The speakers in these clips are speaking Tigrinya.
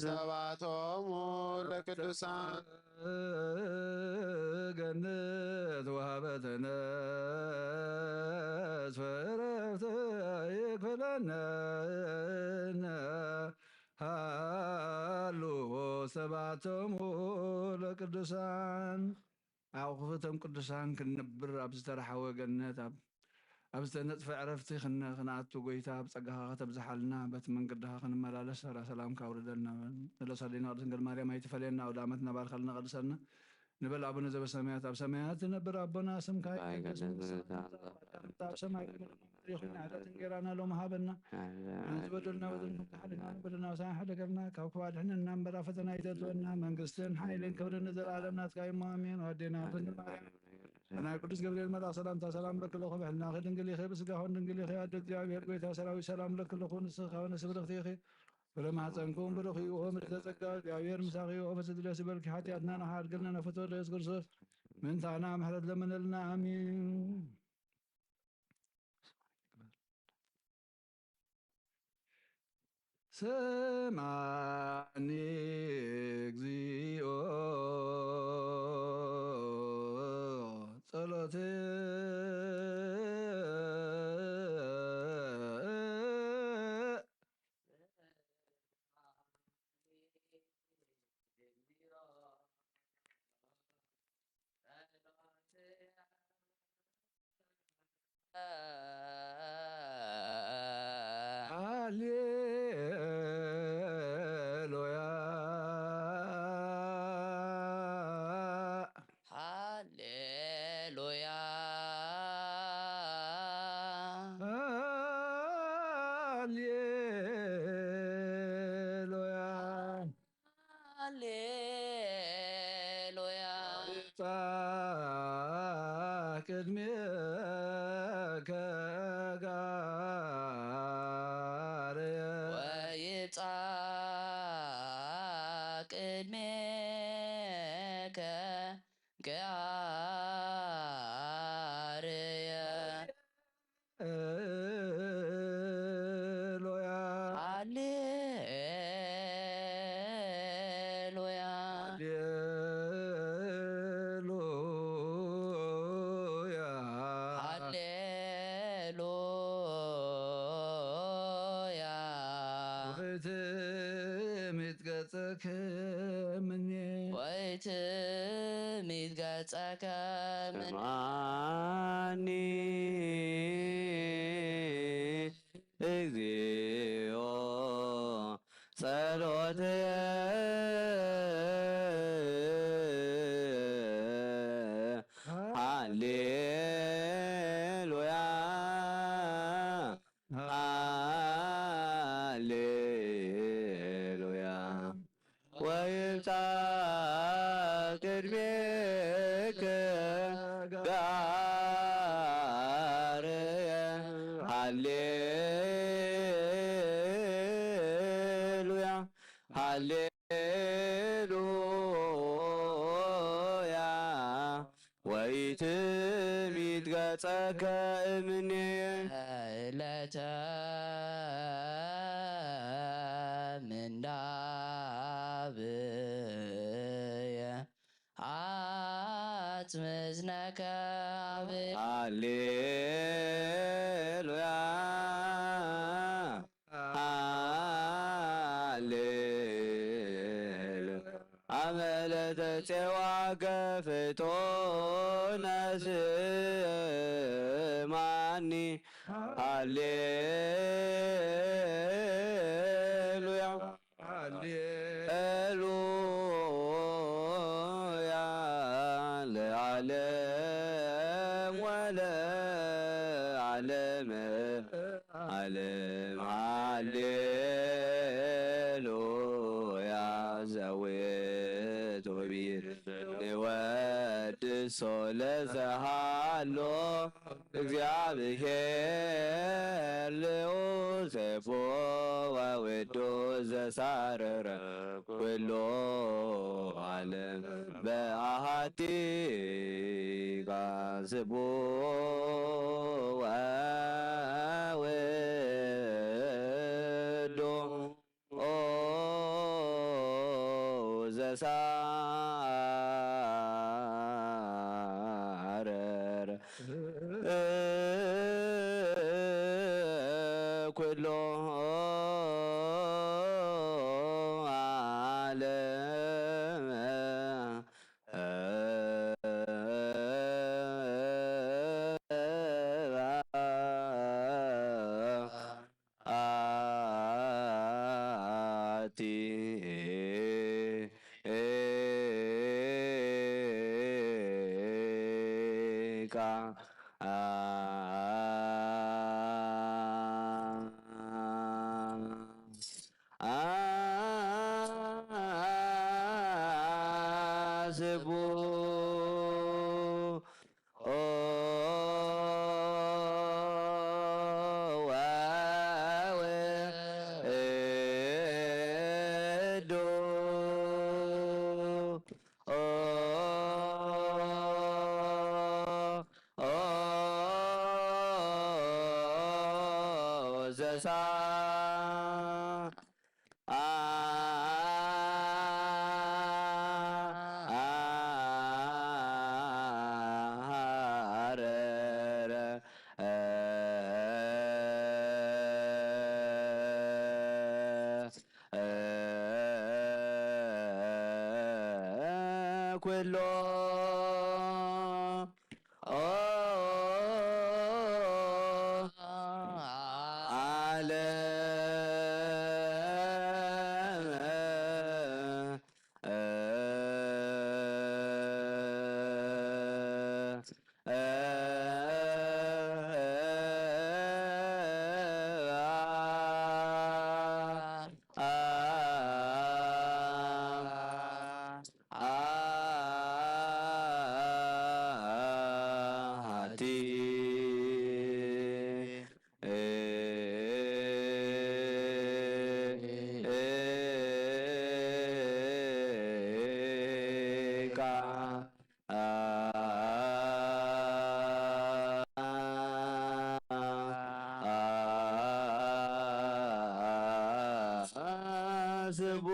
ሰባቶሙ ለቅዱሳን ገነት ወሃበተነ ስፍረፍተ ይክፈለነ ሃሉ ሰባቶሙ ለቅዱሳን። ኣብ ክፍቶም ቅዱሳን ክንነብር ኣብ ዝተረሓወ ገነት ኣብ ኣብ ዝተነጽፈ ዕረፍቲ ክን- ክንኣቱ ጎይታ ኣብ ጸጋኻ ከተብዝሓልና በቲ መንገድኻ ክንመላለስ ሰራ ሰላምካ ኣውርደልና። ንለሳሌና ቅድስት ድንግል ማርያም ኣይትፈለየና። ኣውደ ዓመትና ባርካልና ቀድሰልና። ንበል ኣቡነ ዘበሰማያት ኣብ ሰማያት ትነብር ኣቦና ስምካ ይቀደስ መንግስትካ ትምጻእ ፈቃድካ ከምቲ ኣብ ሰማይ ከምኡ ይኹን። ዕለት እንጌራና ሎሚ ሃበና። ንዝበደሉና በደል ንክሓለና በደልና ሳይ ሓደገልና ካብ ክፉ ኣድሕነና እምበር ኣብ ፈተና ኣይተእትወና። መንግስትን ሓይልን ክብርን ንዘለኣለም ናትካ እዩ እሞ ኣሜን። ኣዴና ድንግል ማርያም ናይ ቅዱስ ገብርኤል መልኣኽ ሰላምታ ሰላም ለኪ ለኹ ብሕልናኺ ድንግል ኢኺ ብስጋኹን ድንግል ኢኺ ኣደ እግዚኣብሔር ጎይታ ሰራዊት ሰላም ለኪ ለኹ ንስኺ ከወነ ስብርኽቲ ኢኺ ፍረ ማሕፀንኩም ብሩኽ እዩ ኦም ርተ ጸጋ እግዚኣብሔር ምሳኺ ኦም ስድለ ስበልኪ ሓጢኣትና ንሓድግልና ነፍቶ ወደ የሱስ ክርስቶስ ምንታና ምሕረት ለመነልና ኣሚን። ስማኒ እግዚኦ ጸሎት ሃሌሉያ ሃሌሉያ ሃሌሉያ ሃሌሉያ ቅድሜከ ጋርየ ወይብጻሕ ቅድሜከ ጋርየ ሃሌሉያ ሃሌሉያ ሃሌሉያ ሃሌሉያ ወይትሚት ገጸከ ምኔ ወይትሚት ገጸከ ምኔ ስማኒ እግዚኦ ጸሎትየ ሃሌሉያ ሃሌሉያ ወይብጻሕ ቅድሜከ ጋርየ ሃሌሉያ ሃሌሉያ ወይትሚት ገጸከ እምኔ ዕለተ ምንዳብየ ኣትምዝነከ ኣብ ሃሌሉያ ሃሌሉያ አመለተ ጼዋ ገፍቶ ነስማኒ ሃሌሉያ ሃሌሉያ ለዓለም ወለዓለም ዓለም ሃሌሉያ ዘውቱ ቢል ንወድሶ ለዘሃሎ እግዚኣብሔር ልዑል ሴፎ ወውዱ ዘሳረረ ኩሎ ዓለም በአሐቲ ቃል ስቡ ወውዱ ኦ ዘሳረረ ኩሎ ዓለም ኣቲ ቃ አስቡ ኦ ወውእዶ ኦ ኦ ዘሳ አ ሐረረ ኩሎ ኦ ዓለም አሐቲ ቃ አስቡ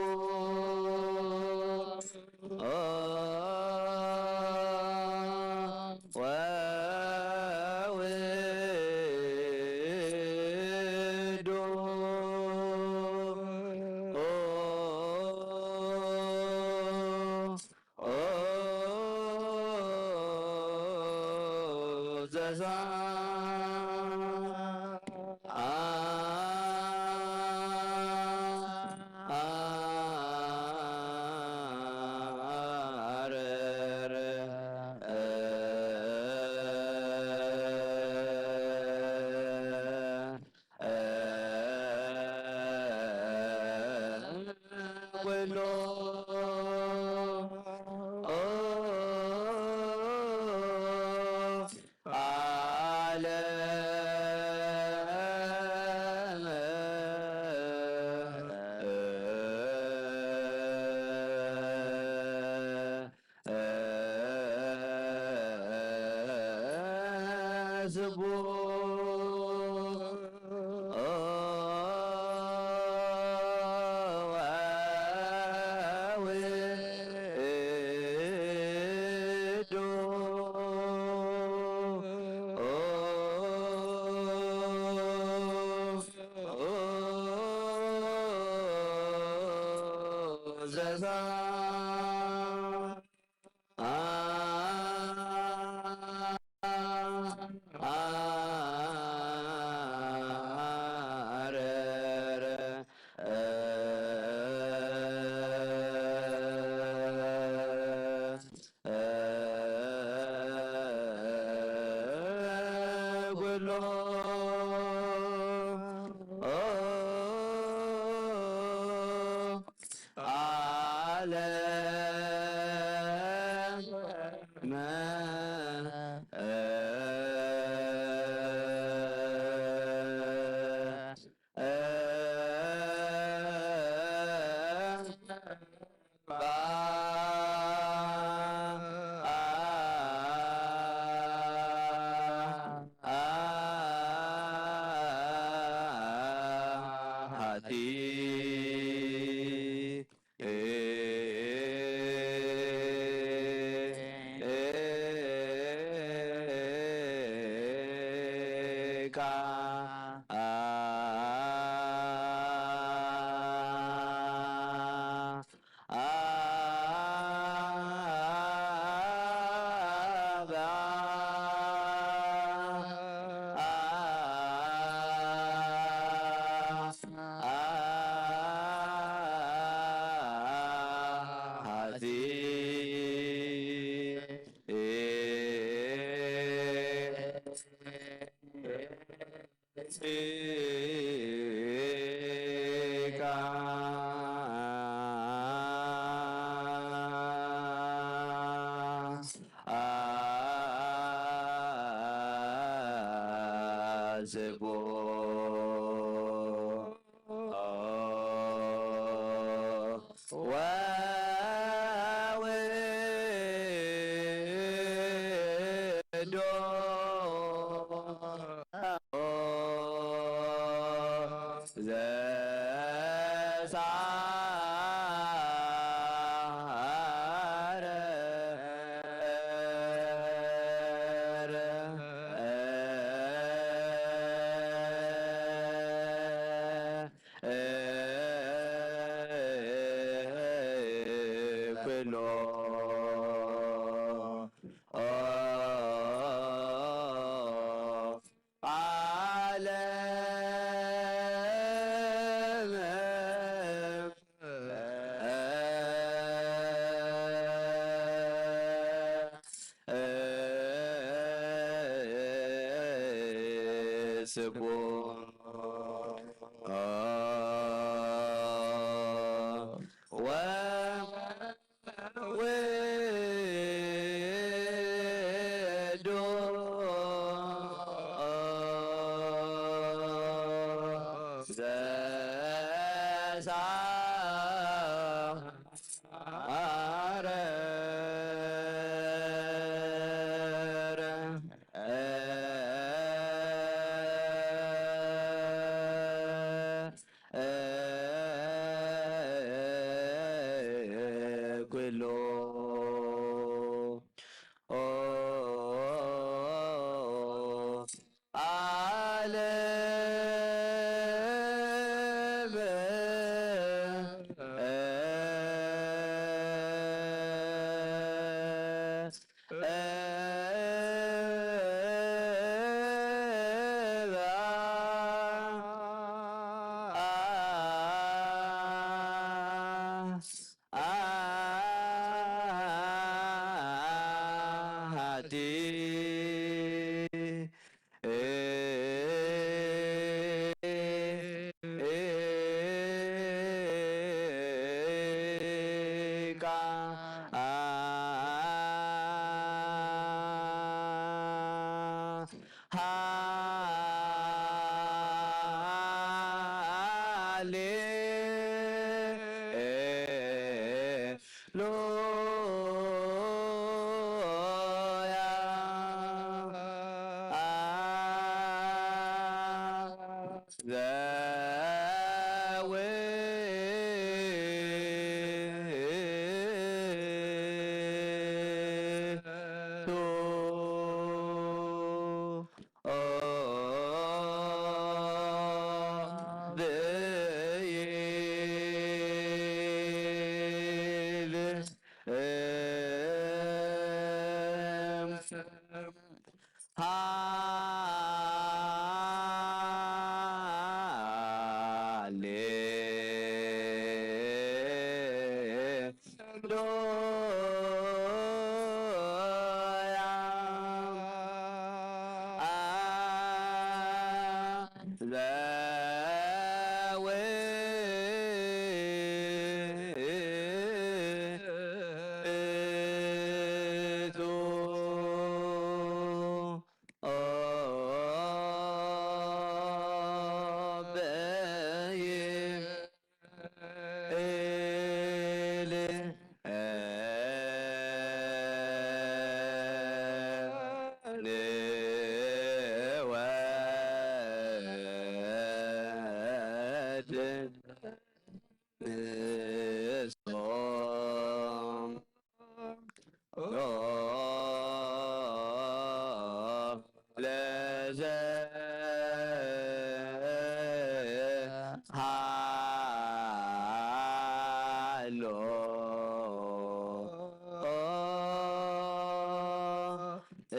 ወውእዶ ኦ ዘዛ አ አረረ ኩሎ ዓለም ስቡ ወውእዶ ዘዛ አረረ ኩሎ ዓለም ሎ እግዚአብሔር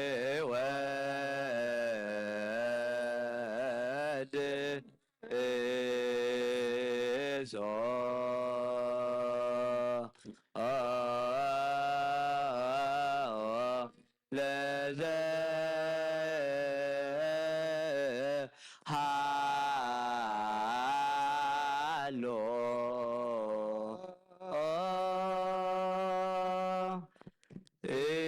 ልዑል ንወድሶ ለዘ ሃሎ እግዚአብሔር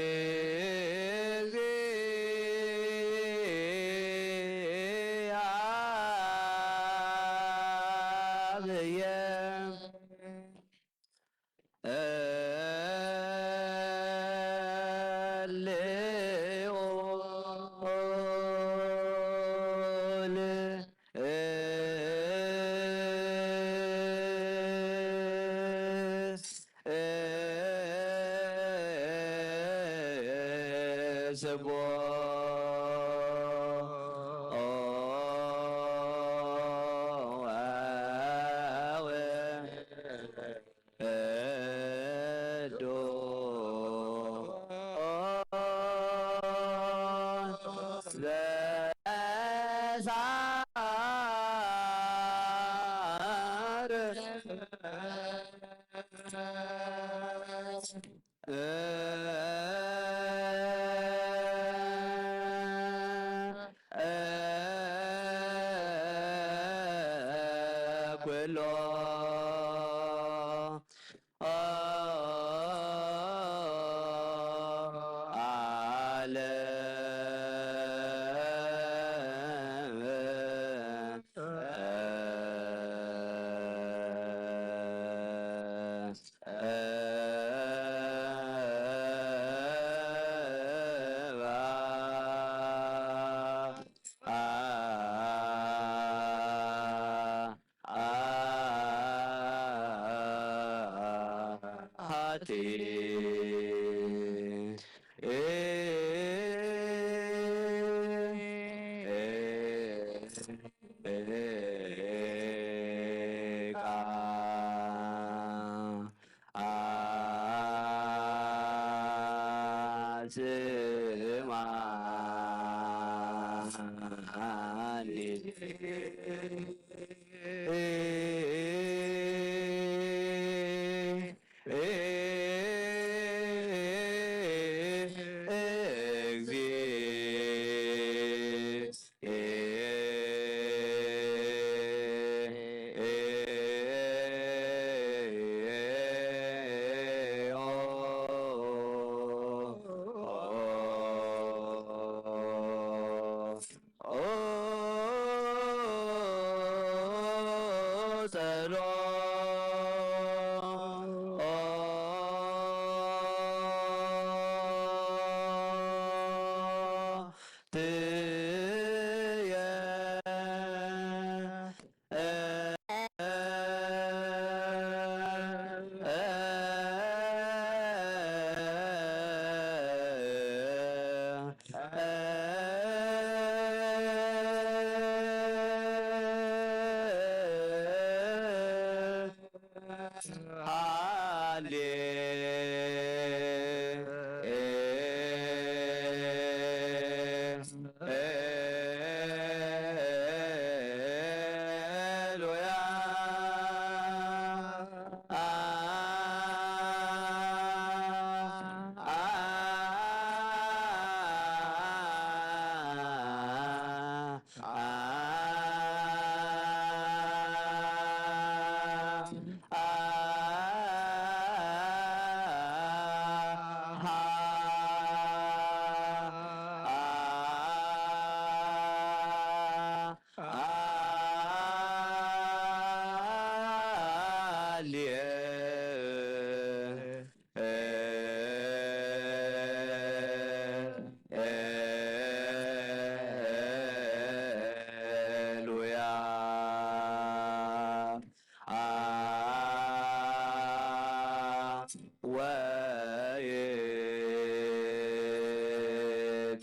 ኩሎ ዓለም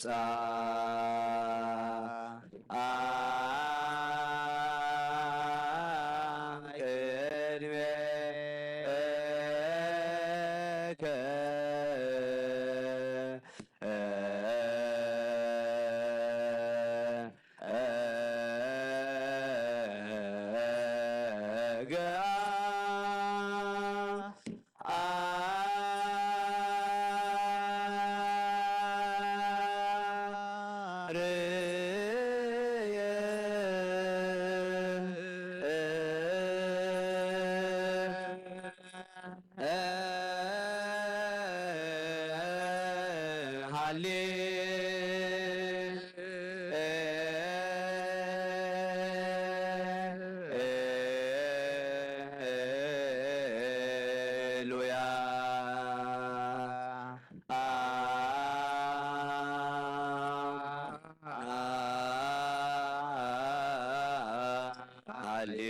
ጻ ቅድሜከ ሃሌ ሉያ። ሃሌ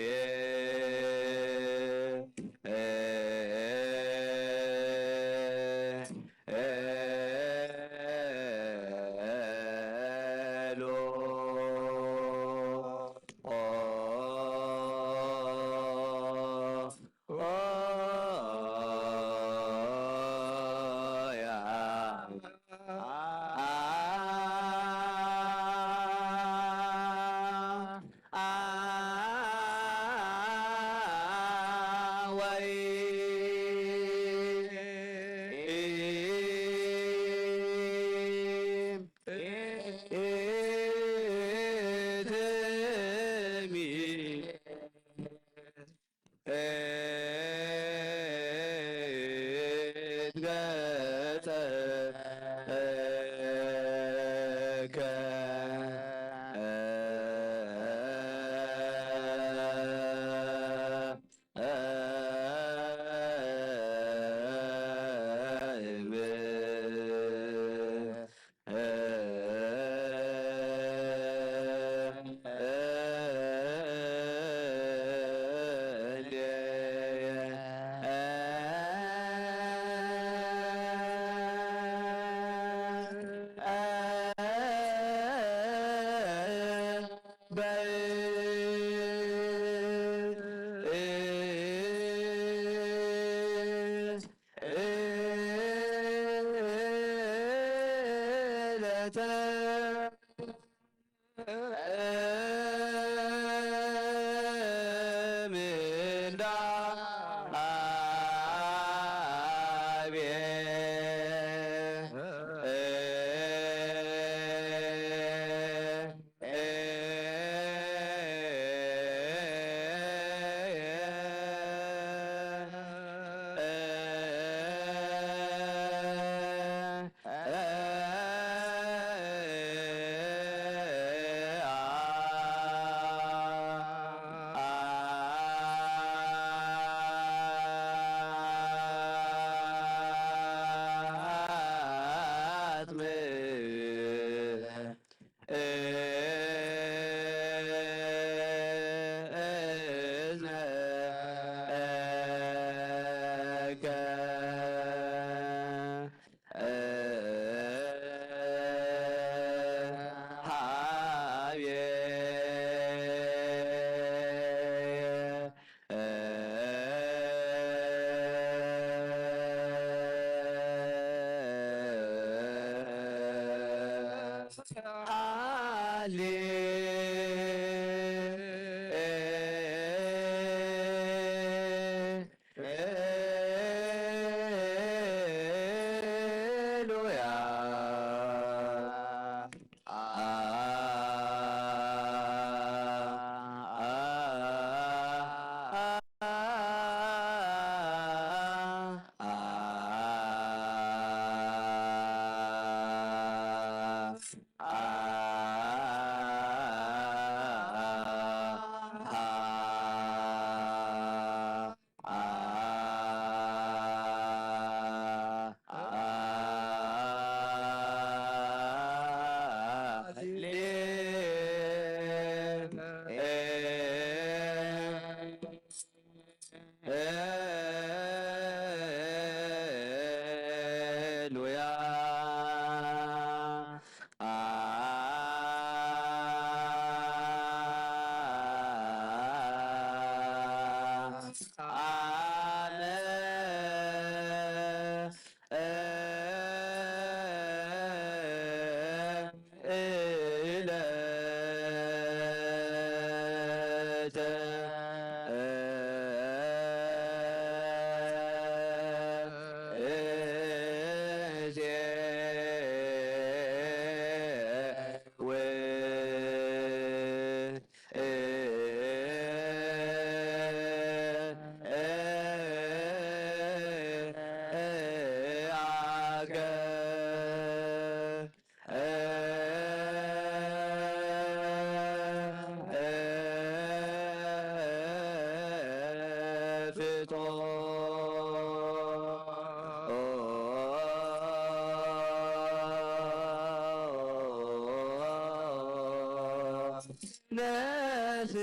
ነፍስ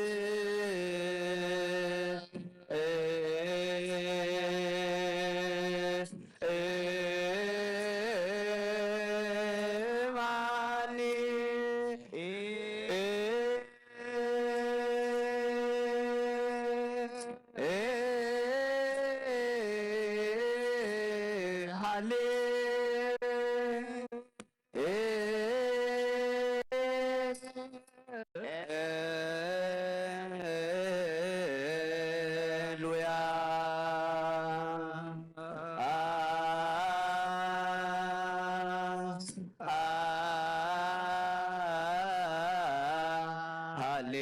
እማኒ ሃሌ ሃሌሉያ። ሃሌ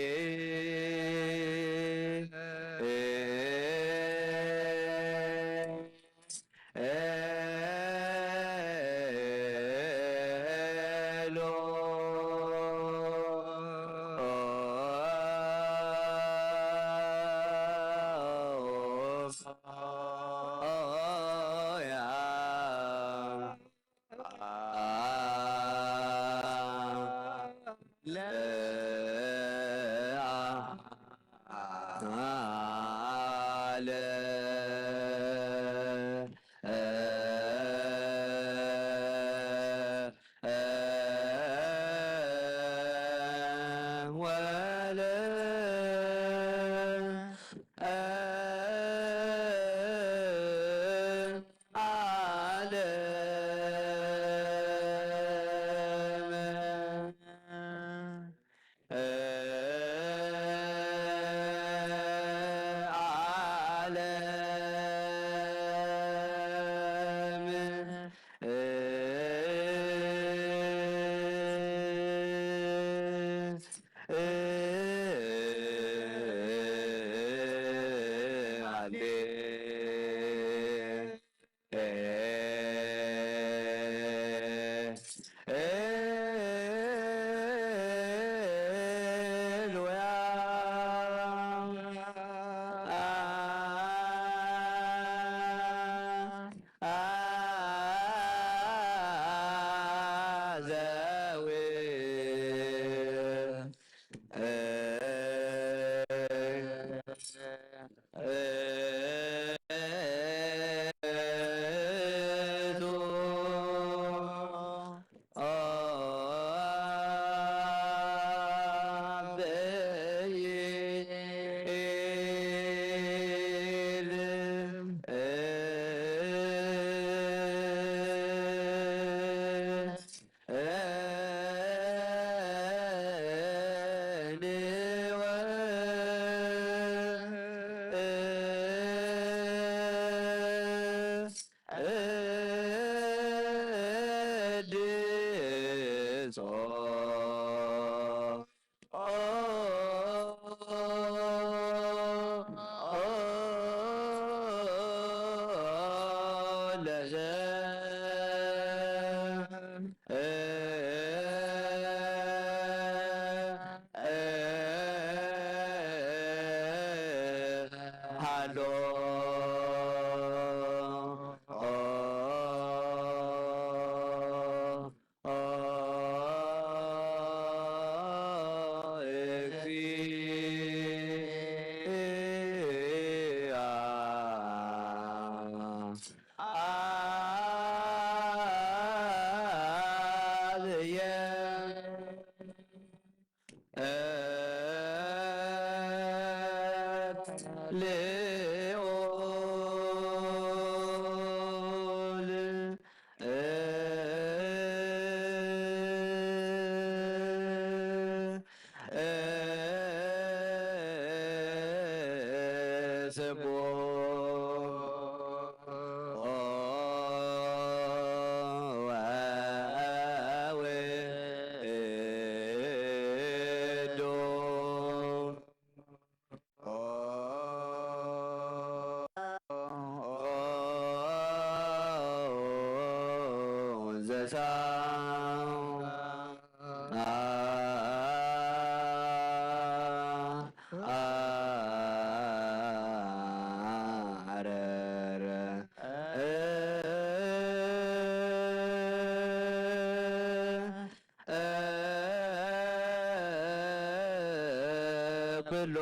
ኩሎ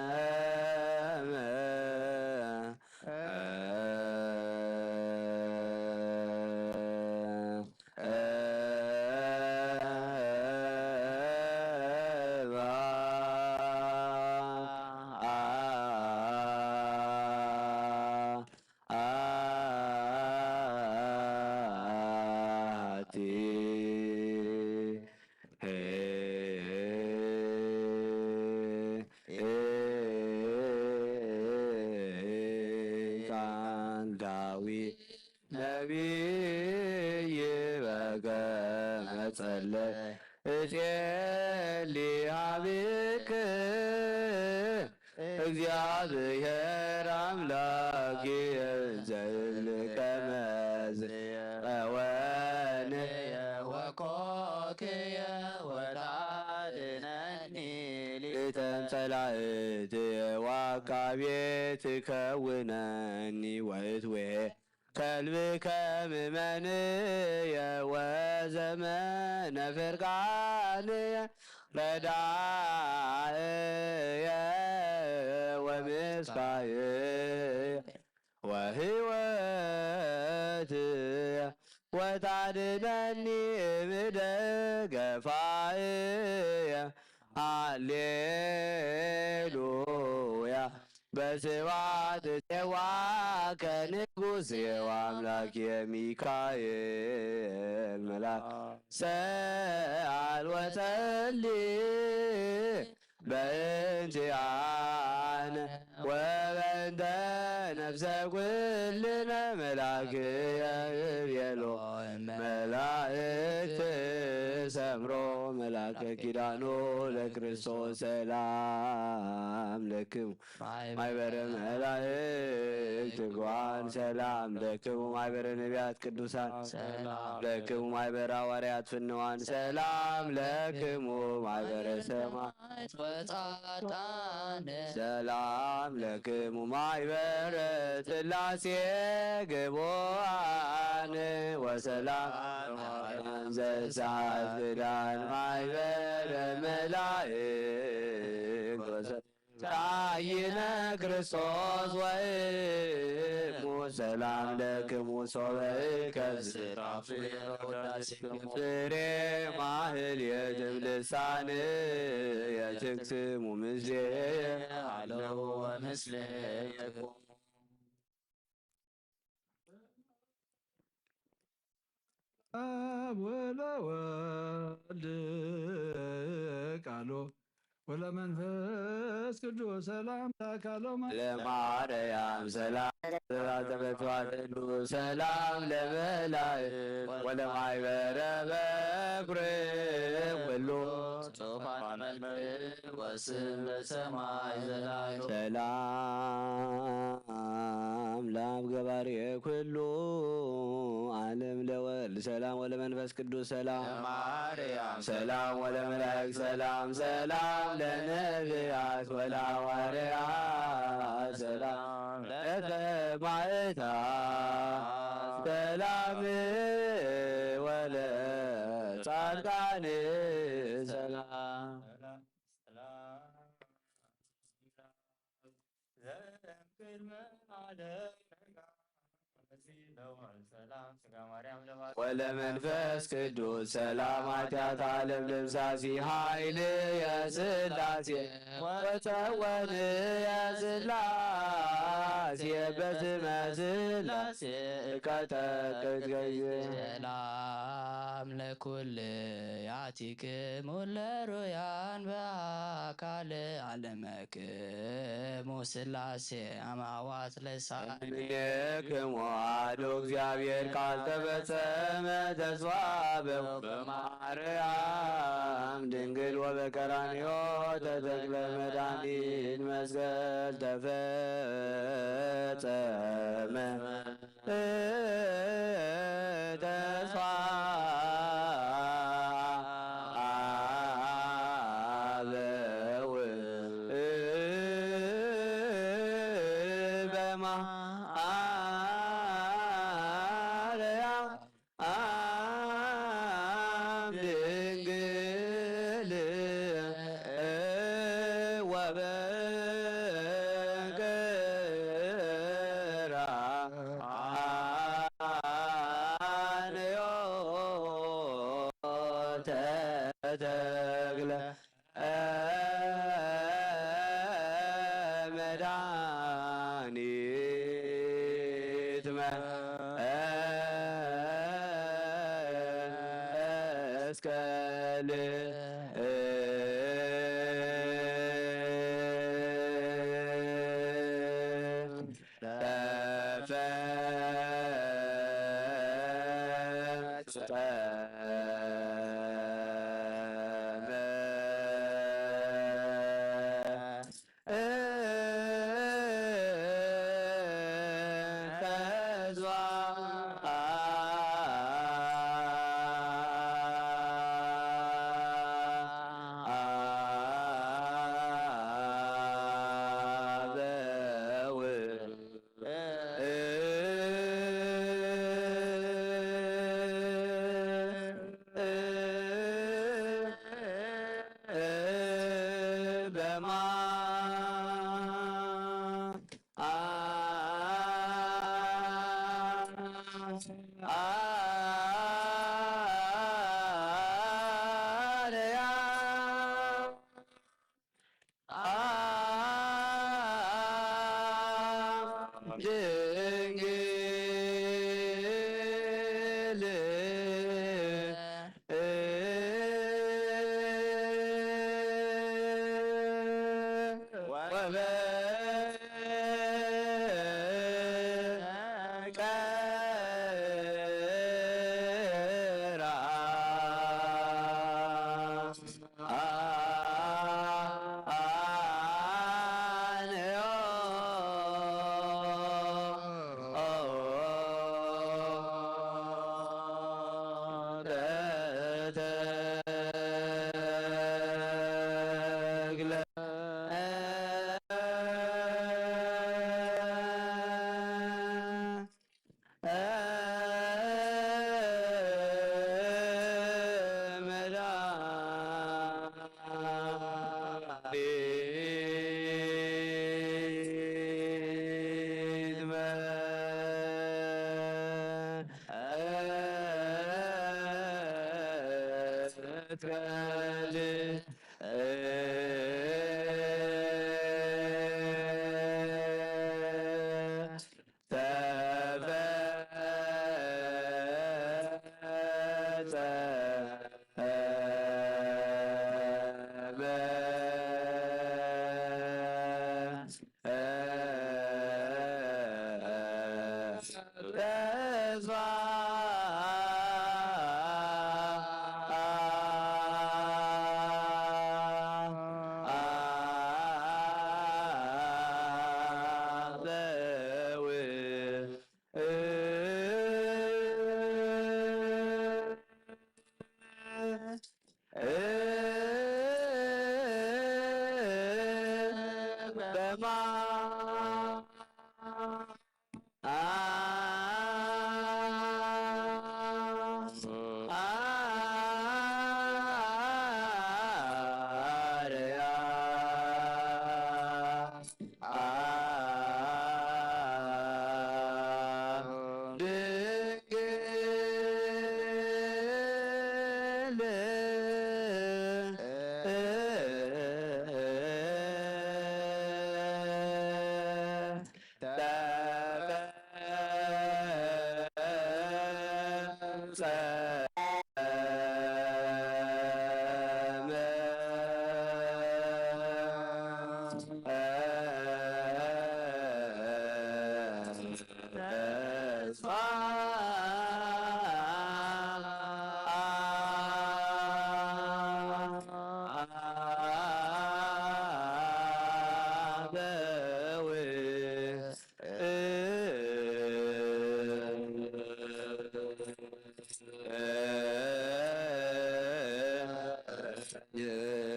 ዓለም ቃል ዳዊት ነቢይ በከመ ጸለየ እጼሊ ሀቤከ እግዚአብሔር አምላክ ዘእልከ መዝቀወን ወኮክየ ወታድነኒ ሊተን ጸላእትየ ወአቃቤ ትከውነኒ ወእትዌ ከልብከ ምመንየ ወዘመነ ፍርቃንየ ረዳእየ ወምስካየ ወህይወትየ ወታድነኒ እምደገፋእየ። ሃሌሉያ። በስብሐት ሴዋ ከንጉሥ ሴዋ አምላክ የሚካኤል መልአክ ሰአል ወጸሊ በእንቲአነ ወበእንተ ነፍሰ ኩልነ መላእክየ እቤሎ መላእክት ሰምሮ መላከ ኪዳኑ ለክርስቶስ ሰላም ለክሙ ማይበረ መላእክት ትጉሃን ሰላም ለክሙ ማይበረ ነቢያት ቅዱሳን ሰላም ለክሙ ማይበረ ሐዋርያት ፍንዋን ሰላም ለክሙ ማይበረ ሰማዕት ወጻድቃን ሰላም ለክሙ ማይበረ ሥላሴ ግቡአን ወሰላም ዘሳፍዳን ማይበረ መላእክት ወሰ ጻይነ ክርስቶስ ወእሙ ሰላም ለክሙ ሶበ ከስራፉ ፍሬ ማህሌትም ልሳን የትክስሙ ምስሌ አለው ወምስሌ አብ ወለወልድ ቃሎ ወለመንፈስ ቅዱስ ሰላም ላካሎ ለማርያም ሰላም ለተፈጥሯት ቅዱስ ሰላም ለመላእክት ወለማይበረ በኩር ኩሉ ጽሑፋን መልክ ወስም በሰማይ ዘላዩ ሰላም ለአብ ገባሬ ኩሉ ዓለም ለወልድ ሰላም ወለመንፈስ ቅዱስ ሰላም ለማርያም ሰላም ወለመላእክት ሰላም ሰላም ለነቢያት ወለሐዋርያት ሰላም ለሰማዕታት ሰላም ወለጻድቃን ሰላም ወለመንፈስ ቅዱስ ሰላም ኃጢአት ዓለም ልብሳሲ ኃይል የስላሴ ወጸወን የስላሴ በስመ ስላሴ እቀጠቅጥ ገይዜ ሰላም ለኩልያቲክሙ ለሩያን በአካል አለመክሙ ስላሴ አማዋት ለሳኒ እምኔክሙ አሐዱ እግዚአብሔር ቃል ተፈጸመ ተስፋ በው በማርያም ድንግል ወበቀራንዮ ተተክለ መድኃኒት መስቀል ተፈጸመ ተስፋ አበው በማ ድንግል ወበግራ ኣንዮ ተተግለ መድኃኒት መስቀል ተፈጸመ። በማ አርያ ድንግል ወበ ቀራ አንዮ ተተግለ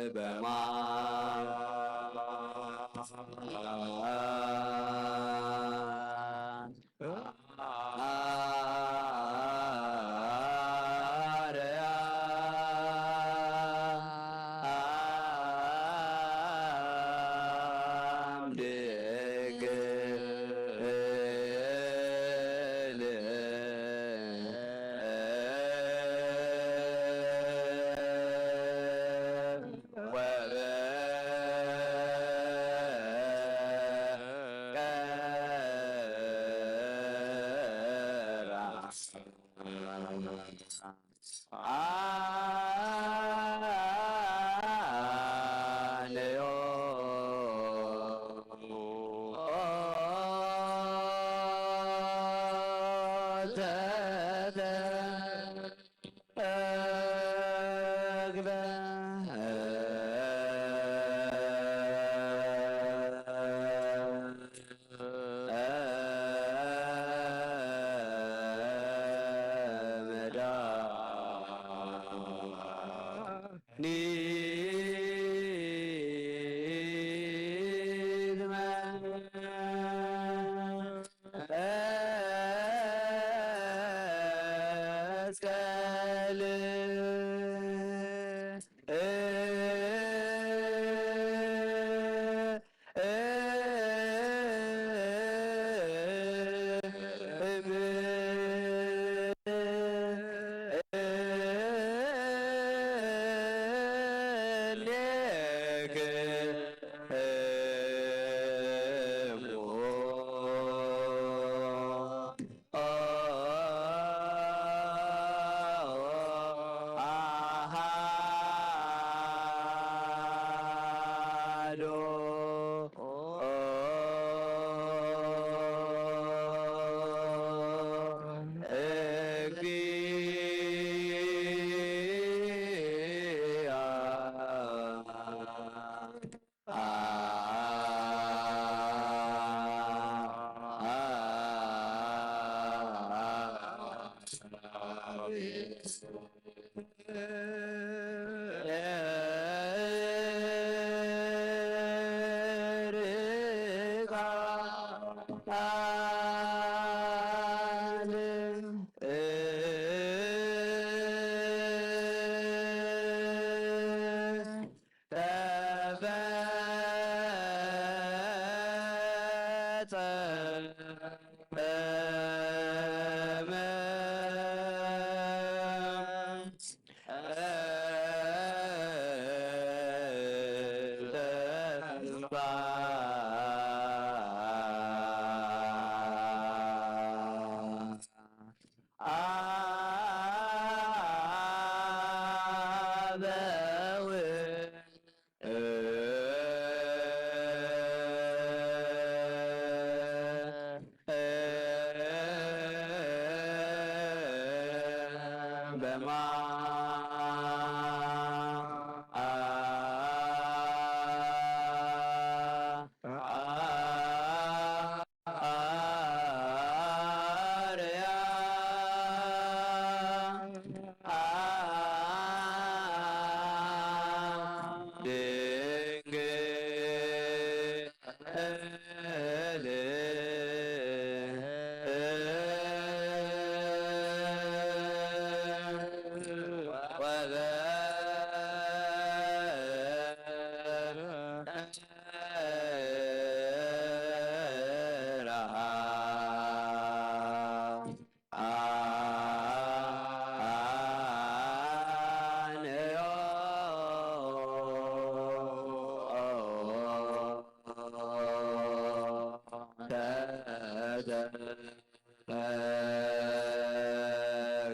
በማ አርያ ድንግል ድንግል ወበቀራ አነዮ ተተ ተግበ መድኃኒትመ መስቀል አሃዶ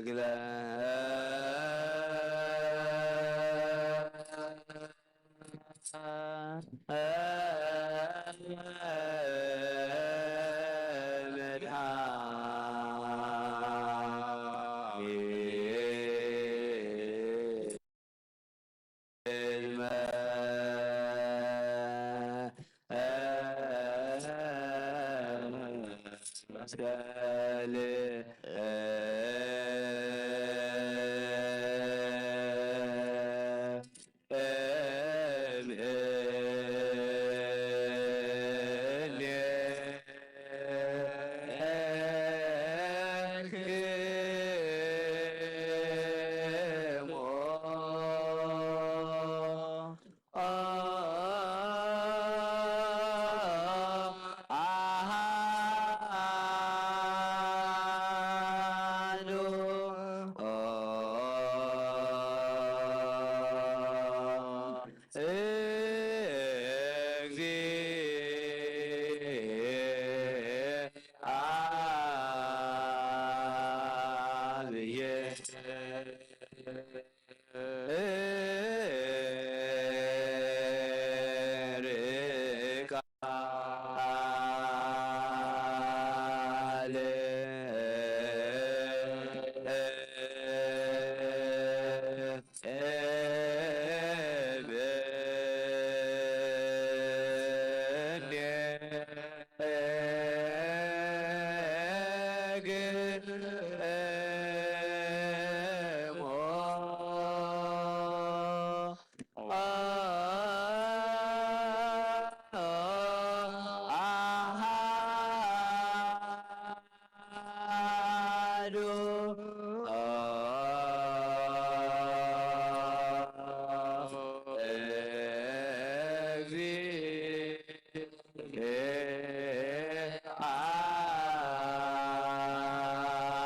እግዚአ ተፈጸመ።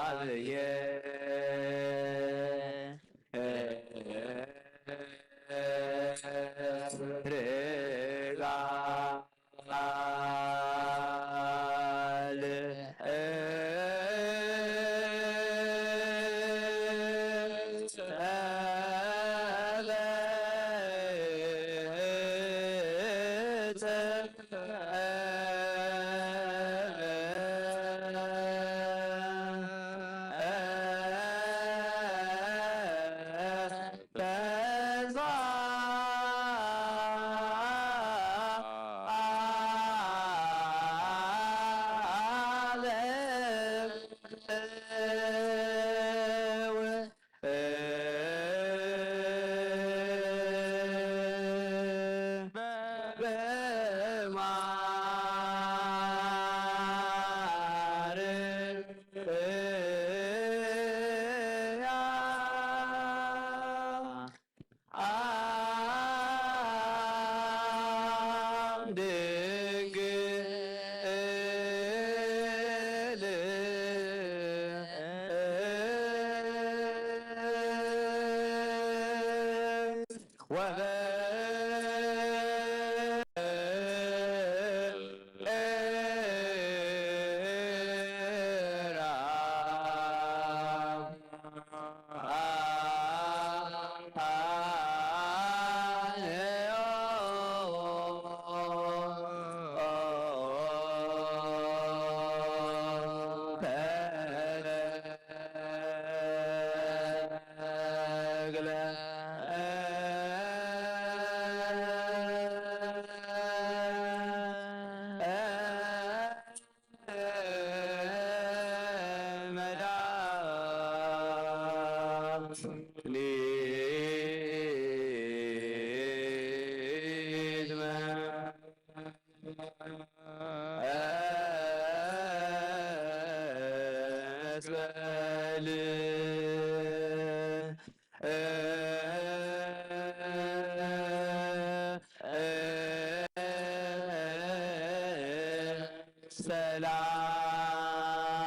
አብየ ርጋ ቃል በዛ ዓለም በማርያ አብ ድንግል ወበ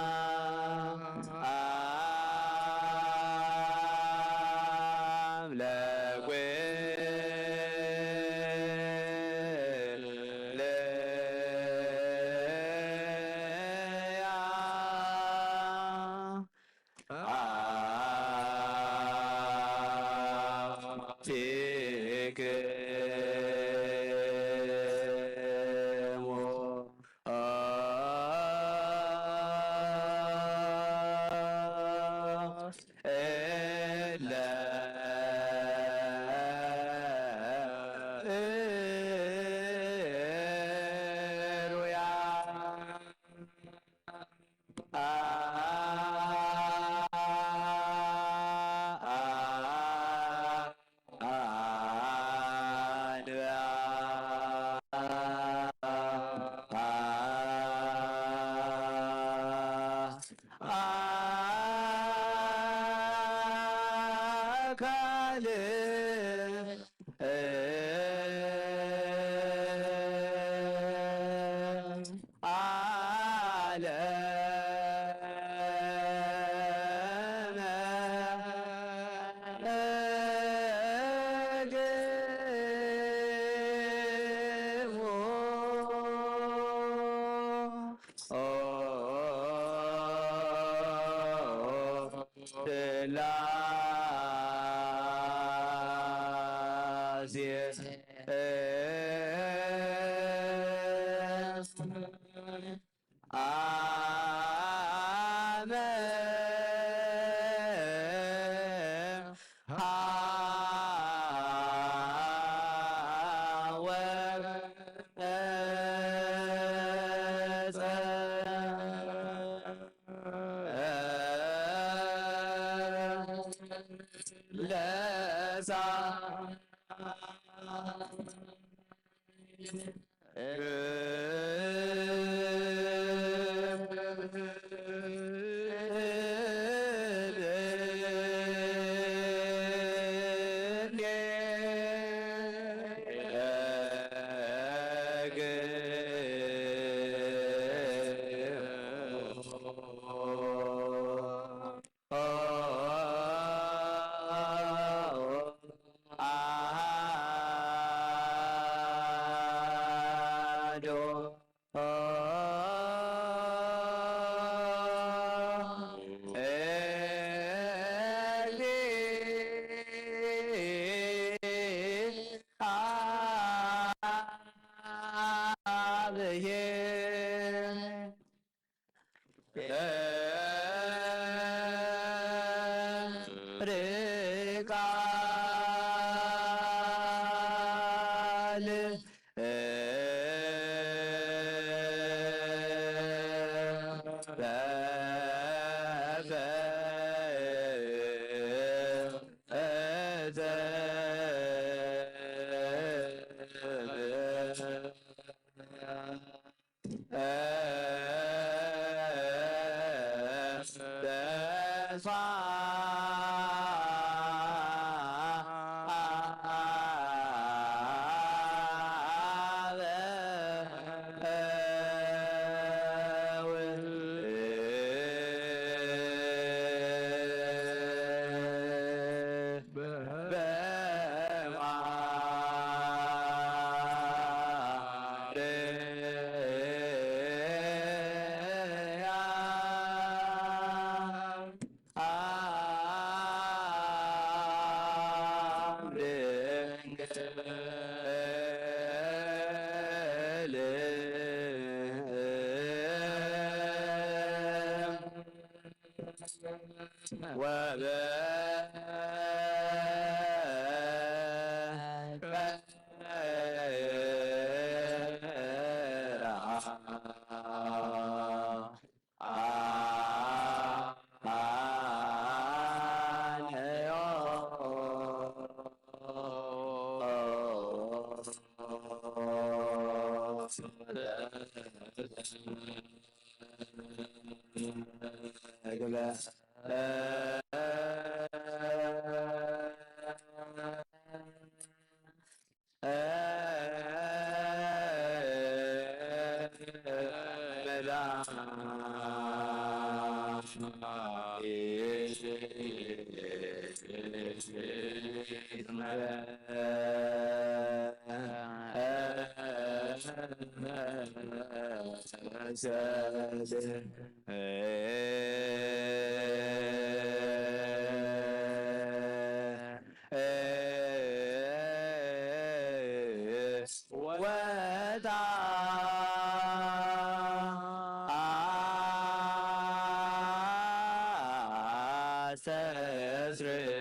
ሰላም ለኩልያ አሐቲክሙ እለ እሩያ አካል ዓለመ እግሙ ስላሴ አመ ሀወ ለሳ ወወልድ ወእግዚአብሔር ቃል ወታ አስተስርይ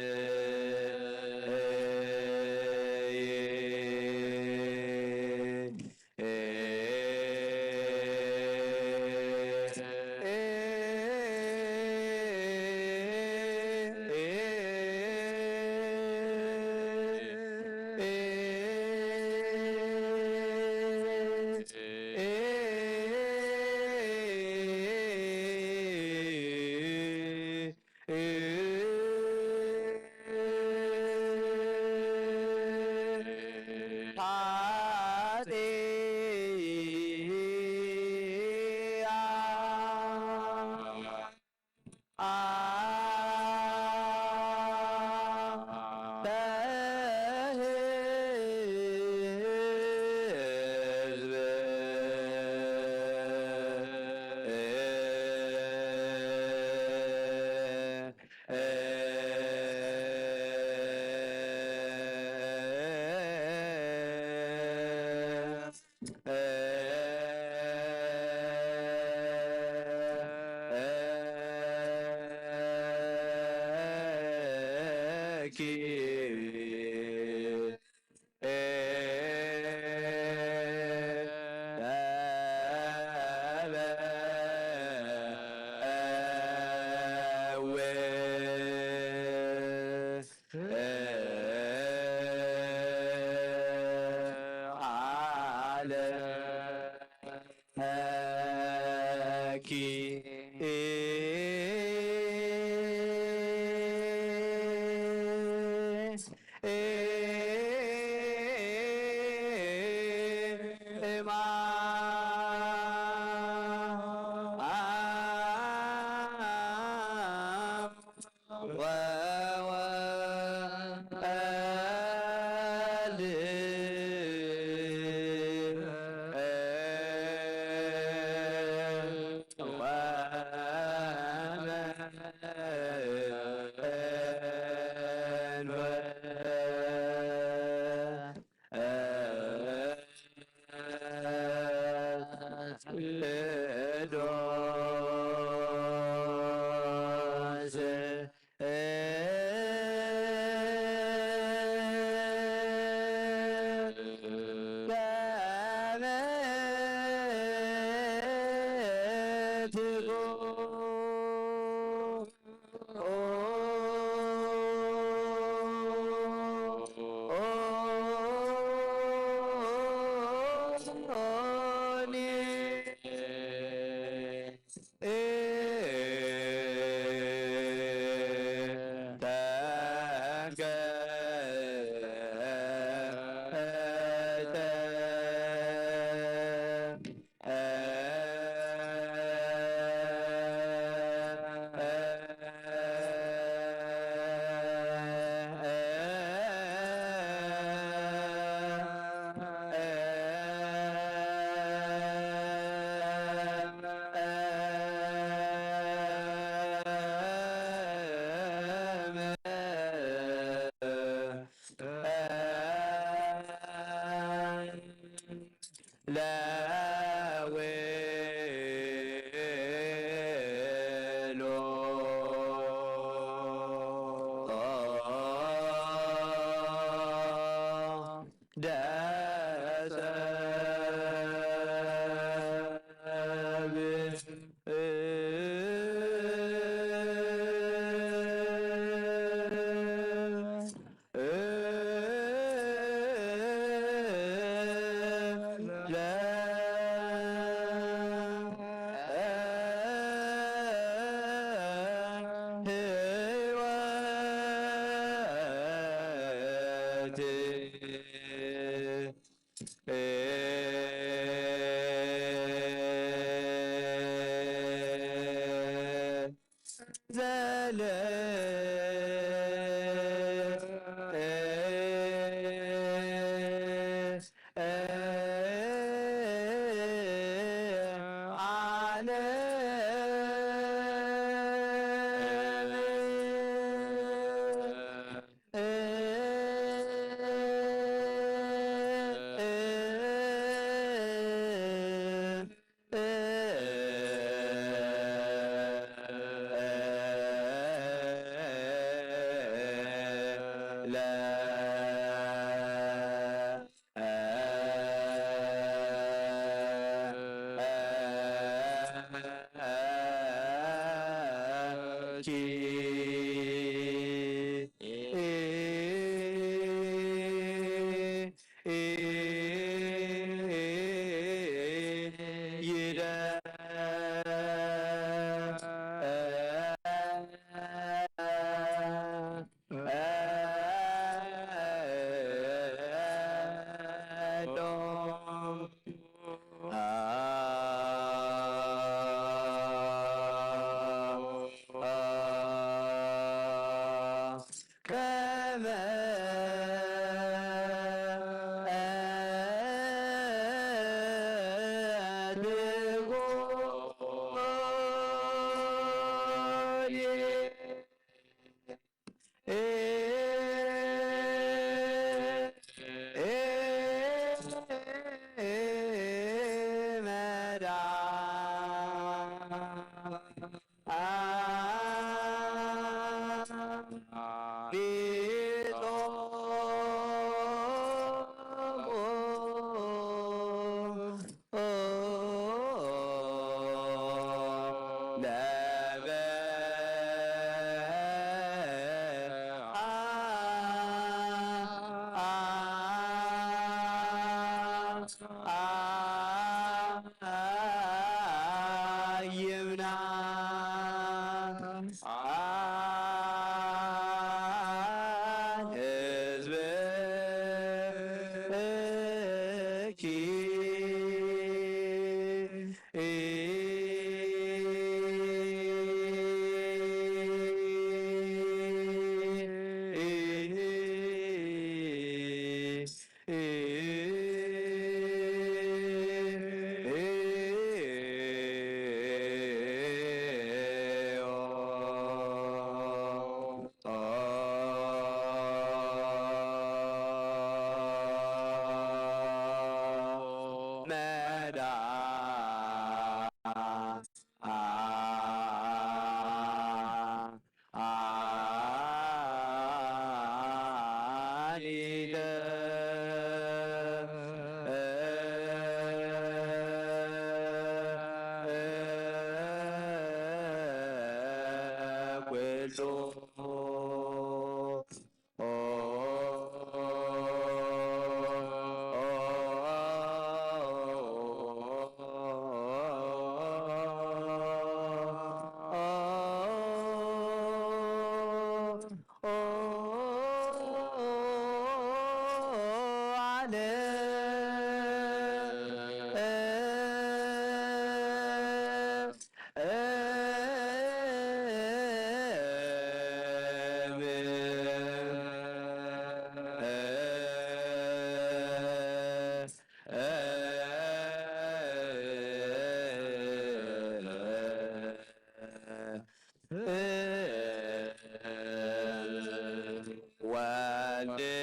ትጎ ለውሎ ደሰብ ዘለ ከመ ትጎኒ መድኃኒት ይብና ህዝብኪ ወልድ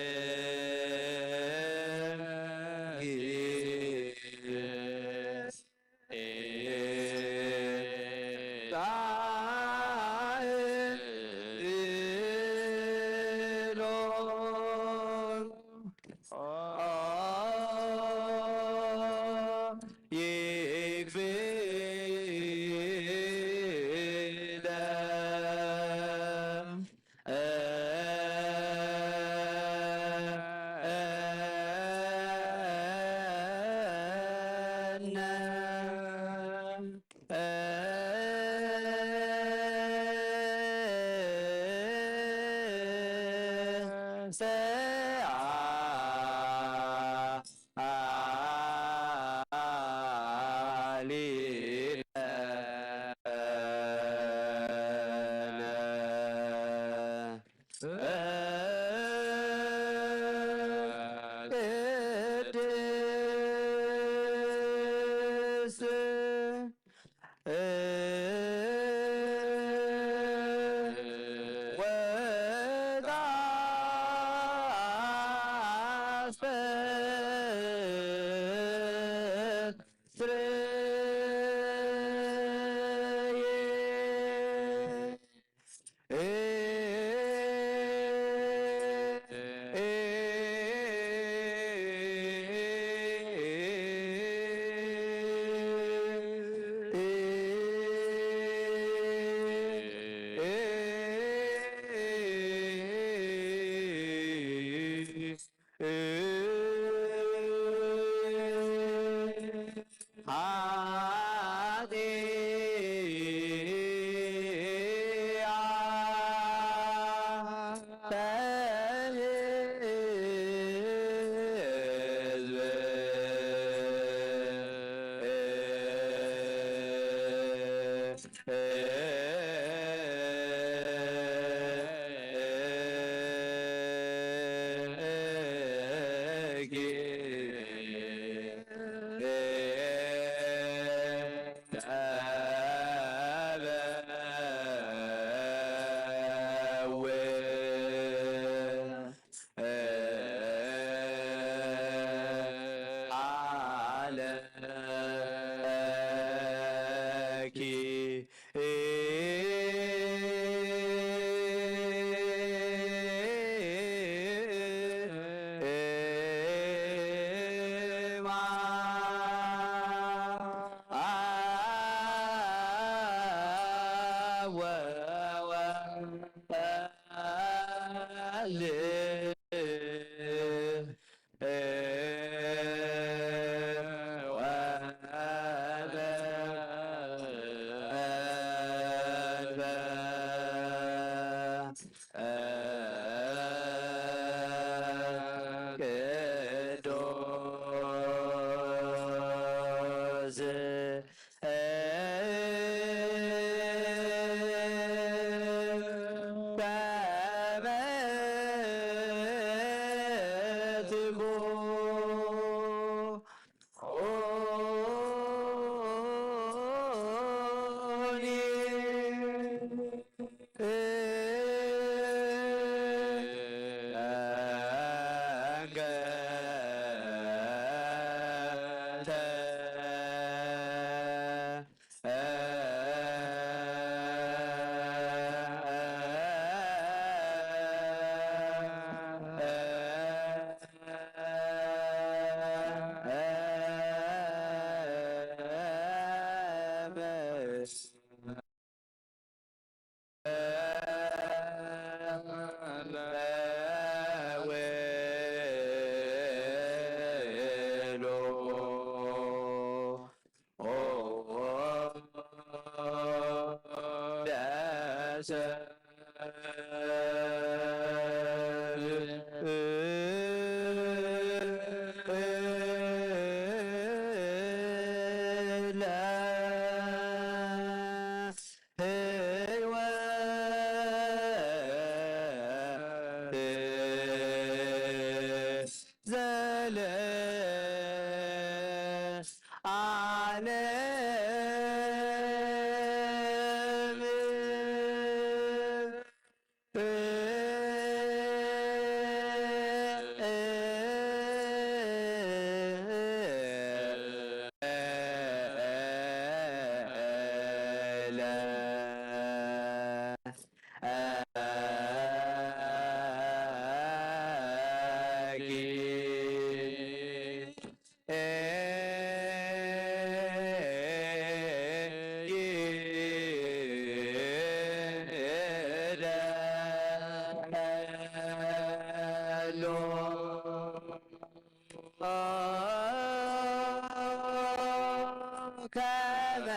ከመ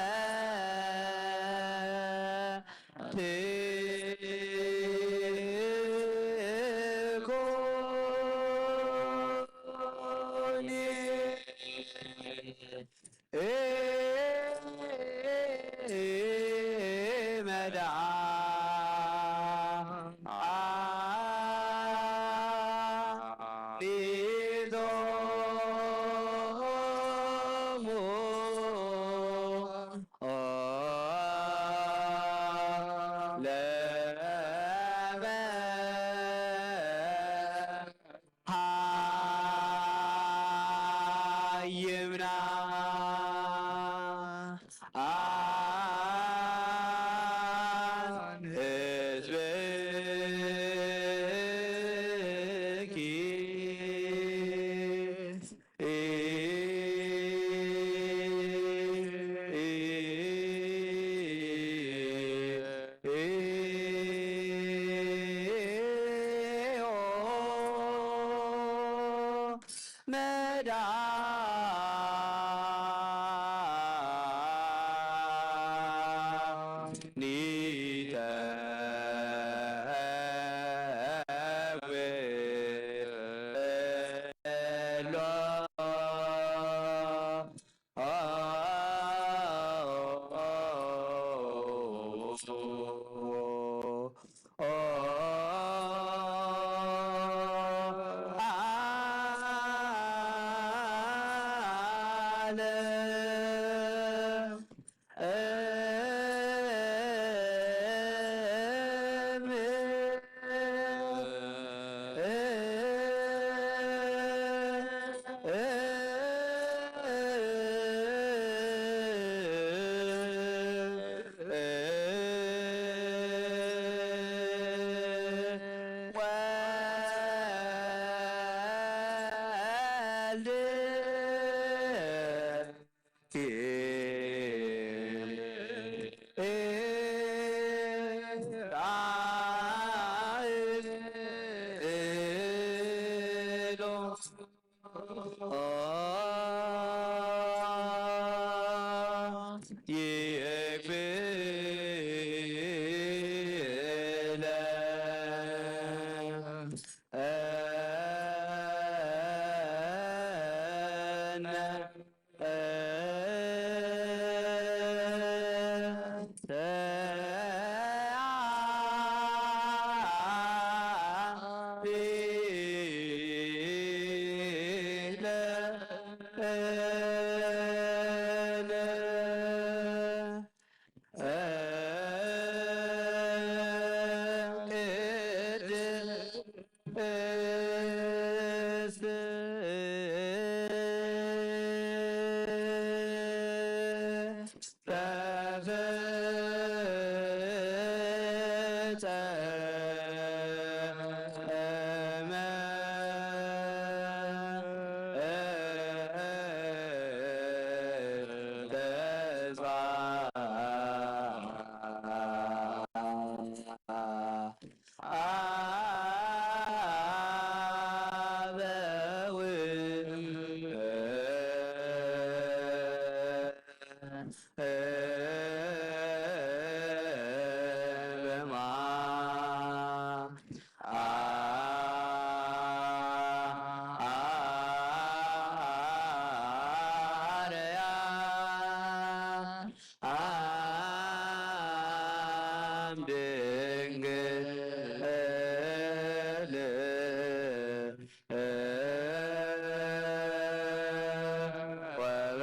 ትኩኒ መድኃኒቶሙ ለመ ሃይምና አን ህዝብኪ መድኃኒተ ድንግል ወበ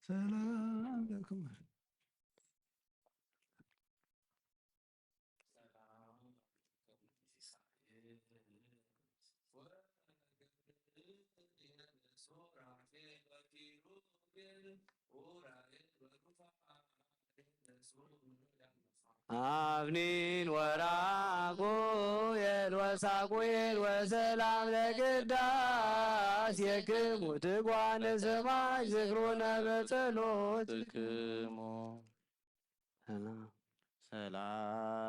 ሰላም ለኩም። አብኒን ወራጉኤል ወሳጉኤል ወሰላም ለቅዳሴክሙ ትጓነ ሰማይ ዝክሩነ በጸሎትክሙ።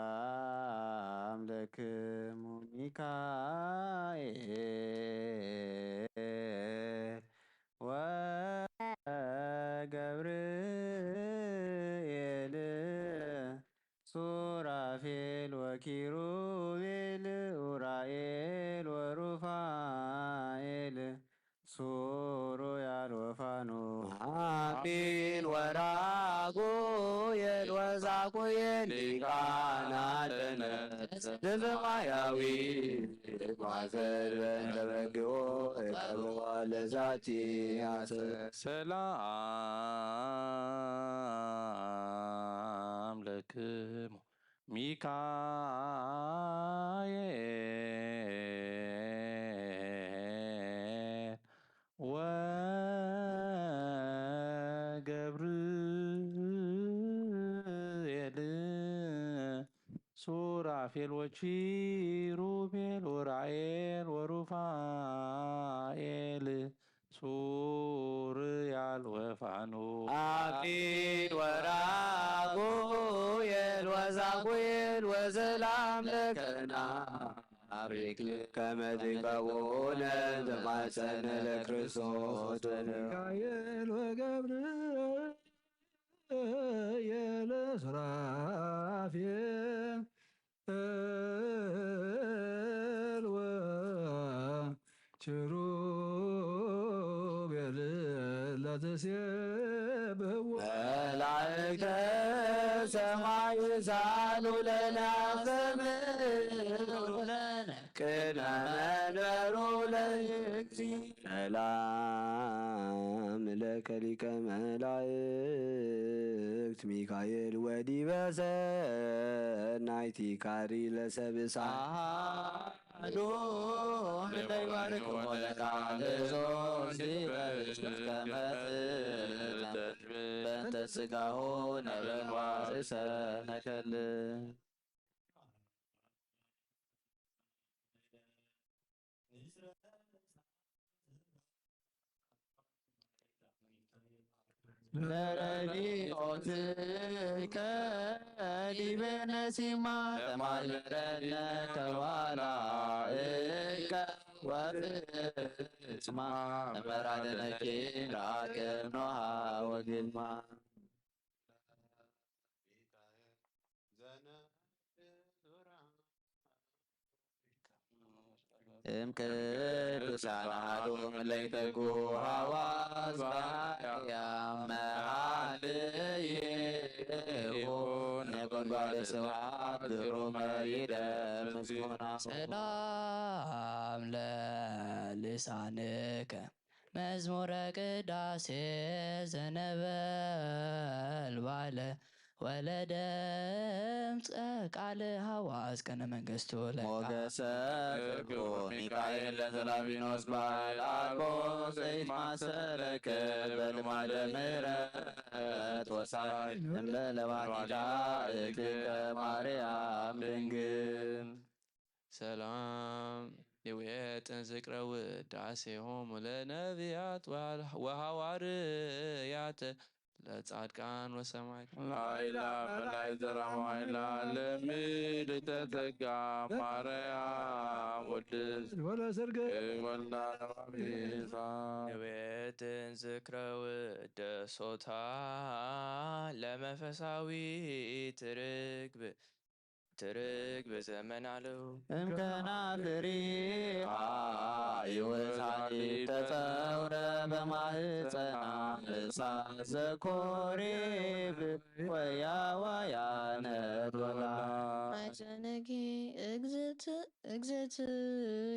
ሰላም ለክሙ ሚካኤል ወገብርኤል ሱራፌል ወኪሩቤል ኡራኤል ወሩፋኤል ሱሩያል ወፋኑ አሚን ወራጉኤል ወሳጉኤል ሊቃና ለነ ዘሰማያዊ ማዘር በእንተ በግኦ እቀብዋ ለዛቲ አሰ ሰላም ለክሙ ሚካኤል ወገብርኤል ሱራፌል ወኪሩቤል ኡራኤል ወሩፋኤል ሱርያል ወፋኑ አሚን ወራጉኤል ወሳጉኤል ወሰላም ለከና አብሪክ ከመ ትቀውነ ዘማፀነ ለክርስቶስ ሚካኤል ወገብርኤል ሱራፌል እል ወኪሩቤል ለትሴብሕዎ መላእክተ ሰማይ ሳሉ ለነ አስተብህሉ ለነ ቅድመ መንበሩ ለእግዚእ። ሰላም ለከ ሊቀ መላእክት ሚካኤል ወዲበ ሰናይቲካሪ ለሰብእሳ አሐዱ ለይባርክ ወለቃልሶ ሲበሽ ከመ በእንተ ስጋሁ ነበርዋ ርእሰ ነከል ለረድኤትከ ዲበነ ሲማ ተማልበነ ከዋላ እከ ወፍጽማ እመራደነኪ ለአቅም ኖሃ ወግልማ እም ቅዱሳን አሐዱ እምለይተጉ ሐዋዝ ባሕርያም መሃልይሁ ነጎድጓደ ስብሐት ግሩመ ይደምጽ ዜማ። ሰላም ለልሳንከ መዝሙረ ቅዳሴ ዘነበልባለ ወለደምፀ ቃል ሐዋዝ ቅነ መንግስቱ ለቃ ሞገሰ ፍቅሩ ሚካኤል ለዘላቢኖስ ባል አልቦ ዘይማሰለከ በልማደ ምሕረት ወሳይ እምበለ ዋኪዳ እግዝእተ ማርያም ድንግል ሰላም። ይውየጥን ዝክረ ውዳሴሆሙ ለነቢያት ወሃዋርያት ለጻድቃን ወሰማዕት። ላይላ መላይ ዘራማይላ ለምልዕተ ጸጋ ማርያም ወድስ ወለሰርገ ወላ ለባቤሳ። ንቤትን ዝክረ ውደሶታ ለመንፈሳዊት ርግብ ትርግ በዘመን ኣለው። እምከናፍሪሃ ይወሳኒ ተጸውረ በማህፀና እሳት ዘኮሬብ ወያዋያ ነዶላ። ማይጸነጊ እግዝእት እግዝእት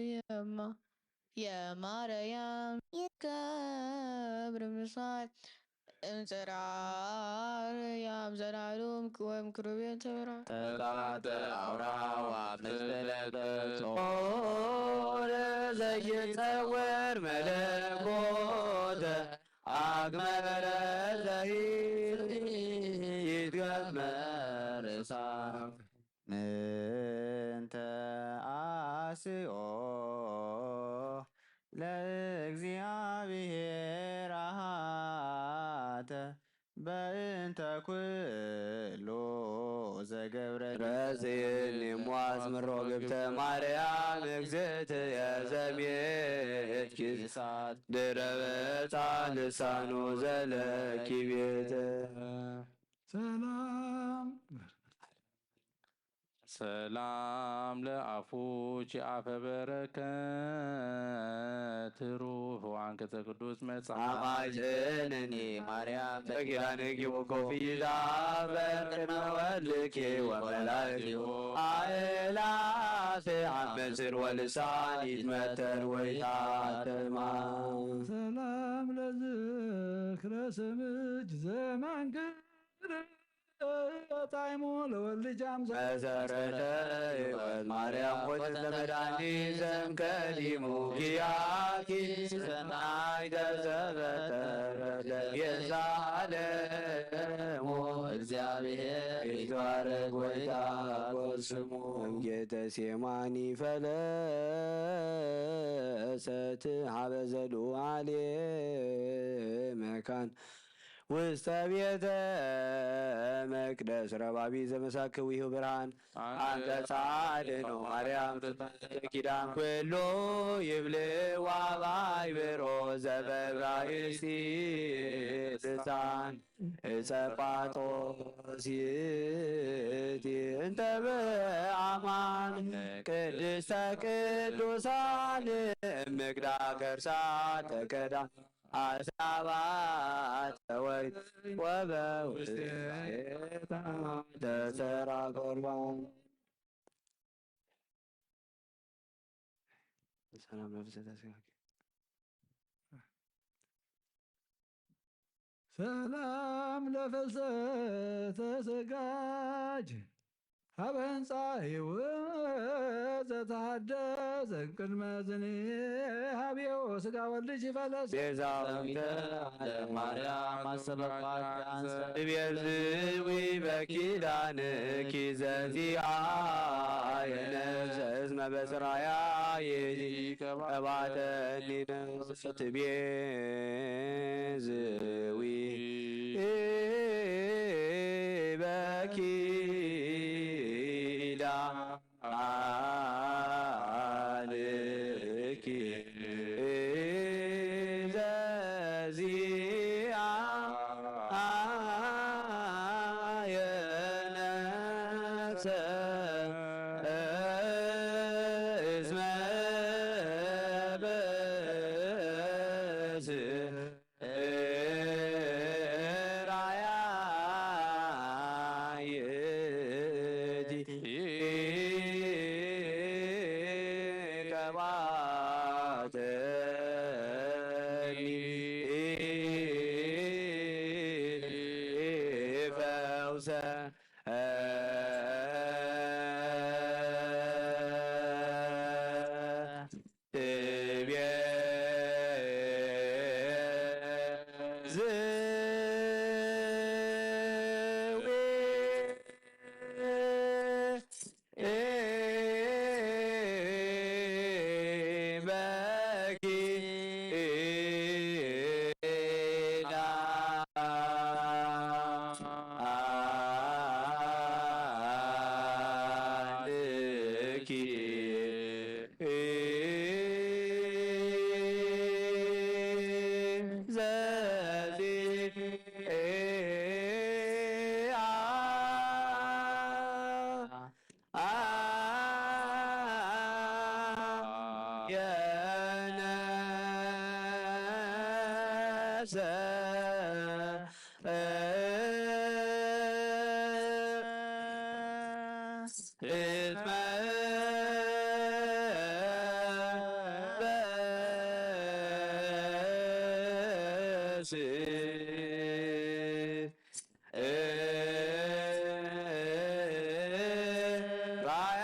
የማ የማርያም ይከብር ምሳል እንጽራር ያም ዘላሉም ክወም ክሩቤል ተብራ። ተላተ አውራዋ ምስተለተ ጾረ ዘይጸወር መለኮተ አግመረ ዘይት ይትገመር እሳት። ምንተ አስኦ ለእግዚአብሔር አሃተ በእንተ ኩሉ ዘገብረ። ረስእኒ ሟስ ምሮ ግብተ ማርያም እግዝእትየ ዘሜትኪ እሳት ድረበታ ልሳኑ ዘለኪ ቤት። ሰላም ሰላም ለአፉኪ አፈ በረከት ሩፍ ወአንቀጸ ቅዱስ መጽሐፍ። አማይጽንኒ ማርያም በኪዳንኪ ወኮፍይታ በቅድመ ወልድኪ ወመላእክቲሁ አእላፍ አመስር ወልሳን ይትመተር ወይታተማ። ሰላም ለዝክረ ስምኪ ዘማንክር ጣይሙ ለወልድ ጃምዘ መሰረተ ሕይወት ማርያም ሆይ ዘመድኃኒት ዘእምቀዲሙ ኪያኪ ሰናይ ተዘበተረ ለቤዛ ዓለሙ። እግዚአብሔር ይትባረክ ወይታጎል ስሙ። ጌተሴማኒ ፈለሰት ሀበ ዘሉዓሌ መካን ውስተ ቤተ መቅደስ ረባቢ ዘመሳክዊሁ ብርሃን። አንተ ጻድኖ ማርያም ኪዳን ኩሉ ይብልዋ ባይብሮ ዘበብራይስቲ ልሳን እጸጳጦስ ይእቲ እንተ በአማን ቅድስተ ቅዱሳን እምቅዳ ከርሳ ተከዳ አሳባት ወርቅ ወበውስቴታ ተሰራ ቁርባን። ሰላም ለፍሰተ ስጋኪ። ሰላም ለፍሰተ ስጋኪ። ሀበ ህንፃ ህይወት ዘተሃደሰ ቅድመ ዝኒ ሀብዮ ስጋ ወልድኪ ፈለሰ። ቤዛዊተ ዓለም ማርያም አሰበኳት አንሰ። ትቤዝዊ በኪዳንኪ ዘዚአየ ነፍሰ እስመ በስራያ ይእቲ ቀባተኒ ነፍስ። ትቤዝዊ በኪዳንኪ ዘዚአየ ነፍሰ እስመ በስ ራያ ይእቲ ቀባተኒ ፈውሰ ዘዚአ የነሰ እስመ በስ ራያ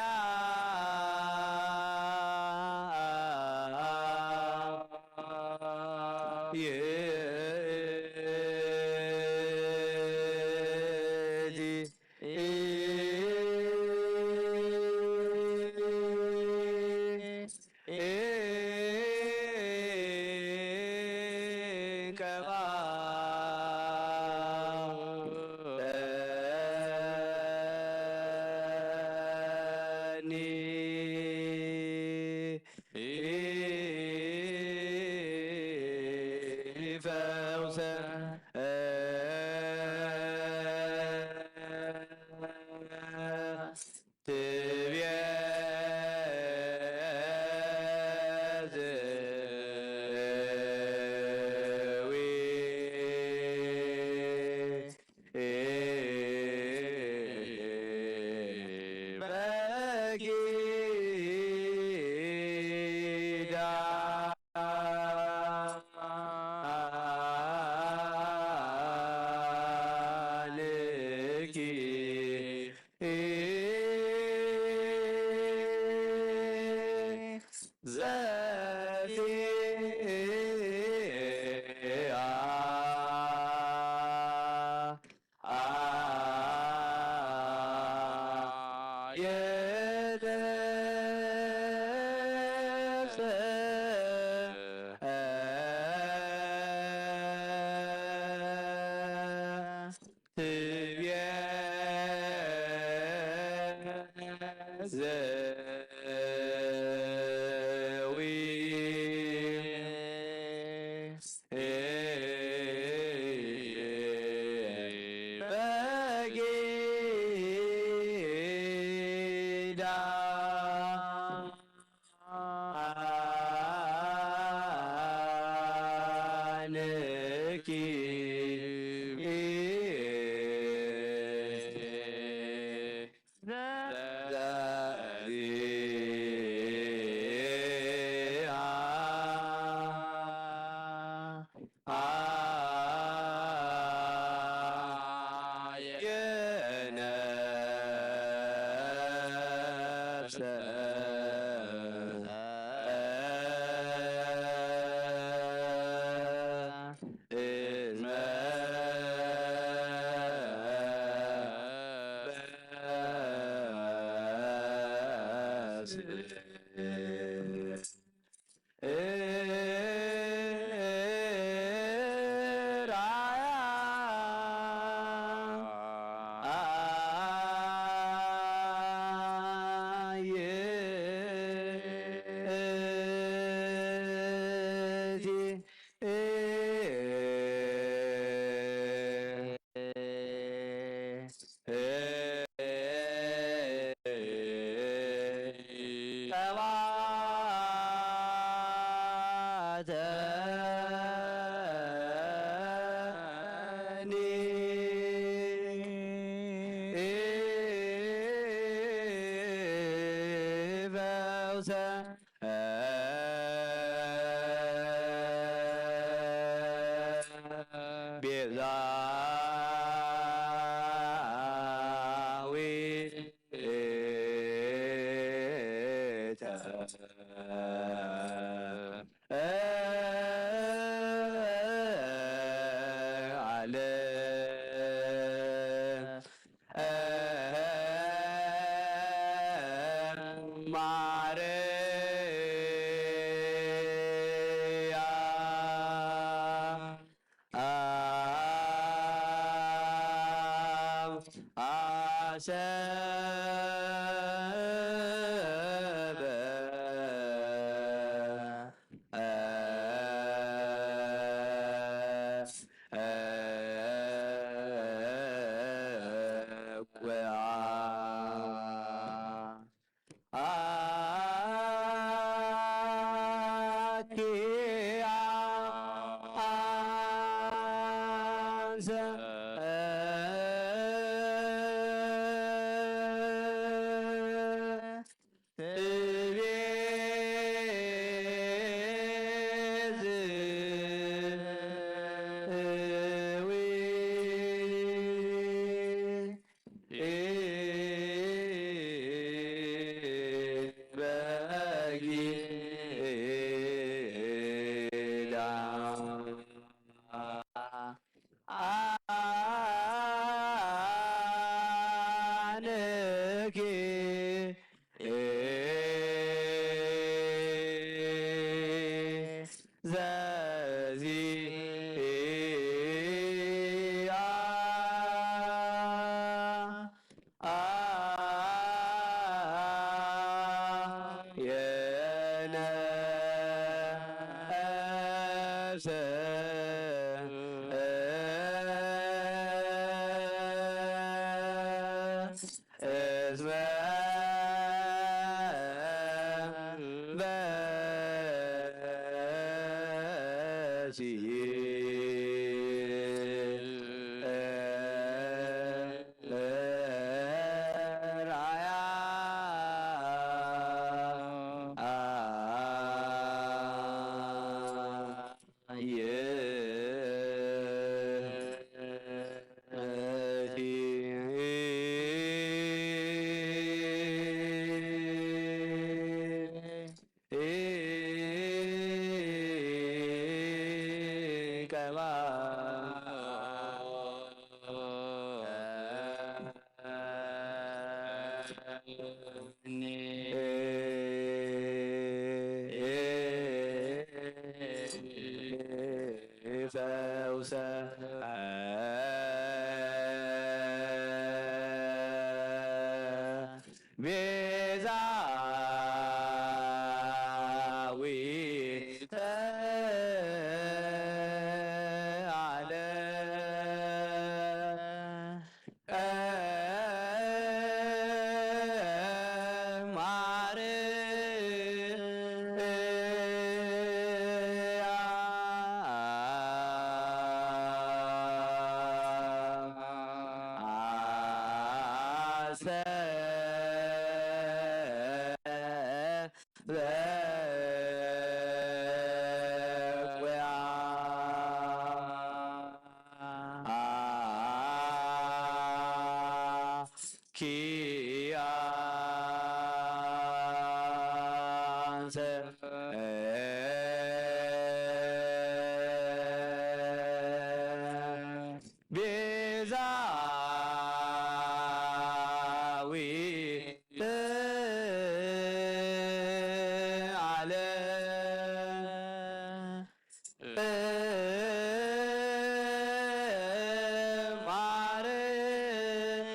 ይእቲ ፈውሰ ትብየ ዘዊ በኪዳ ልኪ ዘቲያ ትብየ ዘዊ በጊዳ ንኪ ትቤ ዝዊ በጊዳ ኣነኪ ዘዚኣ የነሰ እስመ በሲ ራያ ፈውሰ ቤዛዊተ ዓለም ኪያንሰ ቤዛዊተ ዓለም ማርያም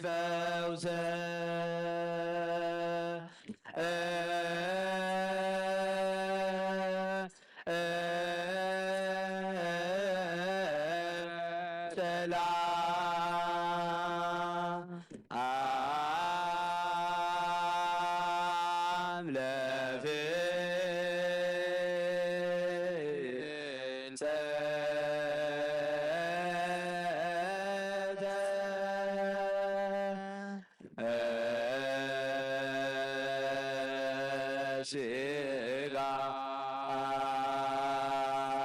ፈውሰ ሰላም ለፍልሰተ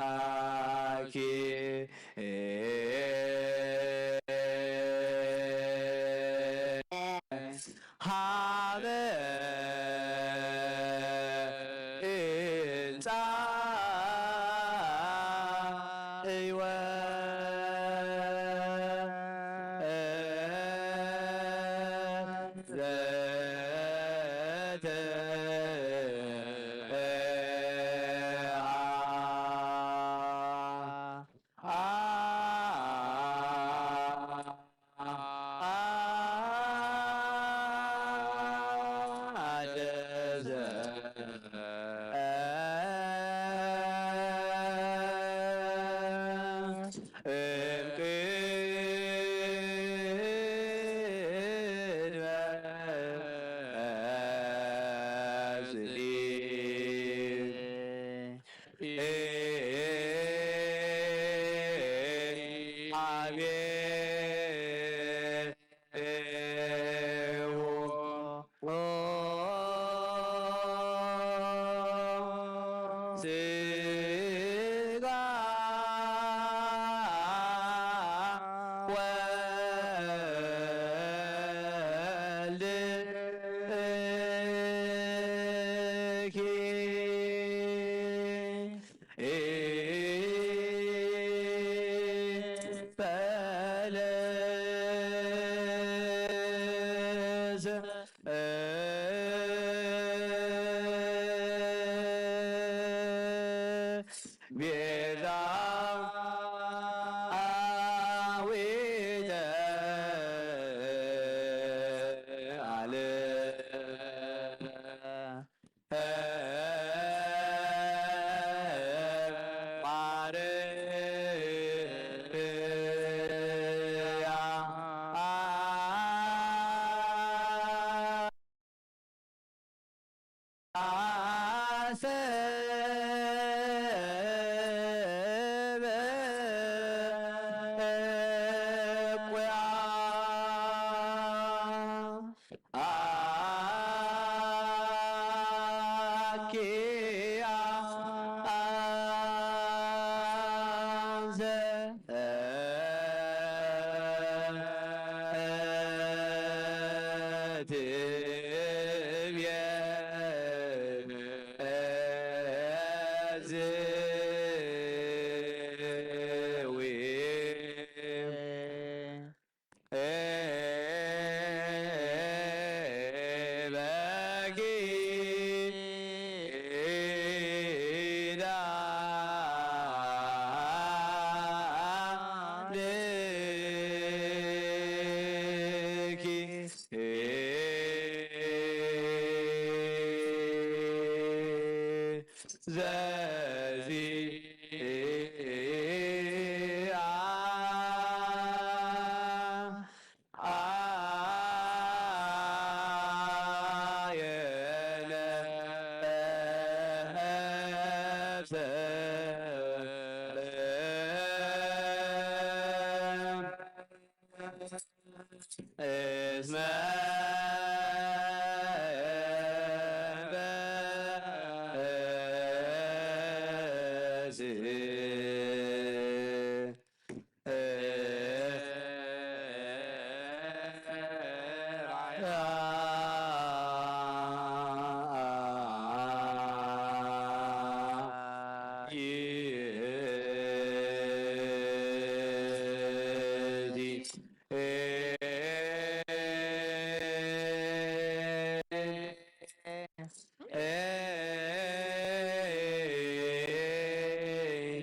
ስጋኪ ሀበ እንጻ ህይወት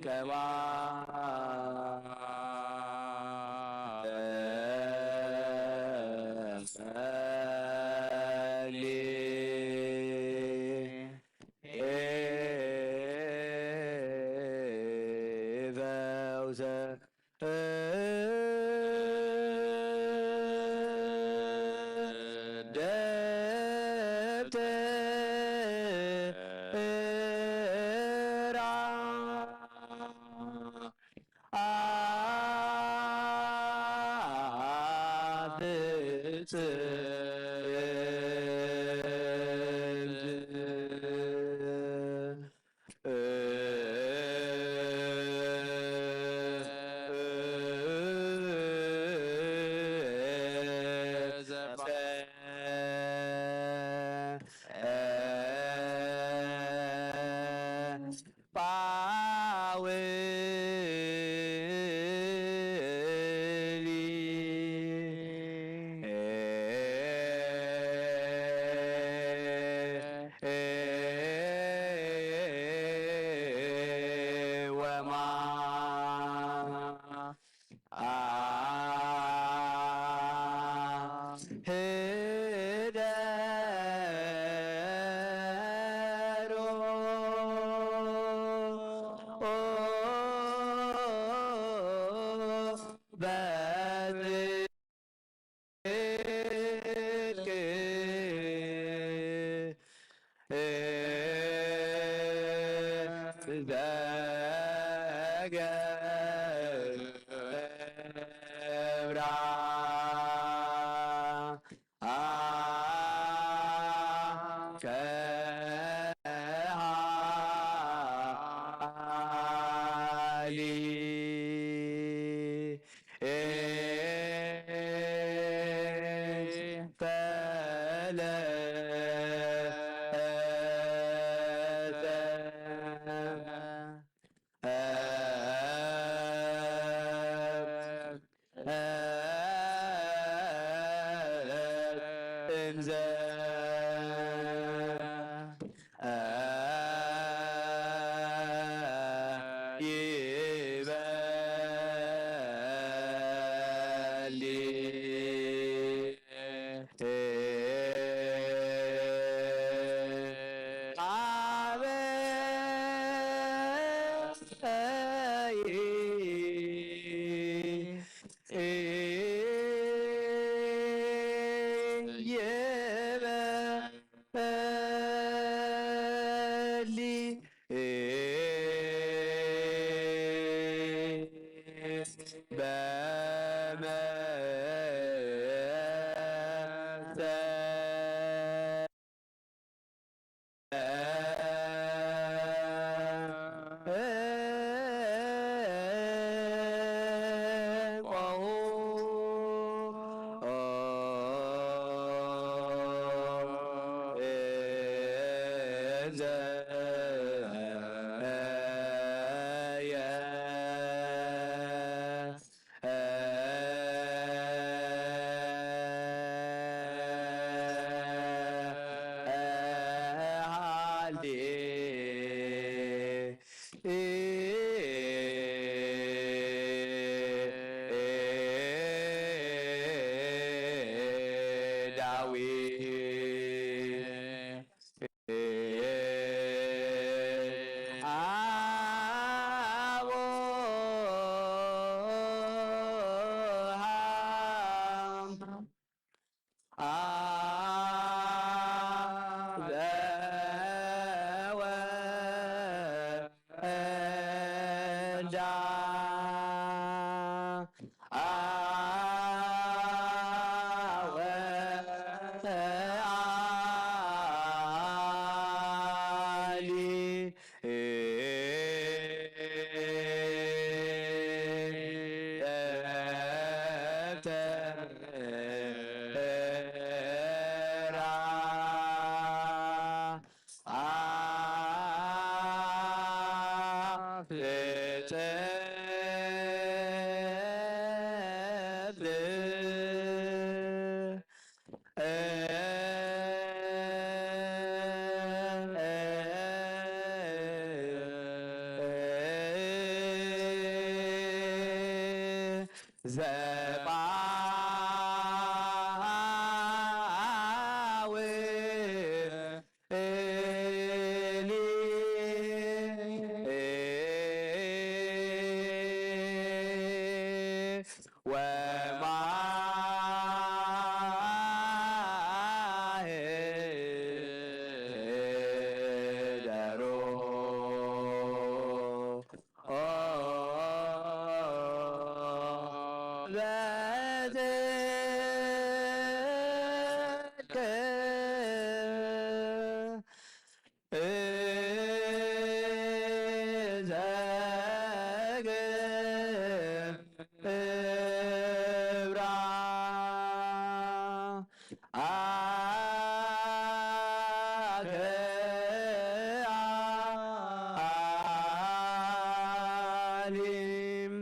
ከማ ዘጳዊ እሊ ወማህደሮ በጽድቅ እዘግብራ አከ አሊም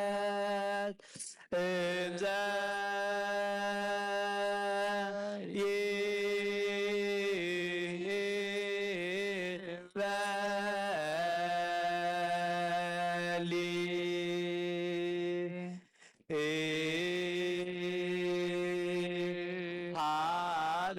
በለሰት እንዘ ይበሊ ሀበ ይበሊ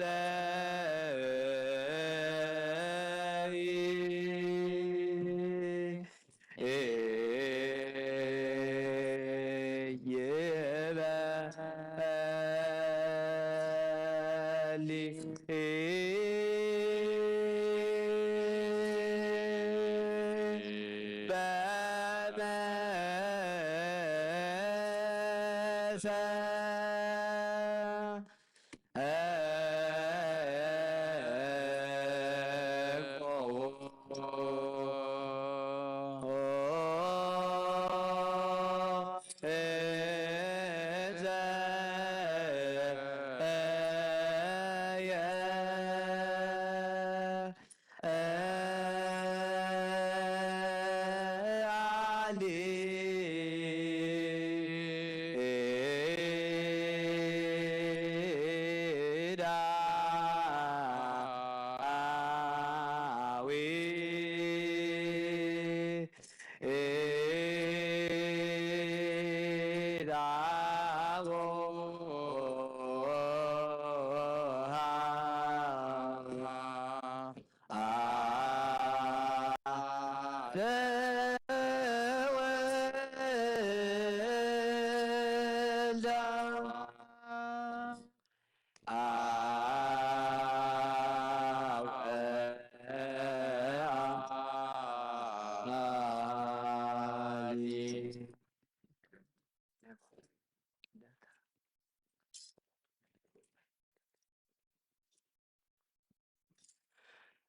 በመሰ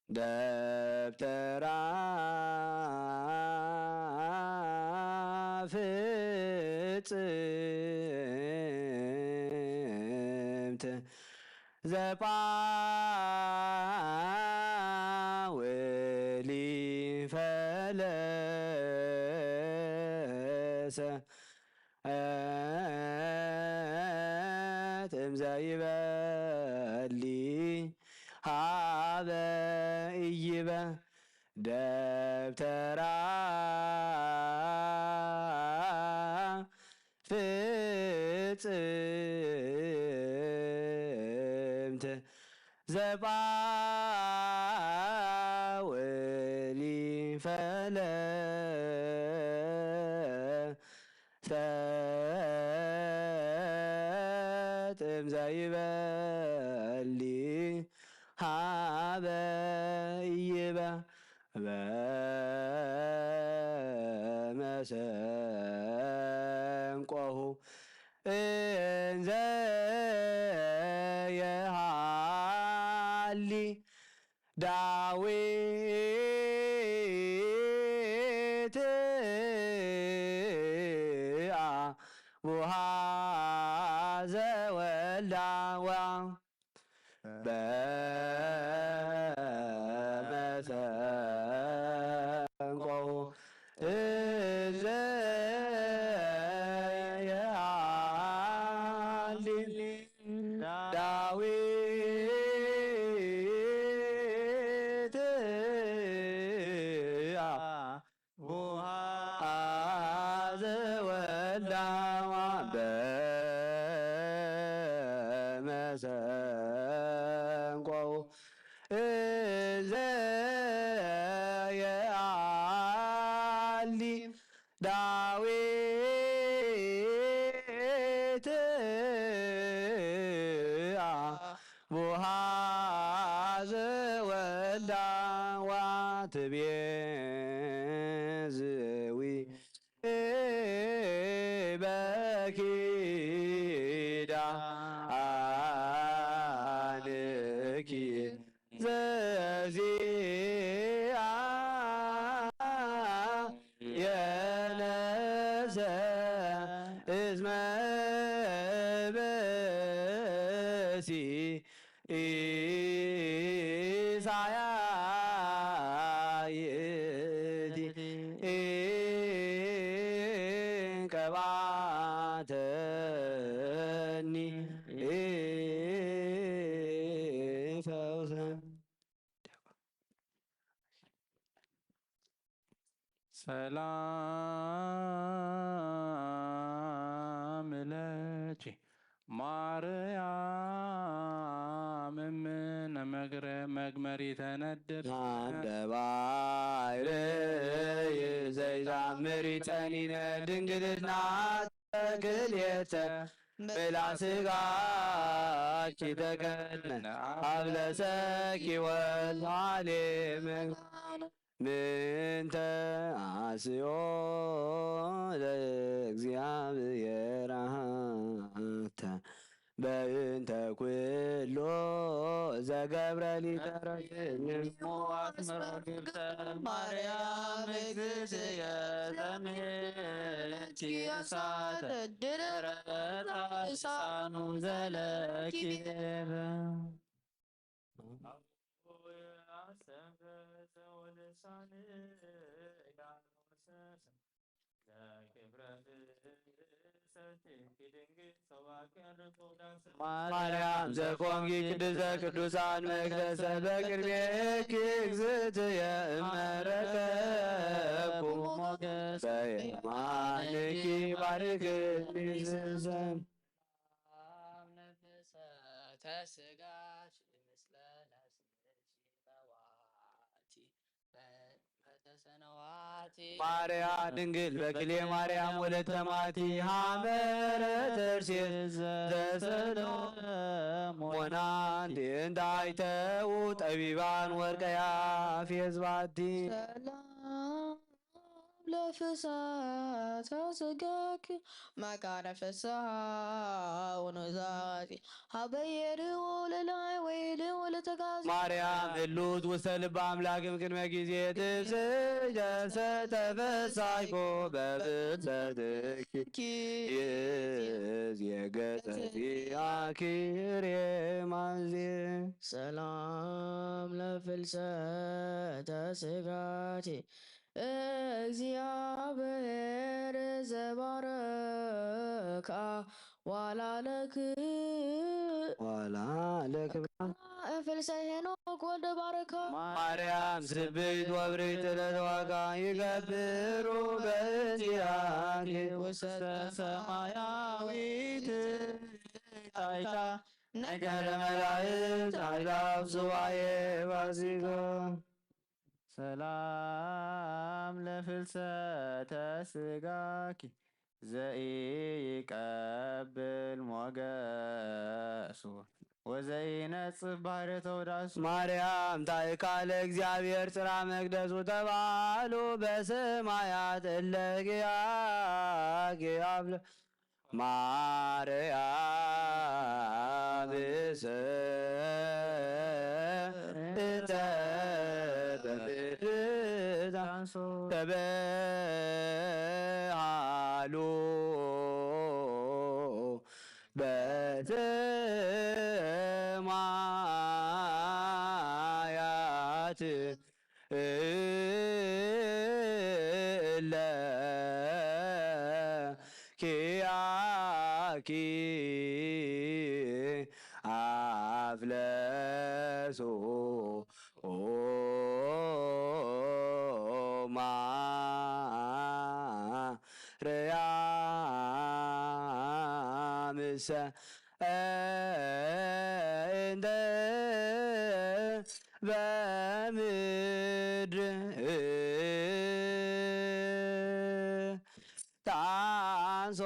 ደብተራ ፍጽምት ዘጳውሊ ፈለሰ ትእምዘ ይበሊ ሃበ ኢይበ ደብተራ ፍጽምት ዘጳውሊ ፈለ ሰጥም ዘይበሊ ሃበ ይበ በመሰንቆሁ እንዘ የሃሊ ዳዊት አቡሃ ዘወልዳ ወ በመሰንቆሁ እንዘ ዳዊት ኣቡሃ ዘወልዳ ዋትቤ ዝዊ በኪዳንኪ ዘዚኣ የነሰ እስመ በሲ ኢሳያ ይእቲ እንቀባተኒ ፈውሰ። ሰላም ለኪ ማርያም እምነ መግረ-፣ መግመሪተ ነድር። እንደ ባሕርይ ዘይዛምር ይጸኒነ ድንግልና ክልኤተ ምልኣ ስጋኪ ተቀነ አብለሰኪ ወልድ ዓሌመ ምንተ አስዮ ለእግዚአብሔር አሐተ በእንተ ኩሎ ዘገብረ ሊተረፍ እሞ አስመሮ ግብተ ማርያም እግዝእትየ ዘምሕቲ እሳተ ድረታ ልሳኑ ዘለኪ ማርያም ዘኮንኪ ቅድስተ ቅዱሳን መቅደሰ በቅድሜኪ እግዝእትየ እመረከብኩ ሞገሰ በየማንኪ ባርክኒ ስሰን ተስጋሽ ምስለ ነፍስኪ በዋቲ በተሰነዋቲ ማርያ ድንግል በክሌ ማርያም ወለተ ማቲ ሐመረ ተርሴስ ዘሰለሞና እንዲንዳይተው ጠቢባን ወርቀያ ፌዝባቲ ሰላም ለፍሳተ ስጋኪ መካነ ፍስሐ ወኑዛዜ ሀበ ይርኡ ለላይ ወይልኡ ለተጋዜ ማርያም ህሉት ውስተ ልበ አምላክ እምቅድመ ጊዜ ትስእለ ሰተፈሳይኮ በፍልሰትኪ ይእዜ ገጸ ዚአኪ ሬማዜ ሰላም ለፍልሰተ ስጋኪ እግዚአብሔር ዘባረካ ዋላ ለክ ዋላ ለክብራ እንፍልሰ ሄኖክ ወልደ ባረካ ማርያም ስብሕት ወብርክት ለተዋጋ ይገብሩ በእንቲአኪ ውስተ ሰማያዊት ታይታ ነገረ መላእክት አእላፍ ሱባኤ ባዚጎ ሰላም ለፍልሰተ ስጋኪ ዘኢይቀብል ሞገሱ ወዘኢነጽፍ ባሕረ ተውዳሱ ማርያም ታእካ ለእግዚአብሔር ጽራ መቅደሱ ተባሉ በሰማያት እለ ጊያኪ አብለ ማርያም እንተ በምድር ተበሃሉ በሰማያት እለ ኪያኪ አፍለሶ ማርያምሰ እንደ በምድር ሶሱ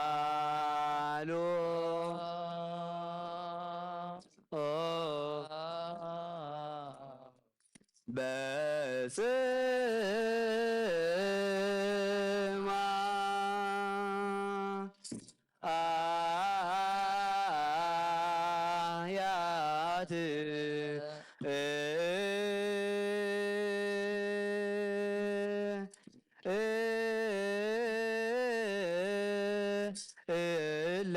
ተበሃሉ በስማ አያት እለ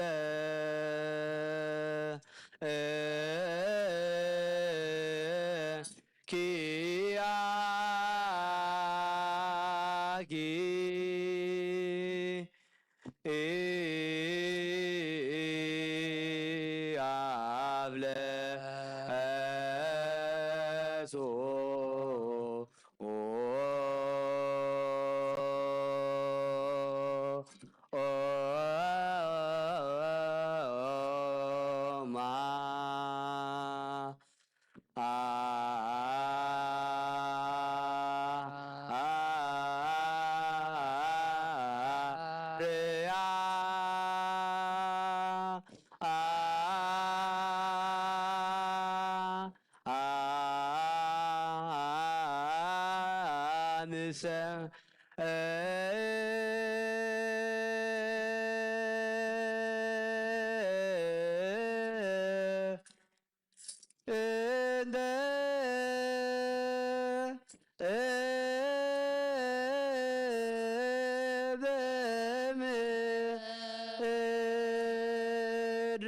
ኪያኪ አብለሶ ማ ርያ ኣንሰ እንደ በምድር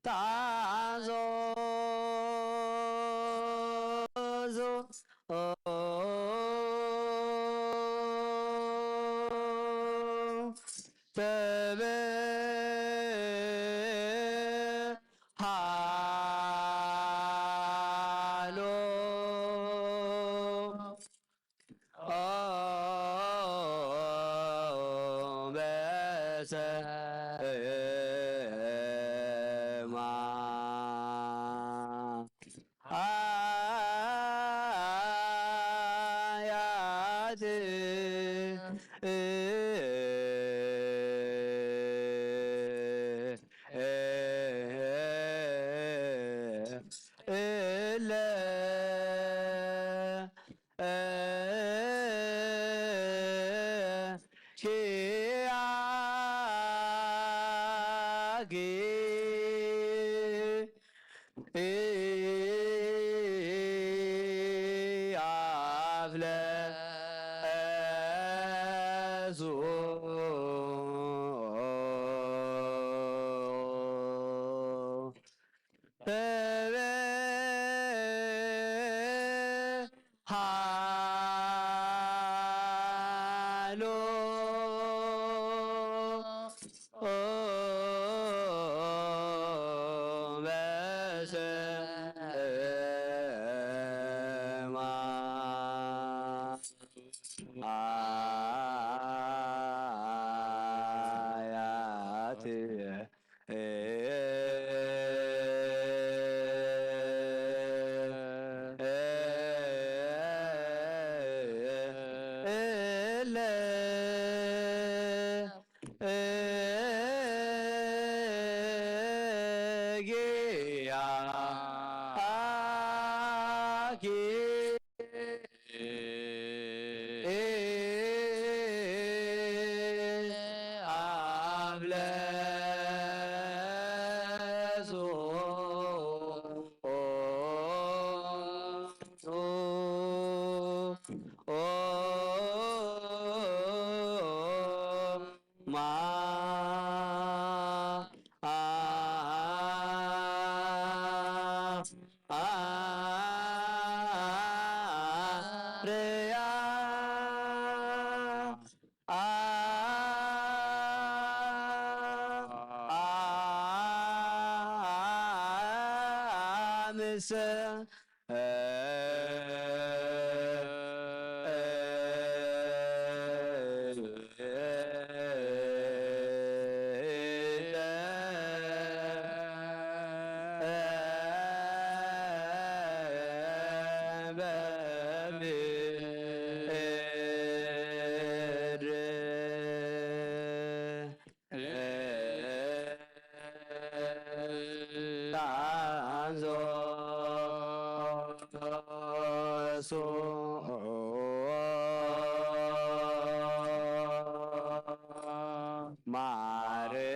ታዞ ተበሃሎ በሰማ አያት እለ ኪያኪ አፍለሱ ተበሃሎ በሰማ አያት እለ ጊያኪ አብለሶ ማ አርያ አምሰ ጣንዞ ማርያ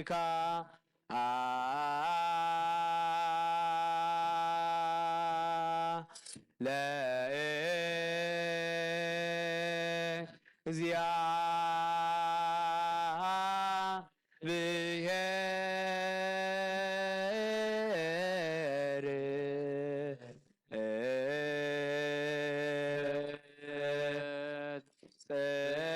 ካ አ ለእግዚአ ብሔር ጽላም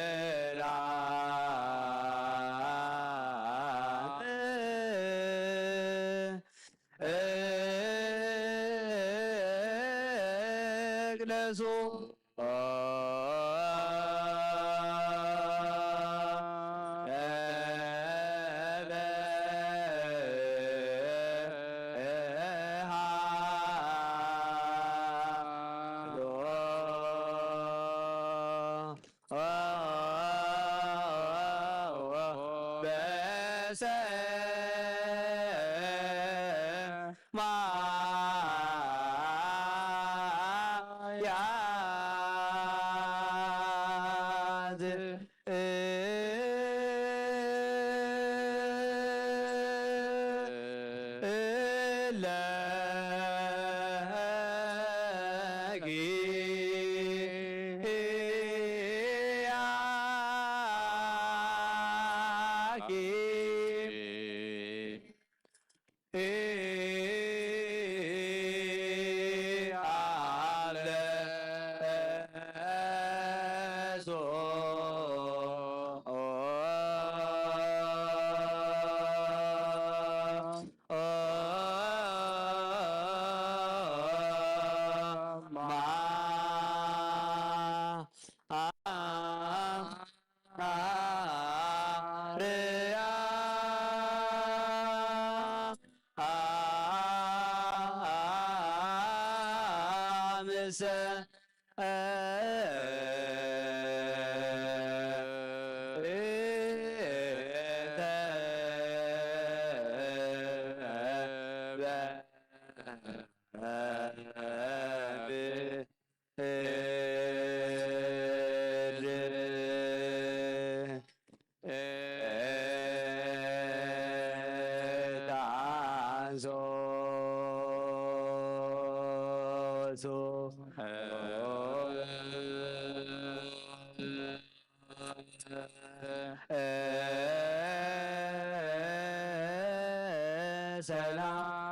እቅደሱ በሰማያት ሰላም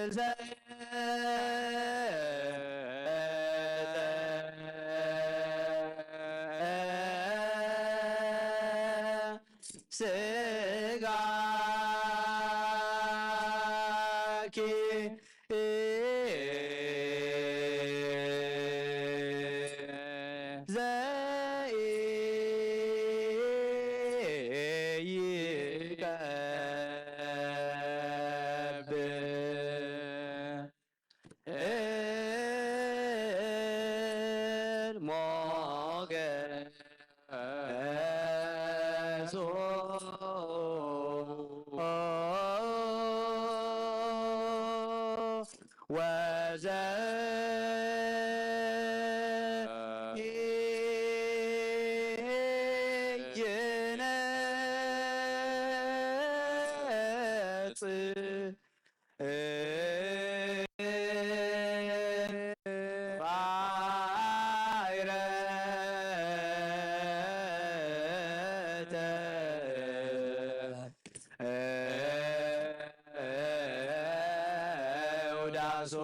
ለፍልሰ ስጋኪ ዘይቀብ ሞገሱ ወዘ ይነጽ ባይረተ ውዳሶ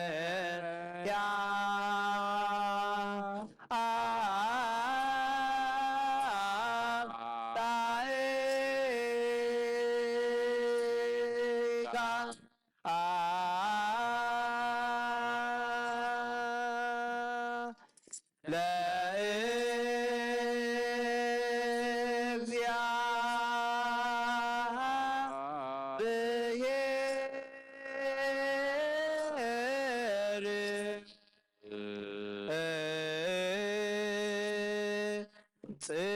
ማርያም ጣይካ ጽራመ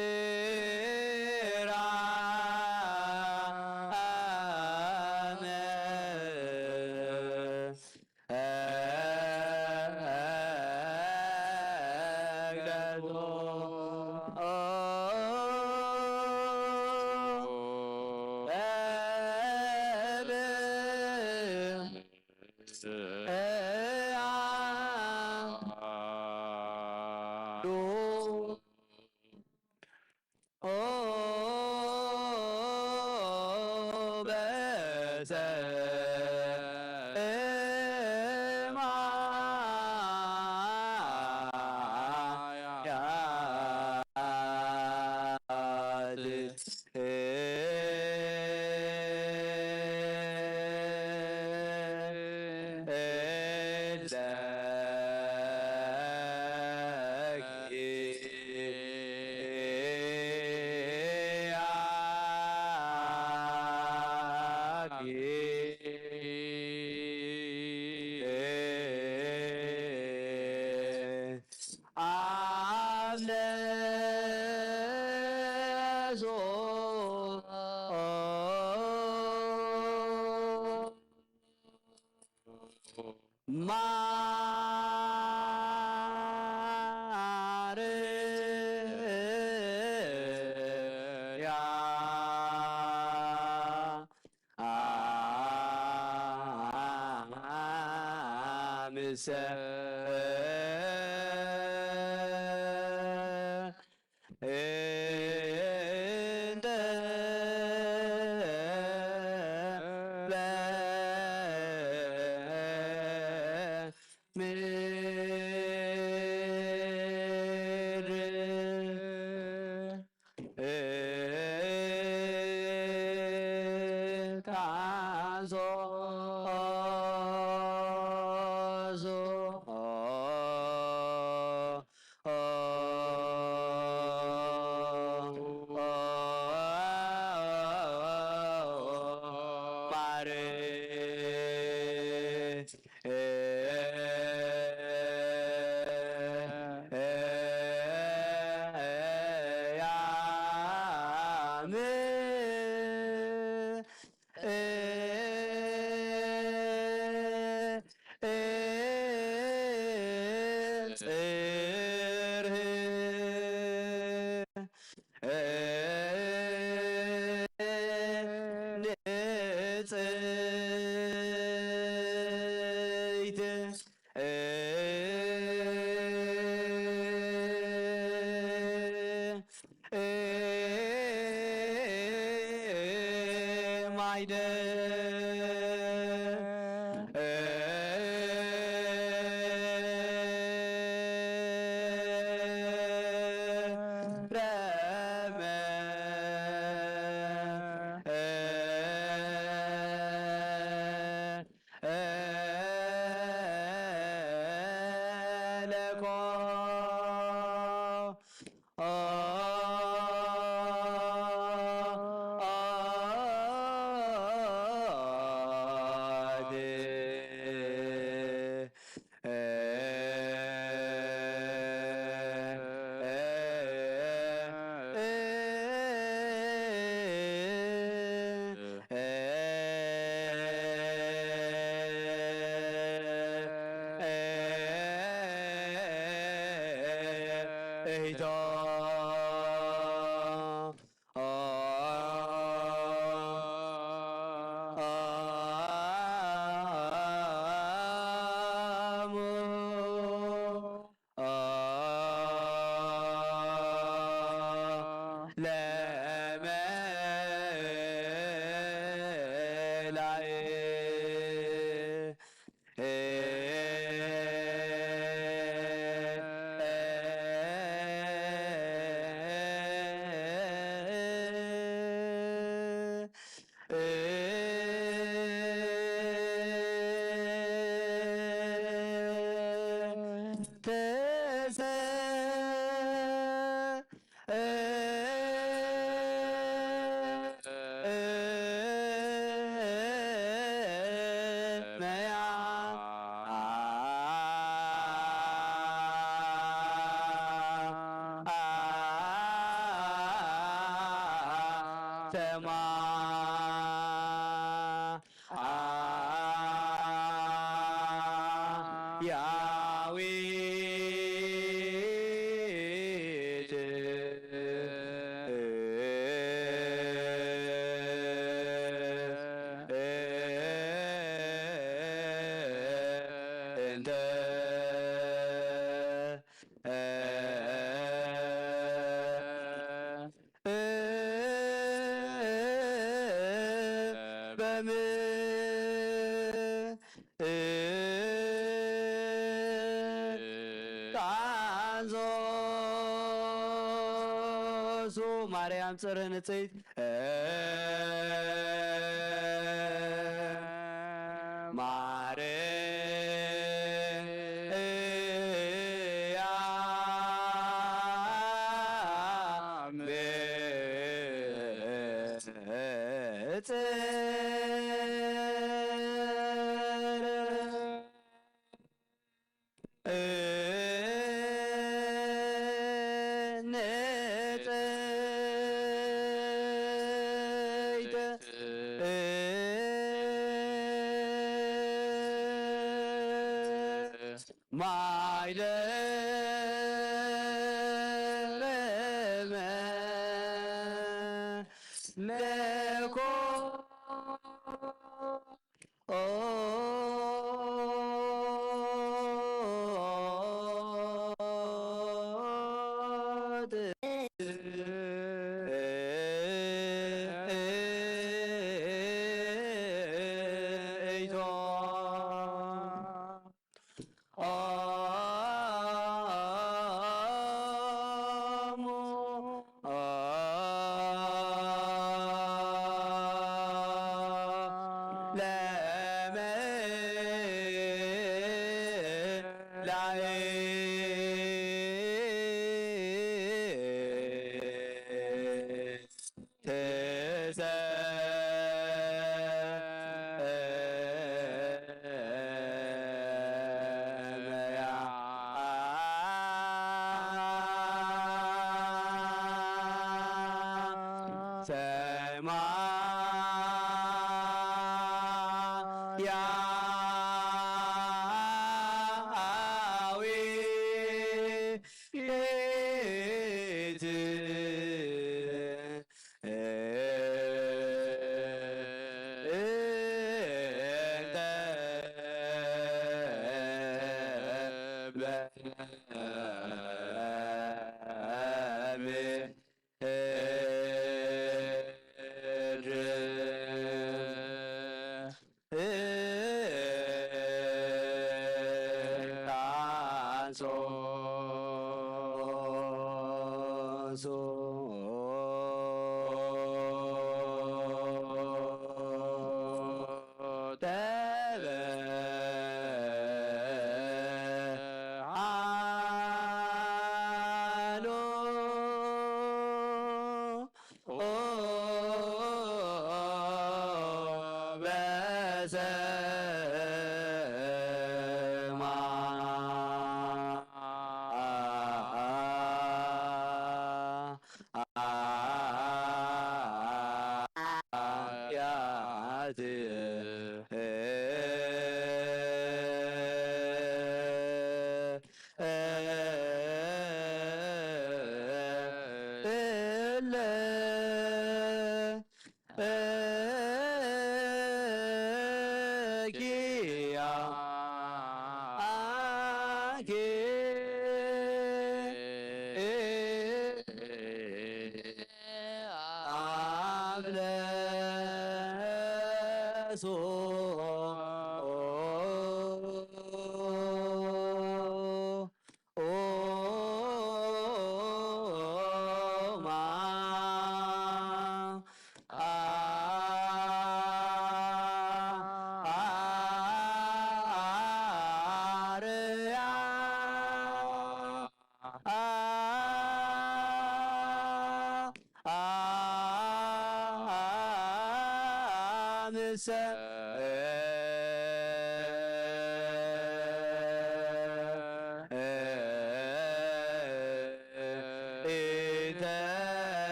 ሰማያዊት እንተ በም ቃንዞሱ ማርያም ጽርህ ንጽሕት ማርያም ጽርህ ንጽሕት ማይደር መለኮት ሰማያዊት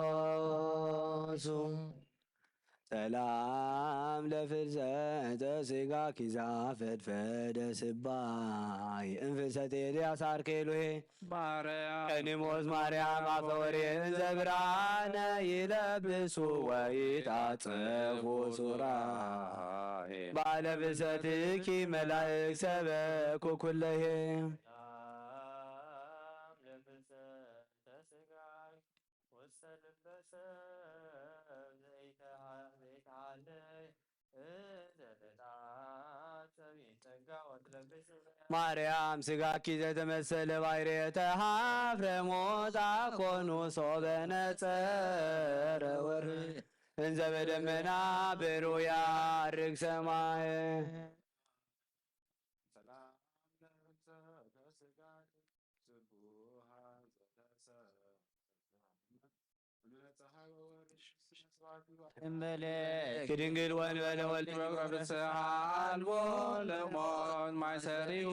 ሶሱ ሰላም ለፍልሰተ ስጋኪ ዛፈድፈደ ስባይ እንፍሰት ኤልያስ አርኬሉሄ ማርያም ቀኒሞስ ማርያም አፈወርቅ እንዘ ብርሃነ ይለብሱ ወይታጸፉ ሱራሄ ባለ ፍልሰትኪ መላእክ ሰበኩ ኩለሄ። ማርያም ስጋኪ ዘተመሰለ ባሕርየ ተሃፍረ ሞት አኮኑ ሶበ ነጸረ ወር እንዘ በደመና ብሩያ አርግ ሰማይ። እምበለ ክድንግል ወንበለ ወልድ ፍስሓ አልቦ ለሞት ማይሰሪኡ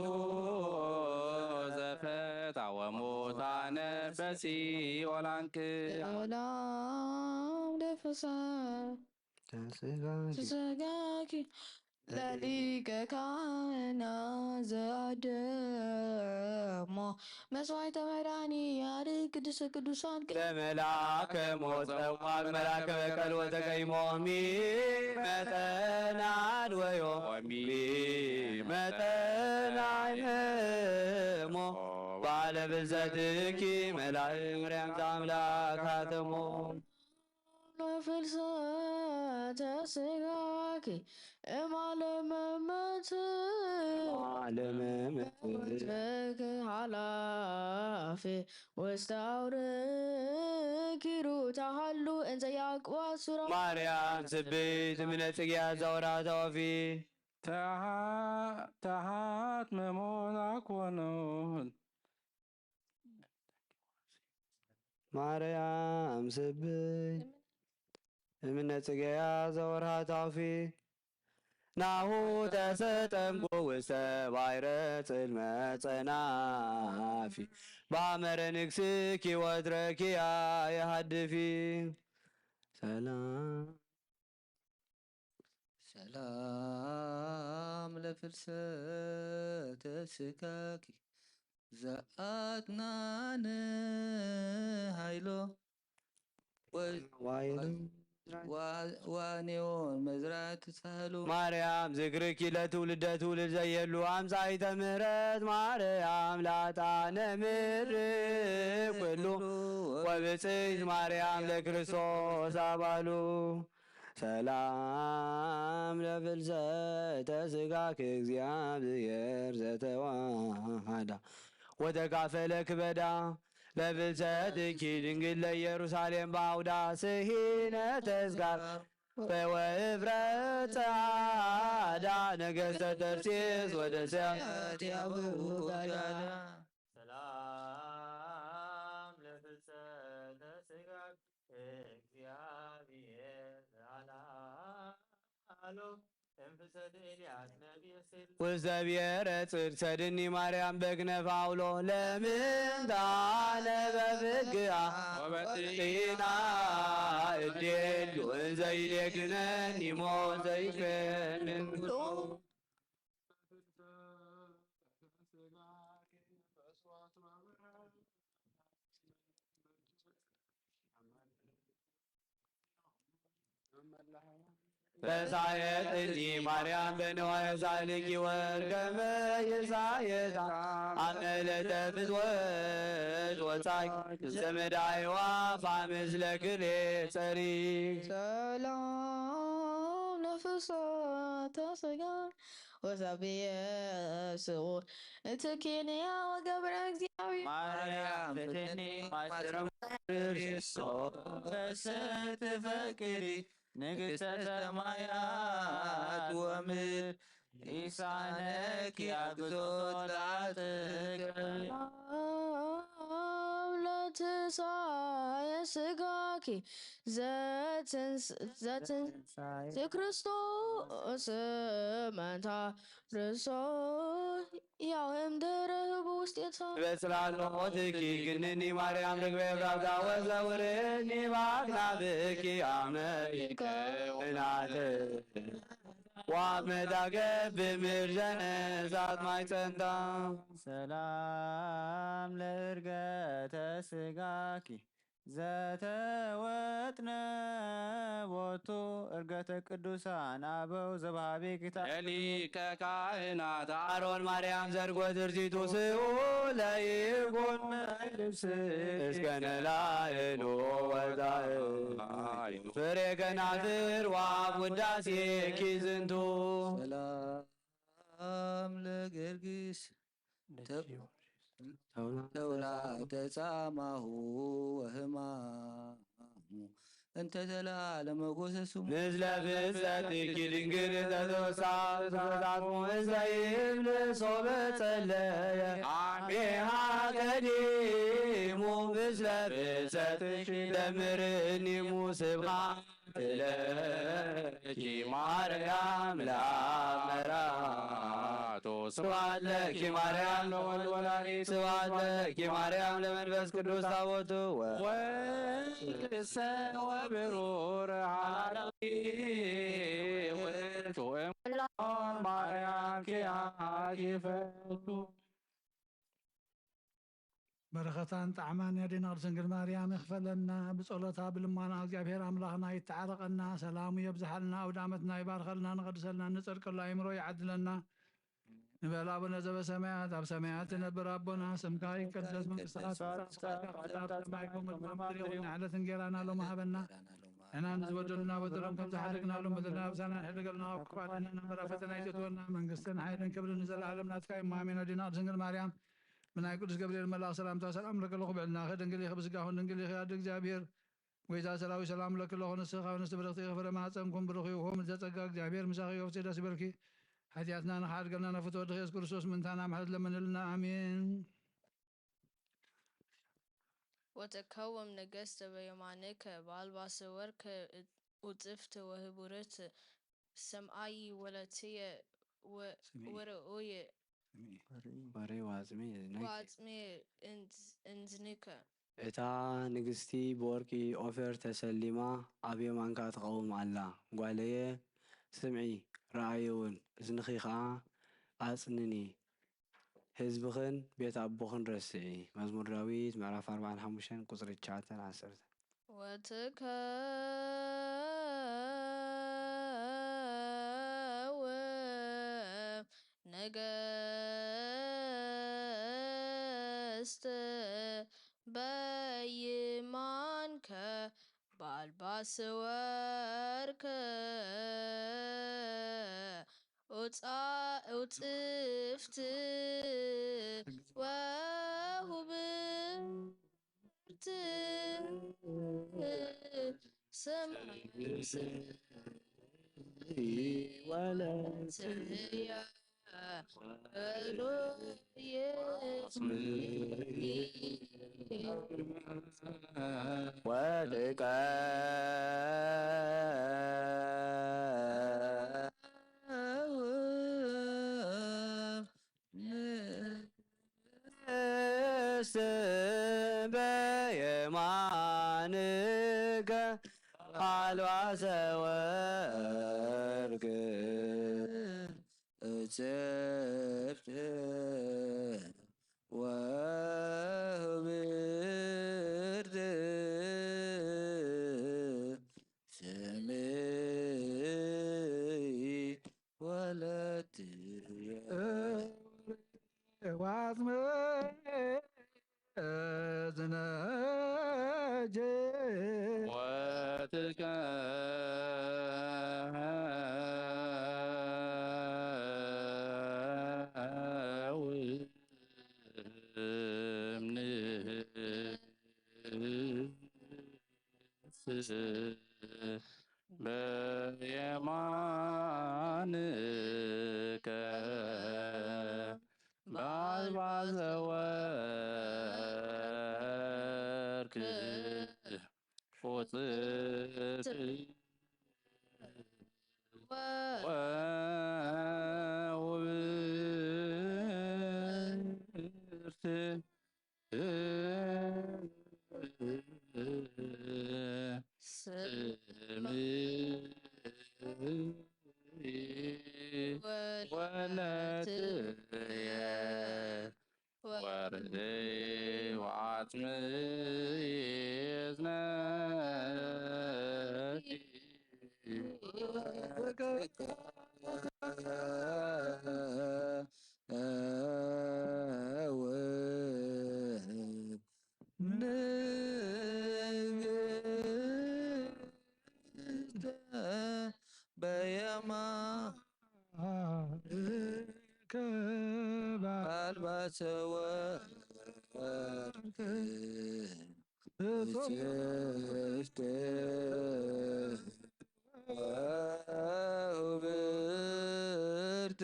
ዘፈታ ወሙታነ በሲኦል አንቅያ። ሰላም ለፍስሓ ተስጋኪ ለሊቀ ካህናት ዘአደሞ መስዋዕተ መድኃኒ ያድግ ቅድስተ ቅዱሳን ለመልአከ ሞት ጸዋር መልአከ በቀል ወተቀይሞ ሚ መጠን አድወዮ ሚ መጠን አይሞ ባለ ብዘትኪ መላእክት አምላክ አተሞ። ለፍልሰተ ስጋኪ እማለመመት እማለመመት ሞትኪ ኃላፊ ውስተ አውደ ኪሩ ተሃሉ እንዘ ያዕቅባ ሱራ ማርያም ስብሕት እምነ ጽጌያት ዘወርሃ ተወፊ። ተሃ- ተሃት መሞት አኮኑን ማርያም ስብይ እምነ ጽገያ ዘወርሃ ታውፊ ናሁ ተሰጠምኩ ውስተ ባሕረ ጽልመት ጸናፊ ባመረ ንግስኪ ወትረኪያ የሃድፊ ሰላም ሰላም ለፍልሰተ ስጋኪ ዘአትናን ኃይሎ ወ- ዋይሉ ዋ- ዋኔዎን መዝራት ሳህሉ ማርያም ዝክርኪ ለትውልደ ትውልድ ዘየሉ አምሳይተ ምህረት ማርያም ላጣነ ምድር ኩሉ ወብፅዕት ማርያም ለክርስቶስ አባሉ ሰላም ለፍልሰተ ስጋኪ እግዚአብሔር ዘተዋሃዳ ወተካፈለ ክበዳ ለፍልሰትኪ ድንግል ለኢየሩሳሌም በአውዳ ስሂነ ተዝካር ወእፍረ ጸዓዳ ነገሥተ ተርሴስ ወደስያት ያቡዳዳ ሰላም ለፍልሰተ ስጋኪ እግዚአብሔር አላሎ እንፍሰት ኤልያስ ነቢይ ሲል ውስተ ብሔረ ጽድቅ ሰድኒ ማርያም በግነ ፋውሎ ለምንታነ በፍግአ ወበጥቂና እዴሉ እንዘ ይሌግነኒ ሞት ዘይፈንን ተሳየጥኒ ማርያም በንዋየ ዛልኪ ወርገመ የሳየጣ አመለተ ፍትወት ወጻይ ዘመዳይዋ ፋምስ ለክሌ ጸሪ ሰላም ለፍሰተ ስጋ ወሰብየ ስውር እትኬንያ ወገብረ እግዚአብሔር ማርያም ፍትኒ ማስረ ክርስቶስ ትፈቅሪ ንግሥተ ሰማያት ወምድር ኢሳነኪ አግዞት ለአጥቅ ለትንሳኤ ስጋኪ ዘትንስ- ዘትን- ዘክርስቶስ ስመንታ ርሶ ያው እምድር ህቡ ውስጤታ በጽላሎትኪ ግንኒ ማርያም ርግቤ ብራብዳ ወዘውርኒ ባክናብኪ ኣመሪከ ወናት ዋብ መዳገብ ብምርዘነ እሳት ማይ ጸንታ ሰላም ለእርገተ ስጋኪ ዘተወጥነ ቦቱ እርገተ ቅዱሳን ኣበው ዘባሃቢ ጌታ ሊቀ ካህናት ኣሮን ማርያም ዘርጎ ድርዚቱ ስኡ ለይኩን ልብስ እስከ ነላእሎ ወዛእ ፍሬ ከናፍር ዋብ ውዳሴኪ ዝንቱ ሰላም ለገርግስ ተውላተ ጻማሁ ወህማሙ እንተ ዘላለመ ጎሰሱ ምስለ ፍልሰትኪ ድንግል ተተወሳ ተተወሳትሙ እንዘ ይብል ሶበ ጸለየ ኣሜሃ ቀዲሙ ምስለ ፍልሰትኪ ደምርኒሙ ስብሃ ለኪ ማርያም ለአብ መራቶ ስብሐት ለኪ ማርያም ለወልድ ወላዲቱ ስብሐት ለኪ ማርያም ለመንፈስ ቅዱስ ታቦቱ ወወልድሰ ወብሩር ሐራዊ ውእቱ እምሆን ማርያም ኪያኪ ፈቱ በረኸታን ጣዕማን ያዴና ቅድስት ድንግል ማርያም ይኽፈለና። ብጸሎታ ብልማና እግዚኣብሔር ኣምላኽና ይተዓረቐና፣ ሰላሙ የብዝሓልና፣ ኣውደ ዓመትና ይባርኸልና፣ ንቐድሰልና፣ ንጸድቀሉ ኣይምሮ ይዓድለና። ንበል ኣቡነ ዘበሰማያት ኣብ ሰማያት ትነብር ኣቦና ስምካ ይቀደስ መንግስትካ ትምጻእ ፍቃድካ ኣብ ሰማይ ከምኡ እውን ኣብ ምድሪ ይኹን። ንዕለት እንጌራና ሎሚ ሃበና ንሕና ንዝበደሉና በደሎም ከም ዝሓለግናሎም በደልና ኣብሳና ንሕደገልና ካብ ክፋት ንሕና እምበር ኣብ ፈተና ኣይተእትወና መንግስትን ሓይልን ክብርን ንዘለኣለም ናትካ እዩ። ኣሜን። ኣዴና ቅድስት ድንግል ማርያም ብናይ ቅዱስ ገብርኤል መልኣኽ ሰላምታ ሰላም እብለኪ ኣለኹ። ብዕልናኺ ድንግል ኢኺ፣ ብስጋኹን ድንግል ኢኺ። ኣደ እግዚኣብሔር ጐይታ ሰራዊት ሰላም እብለኪ ኣለኹ። ንስኺ ካብ ኣንስቲ ብርኽቲ ኢኺ፣ ፍረ ማህፀንኩም ብሩኽ እዩ። ሆ ምልዕተ ጸጋ እግዚኣብሔር ምሳኺ እዩ። ኦፍሲ ደስ ይበልኪ። ሓጢኣትና ንኽሓድገልና ናብ ፍትወ ወድኺ የሱስ ክርስቶስ ምእንታና ምሕረት ለምንልና። ኣሜን። ወተከወም ነገስተ በየማንከ በአልባሰ ወርቅ ውጽፍት ወህቡርት ሰምአይ ወለትየ ወርኡየ ወሬ ዋጽሜ እዝነኪ ዋጽሜ እንዝንከ እታ ንግስቲ ብወርቂ ኦፌር ተሰሊማ ኣብ የማንካ ትቐውም ኣላ። ጓለየ ስምዒ፣ ረኣዪ እውን፣ እዝንኺ ኸኣ ኣጽንኒ፣ ህዝብኽን ቤት ኣቦኽን ረስዒ። መዝሙር ዳዊት ምዕራፍ ኣርባዓን ሓሙሽተን ቁጽሪ ትሽዓተን ዓሰርተን። ወትከወም ነገስት በይማንከ በአልባሰ ወርቅ ውጽፍት ወሁብርት ሰማይ ወለትያ ወድቀ በየማንከ አልባሰ ወርቅ እጽፍት ወህብርት ስምዒ ወለትየ ዋጽመ እዝነጀ ወትከውን ንስ በየማንከ በአልባሰ ወርቅ ውጽፍ ወውብርት ስምዒ ወለትየ ወርህይ ወዓጽምይ እዝነኪ ንግስተ በየማንከ ባልባሰ ወርቅ ብጽሕፍት ወውብርት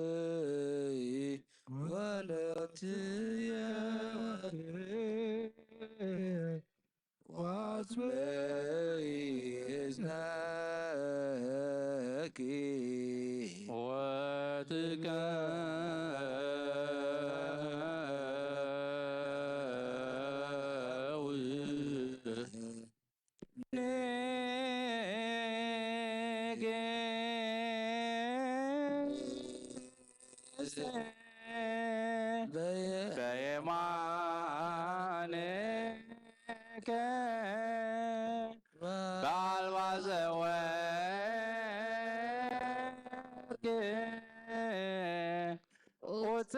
ስምዒ ወለትየ ወአጽምዒ እዝነኪ ወትቀዊ ንግስተ በየማንከ በአልባሰ ወርቅ ቁጽ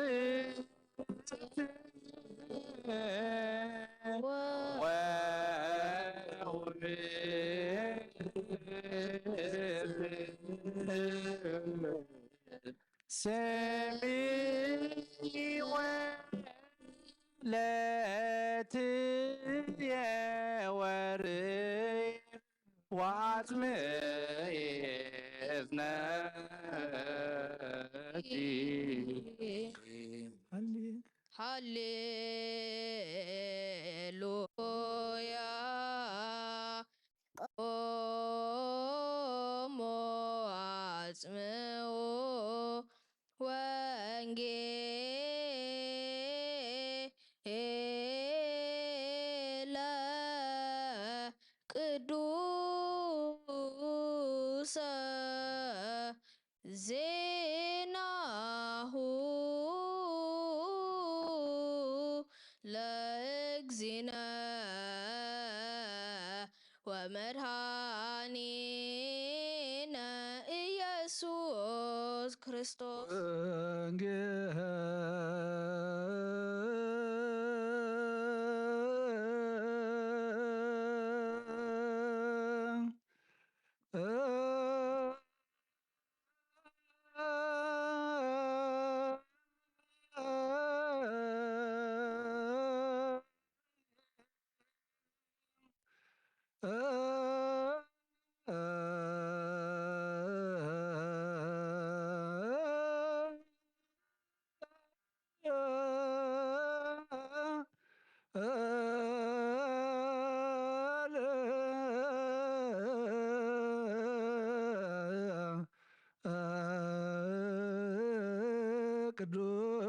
ስምዒ ወለትየ ወርይ ወአጽምዒ እዝነኪ። ሃሌሉያ። ኦሞ አጽምዑ ወንጌለ ቅዱሰ ዜናሁ ለእግዚእነ ወመድኃኒነ ኢየሱስ ክርስቶስ።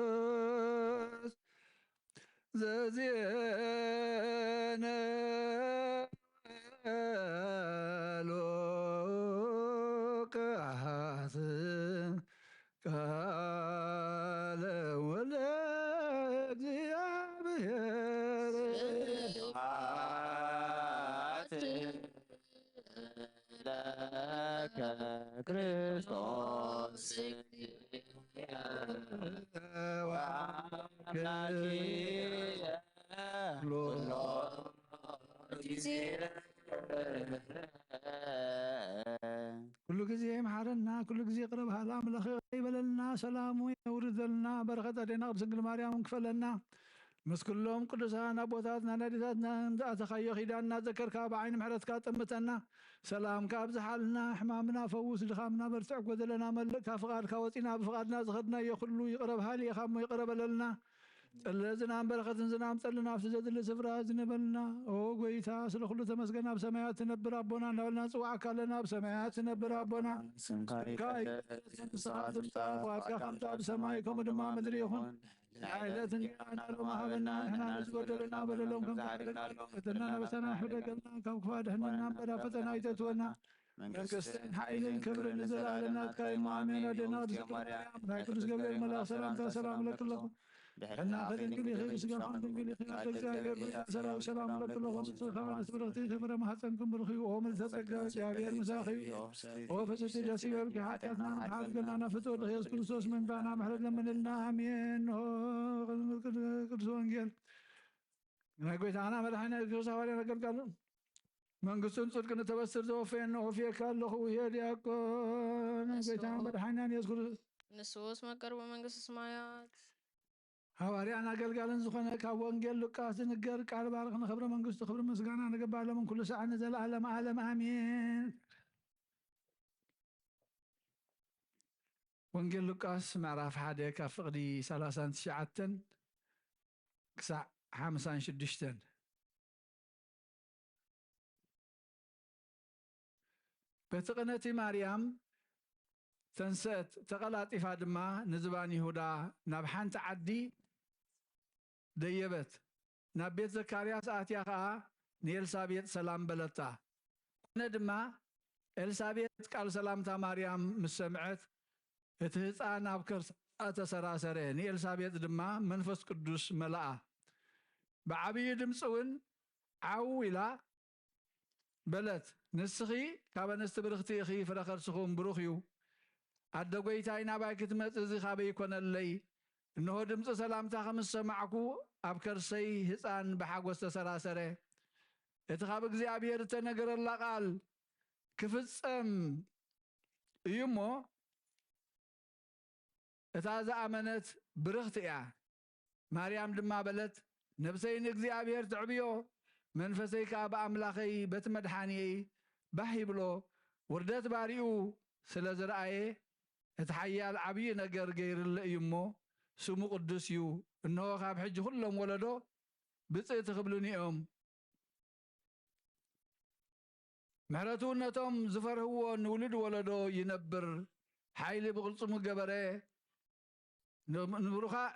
ቅዱስ ዘዜነ ሉቃስ ቃለ ወልደ እግዚአብሔር። ስብሐት ለከ ክርስቶስ ወአምላክየ ኩሎ ጊዜ። ኩሉ ግዜ ይምሓረና፣ ኩሉ ግዜ ይቕረ በሃሊ ኣምላኽ ይቕረ ይበለልና፣ ሰላሙ የውርደልና፣ በረኸት ኣዴና ቅድስት ድንግል ማርያም ክፈለና፣ ምስ ኩሎም ቅዱሳን ኣቦታትና ኣዴታትና ዝኣተኻዮ ኪዳን እናዘከርካ ብዓይኒ ምሕረትካ ጠምተና፣ ሰላምካ ኣብዝሓልና፣ ሕማምና ፈውስ፣ ድኻምና በርትዕ፣ ጎደለና መልእ፣ ካብ ፍቓድካ ወፂና ብፍቓድና ዝኸድናዮ ኩሉ ይቕረ በሃሊ ኢኻ እሞ ይቕረ በለልና። ጸለ ዝናም በረኸትን ዝናም ጸልን ኣብቲ ዘድሊ ስፍራ ዝነበልና። ኦ ጎይታ፣ ስለ ኩሉ ተመስገን። ኣብ ሰማያት ትነብር ኣቦና እናበልና ንጽዋዕካ ኣለና። ኣብ ሰማያት ትነብር ኣቦና፣ ስምካ ስምካ ይቀደስ፣ ይትቀደስ፣ መንግስትኻ ትምጻእ፣ ትምጻእ፣ ፍቓድካ ከምቲ ኣብ ሰማይ ከምኡ ድማ ኣብ ምድሪ ይኹን። ናይ ዕለት እንጀራና ሎሚ ሃበና፣ ንሕና ንዝበደሉና በደሎም ከም ንሕድግ ንበደሎም፣ ፈተና ነበሰና ሕደገልና፣ ካብ ክፉእ ኣድሕነና እምበር፣ ኣብ ፈተና ኣይተእትወና። መንግስትን ሓይልን ክብርን ንዘለኣለም ናትካ እዩ። ኣሜን። ኣዴና ቅድስቲ ማርያም፣ ናይ ቅዱስ ገብርኤል መልኣኽ ሰላምታ ሰላም እብለኪ ኣለኹ። ብሕልና ድንግል ኢኺ፣ ብስጋኺ ድንግል ኢኺ። ኣደ እግዚኣብሔር ጎይታ ሰላም ሰላም እብለኪ ኣለኹ። ንስኺ ከማን ብርኽቲ ፍረ ማህፀንኩም ብሩኽ እዩ። ኦ ምልዕተ ጸጋ፣ እግዚኣብሔር ምሳኺ እዩ። ኦ ፍጽምቲ ደስ ይበልኪ፣ ሓጢኣትና ምሕረት ገናና ፍትወ ድኺ ኢየሱስ ክርስቶስ ምንባና ምሕረት ለምንልና። ኣሜን። ኦ ቅዱስ ወንጌል ናይ ጎይታና መድሓኒና ኢየሱስ ክርስቶስ ሃዋርያ ነገርጋሉ መንግስቱን ጽድቅን እተበስር ዘወፈየኒ ወፍየካ ኣለኹ። ይሄ ዲያቆን ጎይታ መድሓኒና ኢየሱስ ክርስቶስ ንስውስ መቀርቡ መንግስቲ ሰማያት። ሃዋርያን ኣገልጋልን ዝኾነ ካብ ወንጌል ሉቃስ ዝንገር ቃል ባርኽ ንኽብሪ መንግስቱ ክብሪ ምስጋና ንግባእ ሎምን ኩሉ ሰዓት ንዘለኣለም ዓለም ኣሜን። ወንጌል ሉቃስ ምዕራፍ ሓደ ካብ ፍቕዲ ሰላሳን ትሽዓተን ክሳዕ ሓምሳን ሽዱሽተን። በቲ ቅነቲ ማርያም ተንሰአት፣ ተቐላጢፋ ድማ ንዝባን ይሁዳ ናብ ሓንቲ ዓዲ ደየበት። ናብ ቤት ዘካርያስ ኣትያ ኸኣ ንኤልሳቤጥ ሰላም በለታ። ኮነ ድማ ኤልሳቤጥ ቃል ሰላምታ ማርያም ምስ ሰምዐት፣ እቲ ህጻን ኣብ ከርሳ ተሰራሰረ፣ ንኤልሳቤጥ ድማ መንፈስ ቅዱስ መለኣ። ብዓብዪ ድምፂ እውን ዓው ኢላ በለት፣ ንስኺ ካብ ኣንስቲ ብርኽቲ ኢኺ፣ ፍረ ከርስኺ እውን ብሩኽ እዩ። ኣደ ጐይታይ፣ ናባይ ክትመጽእ እዚ ካበይ ይኮነለይ? እንሆ ድምፂ ሰላምታኺ ምስ ሰማዕኩ፣ ኣብ ከርሰይ ህፃን ብሓጎስ ተሰራሰረ። እቲ ካብ እግዚኣብሔር እተነገረላ ቃል ክፍጸም እዩ እሞ፣ እታ ዝኣመነት ብርኽቲ እያ። ማርያም ድማ በለት፣ ነብሰይ ንእግዚኣብሔር ተዕብዮ፣ መንፈሰይ ከኣ ብኣምላኸይ በቲ መድሓንየይ ባህ ይብሎ። ውርደት ባሪኡ ስለ ዝረኣየ፣ እቲ ሓያል ዓብዪ ነገር ገይርለ እዩ እሞ፣ ስሙ ቅዱስ እዩ። እንሆ፣ ካብ ሕጂ ኩሎም ወለዶ ብፅእቲ ክብሉኒ እዮም። ምሕረቱ ነቶም ዝፈርህዎ ንውሉድ ወለዶ ይነብር። ሓይሊ ብቕልጽሙ ገበረ። ንምሩኻ-፣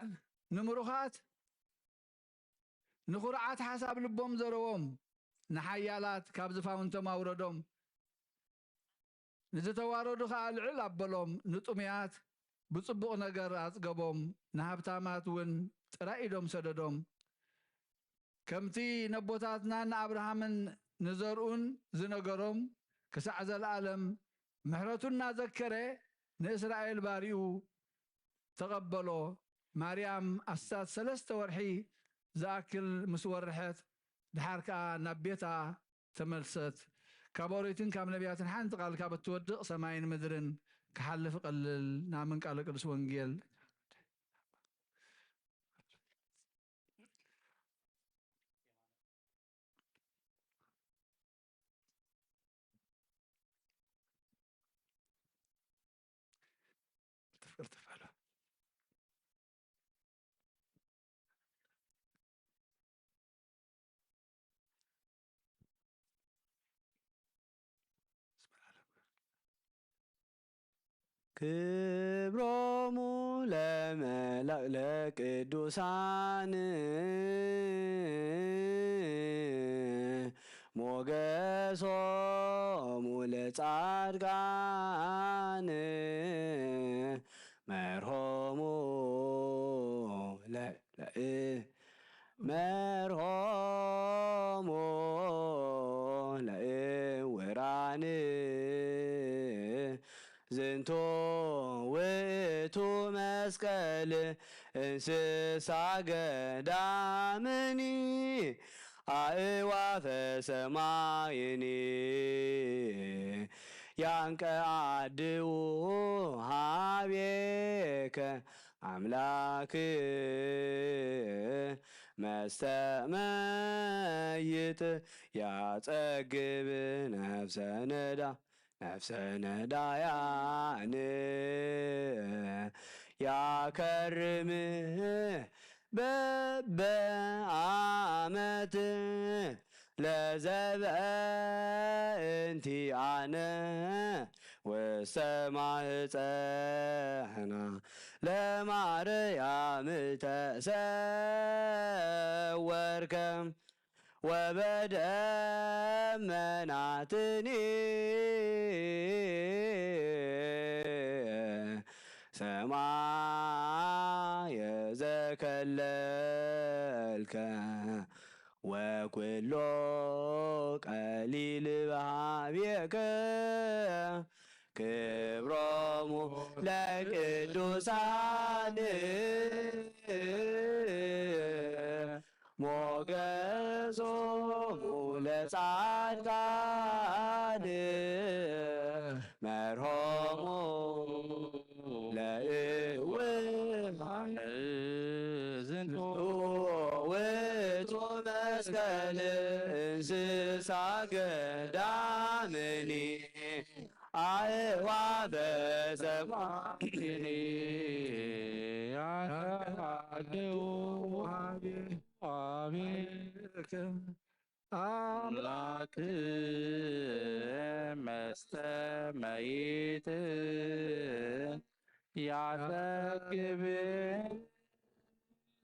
ንምሩኻት ንኹርዓት ሓሳብ ልቦም ዘረዎም። ንሓያላት ካብ ዝፋውንቶም ኣውረዶም። ንዝተዋረዱ ኸኣ ልዕል ኣበሎም። ንጥሙያት ብጽቡቕ ነገር ኣጽገቦም። ንሃብታማት እውን ጥራይ ኢዶም ሰደዶም። ከምቲ ነቦታትና ንኣብርሃምን ንዘርኡን ዝነገሮም፣ ክሳዕ ዘለኣለም ምሕረቱ እናዘከረ ንእስራኤል ባሪኡ ተቐበሎ። ማርያም ኣስታት ሰለስተ ወርሒ ዝኣክል ምስ ወርሐት፣ ድሓር ከኣ ናብ ቤታ ተመልሰት። ካብ ኦሪትን ካብ ነቢያትን ሓንቲ ቃል ካብ እትወድቕ፣ ሰማይን ምድርን ክሓልፍ እቐልል። ናምን ቃለ ቅዱስ ወንጌል። ክብሮሙ ለመላእ ለቅዱሳን ሞገሶሙ ለጻድቃን መርሆሙ ለ-፣ ለ-፣ መርሆሙ ለእውራን ዝንቱ ውእቱ መስቀል እንስሳ ገዳምኒ ኣእዋፈ ሰማይኒ ያንቀአድዉ ሀቤከ ኣምላክ መስተመይጥ ያጸግብ ነፍሰ ነዳ ነፍሰ ነዳያን ያከርም በበዓመት ለዘበ እንቲኣነ ውስተ ማህፀና ለማርያም ተሰወርከ። ወበደመናትኒ ሰማየ ዘከለልከ ወኩሎ ቀሊል በሃቤከ ክብሮሙ ለቅዱሳን ሞገሶሙ ለጻድቃን መርሆሙ ለእውሃን። ዝንቱ ውእቱ መስቀል እንስሳ ገዳምኒ አእዋፈ ሰማይኒ ያሃድው ሀቤ ሀቤከ አምላክ መስተመይት ያጠግብ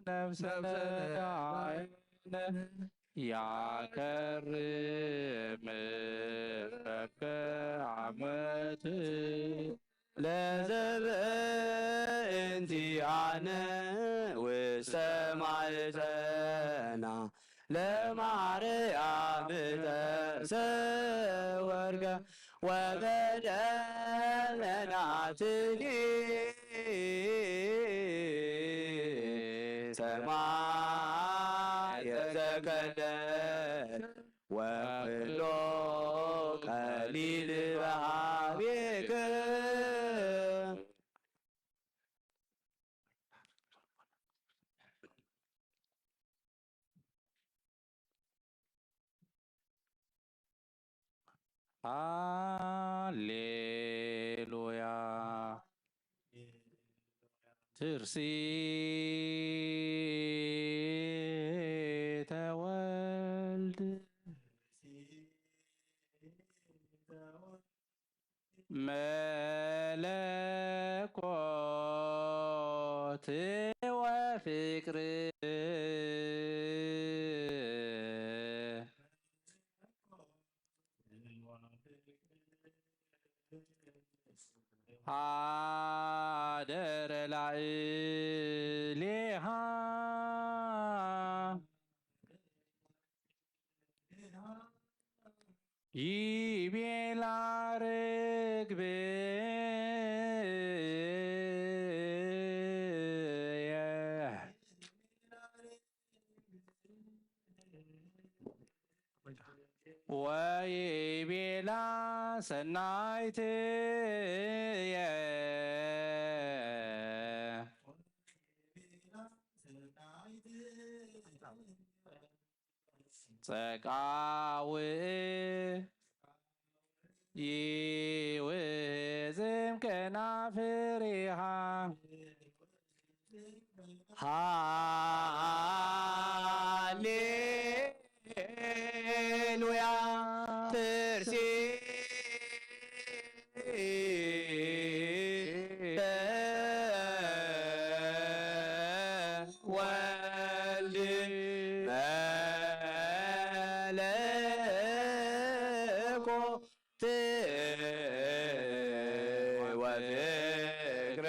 ነፍሰ ነዳይነ ያከርም በከ ዓመት ለዘበእንቲአነ ውስተ ማሕፀና ለማርያም ተሰወርከ ወበደመናትኒ ሰማየ ዘከለ ወኩሎ ቀሊል በሃቤክ። ሃሌሉያ። ትርሲተ ወልድ መለኮት ወፍቅር ሀደረ ላዕሌሃ ይቤላ ርግብ ወይቤላ ሰናይትየ ጸቃውእ ይውዝም ከናፍሪሃ። ሃሌሉያ። ትርሲተ ወልድ መለኮት ወፍቅር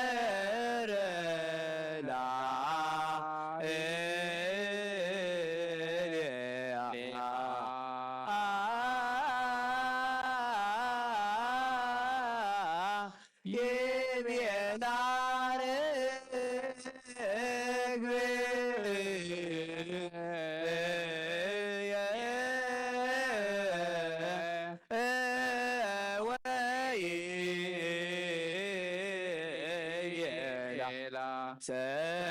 ሀደረ ላዕሌሃ። ይቤላ ርግብየ ወይቤላ ሰናይት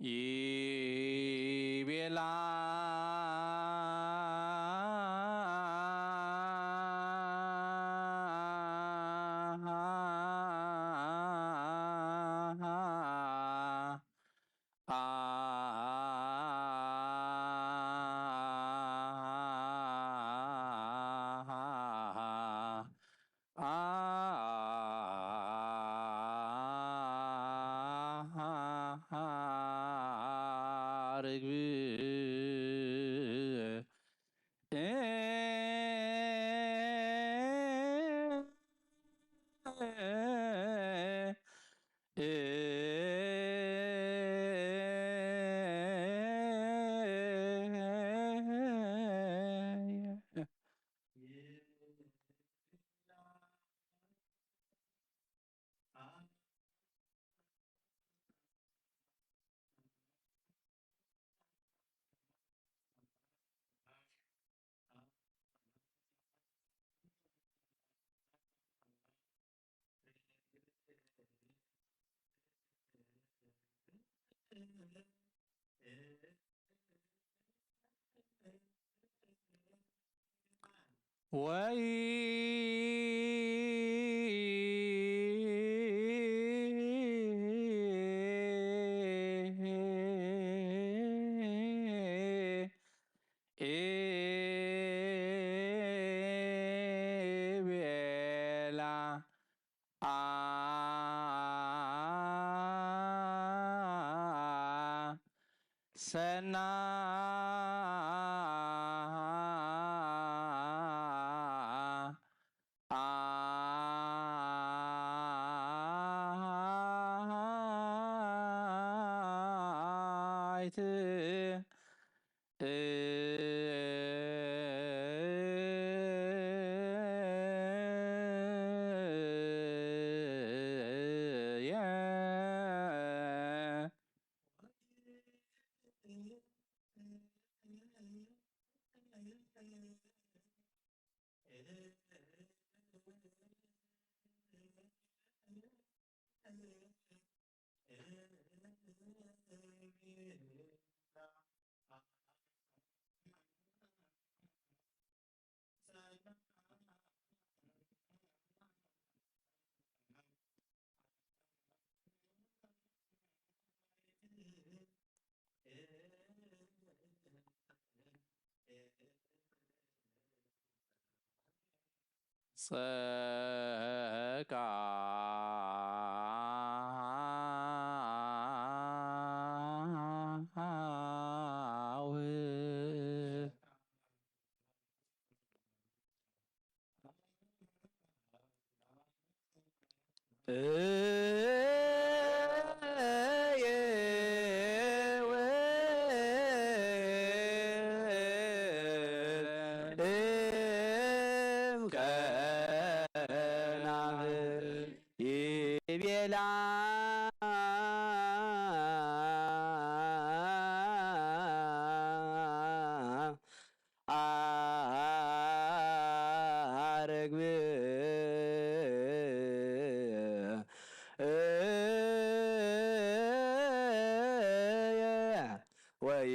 ይቤላ ርግብ ወይ ቤላ አ ሰናይት ጸቃው ይቤላ ርግብ ወይ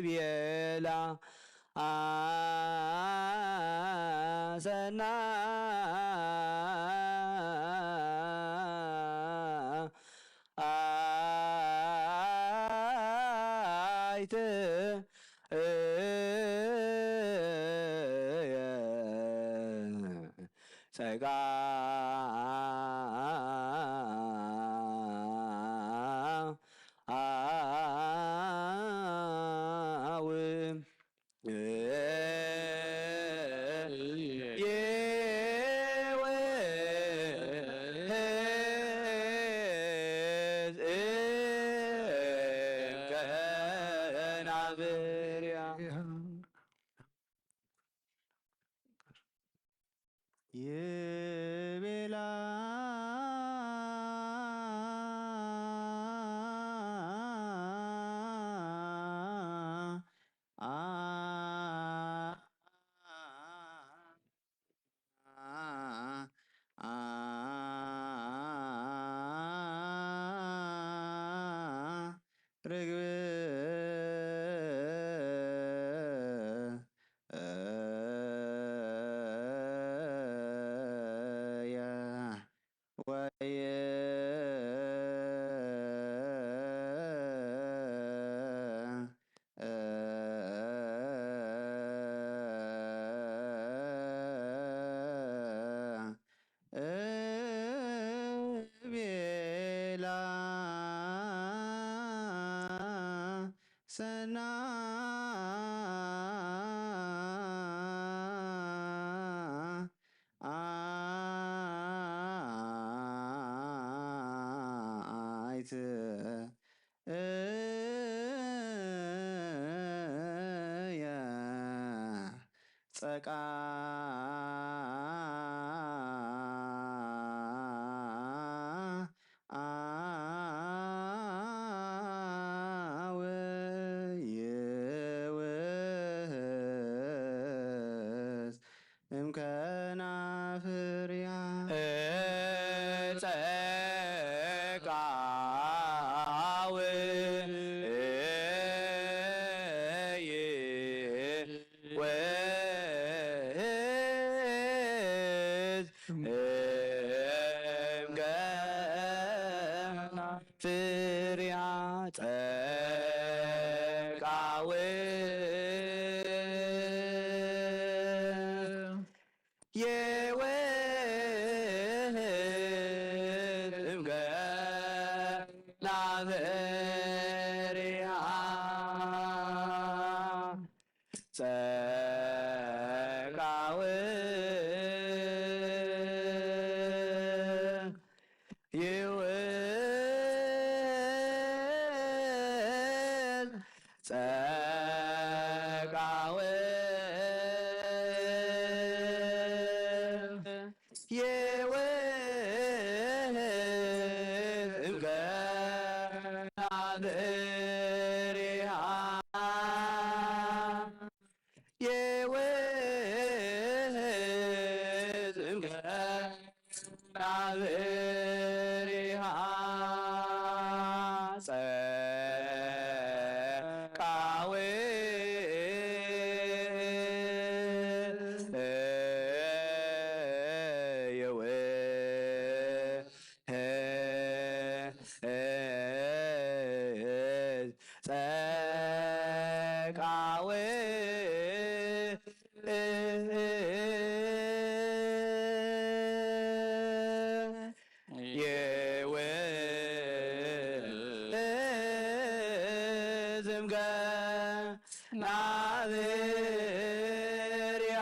ቤላ ሰናይት ጸጋ አው የወዝ ከናብርያ ይቤላ ሰናይት እየ ጸቃ ፍርያ ጸቃዊ የወትም ገና ፍርያ ጸቃዊ ይውል ጸቃዊ የወትም ገና ፍርያ የወትም ገና ፍርያ ጸቃዊ የወ ጸቃዊ የወትም ገና ፍርያ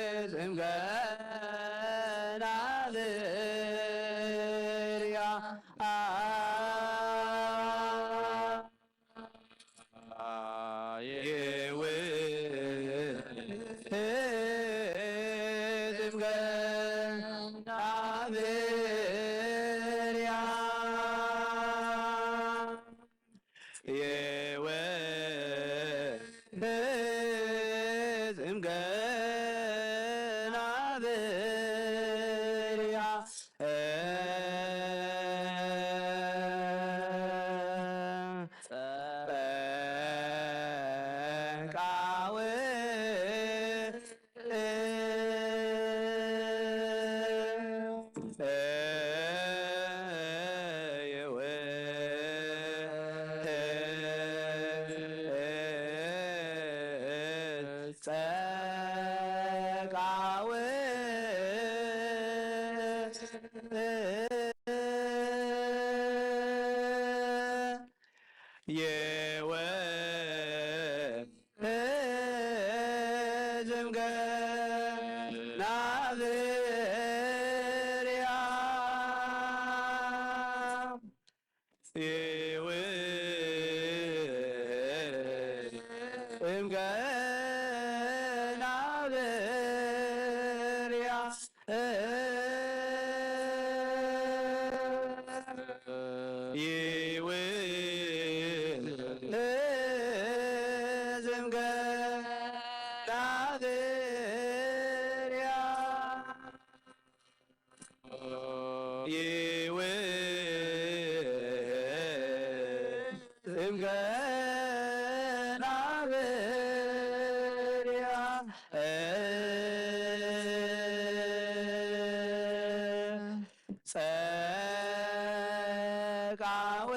የወትም ገና ፍርያ የወትም ገና ፍርያ የወትም ገና ፍርያ ጸቃዊ ጸቃዊ የወትም ገና ፍርያ የወትም ገና ፍርያ የወትም ገና ፍርያ የወትም ገና ፍርያ ጸቃዊ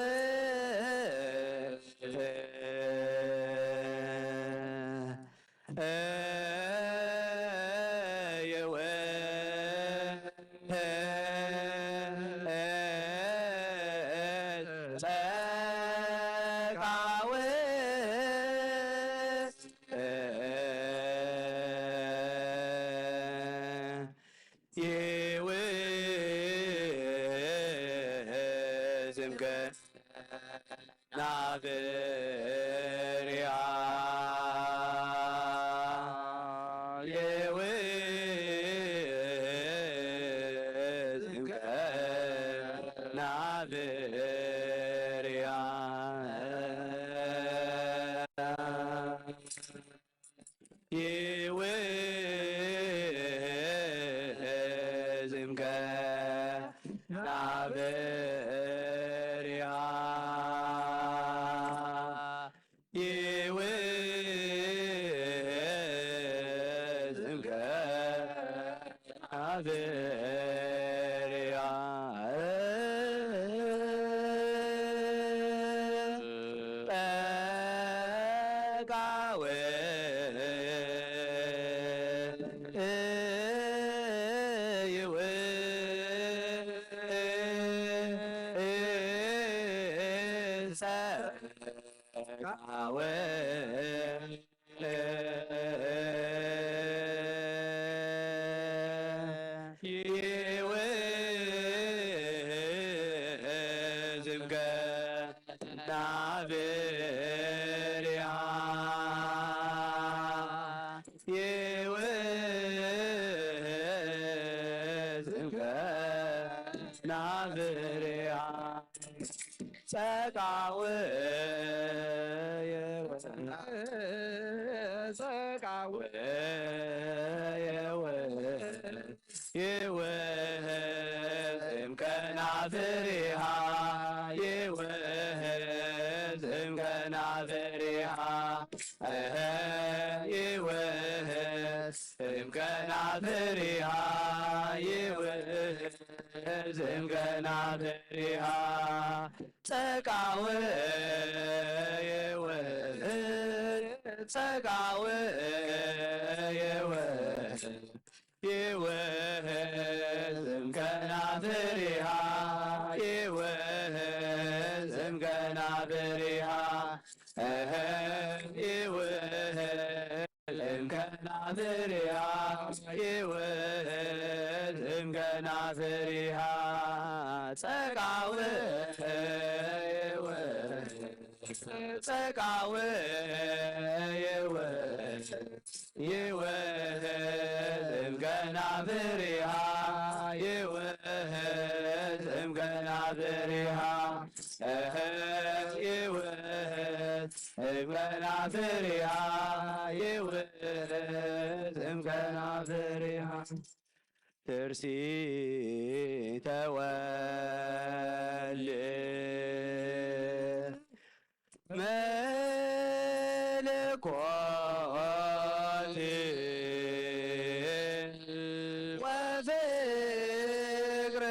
የወ ስምከ ናፍርያ የውዝምከ ናፍርያ ይውዝምከ ናፍርያ ይውዝምከ ናፍርያ ጠቃወ ይውሰ ቃወ ይውዝምከ ናፍርያ ይውዝምከ ናፍርያ ጸቃወ የወ ጸቃወ የወ ይውዝምከ ናፍርያ ይውዝምከ ናፍርያ እህ ይውዝምከ ናፍርያ ይውዝምከ ናፍርያ ጸቃወ የወ ጸቃወ የወ ይውዝምከ ናፍርያ ይውዝምከ ናፍርያ እህ ይውዝምከ ናፍርያ ይውዝምከ ናፍርያ ጸቃወ ይውዝ ጸቃወ ይውዝ ይውዝምከ ናፍርያ ይውዝምከ ናፍርያ እህ ይውዝምከ ናፍርያ ይውዝምከ ናፍርያ ትርሲተ ወልድ መለኮት ወፍቅር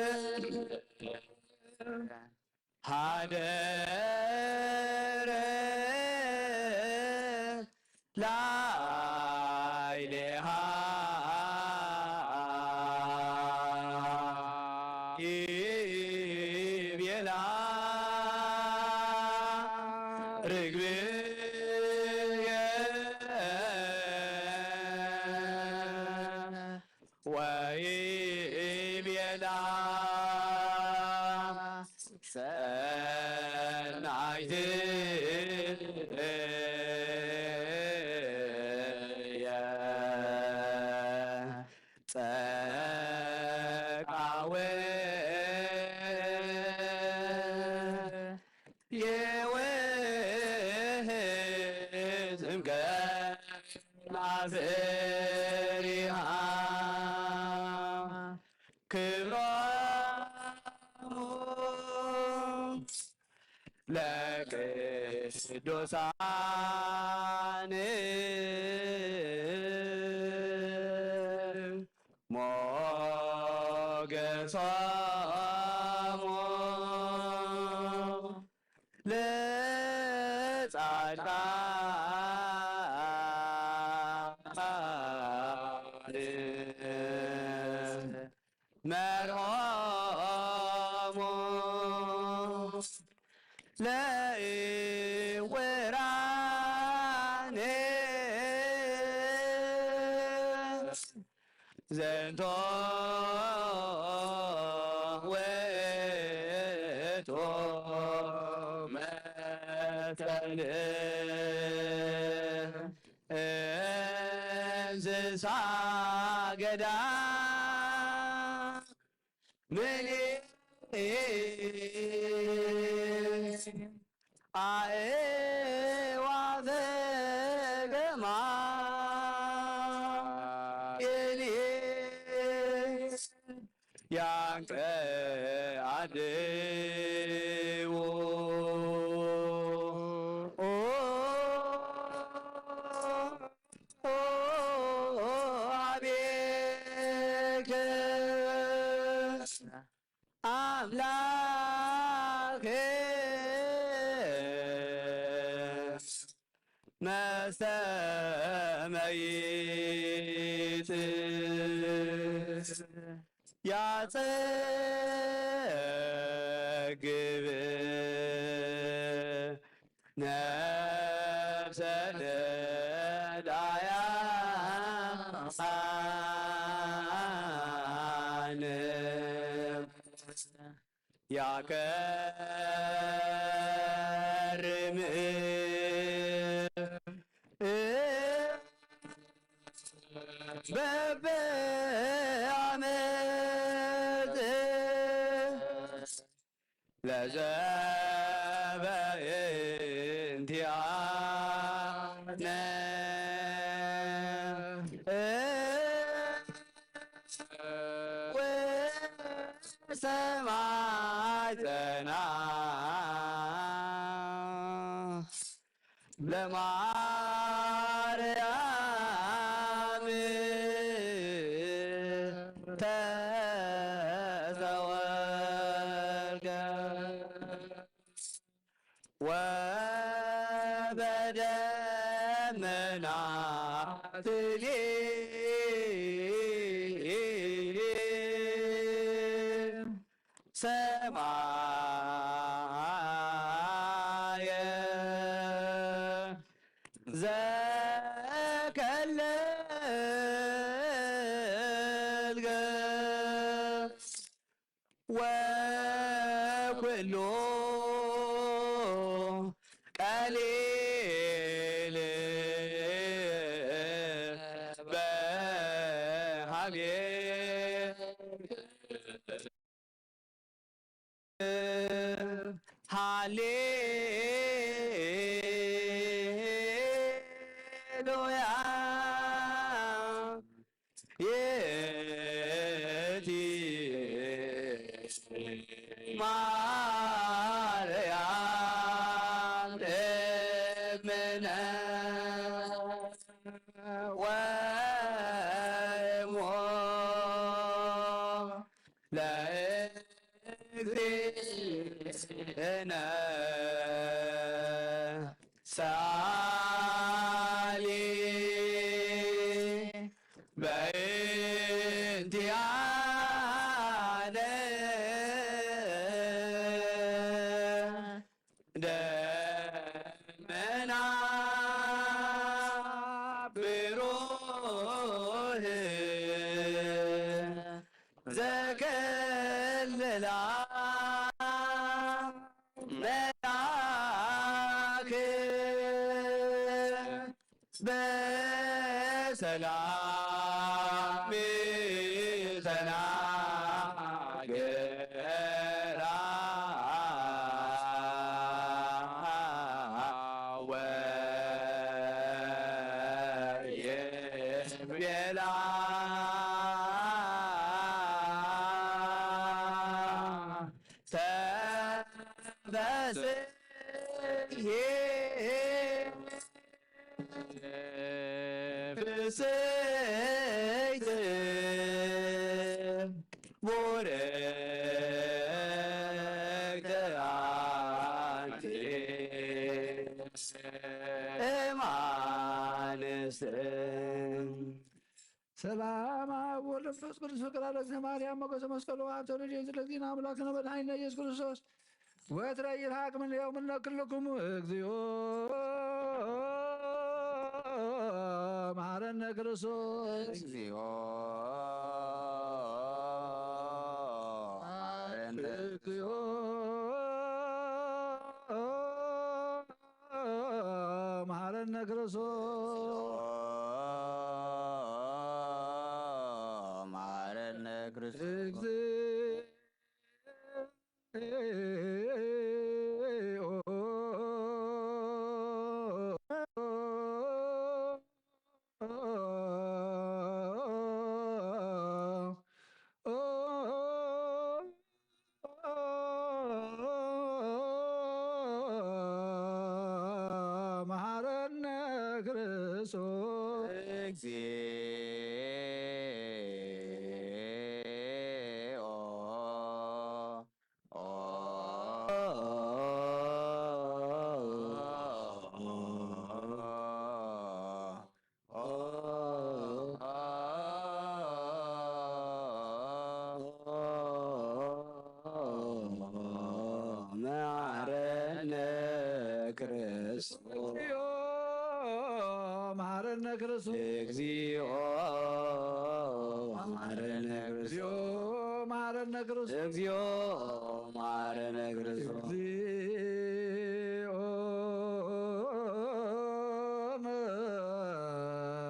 ሀደረ ላዕሌሃ ይቤላ ርግብየ ወይቤላ ሰናይትየ ጸቃወ የወዝምከ ናፍርያ ክብሮሙ ለቅዱሳን ሞገሶሙ ለጻድቃን መርሖሙ ለእውራን ዘንቶ ውእቱ ጸልእ እንስሳ ገዳም ምን ኣእዋፈ ገማም የንኤ ያንቀ አድዎ አቤከ አምላክ መስተመይጥ ያጸግብ ነፍሰ ነዳያን ያከርም በበአመት ለዘበእንቲአነ ወሰማዕተና ለማርያም ተሰወርከ ወበደመና ትሊ ሰማየ ዘከለልገ ወኩሉ ቀሊል በሃቤ ሃሌሉያ ይእቲ ማርያም እምነ ወእሞ ለእግዚእነ ሳሊ በእንቲአነ ደመና ብሩህ ዘከለላ መልአክ በሰላም ተናገራ ወይቤላ ተፈስሒ ፍስሕቲ ቡርክቲ ኣንቲ እም ኣንስት። ሰላም አብ ወወልድ ወመንፈስ ቅዱስ ፍቅር አለ እግዚእነ ማርያም ሞገሰ መስቀሉ ሀብተ ረድኤት ለእግዚእነ አምላክነ መድኃኒነ ኢየሱስ ክርስቶስ ወትረ ይርሃቅ እምኔሁ እምነ ኩልክሙ እግዚኦ መሐረነ ክርስቶስ። እግዚኦ መሐረነ። እግዚኦ ክርስቶስ መሐረነ ክርስቶስ። መሐረነ ክርስቶስ። እግዚኦ። መሐረነ ክርስቶስ። መሐረነ ክርስቶስ። እግዚኦ መሐረነ ክርስቶስ። እግዚኦ መሐረነ ክርስቶስ። እግዚኦ መሐረነ ክርስቶስ። እግዚኦ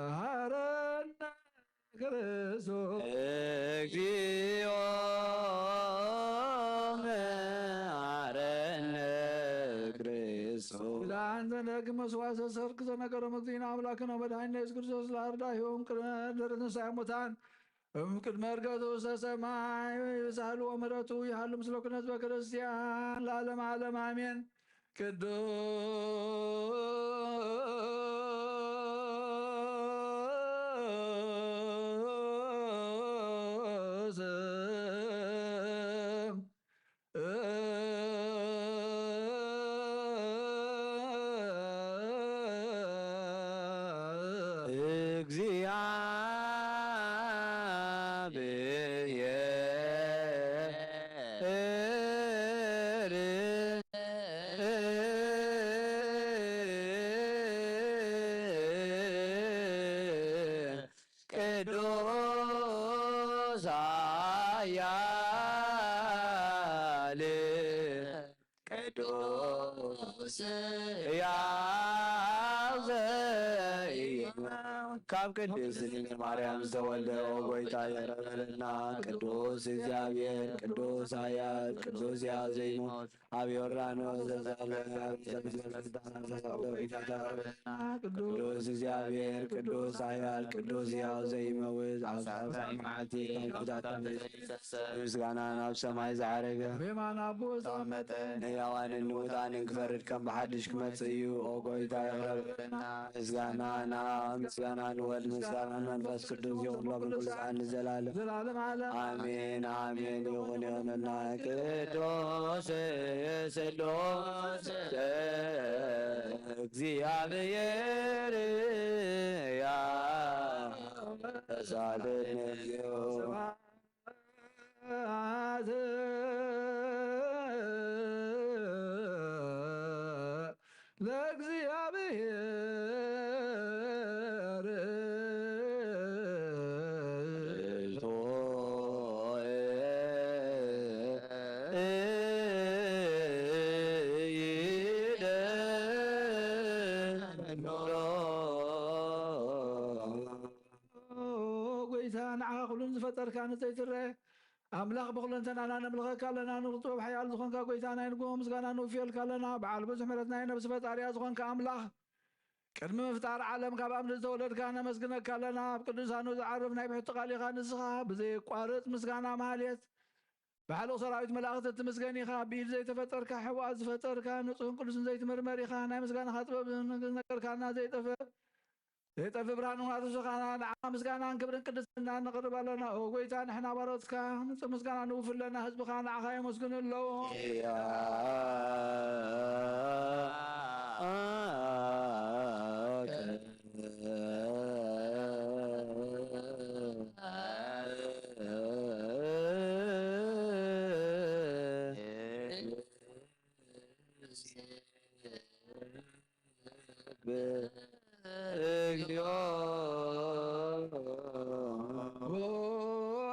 መሐረነ ክርስቶስ። እግዚኦ መሐረነ ክርስቶስ። ለአንተ ነግ መስዋዕተ ሰርክ ዘነገሮም እግዚእነ አምላክነ ወመድኃኒነ ኢየሱስ ክርስቶስ ለአርዳኢሆሙ ቅድመ ልደተ ትንሣኤ ሙታን እም ቅድመ ዕርገቱ ውስተ ሰማይ ይብዛሉ ወምሕረቱ ይሃሉ ምስለ ኩነ ህዝበ ክርስቲያን ለዓለመ ዓለም አሜን። ቅዱስ እግዚአብሔር ቅዱስ ኃያል ቅዱስ ሕያው ዘይመውት። ካብ ቅድስት ድንግል ማርያም ዝተወልደ፣ ኦ ጎይታ፣ ይቕረ በለልና። ቅዱስ እግዚአብሔር፣ ቅዱስ ኃያል፣ ቅዱስ ሕያው ዘይመውት፣ ኣብ ዮርዳኖስ ዘዛለ ቅዱስ እግዚአብሔር፣ ቅዱስ ኃያል፣ ቅዱስ ሕያው ዘይመውት፣ ኣብ ሳልሳይ መዓልቲ ካብ ሙታን ምስጋና ናብ ሰማይ ዝዓረገ፣ ብየማን ኣቦ ዝተቐመጠ፣ ንሕያዋንን ንሙታንን ክፈርድ ከም ብሓድሽ ክመጽእ እዩ። ኦ ጎይታ፣ ይቕረ በለና። ምስጋና ንኣብ፣ ምስጋና ንወልድ፣ ምስጋና ንመንፈስ ቅዱስ ይኹን ሎም ንኩሉ ሰዓት ንዘላለም። ዘላለም ዓለም። ኣሜን፣ ኣሜን። ይኹን ይኹንና። ቅዱስ ስሉስ እግዚአብሔር ያ ሳልን እግዚኦ። ስብሐት ለእግዚአብሔር። ኦ ጎይታ፣ ንዓኻ ኩሉን ዝፈጠርካ ንዘይትረአ ኣምላኽ፣ ብኹለንተናና ነምልኸካ ኣለና። ንጥበብ ሓያል ዝኾንካ ጎይታ፣ ናይ ንግሆ ምስጋና ንውፍየልካ ኣለና። በዓል ብዙሕ ምሕረት፣ ናይ ነብሲ ፈጣሪያ ዝኾንካ ኣምላኽ፣ ቅድሚ ምፍጣር ዓለም ካብ ኣምድሪ ዝተወለድካ ነመስግነካ ኣለና። ኣብ ቅዱሳኑ ዝዓርፍ ናይ ብሕቲ ቃል ኢኻ። ንስኻ ብዘየቋርጽ ምስጋና ማህሌት ባሕልቕ ሰራዊት መላእኽቲ እትምስገን ኢኻ። ብኢድ ዘይተፈጠርካ፣ ሕቡኣት ዝፈጠርካ፣ ንጹህን ቅዱስን ዘይትምርመር ኢኻ። ናይ ምስጋናኻ ጥበብ ዝነገርካና ዘይጠፍእ ዘይጠፍእ ብርሃን እውን ኣትሱኻና። ንዓኻ ምስጋናን ክብርን ቅድስናን ነቕርብ ኣለና። ኦ ጎይታ፣ ንሕና ባሮትካ ንጹህ ምስጋና ንውፍለና፣ ህዝብኻ ንዓኻ የመስግኑ ኣለዉ። እግዚኦ። ኦ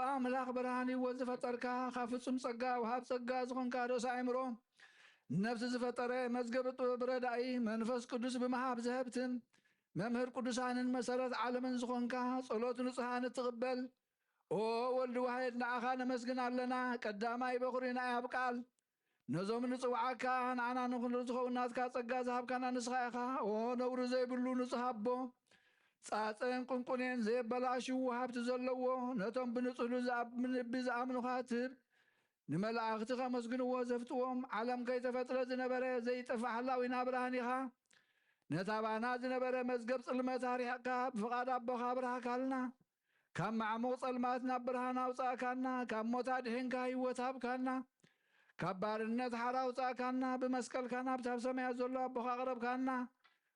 ኣምላኽ ብርሃን ህይወት ዝፈጠርካ፣ ካብ ፍጹም ጸጋ ወሃብ ጸጋ ዝኾንካ ርእሰ ኣእምሮ ነፍሲ ዝፈጠረ መዝገብ ጥበብ ረዳኢ መንፈስ ቅዱስ ብምሃብ ዘህብትን መምህር ቅዱሳንን መሰረት ዓለምን ዝኾንካ፣ ጸሎት ንጹሃን እትቕበል፣ ኦ ወልድ ዋሕድ፣ ንዓኻ ነመስግን ኣለና። ቀዳማይ በኹሪ ናይ ኣብ ቃል፣ ነዞም ንጽውዓካ፣ ንዓና ንኹሉ ዝኸውን ናትካ ጸጋ ዝሃብካና ንስኻ ኢኻ። ኦ ነውሪ ዘይብሉ ንጹህ ኣቦ፣ ጻጸን ቁንቁኔን ዘየበላሽው ሃብቲ ዘለዎ፣ ነቶም ብንጹህ ልብ ዝኣብ-፣ ልቢ ዝኣምኑኻ ትህብ፣ ንመላእኽቲ ከመስግንዎ ዘፍጥዎም፣ ዓለም ከይተፈጥረ ዝነበረ ዘይጠፍእ ሓላዊና ብርሃን ኢኻ። ነታ ባና ዝነበረ መዝገብ ጽልመት ኣርሒቕካ፣ ብፍቓድ ኣቦኻ ኣብርሃካልና። ካብ ማዕሙቕ ጸልማት ናብ ብርሃን ኣውጻእካና፣ ካብ ሞት ኣድሒንካ ህይወት ሃብካና። ካብ ባርነት ሓራ ኣውጻእካና፣ ብመስቀልካ ናብታ ኣብ ሰማያት ዘሎ ኣቦኻ ኣቕረብካና።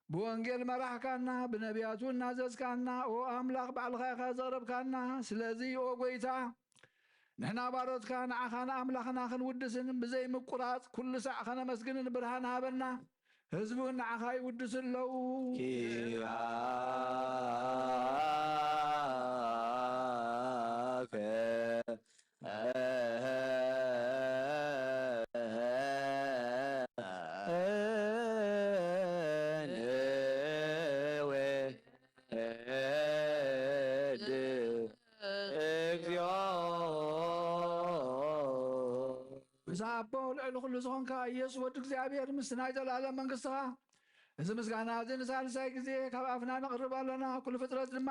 ብወንጌል መራሕካና፣ ብነቢያቱ እናዘዝካና፣ ኦ ኣምላኽ ባዕልኻ ኢኻ ዘቕረብካና። ስለዚ ኦ ጐይታ፣ ንሕና ባሮትካ ንዓኻ ንኣምላኽና ክንውድስን ብዘይ ምቁራጽ ኩሉ ሳዕ ከነመስግንን ብርሃን ሃበና። ህዝቡ ንዓኻ ይውድሱ ኣለዉ። ኪያከ ንወድድ እግዚኦ። ምስ ኣቦ ልዕሊ ኩሉ ዝኾንካ ኢየሱስ ወዲ እግዚኣብሔር ምስቲ ናይ ዘለኣለም መንግስትኻ፣ እዚ ምስጋና እዚ ንሳልሳይ ግዜ ካብ ኣፍና ነቕርብ ኣለና። ኩሉ ፍጥረት ድማ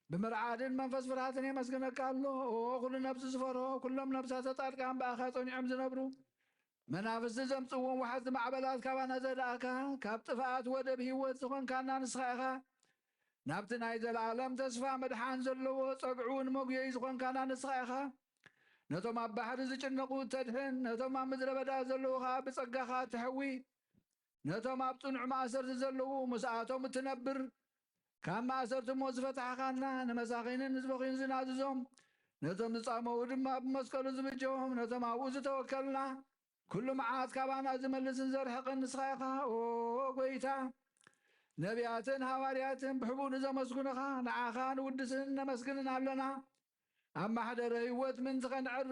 ብምርዓድን መንፈስ ፍርሃትን የመስግነካ ኣሎ። ኦ ኩሉ ነብሲ ዝፈርሆ፣ ኩሎም ነብሳተ ጻድቃን ብኣኻ ጸኒዖም ዝነብሩ፣ መናፍስቲ ዘምጽእዎም ወሓዝቲ ማዕበላት ካባና ዘዳእካ፣ ካብ ጥፍኣት ወደብ ህይወት ዝኾንካና ንስኻ ኢኻ። ናብቲ ናይ ዘለኣለም ተስፋ መድሓን ዘለዎ ጸግዑ ንመጉየይ ዝኾንካና ንስኻ ኢኻ። ነቶም ኣብ ባሕሪ ዝጭነቑ እተድሕን፣ ነቶም ኣብ ምድረ በዳ ዘለዉ ኸኣ ብጸጋኻ ትሕዊ። ነቶም ኣብ ጽኑዕ ማእሰርቲ ዘለዉ ምስኣቶም እትነብር፣ ካብ ማእሰርቲ ሞት ዝፈታሕኻና፣ ንመሳኺንን ንዝበኽዩን ዝናዝዞም፣ ነቶም ዝጻመዉ ድማ ብመስቀሉ ዝብጀዎም፣ ነቶም ኣብኡ ዝተወከልና፣ ኩሉ መዓት ካባና ዝመልስን ዘርሕቕን ንስኻ ኢኻ። ኦ ጐይታ፣ ነቢያትን ሃዋርያትን ብሕቡእ ንዘመስግኑኻ፣ ንዓኻ ንውድስን ነመስግንን ኣለና። ኣብ ማሕደረ ህይወት ምእንቲ ኸነዕርፍ፣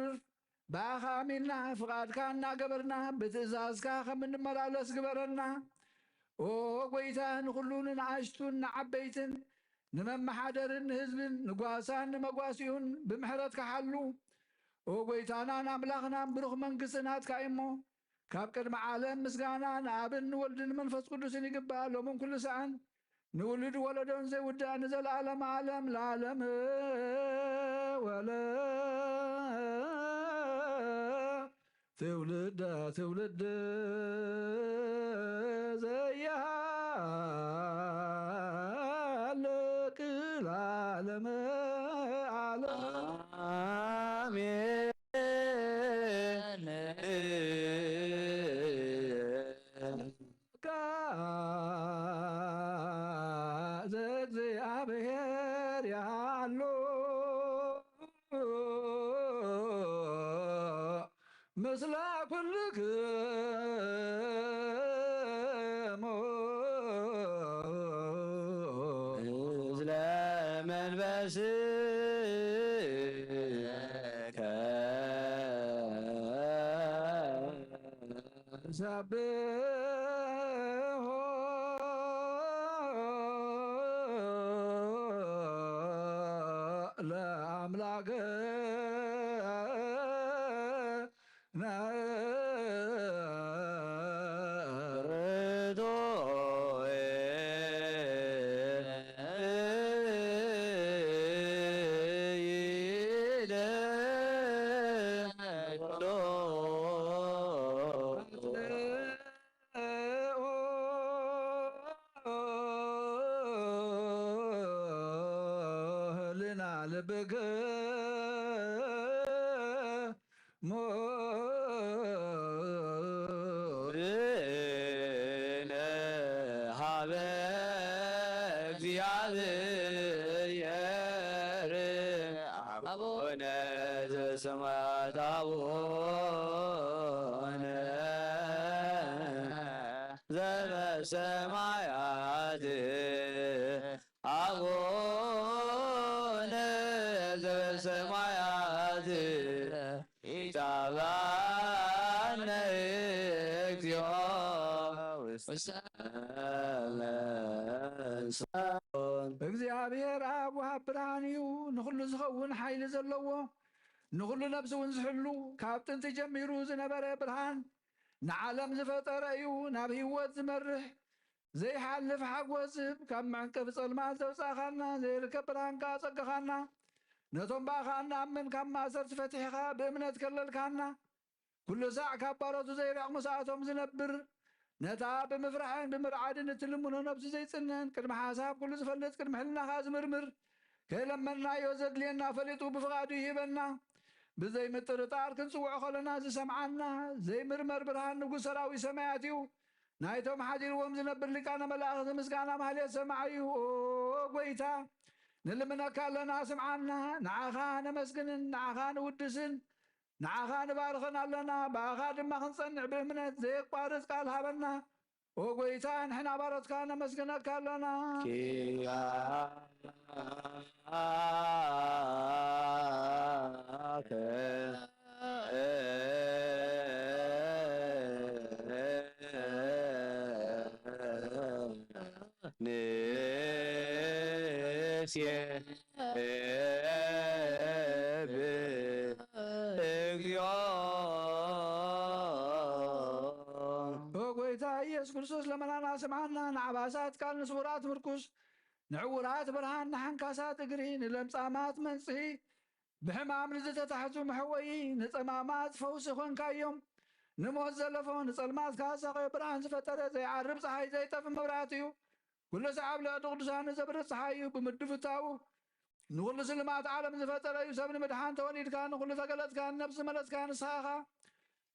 ብኣኻ ኣሚንና፣ ፍቓድካ እናገበርና፣ ብትእዛዝካ ከም እንመላለስ ግበረና። ኦ ጐይታ፣ ንኹሉ ንንኣሽቱን ንዓበይትን፣ ንመመሓደርን ንህዝብን፣ ንጓሳን ንመጓሲኡን ብምሕረትካ ሓሉ። ኦ ጐይታናን ኣምላኽናን፣ ብሩኽ መንግስቲ ናትካ እዩ እሞ፣ ካብ ቅድሚ ዓለም ምስጋና ንኣብን ንወልድን ንመንፈስ ቅዱስን ይግባእ፣ ሎምን ኩሉ ሰዓን፣ ንውሉድ ወለዶን ዘይውዳእ ንዘለኣለም ዓለም ለዓለም። ወለ ትውልደ ትውልድ ዘይሃልቅ ለዓለመ ዓለም። ኣሜን። ቃል ዘእግዚኣብሔር ያሎ ምስለ ኩልክሙ እዝለ መንፈስከ ሰብሖ ለአምላክ ነ ርቶዬ ይለ ህልና ልብክ ሞ ብነ ሀበ እግዚአብሔር አቡነ ዘበሰማያት አቡነ ዘበሰማያት አቡነ ዘበሰማያት ይትባረክ እግዚኦ ውስተ እግዚኣብሔር ኣብ ወሃብ ብርሃን እዩ፣ ንኹሉ ዝኸውን ሓይሊ ዘለዎ፣ ንኹሉ ነብሲ እውን ዝሕሉ፣ ካብ ጥንቲ ጀሚሩ ዝነበረ ብርሃን፣ ንዓለም ዝፈጠረ እዩ፣ ናብ ህይወት ዝመርሕ፣ ዘይሓልፍ ሓጎስ ዝህብ፣ ካብ መዕንቀፊ ጸልማት ዘውጻእኻና፣ ዘይርከብ ብርሃን ከኣ ጸጋኻና፣ ነቶም ብኣኻ እንኣምን ካብ ማእሰርቲ ፈቲሕኻ ብእምነት ከለልካና፣ ኩሉ ሳዕ ካብ ባሮቱ ዘይርሕቕ ምሳኣቶም ዝነብር፣ ነታ ብምፍራሕን ብምርዓድን እትልምኖ ነብሱ ዘይጽንን፣ ቅድሚ ሓሳብ ኩሉ ዝፈልጥ፣ ቅድሚ ሕልናኻ ዝምርምር፣ ከይለመንናዮ ዘድልየና ፈሊጡ ብፍቓዱ ይህበና። ብዘይ ምጥርጣር ክንጽውዖ ከለና ዝሰምዓና፣ ዘይምርመር ብርሃን ንጉስ ሰራዊት ሰማያት እዩ። ናይቶም ሓዲርዎም ዝነብር ሊቃነ መላእኽቲ ምስጋና ማህሌት ሰማዕ እዩ። ኦ ጎይታ፣ ንልምነካ ኣለና፣ ስምዓና። ንዓኻ ነመስግንን ንዓኻ ንውድስን፣ ንዓኻ ንባርኸን ኣለና። ብኣኻ ድማ ክንጸንዕ ብእምነት ዘየቋርጽ ቃል ሃበና። ኦ ጎይታ፣ ንሕና ባሮትካ ነመስግነካ ኣለና። ኪያከ ንሴብህ እግዚኦ። ኦ ጎይታ ኢየሱስ ክርስቶስ፣ ለመናና ስምዓና፣ ንዓባሳት ቃል ንስውራት ምርኩስ፣ ንዕውራት ብርሃን፣ ንሓንካሳት እግሪ፣ ንለምጻማት መንጽሂ፣ ብሕማም ንዝተታሕዙ መሕወዪ፣ ንጸማማት ፈውሲ ኾንካዮም። ንሞት ዘለፎ፣ ንጸልማት ካሳኸዮ፣ ብርሃን ዝፈጠረ፣ ዘይዓርብ ጸሓይ፣ ዘይጠፍእ መብራህቲ እዩ። ኩሉ ሰዓብ ልዕሊ ቅዱሳን ንዘብርህ ጸሓይ እዩ። ብምድፍታኡ ንኹሉ ስልማት ዓለም ዝፈጠረ እዩ። ሰብ ንምድሓን ተወሊድካ፣ ንኹሉ ተገለጽካ፣ ንነብሲ ዝመለስካ ንስኻ ኢኻ።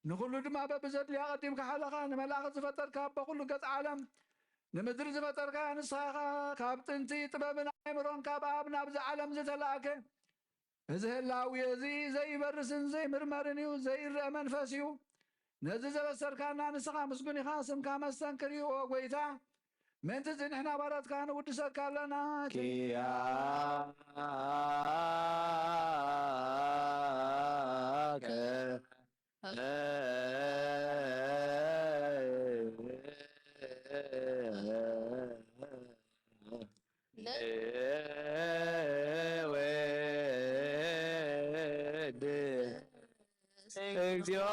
ንኹሉ ድማ በብዘድልያ ኣቐዲምካ ሓለኻ። ንመላእኽቲ ዝፈጠርካ፣ ኣቦ ኩሉ ገጽ ዓለም ንምድሪ ዝፈጠርካ ንስኻ ኢኻ። ካብ ጥንቲ ጥበብን ኣእምሮን ካብ ኣብ ናብዚ ዓለም ዝተላእከ፣ እዚ ህላዌ እዚ ዘይበርስን ዘይምርመርን እዩ፣ ዘይረአ መንፈስ እዩ። ነዚ ዘበሰርካና ንስኻ ምስጉን ኢኻ፣ ስምካ መስተንክር እዩ፣ ኦ ጎይታ። ምእንቲ እዚ ንሕና ባሮትካ ንውድሰካ ኣለና። ኪያከ ንወድስ እግዚኦ።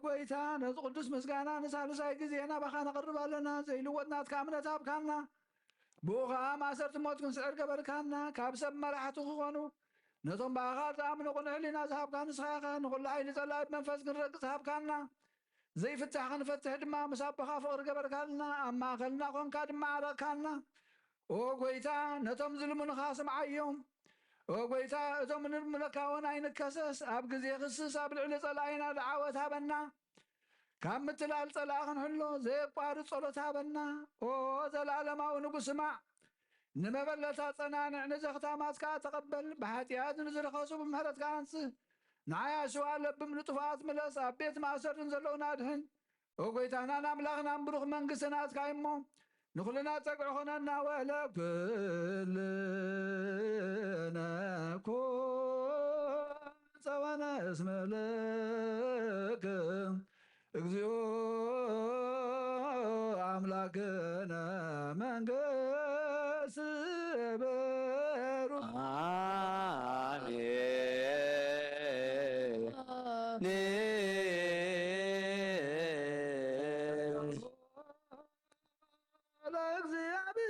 ጎይታ፣ ነዚ ቅዱስ ምስጋና ንሳልሳይ ግዜ ናባኻ ነቕርብ ኣለና። ዘይልወጥ ናትካ እምነት ሃብካና። ብኡ ኸኣ ማእሰርቲ ሞት ክንስዕር ገበርካና። ካብ ሰብ መራሕቲ ክኾኑ፣ ነቶም ብኣኻ ዝኣምኑ ቅኑዕ ሕሊና ዝሃብካ ንስኻ ኢኻ። ንኹሉ ሓይሊ ጸላኢ ብመንፈስ ክንረግጽ ሃብካና። ዘይፍታሕ ክንፈትሕ ድማ ምስ ኣቦኻ ፍቕሪ ገበርካልና። ኣብ ማእከልና ኾንካ ድማ ዓረቕካና። ኦ ጎይታ፣ ነቶም ዝልምኑኻ ስምዓዮም። ኦ ጎይታ፣ እቶም ንልምነካ እውን ኣይንከሰስ። ኣብ ግዜ ክስስ ኣብ ልዕሊ ጸላኢና ደዓወት ሃበና። ካብ ምትላል ጸላኢ ክንሕሎ ዘየቋርጽ ጸሎት ሃበና። ኦ ዘላለማዊ ንጉስ፣ ስማዕ። ንመበለታ ጸናንዕ፣ ንዘኽታማት ከኣ ተቐበል። ብሓጢኣት ንዝረኸሱ ብምሕረትካ ኣንጽህ። ንዓያሹ ኣለብም፣ ንጥፉኣት ምለስ፣ ኣብ ቤት ማእሰርን ዘለዉን ኣድሕን። ኦ ጎይታናን ኣምላኽናን፣ ብሩኽ መንግስቲ ናትካ እዩ እሞ፣ ንኹልና ጸግዒ ኾነና። ወለ ኩልነ ኮን ጸወነ እስመ ለከ እግዚኦ ኣምላክነ መንግስት በሩ።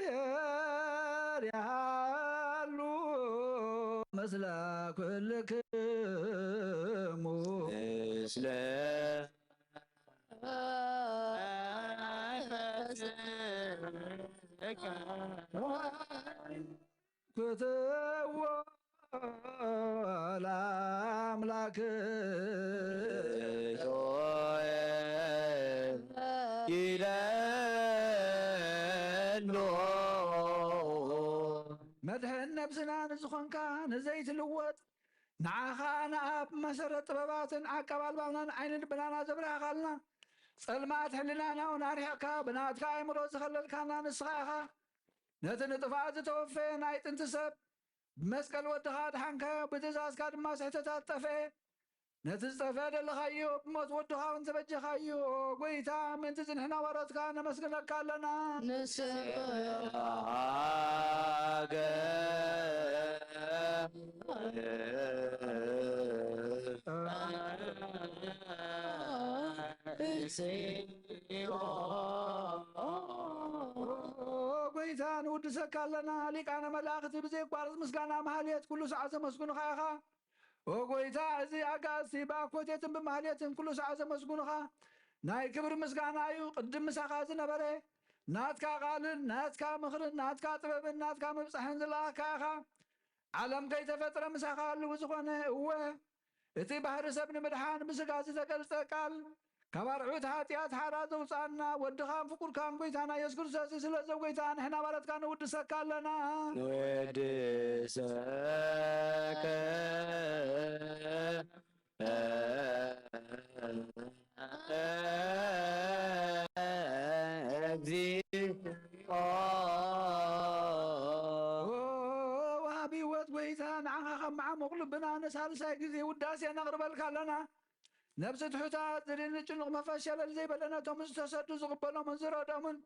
ለእግዚኣብሔር ያሉ ምስለ ኩልክሙ። ምስለ ክትዎ ለአምላክ ይለሉ። መድሕን ነብስና ንዝኾንካ ንዘይትልወጥ ንዓኻ ንኣብ መሰረት ጥበባትን ዓቀብ ኣልባብናን ዓይኒ ልብናና ዘብራህኻልና፣ ጸልማት ሕልናና እውን ኣርሒቕካ ብናትካ ኣእምሮ ዝኸለልካና ንስኻ ኢኻ። ነቲ ንጥፍኣት ዝተወፈየ ናይ ጥንቲ ሰብ ብመስቀል ወድኻ ኣድሓንካዮ፣ ብትእዛዝካ ድማ ስሕተታት ጠፍአ። ነቲ ዝጠፍአ ደለኻዮ፣ ብሞት ወድኻ እውን ተበጀኻዮ። ጎይታ፣ ምእንቲ እዚ ንሕና ባሮትካ ነመስግነካ ኣለና። ንስብሐ ጎይታ፣ ንውድሰካ ኣለና። ሊቃነ መላእኽቲ ብዘየቋርጽ ምስጋና ማህሌት ኩሉ ሰዓት ዘመስግኑኻ ኢኻ። ኦ ጎይታ፣ እዚ ኣጋእዝቲ ብኣኮቴትን ብማህሌትን ኩሉ ሰዓት ዘመስግኑኻ ናይ ክብሪ ምስጋና እዩ። ቅድም ምሳኻ ዝነበረ ናትካ ቃልን ናትካ ምኽርን ናትካ ጥበብን ናትካ ምብጻሕን ዝለኣኽካ ኢኻ። ዓለም ከይተፈጥረ ምሳኻ ህልው ዝኾነ፣ እወ፣ እቲ ባህሪ ሰብ ንምድሓን ብስጋ ዝተገልጸ ቃል፣ ካብ ኣርዑት ሓጢኣት ሓራ ዘውጻና፣ ወድኻን ፍቁርካን ጎይታና የሱስ ክርስቶስ እዩ። ስለዚ ጎይታ፣ ንሕና ባሮትካ ንውድሰካ ኣለና። ንወድሰከ እግዚኦ። ኦ ወሃቢ ህይወት ጎይታ፣ ንዓኻ ካብ መዓሙቕ ልብና ንሳልሳይ ግዜ ውዳሴ ነቕርበልካ ኣለና። ነብሲ ትሑታት፣ ዝድን ጭኑቕ መፈሸለል ዘይበለ፣ ነቶም ዝተሰዱ ዝቕበሎምን ዝረድኦምን፣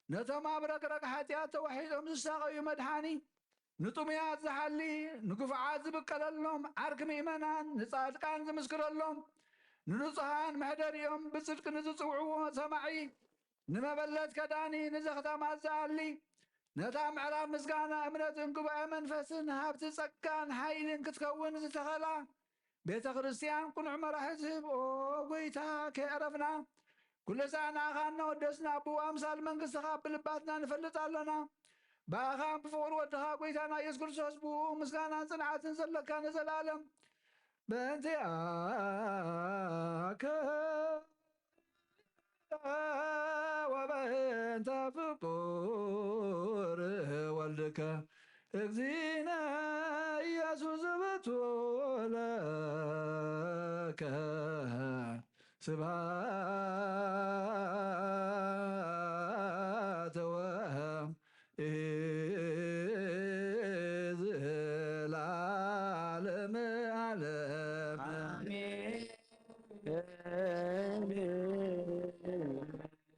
ነቶም ኣብ ረግረግ ሓጢኣት ተዋሒጦም ዝሳቐዩ መድሓኒ፣ ንጥሙያት ዝሓሊ፣ ንግፉዓት ዝብቀለሎም፣ ዓርኪ ምእመናን፣ ንጻድቃን ዝምስክረሎም፣ ንንጹሃን መሕደሪኦም፣ ብጽድቂ ንዝጽውዕዎ ሰማዒ፣ ንመበለት ከዳኒ፣ ንዘኽታማት ዝኣሊ፣ ነታ ምዕራፍ ምስጋና እምነትን ጉባኤ መንፈስን ሃብቲ ጸጋን ሓይልን ክትከውን ዝተኸላ ቤተ ክርስቲያን ቅኑዕ መራሒ ትህብ። ኦ ጎይታ፣ ከየዕረፍና ኩሉ ሳዕ ንኣኻ እናወደስና፣ ብኡ ኣምሳል መንግስትኻ ብልባትና ንፈልጥ ኣሎና። ብኣኻን ብፍቕሪ ወድኻ ጎይታና ኢየሱስ ክርስቶስ፣ ብኡ ምስጋናን ጽንዓትን ዘለካ ንዘለኣለም። በእንቲኣከ ወበእንተ ፍቁር ወልድከ እግዚእነ ኢየሱስ ውእቱ ለከ ስብሐት ወእዝዝ ለዓለመ ዓለም። ኣሜን።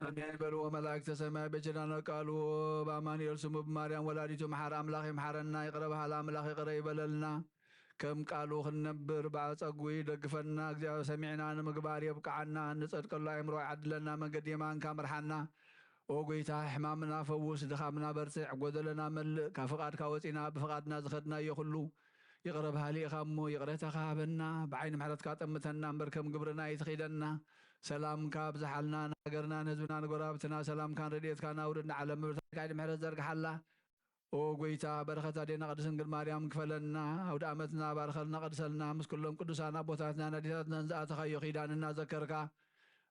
ኣሜን በልዎ መላእክተ ሰማይ በኪዳነ ቃሉ፣ በአማኑኤል ስሙ፣ በማርያም ወላዲቱ መሓረ ኣምላኽ ይምሓረና። ይቕረ በሃሊ ኣምላኽ ይቕረ ይበለልና። ከም ቃሉ ክንነብር ብኣጸጉ ይደግፈና። እግዚኣብሔር ሰሚዕና ንምግባር የብቅዓና። እንጸድቀሉ ኣእምሮ ይዓድለና። መንገዲ የማንካ ምርሓና። ኦ ጎይታ፣ ሕማምና ፈውስ፣ ድኻምና በርትዕ፣ ጎደለና መልእ። ካብ ፍቓድካ ወጺና ብፍቓድና ዝኸድናዮ ኩሉ ይቕረ በሃሊ ኢኻ እሞ፣ ይቕሬታኻ ሃበና። ብዓይኒ ምሕረትካ ጠምተና እምበር፣ ከም ግብርና ኣይትኺደና። ሰላምካ ኣብዝሓልና፣ ንሃገርና፣ ንህዝብና፣ ንጎረባብትና ሰላምካን ረድኤትካን ኣውርድ። ንዓለም ምብርታዕካ ኢድ ምሕረት ዘርግሓላ። ኦ ጎይታ፣ በረኸት ኣዴና ቅድስት ድንግል ማርያም ክፈለና። ኣውደ ዓመትና ባርኸልና፣ ቀድሰልና። ምስ ኩሎም ቅዱሳን ኣቦታትናን ኣዴታትናን ዝኣተኻዮ ኪዳን እናዘከርካ፣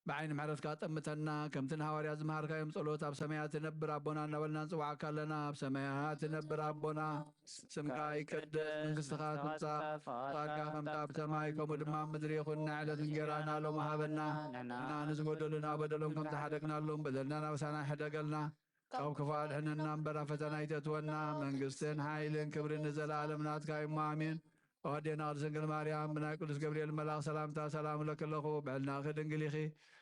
ብዓይኒ ምሕረትካ ጠምተና። ከምቲ ንሃዋርያት ዝመሃርካዮም ጸሎት፣ ኣብ ሰማያት ትነብር ኣቦና እናበልና ንጽውዓካ ኣለና። ኣብ ሰማያት ትነብር ኣቦና፣ ስምካ ይቀደስ፣ መንግስትኻ ትምጻእ፣ ፍቓድካ ከምቲ ኣብ ሰማይ ከምኡ ድማ ኣብ ምድሪ ይኹን። ናይ ዕለት እንጌራና ሎሚ ሃበና። ንሕና ንዝበደሉና በደሎም ከም ዝሓደግናሎም በደልና ናብሳና ይሕደገልና። ካብ ክፉ ኣድሕነና እምበር፣ ኣብ ፈተና ኣይተእትወና። መንግስትን ሓይልን ክብርን ንዘለኣለም ናትካ እዩ እሞ፣ ኣሜን። ኦ ኣዴና ቅድስት ድንግል ማርያም፣ ብናይ ቅዱስ ገብርኤል መልኣኽ ሰላምታ ሰላም እለኪ ኣለኹ። ብዕልናኺ ድንግል ኢኺ፣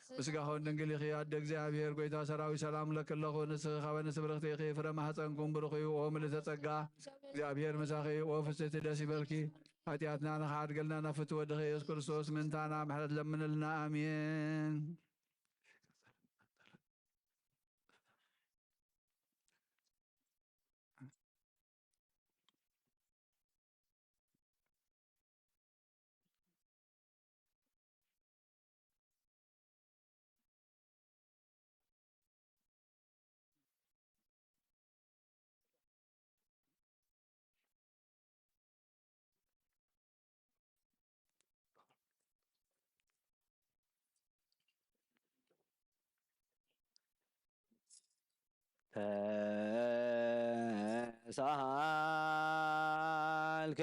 ብስጋኺ እውን ድንግል ኢኺ። ኣደ እግዚኣብሔር፣ ጎይታ ሰራዊት፣ ሰላም እለኪ ኣለኹ። ንስኺ ካብ ኣንስቲ ብርኽቲ ኢኺ፣ ፍረ ማህፀንኩም ብሩኽ እዩ። ኦ ምልዕተ ጸጋ፣ እግዚኣብሔር ምሳኺ። ኦ ፍስሕቲ፣ ደስ ይበልኪ። ሓጢኣትና ንኽሓድገልና ናብ ፍትወ ወድኺ ኢየሱስ ክርስቶስ ምእንታና ምሕረት ለምንልና። ኣሜን። ተሳሃልከ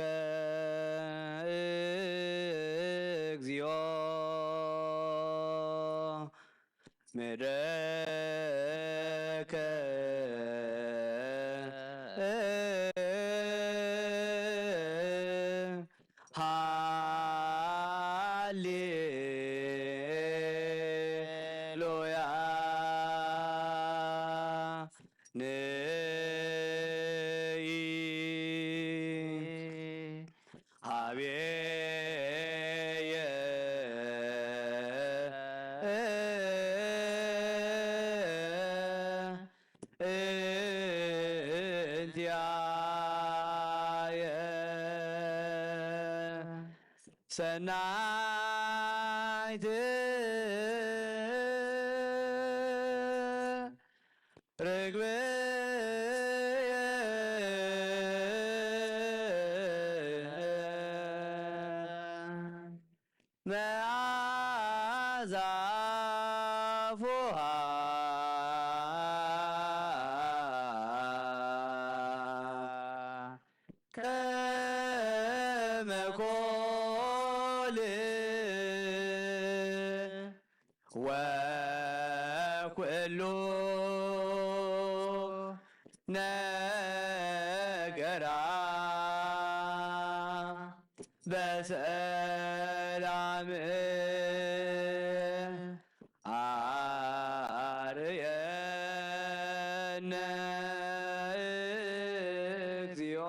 እግዚኦ ምድረከ እንቲኣየ ሰናይት ርግብየ መዓዛ ፉሃ ከመ ኮል ወኩሉ ነገራ በሰላም ኣርየነ እግዚኦ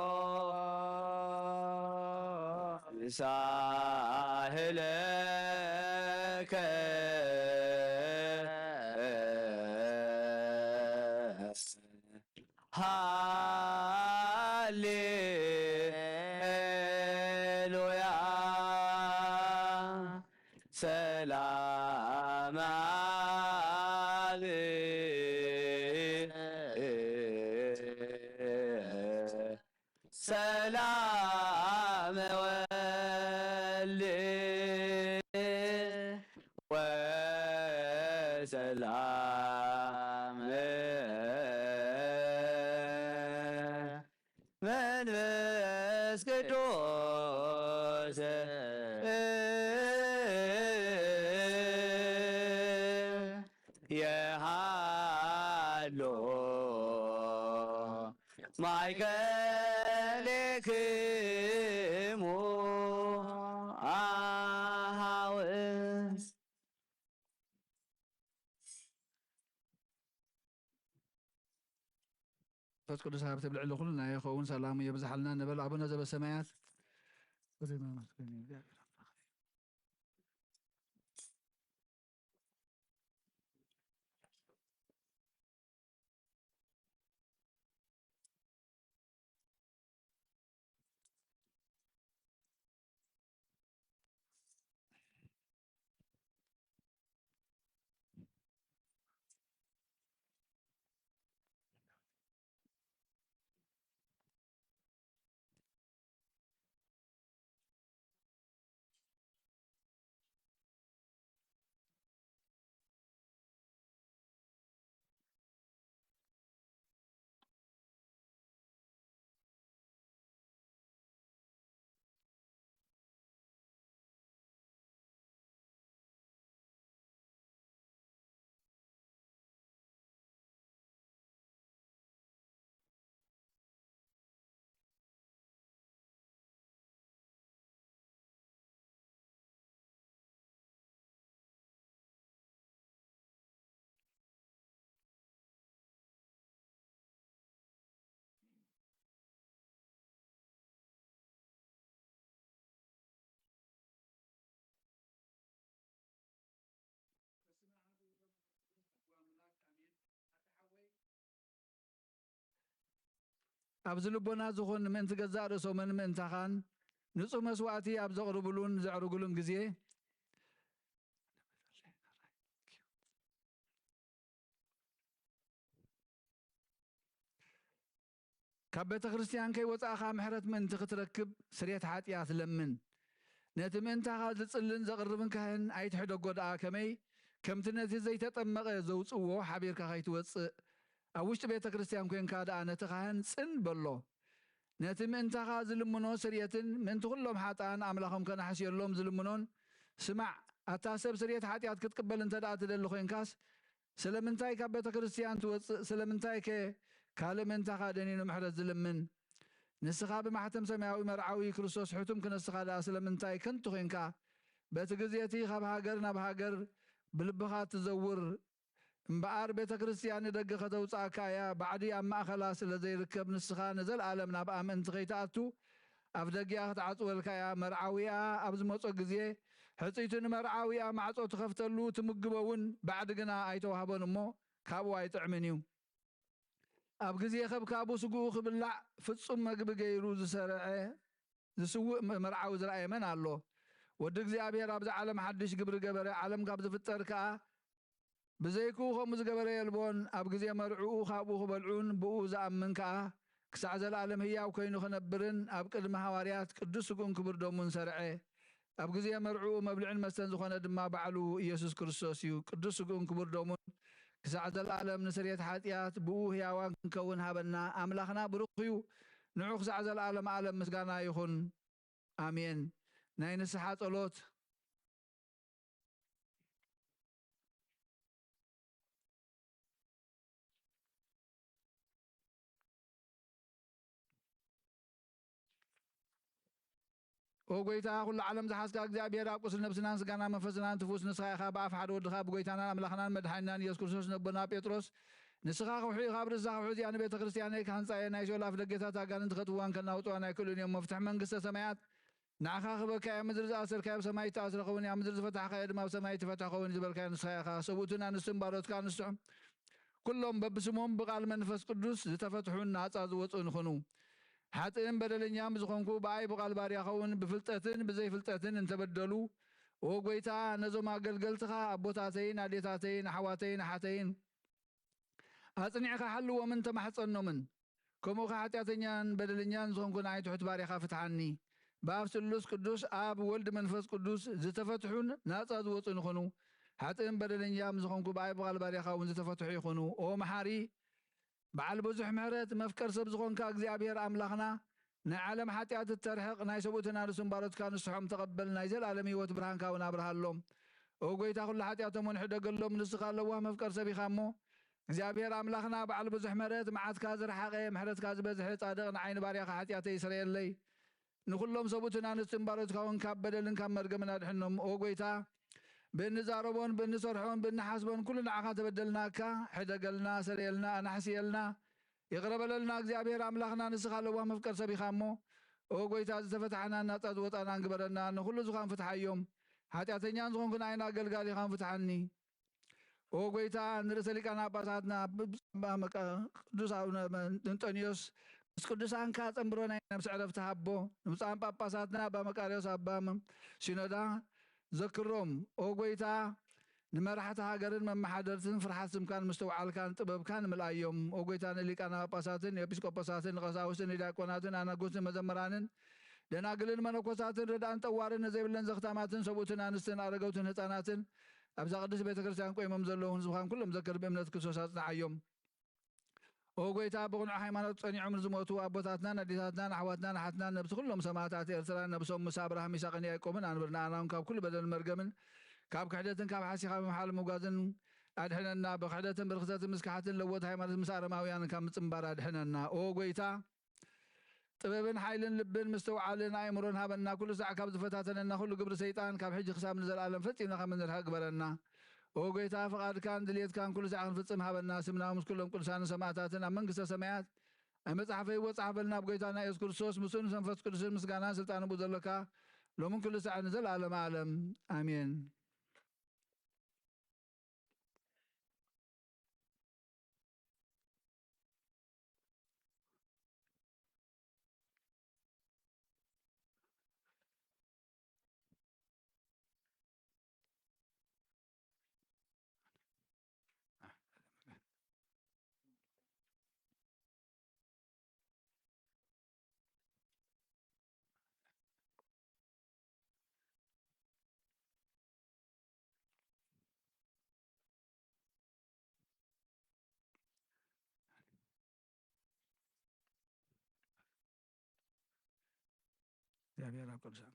ሳህለከ ሃሌሉያ ሰላም አብ ሰላም ወልድ ወሰላም መንፈስ ቅዱስ የሃሎ ማእከሌክሙ አሃውስ መንፈስ ቅዱስ ሃብቲ ኣብ ልዕሊ ኩልና ይኸውን፣ ሰላሙ የብዝሓልና ንበል። ኣቡነ ዘበሰማያት ኣብዚ ልቦና ዝኾን ምእንቲ ገዛእ ርእሶምን ምእንታኻን ንጹህ መስዋእቲ ኣብ ዘቕርብሉን ዘዕርግሉን ግዜ፣ ካብ ቤተ ክርስቲያን ከይወጻእኻ ምሕረት ምእንቲ ክትረክብ ስርየት ሓጢኣት ለምን። ነቲ ምእንታኻ ዝጽልን ዘቕርብን ካህን ኣይትሕደጎ ደኣ፣ ከመይ ከምቲ ነቲ ዘይተጠመቐ ዘውጽእዎ ሓቢርካ ከይትወጽእ፣ ኣብ ውሽጢ ቤተ ክርስቲያን ኮንካ ደኣ ነቲ ካህን ጽን በሎ። ነቲ ምእንታኻ ዝልምኖ ስርየትን ምእንቲ ኩሎም ሓጥኣን ኣምላኾም ከነሕስየሎም ዝልምኖን ስማዕ። ኣታ ሰብ ስርየት ሓጢኣት ክትቅበል እንተ ደኣ ትደሊ ኮንካስ፣ ስለምንታይ ካብ ቤተ ክርስቲያን ትወጽእ? ስለምንታይከ ካልእ ምእንታኻ ደኒኑ ምሕረት ዝልምን? ንስኻ ብማሕተም ሰማያዊ መርዓዊ ክርስቶስ ሕቱም ክነስኻ ደኣ ስለምንታይ ከንቱ ኮንካ? በቲ ግዜ እቲ ካብ ሃገር ናብ ሃገር ብልብኻ ትዘውር እምበኣር፣ ቤተ ክርስቲያን ንደገ ከተውጽኣካ እያ። ባዕዲ ኣብ ማእከላ ስለ ዘይርከብ፣ ንስኻ ንዘለኣለም ናብኣ ምእንቲ ከይትኣቱ፣ ኣፍደጊኣ ክትዓጽወልካ እያ። መርዓዊኣ ኣብ ዝመጾ ግዜ፣ ሕጽይቱ ንመርዓዊኣ ማዕጾ ትኸፍተሉ፣ ትምግቦ እውን ባዕዲ ግና ኣይተዋህቦን እሞ፣ ካብኡ ኣይጥዕምን እዩ። ኣብ ግዜ ከብካቡ ስግኡ ክብላዕ ፍጹም መግቢ ገይሩ ዝሰርዐ፣ ዝስውእ መ-፣ መርዓዊ ዝረኣየ መን ኣሎ? ወዲ እግዚኣብሔር ኣብዚ ዓለም ሓድሽ ግብሪ ገበረ፣ ዓለም ካብ ዝፍጠር ከኣ ብዘይክኡ ከምኡ ዝገበረ የልቦን። ኣብ ግዜ መርዕኡ ካብኡ ክበልዑን ብኡ ዝኣምን ከኣ ክሳዕ ዘለኣለም ህያው ኮይኑ ክነብርን ኣብ ቅድሚ ሃዋርያት ቅዱስ ስግኡን ክቡር ደሙን ሰርዐ። ኣብ ግዜ መርዕኡ መብልዕን መስተን ዝኾነ ድማ ባዕሉ ኢየሱስ ክርስቶስ እዩ። ቅዱስ ስግኡን ክቡር ደሙን ክሳዕ ዘለኣለም ንስርየት ሓጢኣት ብኡ ህያዋን ክንከውን ሃበና። ኣምላኽና ብሩኽ እዩ። ንዑ ክሳዕ ዘለኣለም ዓለም ምስጋና ይኹን። ኣሜን። ናይ ንስሓ ጸሎት። ኦ ጎይታ፣ ኩሉ ዓለም ዝሓዝካ እግዚኣብሔር፣ ኣብ ቁስል ነብስናን ስጋናን መንፈስናን ትፉስ ንስኻ ኢኻ። ብኣፍ ሓደ ወድኻ፣ ብጎይታናን ኣምላኽናን መድሓኒናን ኢየሱስ ክርስቶስ፣ ነቦና ጴጥሮስ፣ ንስኻ ከውሒ ኢኻ፣ ኣብ ርእስኻ ከውሒ እዚኣ ንቤተ ክርስቲያነይ ክሃንጻ እየ፣ ናይ ሲኦል ኣፍ ደገታት ኣጋንንቲ ከእትውዋን ከናውጽዋን ኣይክእሉን እዮም። መፍትሒ መንግስተ ሰማያት ንዓኻ ክህበካ እየ። ኣብ ምድሪ ዝኣሰርካዮ ኣብ ሰማይ ዝተኣስረ ክኸውን እዩ፣ ኣብ ምድሪ ዝፈታሕካዮ ድማ ኣብ ሰማይ ዝተፈትሐ ክኸውን እዩ ዝበልካዮ ንስኻ ኢኻ። ሰብኡትን ኣንስትን ባሮትካ ንስሑ ኩሎም በብስሞም ብቓል መንፈስ ቅዱስ ዝተፈትሑን ናጻ ዝወጹን ይኹኑ። ሓጥእን በደለኛን ዝኾንኩ ብኣይ ብቓል ባርያኸውን ብፍልጠትን ብዘይፍልጠትን እንተበደሉ፣ ኦ ጎይታ፣ ነዞም ኣገልገልትኻ ኣቦታተይን ኣዴታተይን ኣሕዋተይን ኣሓተይን ኣጽኒዕኻ ሓልዎምን ተማሕጸኖምን። ከምኡ ኸኣ ሓጢኣተኛን በደለኛን ዝኾንኩ ንኣይ ትሑት ባርያኻ ፍትሓኒ። ብኣብ ስሉስ ቅዱስ፣ ኣብ ወልድ መንፈስ ቅዱስ ዝተፈትሑን ናጻ ዝወጹን ይኹኑ። ሓጥእን በደለኛን ዝኾንኩ ብኣይ ብቓል ባርያኻ እውን ዝተፈትሑ ይኹኑ። ኦ መሓሪ፣ በዓል ብዙሕ ምሕረት፣ መፍቀር ሰብ ዝኾንካ እግዚኣብሔር ኣምላኽና፣ ናይ ዓለም ሓጢኣት እተርሕቕ፣ ናይ ሰብኡትን ኣንስትን ባሮትካ ንስሖም ተቐበል፣ ናይ ዘለኣለም ህይወት ብርሃንካ እውን ኣብርሃሎም። ኦ ጎይታ፣ ኩሉ ሓጢኣቶም እውን ሕደገሎም፣ ንስኻ ለዋህ መፍቀር ሰብ ኢኻ እሞ፣ እግዚኣብሔር ኣምላኽና በዓል ብዙሕ ምሕረት፣ መዓትካ ዝረሓቐ፣ ምሕረትካ ዝበዝሐ፣ ጻድቕ፣ ንዓይ ንባርያኻ ሓጢኣተይ ይስረየለይ። ንኹሎም ሰብኡትን ኣንስትን ባሮትካ እውን ካብ በደልን ካብ መርገምን ኣድሕኖም። ኦ ጎይታ፣ ብእንዛረቦን ብእንሰርሖን ብእንሓስቦን ኩሉ ንዓኻ ተበደልናካ፣ ሕደገልና፣ ሰረየልና፣ ኣናሕስየልና፣ ይቕረ በለልና። እግዚኣብሔር ኣምላኽና ንስኻ ለዋህ መፍቀር ሰብ ኢኻ እሞ፣ ኦ ጎይታ፣ ዝተፈታሕናን ናጻ ዝወጻናን ግበረና። ንኹሉ ዝኻን ፍትሓዮም። ሓጢኣተኛን ዝኾንኩ ንኣይና ኣገልጋሊኻን ፍትሓኒ። ኦ ጎይታ፣ ንርእሰ ሊቃነ ጳጳሳትና ብፁዕ ኣባ መቃ-፣ ቅዱስ ኣቡነ እንጠንዮስ ምስ ቅዱሳንካ ጸንብሮና ነብሲ ዕረፍቲ ሃቦ። ንብፁዓን ጳጳሳትና ኣባ መቃርዮስ ኣባ መ-፣ ሲኖዳ ዘክሮም። ኦ ጎይታ፣ ንመራሕቲ ሃገርን መመሓደርትን ፍርሓት ስምካን ምስትውዓልካን ጥበብካን ምልኣዮም። ኦ ጎይታ፣ ንሊቃነ ጳጳሳትን ንኤጲስቆጶሳትን ንቐሳውስትን ንዲያቆናትን ኣናጉስትን መዘምራንን ደናግልን መነኮሳትን ረዳእን ጠዋርን ንዘይብለን ዘኽታማትን ሰብኡትን ኣንስትን ኣረገውትን ህፃናትን ኣብዛ ቅድስት ቤተ ክርስቲያን ቆይሞም ዘለዉ ህዝብኻን ኩሎም ዘክር ብእምነት ክርስቶስ ኣጽንዓዮም። ኦ ጎይታ፣ ብቕኑዕ ሃይማኖት ጸኒዖም ንዝሞቱ ኣቦታትናን ኣዴታትናን ኣሕዋትናን ኣሓትናን ነብሲ ኩሎም ሰማእታት ኤርትራ ነብሶም ምስ ኣብርሃም ይስሐቅን ያዕቆብን ኣንብር። ንኣና እውን ካብ ኩሉ በደልን መርገምን ካብ ክሕደትን ካብ ሓሲኻ ምምሓል ምጓዝን ኣድሕነና። ብክሕደትን ብርክሰትን ምስ ከሓትን ለወጥ ሃይማኖት ምስ ኣረማውያን ካብ ምጽንባር ኣድሕነና። ኦ ጎይታ፣ ጥበብን ሓይልን ልብን ምስትውዓልን ኣእምሮን ሃበና። ኩሉ ሳዕ ካብ ዝፈታተነና ኩሉ ግብሪ ሰይጣን ካብ ሕጂ ክሳብ ንዘለኣለም ፈጺምና ከም እንርሕቕ ግበረና። ኦ ጎይታ፣ ፍቓድካን ድልየትካን ኩሉ ሳዕ ክንፍጽም ሃበና። ስምና ምስ ኩሎም ቅዱሳንን ሰማእታትን ኣብ መንግስተ ሰማያት ኣብ መጽሓፈ ህይወት ጸሓፈልና። ኣብ ጎይታና የሱስ ክርስቶስ ምስኡን ምስ መንፈስ ቅዱስን ምስጋናን ስልጣንን ብኡ ዘለካ ሎምን ኩሉ ሳዕ ንዘለኣለም ኣለም ኣሜን። እግዚኣብሔር ኣብ ቅዱሳን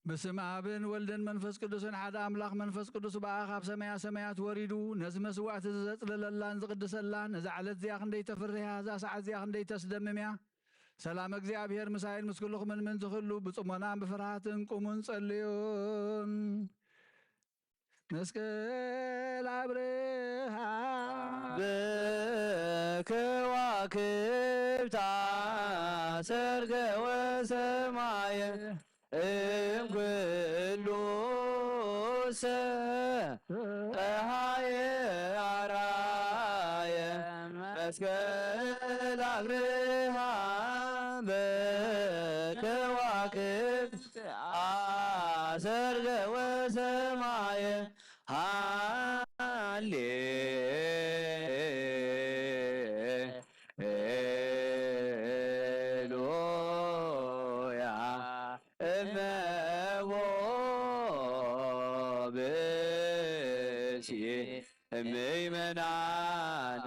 በስመ ኣብን ወልድን መንፈስ ቅዱስን ሓደ ኣምላኽ። መንፈስ ቅዱስ ብኣ ካብ ሰማያ ሰማያት ወሪዱ ነዚ መስዋዕቲ እዚ ዘጽልለላን ዝቕድሰላን፣ እዛ ዕለት እዚኣ ክንደይ ተፍርህ እያ፣ እዛ ሰዓት እዚኣ ክንደይ ተስደምም እያ። ሰላም እግዚኣብሔር ምሳይን ምስ ኩልኹምን ምን ዝኽሉ ብጽሞናን ብፍርሃትን ቁሙን ጸልዩን። መስቀል ኣብርሃ ብከዋክብታ ሰርገ ወሰማየ እምኩሉ ሰ ጸሃየ ኣራየ መስቀል ኣብርሃ በከዋክብት ኣሰርገ ወሰማየ ሃሌ ሉያ እመቦ ብሲ ምእመናን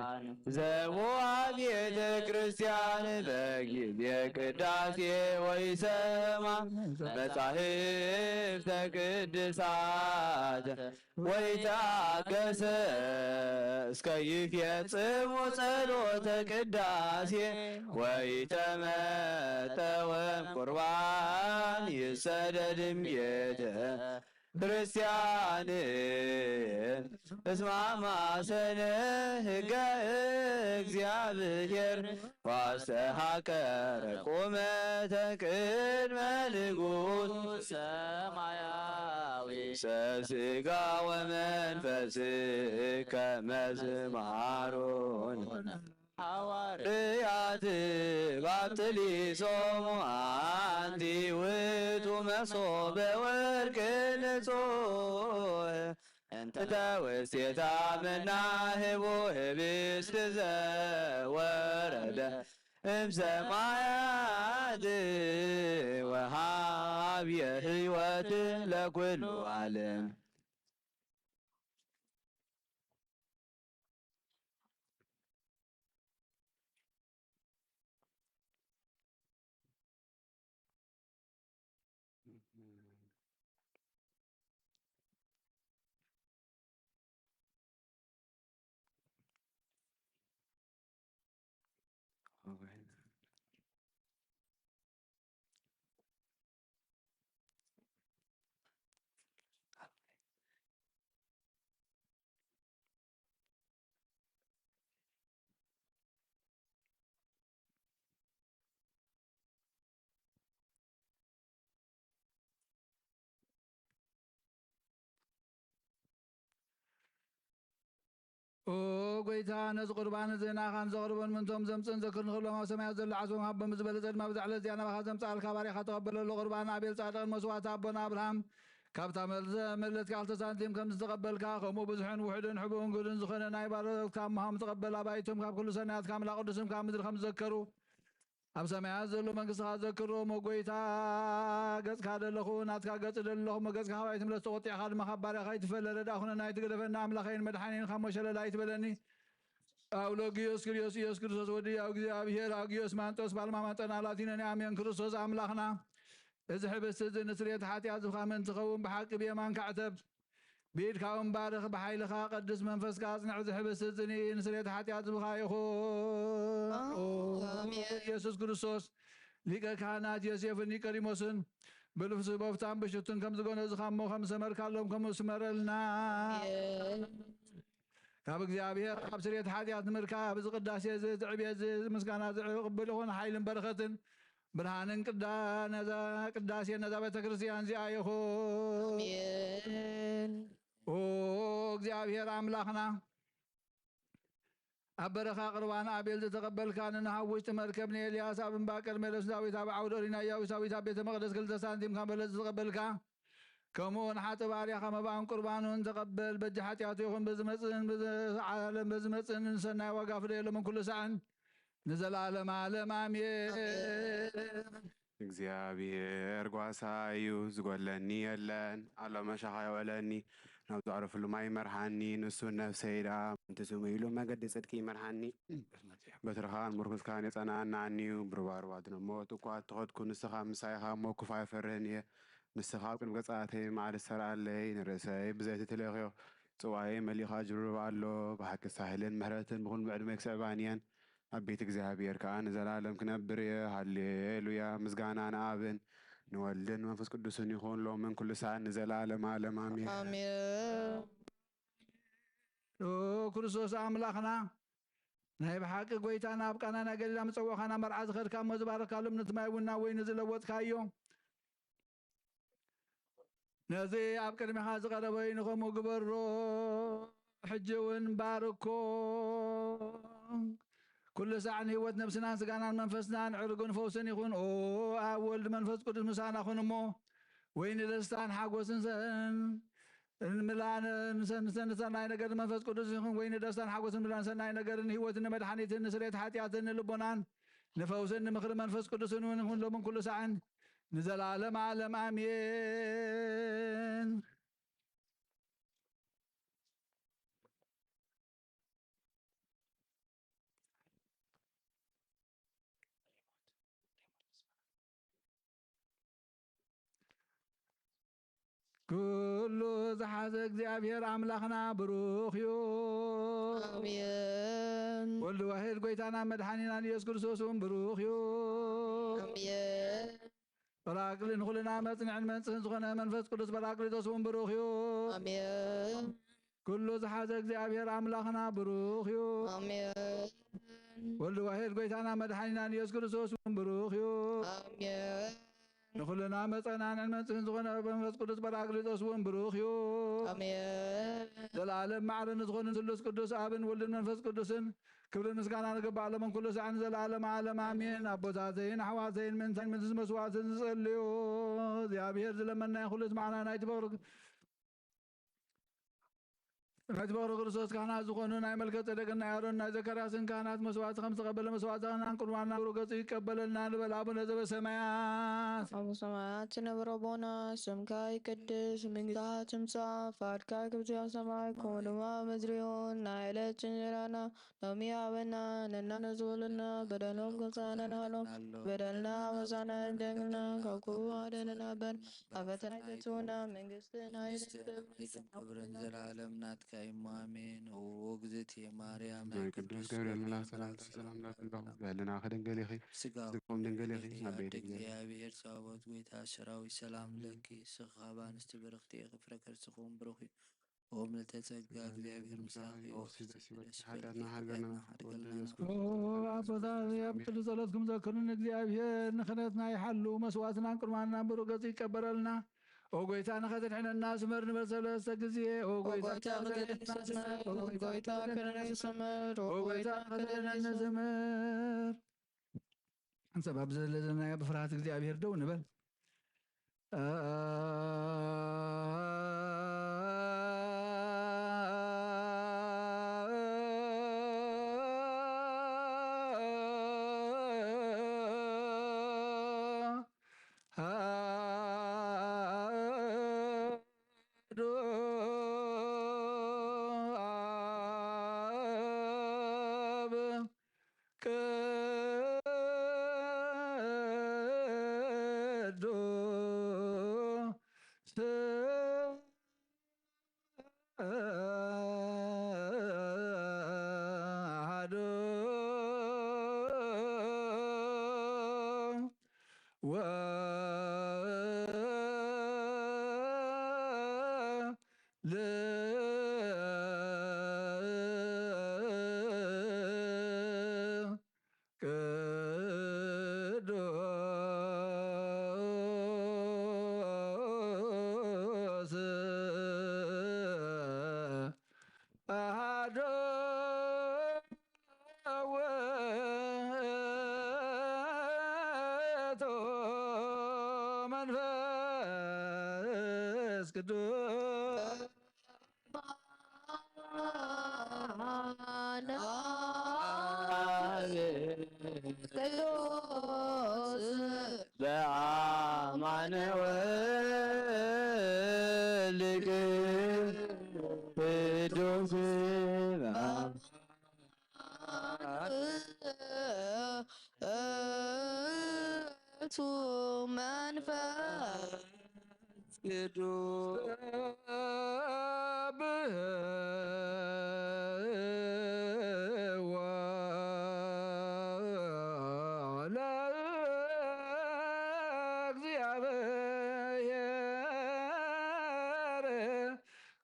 ዘቦ ቤተ ክርስቲያን በጊዜ ቅዳሴ ወይሰማ መጻሕፍተ ቅድሳት ወይታገሰ እስከ ይፌጽሙ ጸሎተ ቅዳሴ ወይተመጠወም ቁርባን ይሰደድም ቤተ ክርስቲያን እስማማሰነ ህገ እግዚአብሔር ዋስተሃቀረ ቁመተ ቅድመ ንጉሥ ሰማያዊ ሰስጋ ወመንፈስ ከመዝማሩን ሐዋርያት ባጥሊሶሙ አንቲ ውእቱ መሶበ ወርቅ ንጹሕ እንተ ውስቴታ መናህቦ ህብስት ዘወረደ እምሰማያት ወሃብየ ህይወት ለኩሉ ዓለም። ኦ ጎይታ፣ ነዚ ቁርባን እዚ ናኻን ዘቕርቦን ምንቶም ዘምጽእን ዘክር ንኽብሎም ኣብ ሰማያት ዘሎ ዓስቦም ሃቦም። ብዝበለጸ ድማ ብዛ ዕለት እዚኣ ናባኻ ዘምጽኣልካ ባሪኻ ተቐበለሉ። ቁርባን ኣቤል ጻድቕን መስዋዕቲ ኣቦና ኣብርሃም ካብታ መል-፣ ዘመለትካ ክልተ ሳንቲም ከም ዝተቐበልካ፣ ከምኡ ብዙሕን ውሑድን ሕቡእን ግዱን ዝኾነ ናይ ባሮትካ እምሃም ተቐበል። ኣባይቶም ካብ ኩሉ ሰናያት ካብ ምላእ ቅዱስም ካብ ምድሪ ከም ዝዘከሩ፣ ኣብ ሰማያት ዘሎ መንግስትኻ ዘክርዎም። ኦ ጎይታ፣ ገጽካ ደለኹ፣ ናትካ ገጽ ደለኹ፣ እሞ ገጽካ ካባይ ትምለስ፣ ተቖጢዕካ ድማ ካብ ባርያኻ ኣይትፈለ። ረዳእ ኩነና ኣይትግደፈና፣ ኣምላኸይን መድሓኒን ካብ ሞት ሸለል ኣይትበለኒ። ኣውሎጊዮስ ክልዮስ ኢየሱስ ክርስቶስ ወዲ ኣው እግዚኣብሔር ኣውጊዮስ ማንጦስ ባልማ ማንጠና ላቲኖኒ ኣሜን። ክርስቶስ ኣምላኽና፣ እዚ ሕብስቲ እዚ ንስርየት ሓጢኣት ዝብኻ ምእንቲ ኸውን ብሓቂ ብየማንካ ዕተብ። ብኢድካ እውን ባርኽ፣ ብሓይልኻ ቀድስ፣ መንፈስካ ኣጽንዕ። እዚ ሕብስቲ እዚ ንስርየት ሓጢኣት ዝብኻ ይኹን። ኣሜን። ኢየሱስ ክርስቶስ ሊቀ ካህናት ዮሴፍን ኒቆዲሞስን ብልብሲ በፍታን ብሽቱን ከም ዝጎነዝኻ እሞ ከም ዝሰመርካሎም ከምኡ ስመረልና። ኣሜን። ካብ እግዚኣብሔር ካብ ስርየት ሓጢኣት ንምርካብ እዚ ቅዳሴ እዚ፣ እዚ ዕብየት እዚ፣ እዚ ምስጋና እዚ ቅቡል ይኹን። ሓይልን በረኸትን ብርሃንን ቅዳ-፣ ነዛ ቅዳሴ ነዛ ቤተ ክርስቲያን እዚኣ ይኹን። ኣሜን። ኦ እግዚኣብሔር ኣምላኽና፣ ኣብ በረኻ ቁርባን ኣቤል ዝተቐበልካ፣ ንኖህ ኣብ ውሽጢ መርከብ፣ ንኤልያስ ኣብ እምባ ቀርሜሎስ፣ ዳዊት ኣብ ዓውደ ኦሪን፣ ኢያቡስ ዳዊት ኣብ ቤተ መቕደስ ክልተ ሳንቲም ካብ በለስ ዝተቐበልካ፣ ከምኡ ንሓጥእ ባርያኻ መባእን ቁርባኑን ተቐበል። በጃ ሓጢኣቱ ይኹን ብዝመጽእን ብዘለዓለም ብዝመጽእን ንሰናይ ዋጋ ፍደየሎም ኩሉ ሳዕን ንዘለዓለም ዓለም ኣሜን። እግዚኣብሔር ጓሳ እዩ፣ ዝጎለኒ የለን። ኣሎ መሻኻ የውዕለኒ፣ ናብ ዘዕርፍሉ ማይ ይመርሓኒ። ንሱ ነፍሰይ ደኣ ምእንቲ ስሙ ኢሉ መገዲ ጽድቂ ይመርሓኒ። በትርኻን ምርኩስካን የጸናንዓኒ እዩ። ብሩባሩባ ድነ ሞት እኳ እተኸድኩ፣ ንስኻ ምሳይ ኢኻ እሞ ክፉእ ኣይፈርህን እየ። ንስኻ ኣብ ቅድሚ ገጻተይ መዓልቲ ሰርዓለይ፣ ንርእሰይ ብዘይቲ ትለኽዮ። ጽዋየይ መሊኻ ጅሩብ ኣሎ። ብሓቂ ሳህልን ምሕረትን ብኹሉ ዕድመይ ክስዕባኒ እየን። ኣብ ቤት እግዚኣብሔር ከኣ ንዘለኣለም ክነብር እየ። ሃሌሉያ! ምስጋና ንኣብን ንወልድን ንመንፈስ ቅዱስን ይኹን፣ ሎምን ኩሉ ሰዓት ንዘለኣለም ዓለም። ኣሜን። ኣሜን። ኦ ክርስቶስ ኣምላኽና፣ ናይ ብሓቂ ጐይታ፣ ናብ ቃና ናይ ገሊላ ምጸውዕኻ ናብ መርዓ ዝኸድካ እሞ ዝባረኽካሎም ነቲ ማይ እውን ናብ ወይኒ ዝለወጥካዮ፣ ነዚ ኣብ ቅድሚኻ ዝቐረበ ወይኒ ከምኡ ግበሮ። ሕጂ እውን ባርኮ። ኩሉ ሳዕ ንህይወት ነብስናን ስጋናን መንፈስናን ዕርግን ፈውስን ይኹን። ኦ ኣብ ወልድ መንፈስ ቅዱስ ምሳና ኩን እሞ፣ ወይኒ ደስታን ሓጎስን ሰ-፣ ምላን ሰ-፣ ሰ-፣ ሰናይ ነገር መንፈስ ቅዱስ ይኹን። ወይኒ ደስታን ሓጎስን ምላን ሰናይ ነገርን ህይወትን ንመድሓኒትን ንስርየት ሓጢኣትን ንልቦናን ንፈውስን ንምኽሪ መንፈስ ቅዱስን እውን ይኹን ሎምን ኩሉ ሳዕን ንዘለዓለም ዓለም ኣሜን። ኩሉ ዝሓዘ እግዚኣብሔር ኣምላኽና ብሩኽ እዩ። ኣሜን። ወልድ ዋሕድ ጐይታና መድሓኒናን ኢየሱስ ክርስቶስ እውን ብሩኽ እዩ። ኣሜን። ጳራቅሊ-፣ ንኹልና መጽንዕን መንጽህን ዝኾነ መንፈስ ቅዱስ ጳራቅሊጦስ እውን ብሩኽ እዩ። ኣሜን። ኩሉ ዝሓዘ እግዚኣብሔር ኣምላኽና ብሩኽ እዩ። ኣሜን። ወልድ ዋሕድ ጐይታና መድሓኒናን ኢየሱስ ክርስቶስ እውን ብሩኽ እዩ። ኣሜን። ንኹልና መጸናንዕን መንጽህን ዝኾነ መንፈስ ቅዱስ ጳራቅሊጦስ እውን ብሩኽ እዩ። ኣሜን። ዘለዓለም ማዕረ ንዝኾነ ስሉስ ቅዱስ ኣብን ወልድን መንፈስ ቅዱስን ክብርን ምስጋና ንግባእ ሎምን ኩሉ ሳዕን ዘለዓለም ዓለም ኣሜን። ኣቦታተይን ኣሕዋተይን ምእንታን ምእንቲ መስዋዕትን ዝጸልዩ እግዚኣብሔር ዝለመናይ ኩሉ ዝመዓና ናይ ትበሩ ናይ ትበሩ ክርስቶስ ካህናት ዝኾኑ ናይ መልከ ጼዴቅን ናይ ኣሮን ናይ ዘካርያስን ካህናት መስዋዕቲ ከም ዝተቐበለ መስዋዕቲ ካህናት ቅድማና ሩገጹ ይቀበለልና ንበል። ኣቡነ ዘበሰማያት ኣቡነ ሰማያት ትነብር ኣቦና ስምካ ይቅደስ መንግስትካ ትምጻእ ፈቃድካ ከምቲ ኣብ ሰማይ ከምኡ ድማ ኣብ ምድሪ ይኹን። ናይ ዕለት እንጀራና ሎሚ ሃበና፣ ንሕና ንዝበደሉና በደሎም ከምቲ ንሕና ንበድሎም፣ በደልና ኣበሳና ኣይትደግምና፣ ካብ ክፉእ ኣድሕነና እምበር፣ ኣብ ፈተና ኣይተእትወና፣ መንግስትን ሓይልን መንግስትን ክብርን ዘለዓለም ናትካ እዩ እሞ ኣሜን። ኦ እግዝእትየ ማርያም ናይ ናይ ቅዱስ ቅዱስ ገብርኤል መልኣክ ሰላምታ ሰላም እላኪ ኣለኹ። ብህልና ከደንገል ኢኺ፣ ስጋ ስጋኩም ደንገል ኢኺ። ኣቤት ኣቤት እግዚኣብሔር ጸባኦት ጐይታ ሰራዊት ሰላም ለኪ፣ ንስኺ ካብ ኣንስቲ ብርኽቲ ኢኺ፣ ፍረ ከርስኺ እውን ብሩኽ እዩ። ኦ ምልዕተ ጸጋ እግዚኣብሔር ምሳኺ፣ ኦ ፍስሕቲ ደስ ይበልኪ፣ ሓጢኣትና ሓርገልና፣ ሓጢኣትና ሓርገልና። ኦ ኣቦታተይ ኣብ ቅዱስ ጸሎትኩም ዘክሩኒ እግዚኣብሔር ንኽህነትና ይሓሉ፣ መስዋዕትና ቅድማና ብሩህ ገጽ ይቀበለልና። ኦ ጐይታ ንኸተድሕነና ስመር ንበል ሰለስተ ግዜ። ኦ ኦ ጐይታ ጐይታ ንኸተድሕነና ስመር፣ ኦ ጐይታ ንኸተድሕነና ስመር፣ ኦ ኦ ጐይታ ጐይታ ንኸተድሕነና ንኸተድሕነና ስመር። ሰብ ኣብ ዘለናዮ ብፍርሃት እግዚኣብሔር ደው ንበል። ቅዱስ አሐዱ ወወልድ ቅዱስ አሐዱ ውእቱ። ቅዱስ በአማነ ወልድ ቅዱስ ውእቱ መንፈስ ቅዱስ። ለእግዚአብሔር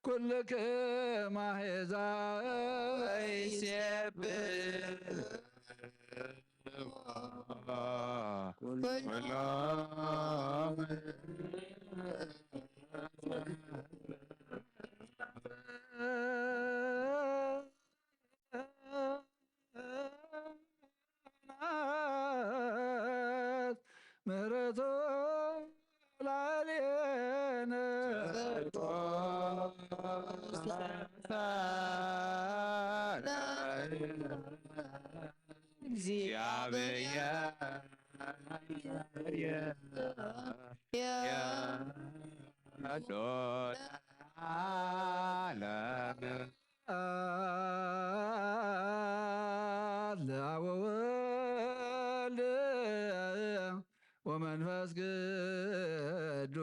ኩልክም አሕዛብ ይሴብሕዋ። ምሕረቱ ላዕሌነ እግዚአብሔር ለዓለም። አብ ወወልድ ወመንፈስ ቅዱስ።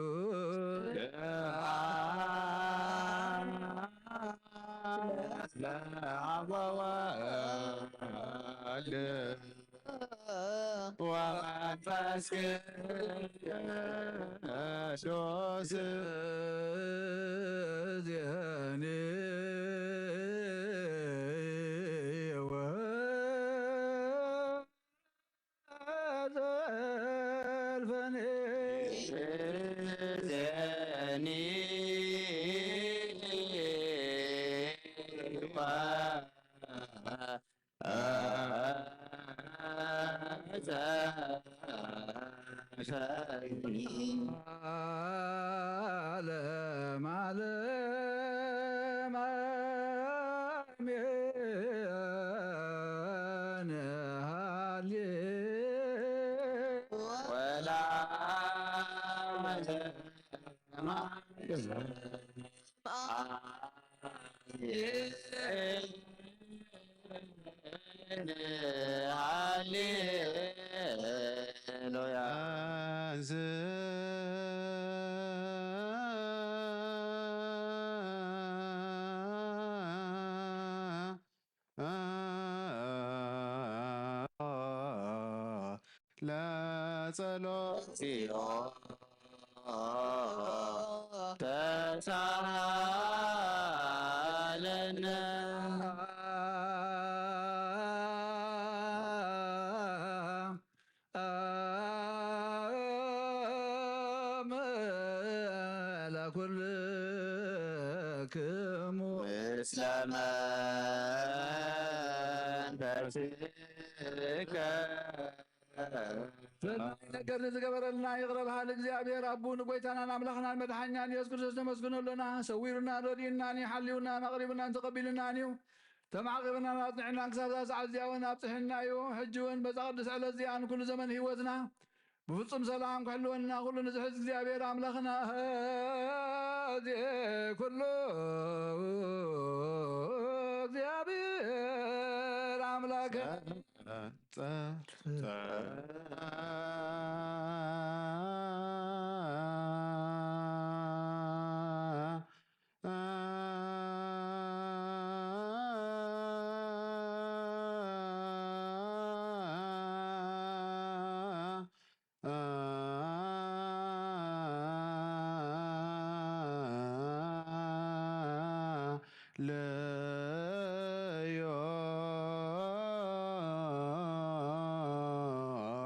አብ ወወልድ ወመንፈስ ቅዱስ። ዜኒ ወዘልፈኒ። ዜኒ ዓለም ዓለም አሜን። ሃሌ ወላ ሃሌሉያ። ለጸሎት ተሳሃለነ። ለኩልክሙ ምስለ መንፈስከ። ሰናይ ነገር ንዝገበረልና ይቕረ በሃሊ እግዚኣብሔር ኣቡ ንጎይታናን ኣምላኽናን መድሓኛን ኢየሱስ ክርስቶስ ነመስግኖ ኣለና። ሰዊሩና፣ ረዲኡናን እዩ፣ ሓልዩናን ኣቕሪቡናን ተቐቢሉናን እዩ። ተማዕቂብናን ኣጽኒዕናን ክሳብ እዛ ሰዓት እዚኣ እውን ኣብጽሕና እዩ። ሕጂ እውን በዛ ቅድስ ዕለት እዚኣ ንኩሉ ዘመን ህይወትና ብፍጹም ሰላም ክሕልወና ኩሉ ንዝሕዝ እግዚኣብሔር ኣምላኽና ሕዚ ኩሉ እግዚኣብሔር ኣምላክ ለዮ።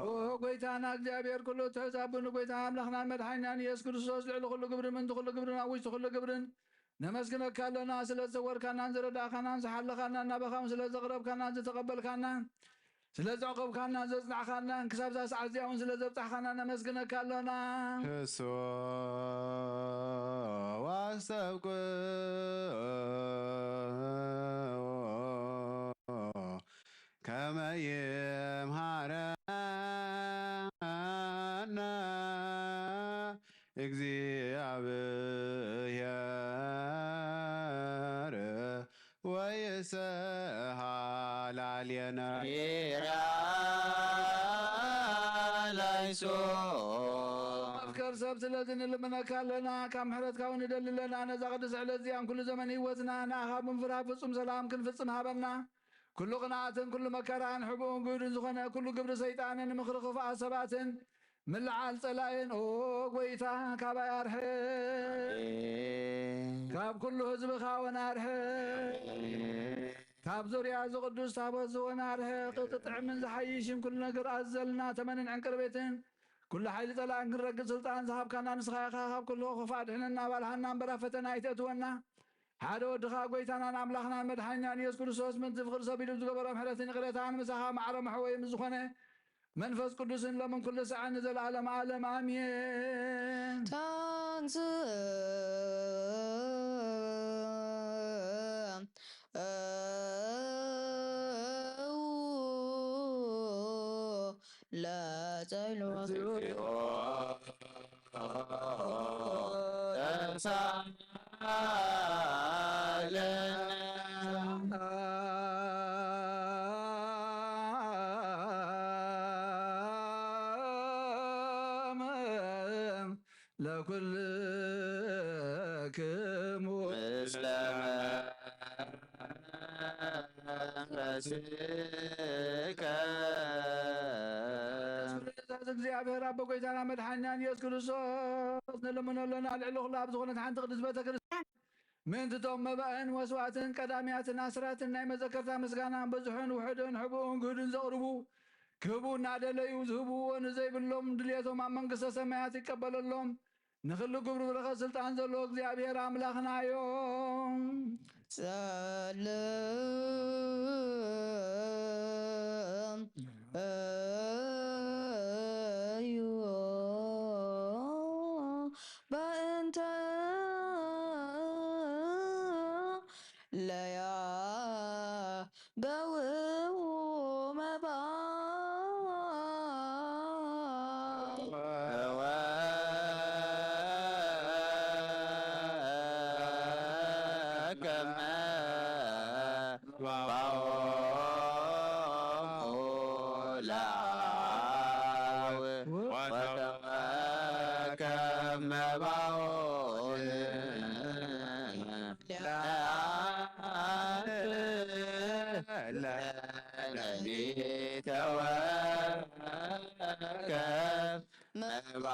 ኦ ጎይታና እግዚኣብሔር ኩሉ ትሕት ኣቦ ንጎይታ ኣምላኽናን መድሓኒናን ኢየሱስ ክርስቶስ ልዕሊ ኩሉ ግብርን ምእንቲ ኩሉ ግብርን ኣብ ውሽጢ ኩሉ ግብርን ነመስግነካ ኣለና። ስለ ዝሰወርካናን ዝረዳእካናን ዝሓለኻናን ናባኻም ስለ ዘቕረብካናን ዝተቐበልካናን ስለ ዘዕቆብካና ዘጽናዕካናን ክሳብዛ ሰዓት እዚኣ እውን ስለ ዘብጻሕካና ነመስግነካ ኣሎና። ህስዎ ዋስተብቅዎ ከመ ይምሃረና እግዚኣብሔር ወይሰሃላልየነ። ላይሶ መፍቀር ሰብ ስለዚ ንልምነካ ኣለና፣ ካብ ምሕረትካ እውን ንደሊ ኣለና። ነዛ ቅድስቲ ዕለት እዚኣን ኩሉ ዘመን ህይወትና ንኣኻ ብምፍራህ ፍጹም ሰላም ክንፍጽም ሃበና። ኩሉ ቅንኣትን ኩሉ መከራን ሕቡእን ግህዱን ዝኾነ ኩሉ ግብሪ ሰይጣንን ምኽሪ ክፉኣት ሰባትን ምልዓል ጸላእን፣ ኦ ጐይታ፣ ካባይ ኣርሕቕ። ኣሜን። ካብ ኩሉ ህዝብኻ እውን ኣርሕቕ። ኣሜን። ካብ ዙርያ እዚ ቅዱስ ታቦት እዚ እውን ኣርሕቕ። እቲ ጥዕምን ዝሓይሽን ኩሉ ነገር ኣዘልና ተመንን ዕንቅርቤትን ኩሉ ሓይሊ ጸላእን ክንረግጽ ስልጣን ዝሃብካና ንስኻ ኢኻ። ካብ ኩሉ ክፉእ ኣድሕነና፣ ኣባልሃና እምበር ኣብ ፈተና ኣይተእትወና። ሓደ ወድኻ ጐይታናን ኣምላኽናን መድሓኒናን ኢየሱስ ክርስቶስ ምእንቲ ፍቕሪ ሰብ ኢሉ ዝገበሮ ምሕረትን ይቕሬታን ምሳኻ ማዕረ መሕወይ ምስ ዝኾነ መንፈስ ቅዱስን ሎምን ኩሉ ሰዓን ንዘለዓለም ዓለም ኣሜን። ታንስ ለጸሎት ለኩልክሙ ምስለ መንፈስከ። ትእዛዝ እግዚኣብሔር ኣቦ ጐይታና መድሓኒናን ኢየሱስ ክርስቶስ ንልምኖ ኣሎና። ልዕሊ ኩሉ ኣብ ዝኾነት ሓንቲ ቅድስት ቤተ ክርስቲያን ምእንቲ እቶም መባእን መስዋእትን ቀዳምያትን ኣስራትን ናይ መዘከርታ ምስጋና በዝሑን ውሑድን ሕቡእን ግህዱን ዘቕርቡ ክህቡ እናደለዩ ዝህብዎ ንዘይብሎም ድልየቶም ኣብ መንግስተ ሰማያት ይቀበለሎም። ንኹሉ ግብሩ በረኸት ስልጣን ዘለዎ እግዚኣብሔር ኣምላኽና እዮም። ጸልም እዩ በእንተ ለያ በውኡ መባ ወከመ ባኦሙ ለአብ ወከመ ባኦሙ ለአብ ለነቢተ ወከም መባነ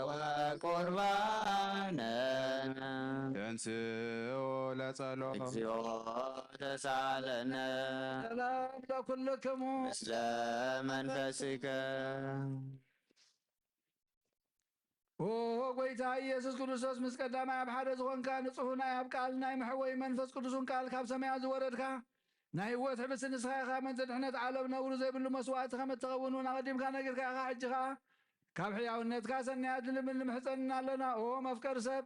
ወቁርባነ። ተንሥኡ ለጸሎት። እግዚኦ ተሳለነ። ሰላም ለኩልክሙ። ምስለ መንፈስከ። ኦ ጐይታ ኢየሱስ ክርስቶስ፣ ምስ ቀዳማይ ኣብ ሓደ ዝኾንካ፣ ንጹሕ ናይ ኣብ ቃል ናይ መሕወዪ መንፈስ ቅዱስን ቃል ካብ ሰማያት ዝወረድካ፣ ናይ ህይወት ሕብስቲ ንስኻ ኢኻ። ምእንቲ ድሕነት ዓለም ነውሪ ዘይብሉ መስዋእቲ ከም እትኸውን እውን ኣቐዲምካ ነጊርካ ኢኻ። ሕጂ ኸኣ ካብ ሕያውነትካ ሰናያት ንልምን ንምሕጸንና ኣለና። ኦ መፍቀሪ ሰብ፣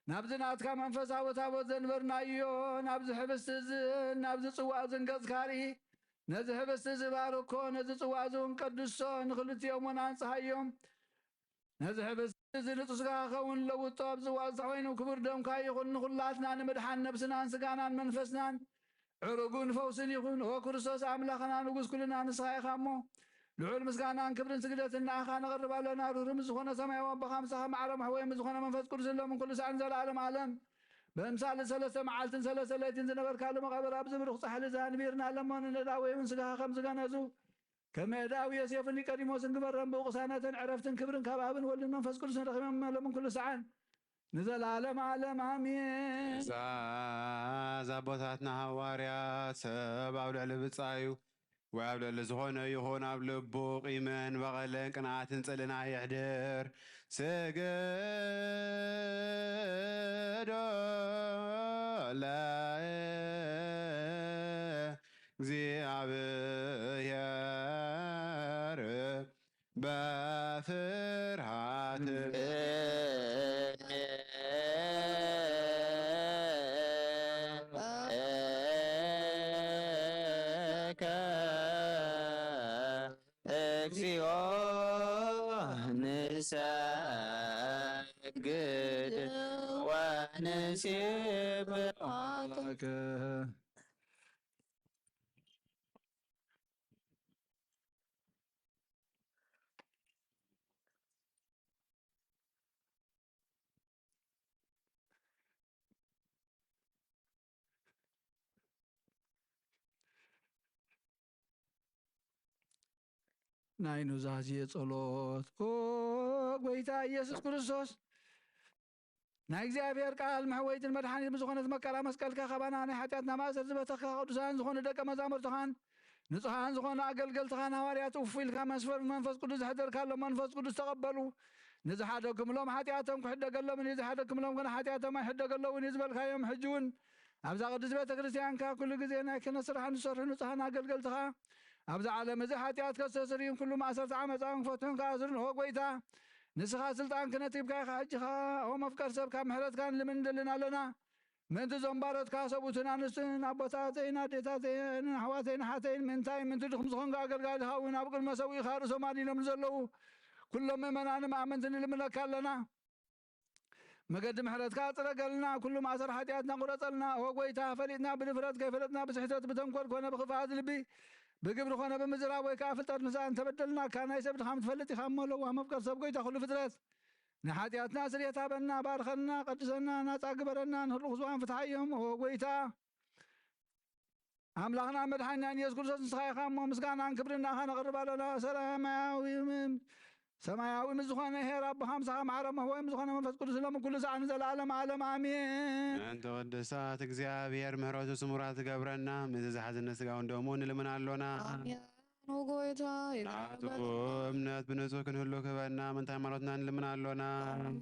ናብዚ ናትካ መንፈሳዊ ታቦት ዘንበርናዮ፣ ናብዚ ሕብስቲ እዝን ናብዚ ጽዋእ እዝን ገጽካ ርኢ። ነዚ ሕብስቲ እዚ ባርኮ፣ ነዚ ጽዋእ እዚ እውን ቀድሶ፣ ንኽልቲኦም እውን ኣንጽሃዮም። ነዚ ሕብስቲ እዚ ንጹህ ስጋኻ ክኸውን ለውጦ፣ ኣብ ጽዋእ እዚ ተኾይኑ ክቡር ደምካ ይኹን፣ ንኹላትና ንምድሓን ነብስናን ስጋናን መንፈስናን ዕሩግን ፈውስን ይኹን። ኦ ክርስቶስ ኣምላኽና ንጉስ ኩልና ንስኻ ኢኻ እሞ፣ ልዑል ምስጋናን ክብርን ስግደትን ንኣኻ ነቕርብ ኣለና። ርህሩህ ምስ ዝኾነ ሰማያዊ ኣቦኻ፣ ምሳኻ ማዕረ መሕወይ ምስ ዝኾነ መንፈስ ቅዱስ፣ ሎምን ኩሉ ሳዕን ዘለዓለም ዓለም። በምሳሌ ሰለስተ መዓልትን ሰለስተ ለይትን ዝነበርካሉ መቓብር፣ ኣብዚ ብሩኽ ጻሕሊ እዚ ኣንቢርና ኣለሞ፣ ንነዳዊ እውን ስጋኻ ከም ዝገነዙ፣ ከም የእዳዊ ዮሴፍን ኒቆዲሞስን ግበረን። ብኡ ቅሳነትን ዕረፍትን ክብርን ካብ ኣብን ወልድን መንፈስ ቅዱስን ረኺቦም፣ ሎምን ኩሉ ሰዓን ንዘለዓለም ዓለም ኣሜን። ትእዛዝ ኣቦታትና ሃዋርያት፣ ሰብ ኣብ ልዕሊ ብጻዩ ወይ ኣብ ልዕሊ ዝኾነ ይኹን ኣብ ልቡ ቂምን በቐልን ቅንኣትን ጽልእን ኣየሕድር። ስግዶ ለ እግዚአብሔር በፍርሃት እግዚኦ ንሰግድ ወንሴብሖከ። ናይ ኑዛዜ ጸሎት። ኦ ጎይታ ኢየሱስ ክርስቶስ፣ ናይ እግዚኣብሔር ቃል መሕወይትን መድሓኒት ብዝኾነት መከራ መስቀልካ ካባና ናይ ሓጢኣትና ማእሰር ዝበተኽካ ቅዱሳን ዝኾኑ ደቀ መዛሙርትኻን ንጹሃን ዝኾኑ ኣገልገልትኻን ሃዋርያት እፍ ኢልካ መስፈር መንፈስ ቅዱስ ዘሕደርካሎም መንፈስ ቅዱስ ተቐበሉ። ንዝሓደግኩምሎም ሓጢኣቶም ክሕደገሎምን ንዝሓደግኩምሎም ግን ሓጢኣቶም ኣይሕደገሎምን እዩ ዝበልካዮም። ሕጂ እውን ኣብዛ ቅድስት ቤተ ክርስቲያንካ ኩሉ ግዜ ናይ ክህነት ስራሕ ንሰርሑ ንጹሃን ኣገልገልትኻ ኣብዚ ዓለም እዚ ሓጢኣት ከስተስርዩን ኩሉ ማእሰርቲ ዓመፃ እውን ክፈትሑን ክኣስሩን ኦ ጎይታ ንስኻ ስልጣን ክህነት ሂብካ ኢኻ። ሕጂ ኸኣ ኦ መፍቀር ሰብ ካብ ምሕረትካ ንልምን ንደልን ኣለና። ምእንቲ እዞም ባሮትካ ሰብኡትን ኣንስትን ኣቦታተይን ኣዴታተይን ኣሕዋተይን ኣሓተይን ምእንታይ ምእንቲ ድኹም ዝኾንካ ኣገልጋሊኻ እውን ኣብ ቅድመ ሰብኡኻ ርእሶም ኣድኒኖም ንዘለዉ ኩሎም ምእመናን ኣመንቲ ንልምነካ ኣለና። መገዲ ምሕረትካ ጽረገልና፣ ኩሉ ማእሰር ሓጢኣትና ቁረጸልና። ኦ ጎይታ፣ ፈሊጥና ብድፍረት ከይፈለጥና ብስሕተት ብተንኮል ኮነ ብኽፍኣት ልቢ ብግብሪ ኮነ ብምዝራብ ወይ ከኣ ፍልጠት ምስኣ እንተበደልናካ ናይ ሰብ ድኻም ትፈልጥ ኢኻ እሞ ለዋህ መፍቀር ሰብ ጎይታ ኩሉ ፍጥረት ንሓጢኣትና ስርየት ሃበና፣ ባርኸና፣ ቀድሰና፣ ናጻ ግበረና፣ ንህሉኽ ዝዋን ፍትሓዮም። ኦ ጎይታ ኣምላኽና መድሓኒናን ኢየሱስ ክርስቶስ ንስኻ ኢኻ እሞ ምስጋናን ክብርን ንኣኻ ነቕርብ ኣለና። ሰማያዊ ምን ሰማያዊ ምስ ዝኾነ ሄር ኣቦኻ ምሳኻ ማዕረ መህወይ ምስ ዝኾነ መንፈስ ቅዱስ ሎም ኩሉ ሰዓት ንዘለኣለም ዓለም ኣሜን። ምእንቲ ቅዱሳት እግዚኣብሔር ምሕረቱ ስሙራት ትገብረና ምእንቲ ዝሓዘነ ስጋውን ደሙ ንልምን ኣሎና። ኣሜን። ኦ ጎይታ ናቱ ይቅረበል። እምነት ብንጹህ ክንህሉ ክህበና ምእንቲ ሃይማኖትና ንልምን ኣሎና። ኣሜን።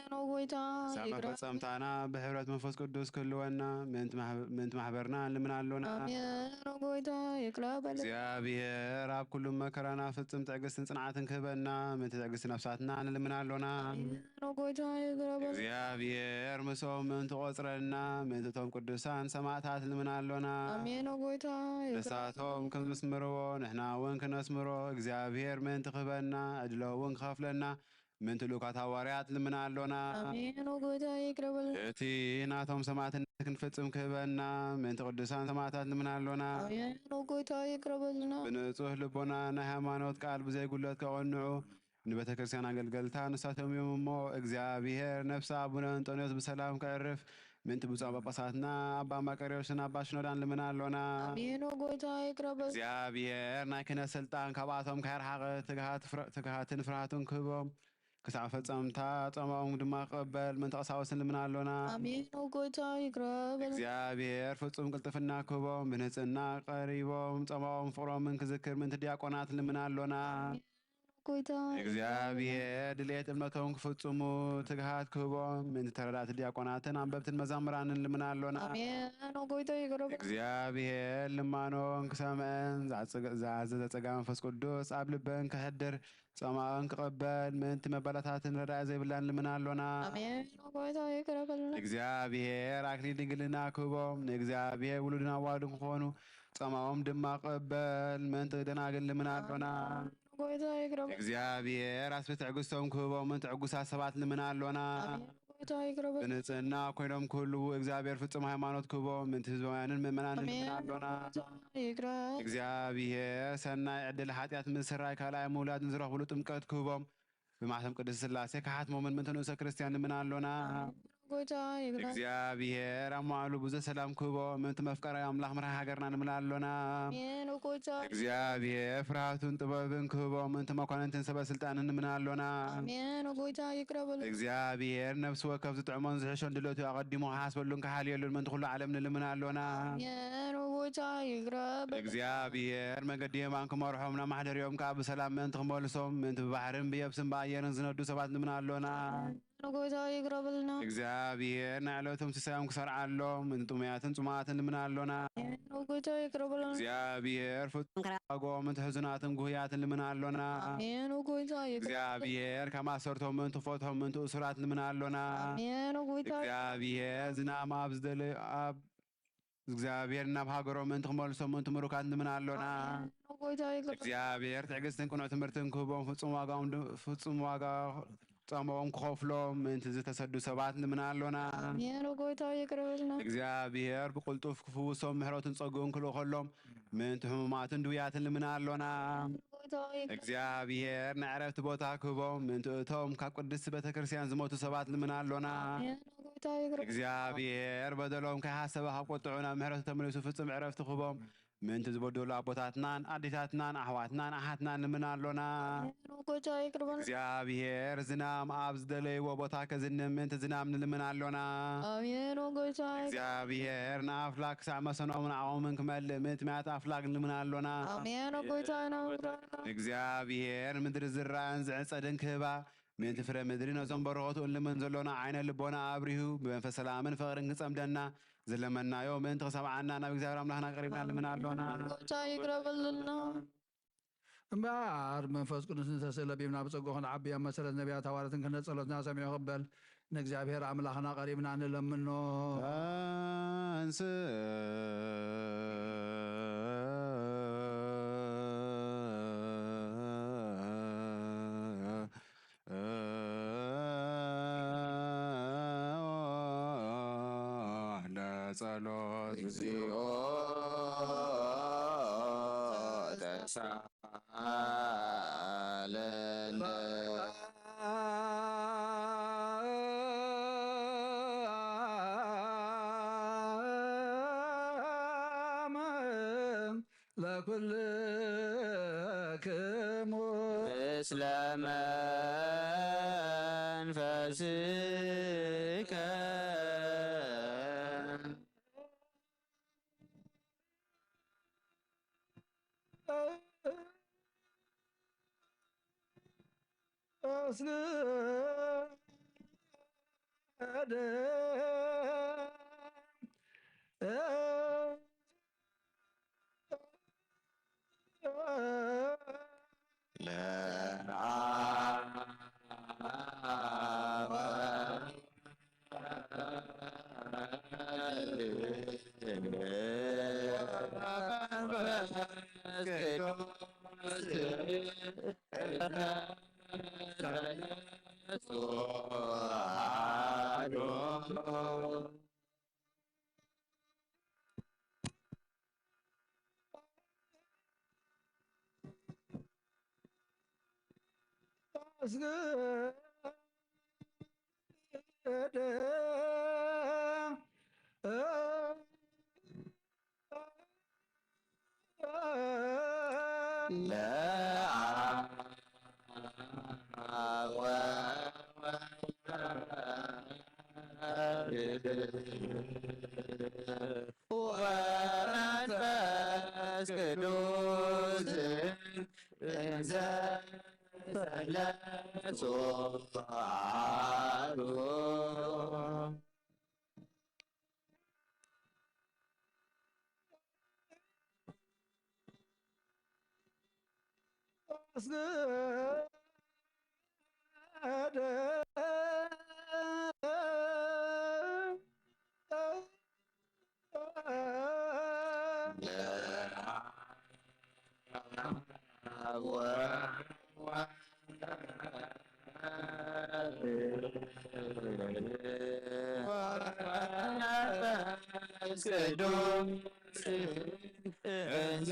ኦ ጎይታ ሳብ ይቅረበል። መፈጸምታና ብሕብረት መንፈስ ቅዱስ ክህልወና ምእንቲ ማሕበ-፣ ምእንቲ ማሕበርና ንልምን ኣሎና። ኣሜን። ኦ ጎይታ ይቅረበል። እግዚኣብሔር ኣብ ኩሉ መከራና ፍጽም ትዕግስትን ጽንዓትን ክህበና ምእንቲ ትዕግስቲ ነፍሳትና ንልምን ኣሎና። ኣሜን። ኦ ጎይታ ይቅረበል። እግዚኣብሔር ምሶም ምእንቲ ቆጽረና ምእንቲ እቶም ቅዱሳን ሰማዕታት ንልምን ኣሎና። ኣሜን። ኦ ጎይታ ይቅረበል። ንሳቶም ከም ዝስምርዎ ንሕና እውን ክነስምሮ እግዚኣብሔር ምእንቲ ክህበና ዕድሎ እውን ክኸፍለና ምእንቲ ልኡካት ሃዋርያት ንልምን ኣሎና። ኣሜን። ኦ ጎይታ ይቅረበል። እቲ ናቶም ሰማዕትነት ክንፍጽም ክህበና ምእንቲ ቅዱሳን ሰማዕታት ንልምን ኣሎና። ኣሜን። ኦ ጎይታ ይቅረበልና። ብንጹህ ልቦና ናይ ሃይማኖት ቃል ብዘይጉለት ከቐንዑ ንቤተ ክርስቲያን ኣገልገልታ ንሳቶም እዮም እሞ፣ እግዚኣብሔር ነፍሲ ኣቡነ እንጦንዮስ ብሰላም ከዕርፍ ምእንቲ ብፁዓን ጳጳሳትና ኣባ መቃርዮስን ኣባ ሽኖዳን ልምና ኣሎና። ኣሜን። ኦ ጎይታ ይቅረበል። እግዚኣብሔር ናይ ክህነት ስልጣን ካብኣቶም ካይረሓቐ ትግሃት ፍረ-፣ ትግሃትን ፍርሃትን ክህቦም፣ ክሳዕ ፈጸምታ ጾማኦም ድማ ክቕበል ምእንቲ ቀሳውስትን ልምና ኣሎና። ኣሜን። ኦ ጎይታ ይቅረበል። እግዚኣብሔር ፍጹም ቅልጥፍና ክህቦም፣ ብንጽህና ቀሪቦም ጾማኦም ፍቕሮምን ክዝክር ምእንቲ ዲያቆናት ልምና ኣሎና። ኣሜን። ኦ ጎይታ እግዚኣብሔር ድሌት እምነቶም ክፍጽሙ ትግሃት ክህቦም፣ ምእንቲ ተረዳእቲ ዲያቆናትን ኣንበብትን መዛምራንን ልምና ኣሎና። ኣሜን። ኦ ጎይታ ይቅረበል። እግዚኣብሔር ልማኖን ክሰምዐን፣ ዝኣዘዘ ጸጋ መንፈስ ቅዱስ ኣብ ልበን ክሕድር፣ ጸማኦን ክቐበል ምእንቲ መባላታትን ረዳኢ ዘይብላን ልምና ኣሎና። ኣሜን። ኦ ጎይታ ይቅረበልና። እግዚኣብሔር ኣክሊል ድንግልና ክህቦም፣ ንእግዚኣብሔር ውሉድን ኣዋልዱን ክኾኑ ጸማኦም ድማ ክቐበል ምእንቲ ደናግል ልምና ኣሎና። ኣሜን። ኦ ጎይታ ይቅረበል። እግዚኣብሔር ኣስቢ ትዕግስቶም ክህቦም ምእንቲ ዕጉሳት ሰባት ልምና ኣሎና። ኣሜን። ኦ ጎይታ ይቅረበል። ብንጽህና ኮይኖም ክህልዉ እግዚኣብሔር ፍጹም ሃይማኖት ክህቦም ምእንቲ ህዝባውያንን ምእመናንን ኣሜን። ልምና ኣሎና። ኦ ጎይታ ይቅረበል። እግዚኣብሔር ሰናይ ዕድል ሓጢኣት ምስራይ ካልኣይ ምውላድ ንዝረኽብሉ ጥምቀት ክህቦም ብማሕተም ቅድስት ስላሴ ክሓትሞምን ምእንቲ ንኡሰ ክርስቲያን ልምና ኣሎና። ኣሜን። ኦ ጎይታ ይቅረበል። እግዚኣብሔር ኣብ መዋዕሉ ብዙሕ ሰላም ክህቦም ምእንቲ መፍቀራዊ ኣምላኽ መርሃ ሃገርና ልምና ኣሎና። ኣሜን። ኦ ጎይታ እግዚኣብሔር ፍርሃቱን ጥበብን ክህቦም ምእንቲ መኳንንትን ሰበ ስልጣንን ልምና ኣሎና። ኣሜን። ኦ ጎይታ ይቅረበል። እግዚኣብሔር ነፍሲ ወከፍ ዝጥዕሞን ዝሕሾን ድሌቱ ኣቐዲሙ ክሓስበሉን ክሓልየሉን ምእንቲ ኩሉ ዓለም ንልምና ኣሎና። ኣሜን። ኦ ጎይታ ይቅረበል። እግዚኣብሔር መገዲ የማን ክመርሖም ናብ ማሕደሪኦም ከኣ ብሰላም ምእንቲ ክመልሶም ምእንቲ ብባሕርን ብየብስን ብኣየርን ዝነዱ ሰባት ልምና ኣሎና። ንጎይታ ይቅረብልና። እግዚኣብሔር ንዕለቶም ሲሳዮም ክሰርዓሎም፣ ንጥሙያትን ጽሙኣትን ልምና ኣሎና። ንጎይታ ይቅረብልና። እግዚኣብሔር ፍጹም ክራጎም፣ ንሕዙናትን ጉህያትን ልምና ኣሎና። ኣሜን። ንጎይታ ይቅረብ። እግዚኣብሔር ካብ ማሰርቶም ምእንቲ ክፈትሖም፣ ምእንቲ እሱራት ልምና ኣሎና። ኣሜን። ንጎይታ እግዚኣብሔር ዝናም ኣብ ዝደለ-፣ ኣብ እግዚኣብሔር ናብ ሃገሮም ምእንቲ ክመልሶም ምእንቲ ምሩካት ንምን ኣሎና። ኣሜን። ንጎይታ ይቅረብ። እግዚኣብሔር ትዕግስትን ቅኑዕ ትምህርትን ክህቦም፣ ፍጹም ዋጋኦም ድ-፣ ፍጹም ዋጋ ጻምኦም ክኸፍሎም ምእንቲ ዝተሰዱ ሰባት ንምን ኣሎና። ኣሜን። ንጎይታ ይቅረብልና። እግዚኣብሔር ብቕልጡፍ ክፍውሶም ምሕረቱን ጸግኡን ክልእኸሎም ምእንቲ ሕሙማትን ድውያትን ንምን ኣሎና። ንጎይታ ይቅረብ። እግዚኣብሔር ንዕረፍቲ ቦታ ክህቦም ምእንቲ እቶም ካብ ቅድስቲ ቤተ ክርስቲያን ዝሞቱ ሰባት ንምን ኣሎና። ኣሜን። ንጎይታ ይቅረብ። እግዚኣብሔር በደሎም ከይሓሰበ ካብ ቁጥዑ ናብ ምሕረቱ ተመሊሱ ፍጹም ዕረፍቲ ክህቦም ምእንቲ ዝበደሉ ኣቦታትናን ኣዴታትናን ኣሕዋትናን ኣሓትናን ንምን ኣሎና። ኣሜን። ንጎይታ ይቅረብ። እግዚኣብሔር ዝናም ኣብ ዝደለይዎ ቦታ ከዝንም ምእንቲ ዝናም ንልምን ኣሎና። ኣሜን። ንጎይታ ይቅረብ። እግዚኣብሔር ንኣፍላግ ክሳዕ መሰኖም ንዓኦምን ክመልእ ምእንቲ ማያት ኣፍላግ ንልምን ኣሎና። ኣሜን። ንጎይታ ይነብረና። እግዚኣብሔር ምድሪ ዝራእን ዝዕጸድን ክህባ ምእንቲ ፍረ ምድሪ ነዞም በረኸቱ እንልምን ዘሎና ዓይነ ልቦና ኣብሪሁ ብመንፈስ ሰላምን ፍቕርን ክጸምደና ዝለመናዮ ምእንቲ ክሰምዓና ናብ እግዚኣብሔር ኣምላኽና ቀሪብና ንልምን ኣሎና። ጎይታ ይቅረብልና። እምበኣር መንፈስ ቅዱስ እንተስእለ ቢብና ብጸግኡ ክንዓቢ ኣብ መሰረት ነቢያት ሃዋርያትን ክህነት ጸሎትና ሰሚዑ ክበል ንእግዚኣብሔር ኣምላኽና ቀሪብና ንለምኖ። ኣንስ ለጸሎት እግዚኦ ተሳለነ። ለኩልክሙ ምስለ መንፈስከ። ወመንፈስ ቅዱስ እንዘ ሰለሱ አሐዱ። መንፈስ ቅዱስ እንዘ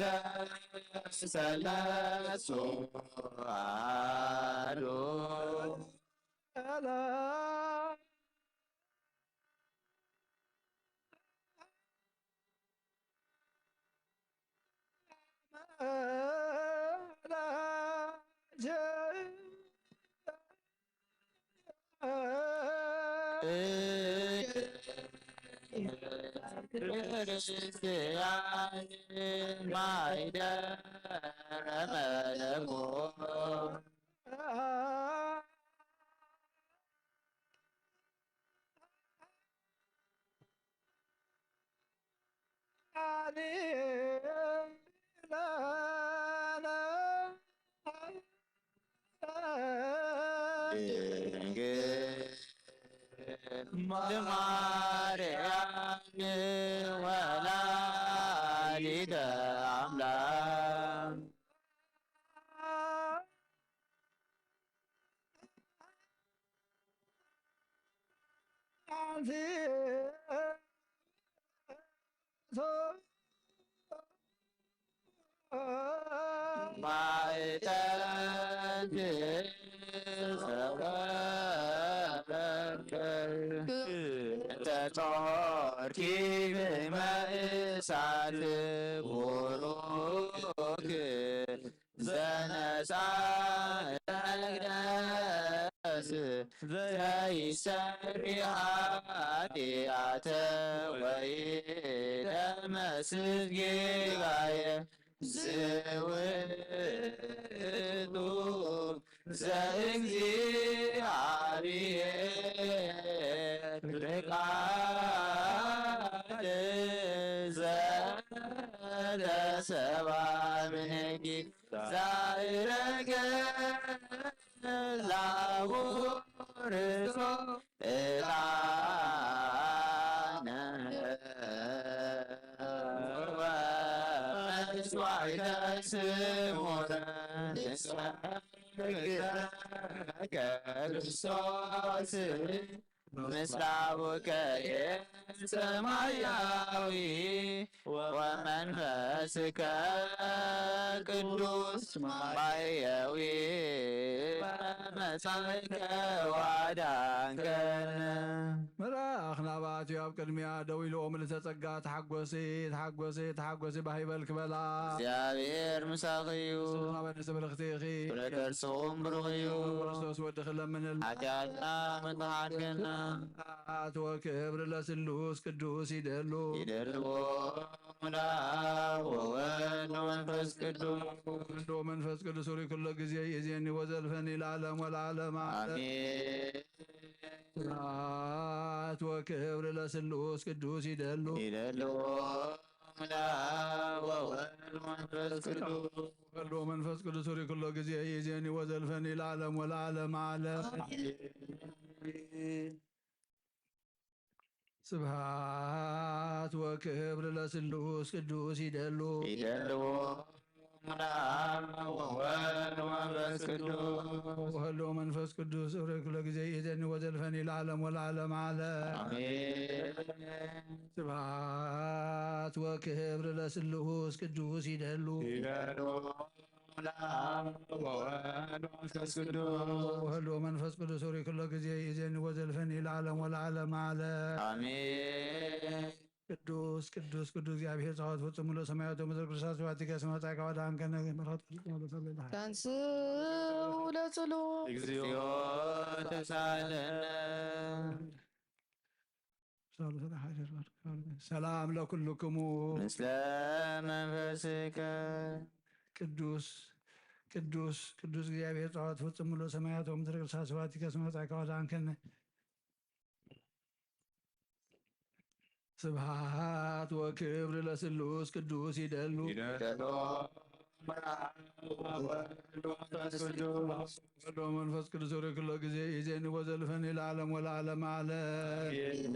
ሰለሱ አሐዱ። ክርስቲያን ማይደረ መለኮት። ድንግል ማርያም ወላዲተ ኣምላክ። ማዕጠንት ተጾርኪ ብመእሳት ቡሩክ ዘነሳ መቅደስ ዘይሰሪ ኃጢአተ ወይ ደመስስ ጌጋየ ዝውቱ ዘእግዚአብሔር ቃል ዘተሰባ ምንኪ ዛይረገ ላቡ ርእሶ ዕጣነ ወመስዋዕተ ስሙረ ንስሐ ክርስቶስ ምስለ አቡከ ሰማያዊ ወመንፈስከ ቅዱስ ማየዊ መጻእከ ዋዳንከነ። መልኣኽ ናባቲ ኣብ ቅድሚያ ደው ኢሉ ምልዕተ ጸጋ ተሓጎሲ፣ ተሓጎሲ፣ ተሓጎሲ ባህ ይበልኪ በላ። እግዚኣብሔር ምሳኺ እዩ። ንስኺ በልዕቲ ብርኽቲ ኢኺ። ፍረ ከርስኹም ብሩኽ እዩ። ክርስቶስ ወድኺ ለምንልና። ሓጢኣትና መተሓድገና። ስብሐት ወክብር ለስሉስ ቅዱስ ይደሉ። ይደልዎ ለአብ ወወልድ ወመንፈስ ቅዱስ። ወወልድ ወመንፈስ ቅዱስ ሩይ ኩሎ ጊዜ ይእዜኒ ወዘልፈኒ ለዓለም ወለዓለም ዓለም። አሜን። ስብሐት ወክብር ለስሉስ ቅዱስ ይደሉ። ይደልዎ ለአብ ወወልድ ወመንፈስ ቅዱስ። ወወልድ ወመንፈስ ቅዱስ ሩይ ኩሎ ጊዜ ይእዜኒ ወዘልፈኒ ለዓለም ወለዓለም ዓለም። አሜን። ስብሐት ወክብር ለስሉስ ቅዱስ ይደሉ። ይደልዎ ለአብ ወወልድ ወመንፈስ ቅዱስ። ወወልድ ወመንፈስ ቅዱስ ሩይ ኩሎ ጊዜ ይእዜኒ ወዘልፈኒ ለዓለም ወለዓለም ዓለም። አሜን። ስብሐት ወክብር ለስሉስ ቅዱስ ይደሉ። ይደልዎ ለአብ ወወልድ ወመንፈስ ቅዱስ። ወወልድ ወመንፈስ ቅዱስ ሩይ ኩሎ ጊዜ ይእዜኒ ወዘልፈኒ ለዓለም ወለዓለም ዓለም። አሜን። ቅዱስ ቅዱስ ቅዱስ እግዚአብሔር ጸባኦት ፍጹም ምሉእ ሰማያት ወምድር ቅዱሳት ስብሐቲከ እስመ ወጻእከ ወአድኃንከነ። ተንሥኡ ለጽሉ እግዚኦ ተሳለነ። ሰላም ለኩልክሙ። ምስለ መንፈስከ። ቅዱስ ቅዱስ ቅዱስ እግዚአብሔር ጸባኦት ፍጹም ምሉእ ሰማያት ወምድር ቅዱሳት ስብሐቲከ እስመ ወጻእከ ወአድኃንከነ። ስብሐት ወክብር ለስሉስ ቅዱስ ይደሉ። ይደሉ ወወልድ ወመንፈስ ቅዱስ። ወወልድ ወመንፈስ ቅዱስ ሩይ ኩሎ ጊዜ ይእዜኒ ወዘልፈኒ ለዓለም ወለዓለም ዓለም። አሜን።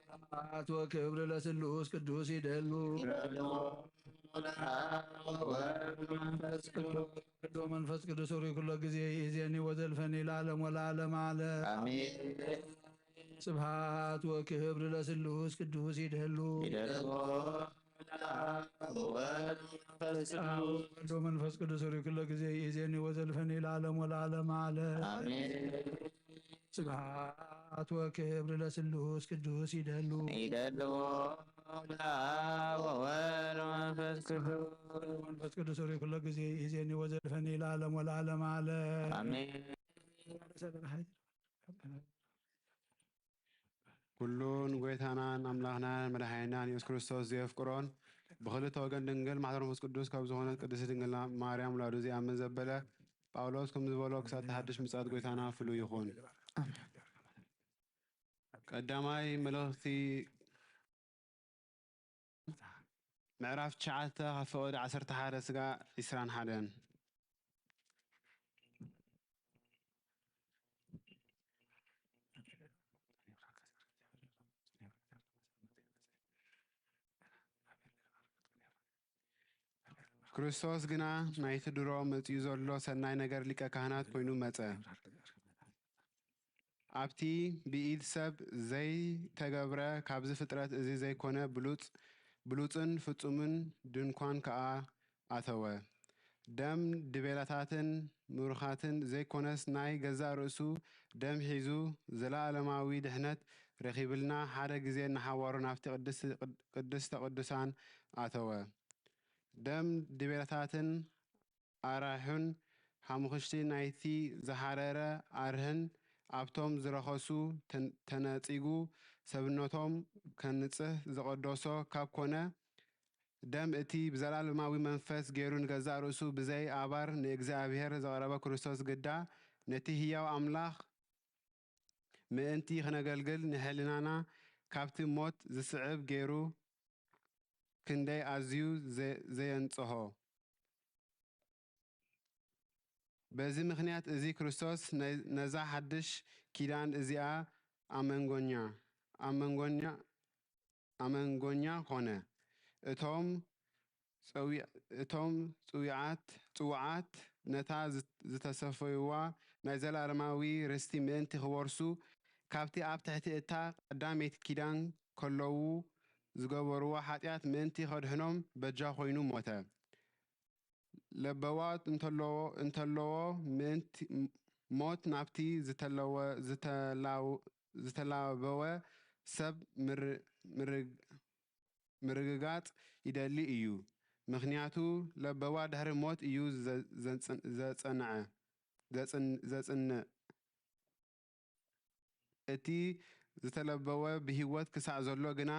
ስብሐት ወክብር ለስሉስ ቅዱስ ይደሉ። ይደሉ ወወልድ ወመንፈስ ቅዱስ። ወወልድ ወመንፈስ ቅዱስ ሩይ ኩሎ ጊዜ ይእዜኒ ወዘልፈኒ ለዓለም ወለዓለም ዓለም። አሜን። ስብሐት ወክብር ለስሉስ ቅዱስ ይደሉ። ይደሉ ወወልድ ወመንፈስ ቅዱስ። ወወልድ ወመንፈስ ቅዱስ ሩይ ኩሎ ጊዜ ይእዜኒ ወዘልፈኒ ለዓለም ወለዓለም ዓለም። አሜን። ስብሐት ወክብር ለስሉስ ቅዱስ ይደሉ። ይደሉ ለአብ ወወልድ ወመንፈስ ቅዱስ። መንፈስ ቅዱስ ሩይ ኩሎ ጊዜ ይእዜኒ ወዘልፈኒ ለዓለም ወለዓለም ዓለም። አሜን። ኩሉ ንጎይታናን ኣምላኽናን መድሓኒናን የሱስ ክርስቶስ ዘየፍቅሮን ብኽልተ ወገን ድንግል ማሕደር መንፈስ ቅዱስ ካብ ዝኾነት ቅድስት ድንግል ማርያም ውላዱ ዘይኣምን ዘበለ ጳውሎስ ከም ዝበሎ ክሳብ እቲ ሓድሽ ምጽኣት ጎይታና ፍሉይ ይኹን። ቀዳማይ መልእኽቲ ምዕራፍ ትሽዓተ ካብ ፍቕዲ ዓሰርተ ሓደ ስጋ ዒስራን ሓደን። ክርስቶስ ግና ናይቲ ድሮ መጺኡ ዘሎ ሰናይ ነገር ሊቀ ካህናት ኮይኑ መጸ። ኣብቲ ብኢድ ሰብ ዘይተገብረ፣ ካብዚ ፍጥረት እዚ ዘይኮነ ብሉጽ-፣ ብሉጽን ፍጹምን ድንኳን ከኣ ኣተወ። ደም ድቤላታትን ምሩኻትን ዘይኮነስ፣ ናይ ገዛእ ርእሱ ደም ሒዙ፣ ዘለኣለማዊ ድሕነት ረኺብልና፣ ሓደ ግዜ ንሓዋሩ ናብቲ ቅድስት-፣ ቅድስተ ቅዱሳን ኣተወ። ደም ድቤላታትን ኣራሑን ሓሙኽሽቲ ናይቲ ዝሓረረ ኣርህን ኣብቶም ዝረኸሱ ተን-፣ ተነጺጉ፣ ሰብነቶም ከንጽህ ዝቐደሶ ካብ ኮነ፣ ደም እቲ ብዘላለማዊ መንፈስ ገይሩ ንገዛእ ርእሱ ብዘይ ኣባር ንእግዚኣብሔር ዘቕረበ ክርስቶስ ግዳ፣ ነቲ ህያው ኣምላኽ ምእንቲ ኽነገልግል፣ ንሕልናና ካብቲ ሞት ዝስዕብ ገይሩ ክንደይ ኣዝዩ ዘ-፣ ዘየንጽሆ! በዚ ምኽንያት እዚ ክርስቶስ ነ-፣ ነዛ ሓድሽ ኪዳን እዚኣ ኣመንጎኛ፣ ኣመንጎኛ፣ ኣመንጎኛ ኾነ። እቶም ጸዊ-፣ እቶም ጽዊዓት፣ ጽዉዓት ነታ ዝ-፣ ዝተሰፈይዋ ናይ ዘለኣለማዊ ርስቲ ምእንቲ ክወርሱ፣ ካብቲ ኣብ ትሕቲ እታ ቀዳመይቲ ኪዳን ከለዉ ዝገበርዎ ሓጢኣት ምእንቲ ከድሕኖም በጃ ኮይኑ ሞተ። ለበዋ እንተለዎ፣ እንተለዎ ምእንቲ ሞት ናብቲ ዝተለወ-፣ ዝተላው-፣ ዝተላበወ ሰብ ምር-፣ ምርግ-፣ ምርግጋጽ ይደሊ እዩ። ምኽንያቱ ለበዋ ድሕሪ ሞት እዩ ዘ-፣ ዘጽን-፣ ዘጸንዐ-፣ ዘጽን-፣ ዘጽንዕ። እቲ ዝተለበወ ብህይወት ክሳዕ ዘሎ ግና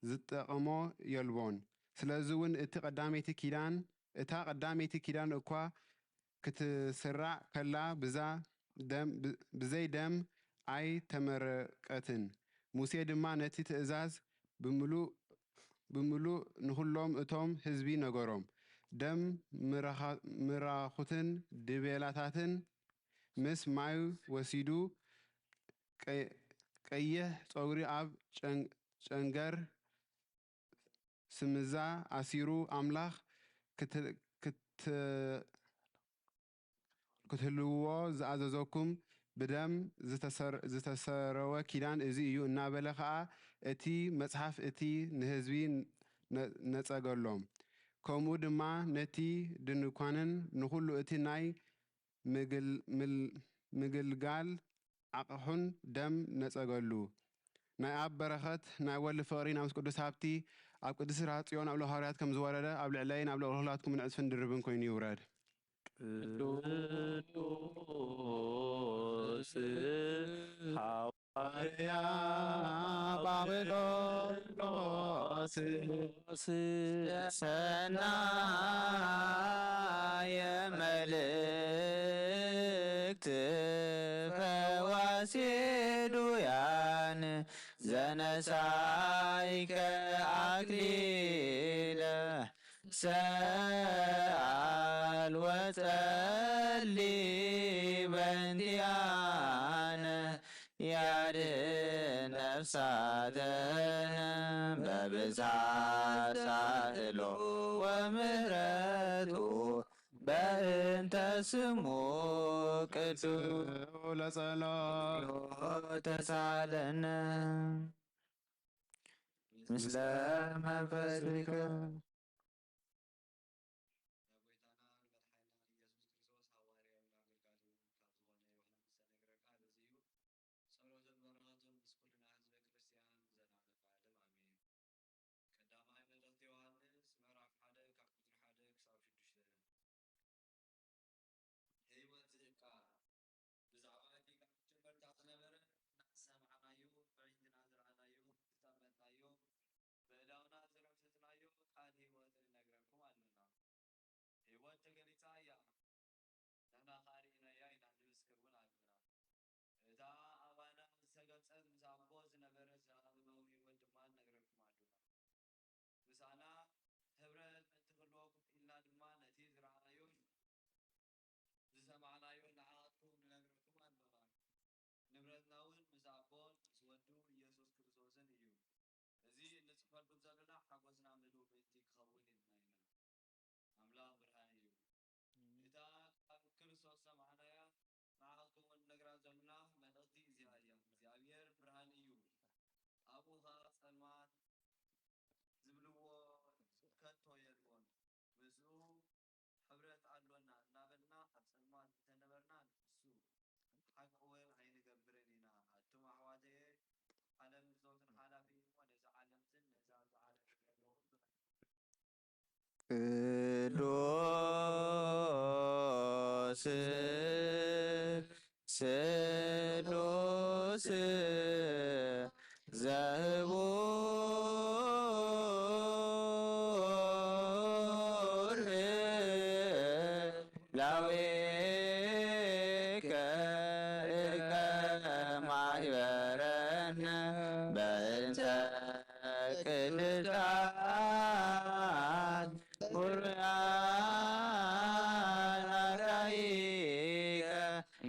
ዝጠቐሞ የልቦን። ስለዚ እውን እቲ ቀዳመይቲ ኪዳን፣ እታ ቀዳመይቲ ኪዳን እኳ ክትስራዕ ከላ ብዛ ደም፣ ብ-፣ ብዘይ ደም ኣይተመረቀትን። ሙሴ ድማ ነቲ ትእዛዝ ብምሉእ፣ ብምሉእ ንኹሎም እቶም ህዝቢ ነገሮም። ደም ምራኻ-፣ ምራኹትን ድቤላታትን ምስ ማይ ወሲዱ፣ ቀ-፣ ቀይሕ ጸጉሪ ኣብ ጨን-፣ ጨንገር ስምዛ ኣሲሩ፣ ኣምላኽ ክት-፣ ክት-፣ ክትህልውዎ ዝኣዘዘኩም ብደም ዝተሰር-፣ ዝተሰረወ ኪዳን እዚ እዩ እናበለ ኸኣ እቲ መጽሓፍ እቲ ንህዝቢ ነ-፣ ነጸገሎም። ከምኡ ድማ ነቲ ድንኳንን ንኹሉ እቲ ናይ ምግል-፣ ምል-፣ ምግልጋል ኣቕሑን ደም ነጸገሉ። ናይ ኣብ በረኸት፣ ናይ ወልድ ፍቕሪ፣ ናይ መንፈስ ቅዱስ ሃብቲ ኣብ ቅድስት ጽዮን ኣብ ልኡለ ሃዋርያት ከም ዝወረደ ኣብ ልዕለይን ኣብ ልዕሊ ኩላትኩምን ዕጽፍን ድርብን ኮይኑ ይውረድ። ቅዱስ ሃዋርያ ጳውሎስ ሰናየ መልእክት ፈዋሴ ዱያን ዘነሳይከ ኣክሊለ ሰኣል ወጸሊ በንቲኣነ ያድን ነፍሳተን በብዛት ሳህሎ ወምህረቱ በእንተ ስሙ ቅዱስ ለጸሎት ተሳለነ ምስለ መንፈስከ። ጸሎትን በረኸቱን ምስ ኩልና ህዝበ ክርስቲያን ዘላለመ ዓለም ኣሜን። ቀዳማይ መልእኽቲ ዮሃንስ ምዕራፍ ሓደ ካብ ቁጽሪ ሓደ ክሳብ ሽዱሽተ። ህይወት ቃል ብዛዕባ እቲ ካብ መጀመርታ ዝነበረ እናሰማዕናዮ፣ ብዕይንትና ዝረኣናዮ፣ ዝጠመትናዮ፣ ብእዳውና ዝረፈትናዮ ቃል ህይወት ንነግረኩም ኣለና። ህይወት ተገሊጻ እያ፣ ንሕና ኸኣ ርኢናያ ኢና፣ ንምስክር እውን ኣለና። እታ ኣባና ዝተገልጸት ምስ ኣቦ ዝነበረት ዘላለማዊ ህይወት ድማ ንነግረኩም ኣለና። ምሳና ህብረት ምእንቲ ክህልወኩም ኢልና ድማ ነቲ ዝረኣናዮን ዝሰማዕናዮን ንዓኻትኩም ንነግረኩም ኣለና። ንብረትና እውን ምስ ኣቦን ምስ ወዱ ኢየሱስ ክርስቶስን እዩ። እዚ እንጽሕፈልኩም ዘለና ሓጎስና ምሉእ ምእንቲ ክኸውን ኢልና ኢና። ኣምላኽ ጸልማት ዝብልዎ ከቶ የልቦን። ምስኡ ሕብረት ኣሎና እናበልና ኣብ ጸልማት እንተነበርና፣ ንሱ ሓቂ እውን ኣይንገብርን ኢና። ኣቱም ኣሕዋተየ፣ ዓለም ርዝወትን ሓላፊ እዩ እሞ፣ ነዛ ዓለምትን ነዚ ኣብዚ ዓለም ዘሎ ኩሉ ቅዱስ ስሉስ ዘህቡር ላዌከ እከ ማህበረነ በእንተ ቅዱሳን ቁርባን አራይከ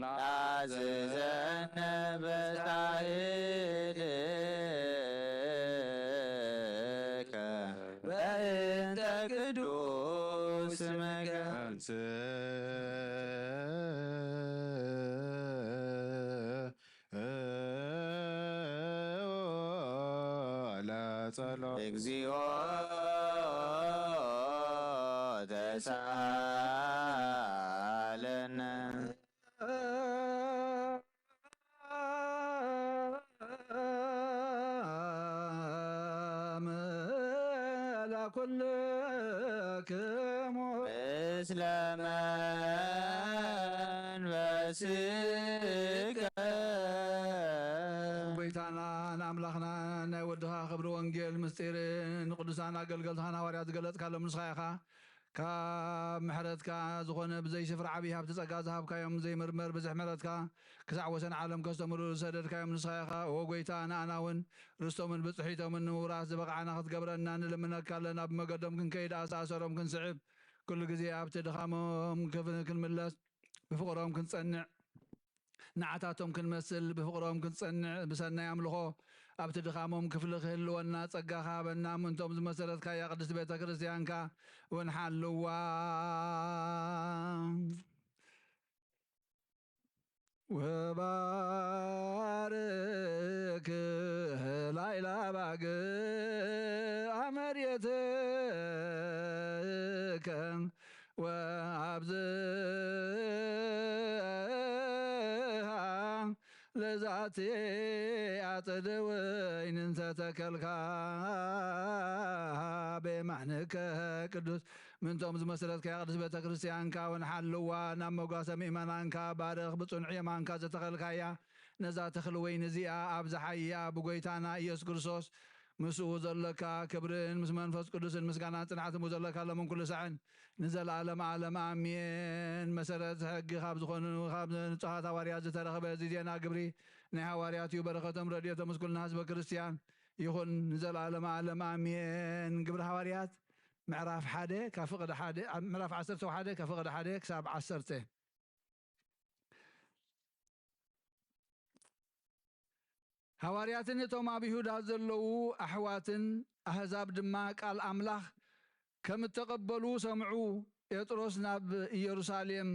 ናዝዘነ በታህልከ በእንተ ቅዱስ ስምከ። ለጸሎት እግዚኦ ተሳለነ። ኩልክሙ ምስለ መንፈስከ። ጎይታና ንኣምላኽና ናይ ወድኻ ክብሪ ወንጌል ምስጢር ንቅዱሳን ኣገልገልትኻን ሃዋርያት ዝገለጽካሎም ንስኻ ኢኻ። ካብ ምሕረትካ ዝኾነ ብዘይ ስፍራ ዓብዪ ሃብቲ ጸጋ ዝሃብካዮም ዘይምርመር ብዝሕ ምሕረትካ ክሳዕ ወሰን ዓለም ከስተምሩ ዝሰደድካዮም ንስኻ ኢኻ። ኦ ጎይታ፣ ንኣና እውን ርስቶምን ብጽሒቶምን ንምውራስ ዝበቕዓና ክትገብረና ንልምነካ ኣለና። ብመገዶም ክንከይድ፣ ኣሳእሰሮም ክንስዕብ፣ ኩሉ ግዜ ኣብቲ ድኻሞም ክፍ- ክንምለስ፣ ብፍቕሮም ክንጸንዕ፣ ንዓታቶም ክንመስል፣ ብፍቕሮም ክንጸንዕ፣ ብሰናይ ኣምልኾ ኣብቲ ድኻሞም ክፍሊ ክህልወና ጸጋኻ ሃበና። ምእንቶም ዝመሰረትካያ ቅድስት ቤተ ክርስቲያንካ እውን ሓልዋ። ወባርክ ላዕለ ኣባግዕ መሬትከ ወኣብዝሃ ለዛቲ ኣጸደ ወይን እንተ ተከልካ በየማንከ ቅዱስ። ምእንቶም ዝመሰረትካያ ቅድስት ቤተ ክርስቲያንካ እውን ሓልዋ። ናብ መጓሰ ምእመናንካ ባርኽ። ብጽኑዕ የማንካ ዝተኸልካያ ነዛ ተኽሊ ወይኒ እዚኣ ኣብዝሓያ። ብጎይታና ኢየሱስ ክርስቶስ ምስኡ ዘለካ ክብርን ምስ መንፈስ ቅዱስን ምስጋናን ጽንዓትን ብኡ ዘለካ ሎምን ኩሉ ሳዕን ንዘለኣለም ዓለም ኣሜን። መሰረት ሕጊ ካብ ዝኾኑ ካብ ንጹሃት ሃዋርያት ዝተረኽበ እዚ ዜና ግብሪ ናይ ሃዋርያት እዩ። በረኸቶም ረድኤቶም ምስ ኩልና ህዝበ ክርስቲያን ይኹን ንዘለኣለም ዓለም ኣሜን። ግብሪ ሃዋርያት ምዕራፍ ሓደ ካብ ፍቕዲ ሓደ ምዕራፍ ዓሰርተ ሓደ ካብ ፍቕዲ ሓደ ክሳብ ዓሰርተ። ሃዋርያትን እቶም ኣብ ይሁዳ ዘለዉ ኣሕዋትን ኣህዛብ ድማ ቃል ኣምላኽ ከም እተቐበሉ ሰምዑ። ጴጥሮስ ናብ ኢየሩሳሌም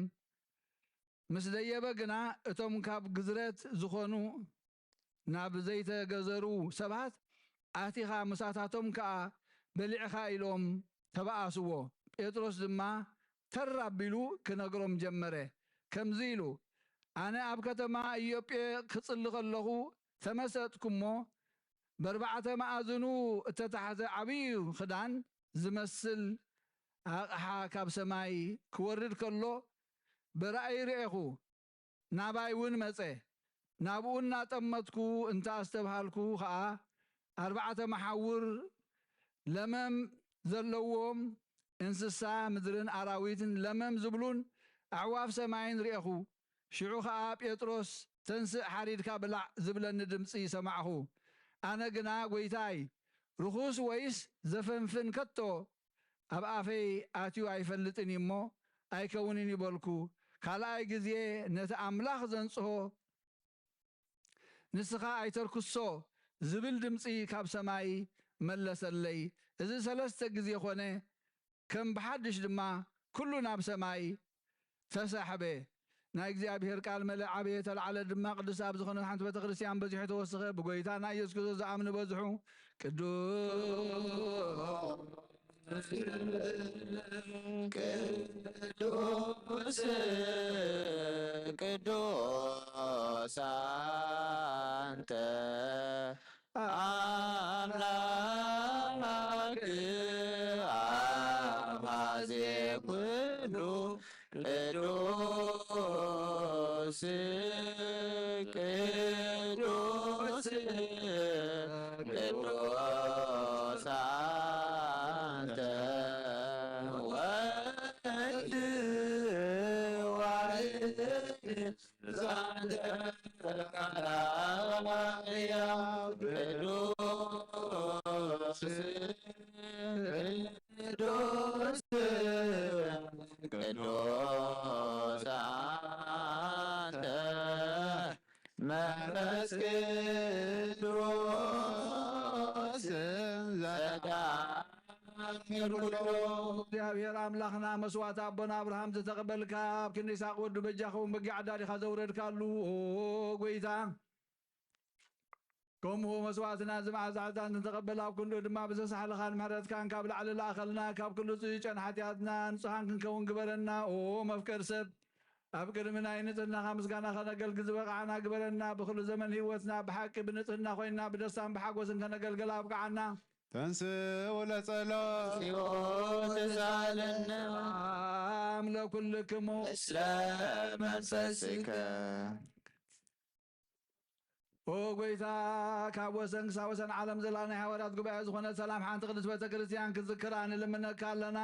ምስ ደየበ ግና እቶም ካብ ግዝረት ዝኾኑ ናብ ዘይተገዘሩ ሰባት ኣቲኻ ምሳታቶም ከኣ በሊዕኻ ኢሎም ተባኣስዎ። ጴጥሮስ ድማ ተር ኣቢሉ ክነግሮም ጀመረ። ከምዚ ኢሉ ኣነ ኣብ ከተማ ኢዮጴ ክጽሊ ከለኹ ተመሰጥኩ እሞ በርባዕተ መኣዝኑ እተታሕዘ ዓብዩ ክዳን ዝመስል ኣቕሓ ካብ ሰማይ ክወርድ ከሎ ብራእይ ርኤኹ። ናባይ እውን መጸ። ናብኡ እናጠመትኩ እንተ ኣስተብሃልኩ ኸኣ ኣርባዕተ መሓውር ለመም ዘለዎም እንስሳ ምድርን ኣራዊትን ለመም ዝብሉን ኣዕዋፍ ሰማይን ርኤኹ። ሽዑ ኸኣ ጴጥሮስ ተንስእ ሓሪድካ ብላዕ ዝብለኒ ድምጺ ሰማዕኹ። ኣነ ግና ጐይታይ ርኹስ ወይስ ዘፈንፍን ከቶ ኣብ ኣፈይ ኣትዩ ኣይፈልጥን እዩ እሞ ኣይከውንን እዩ በልኩ። ካልኣይ ግዜ ነቲ ኣምላኽ ዘንጽሆ ንስኻ ኣይተርክሶ ዝብል ድምጺ ካብ ሰማይ መለሰለይ። እዚ ሰለስተ ግዜ ኾነ። ከም ብሓድሽ ድማ ኩሉ ናብ ሰማይ ተሳሕበ። ናይ እግዚኣብሔር ቃል መልእ ዓበየ፣ ተለዓለ ድማ፣ ቅድስቲ ኣብ ዝኾነት ሓንቲ ቤተ ክርስቲያን በዚሑ ተወስኸ። ብጎይታና ኢየሱስ ክርስቶስ ዝኣምኑ በዝሑ። ቅዱስ ቅዱስ ቅዱስ አንተ አምላክ አባዜ ኩሉ ቅዱስ ቅዱስ ቅዱስ አንተ ወልድ ዋሕድ ዛንተ ቅዱስ ቅዱስ ቅዱስ አንተ መንፈስ ቅዱስ ዘተአምር ኩሎ። እግዚኣብሔር ኣምላኽና መስዋዕቲ ኣቦና ኣብርሃም ዝተቐበልካ፣ ኣብ ክንዲ ይስሐቅ ወዱ በጃ ኸውን በጊዕ ኣዳሊኻ ዘውረድካሉ፣ ኦ ጎይታ፣ ከምኡ መስዋዕትና እዚ መዓዛ ዕጣን እንተቐበል፣ ኣብ ክንድኡ ድማ ብዘሳሕልኻን ምሕረትካን ካብ ላዕሊ ለኣኸልና፣ ካብ ኩሉ ጽዩጨን ሓጢኣትና ንጹሃን ክንከውን ግበረና። ኦ መፍቀር ሰብ፣ ኣብ ቅድሚ ናይ ንጽህናኻ ምስጋና ከነገልግል ዝበቕዓና ግበረና። ብኹሉ ዘመን ህይወትና ብሓቂ ብንጽህና ኮይና ብደስታን ብሓጎስን ከነገልግል ኣብቅዓና። ተንስኡ ለጸሎት። ተንስኡ ተሳለነ። ሰላም ለኩልክሙ። ምስለ መንፈስከ። ኦ ጎይታ፣ ካብ ወሰን ክሳብ ወሰን ዓለም ዘላ ናይ ሃዋርያት ጉባኤ ዝኾነት ሰላም ሓንቲ ቅድስት ቤተ ክርስቲያን ክትዝክራ ንልምነካ ኣለና።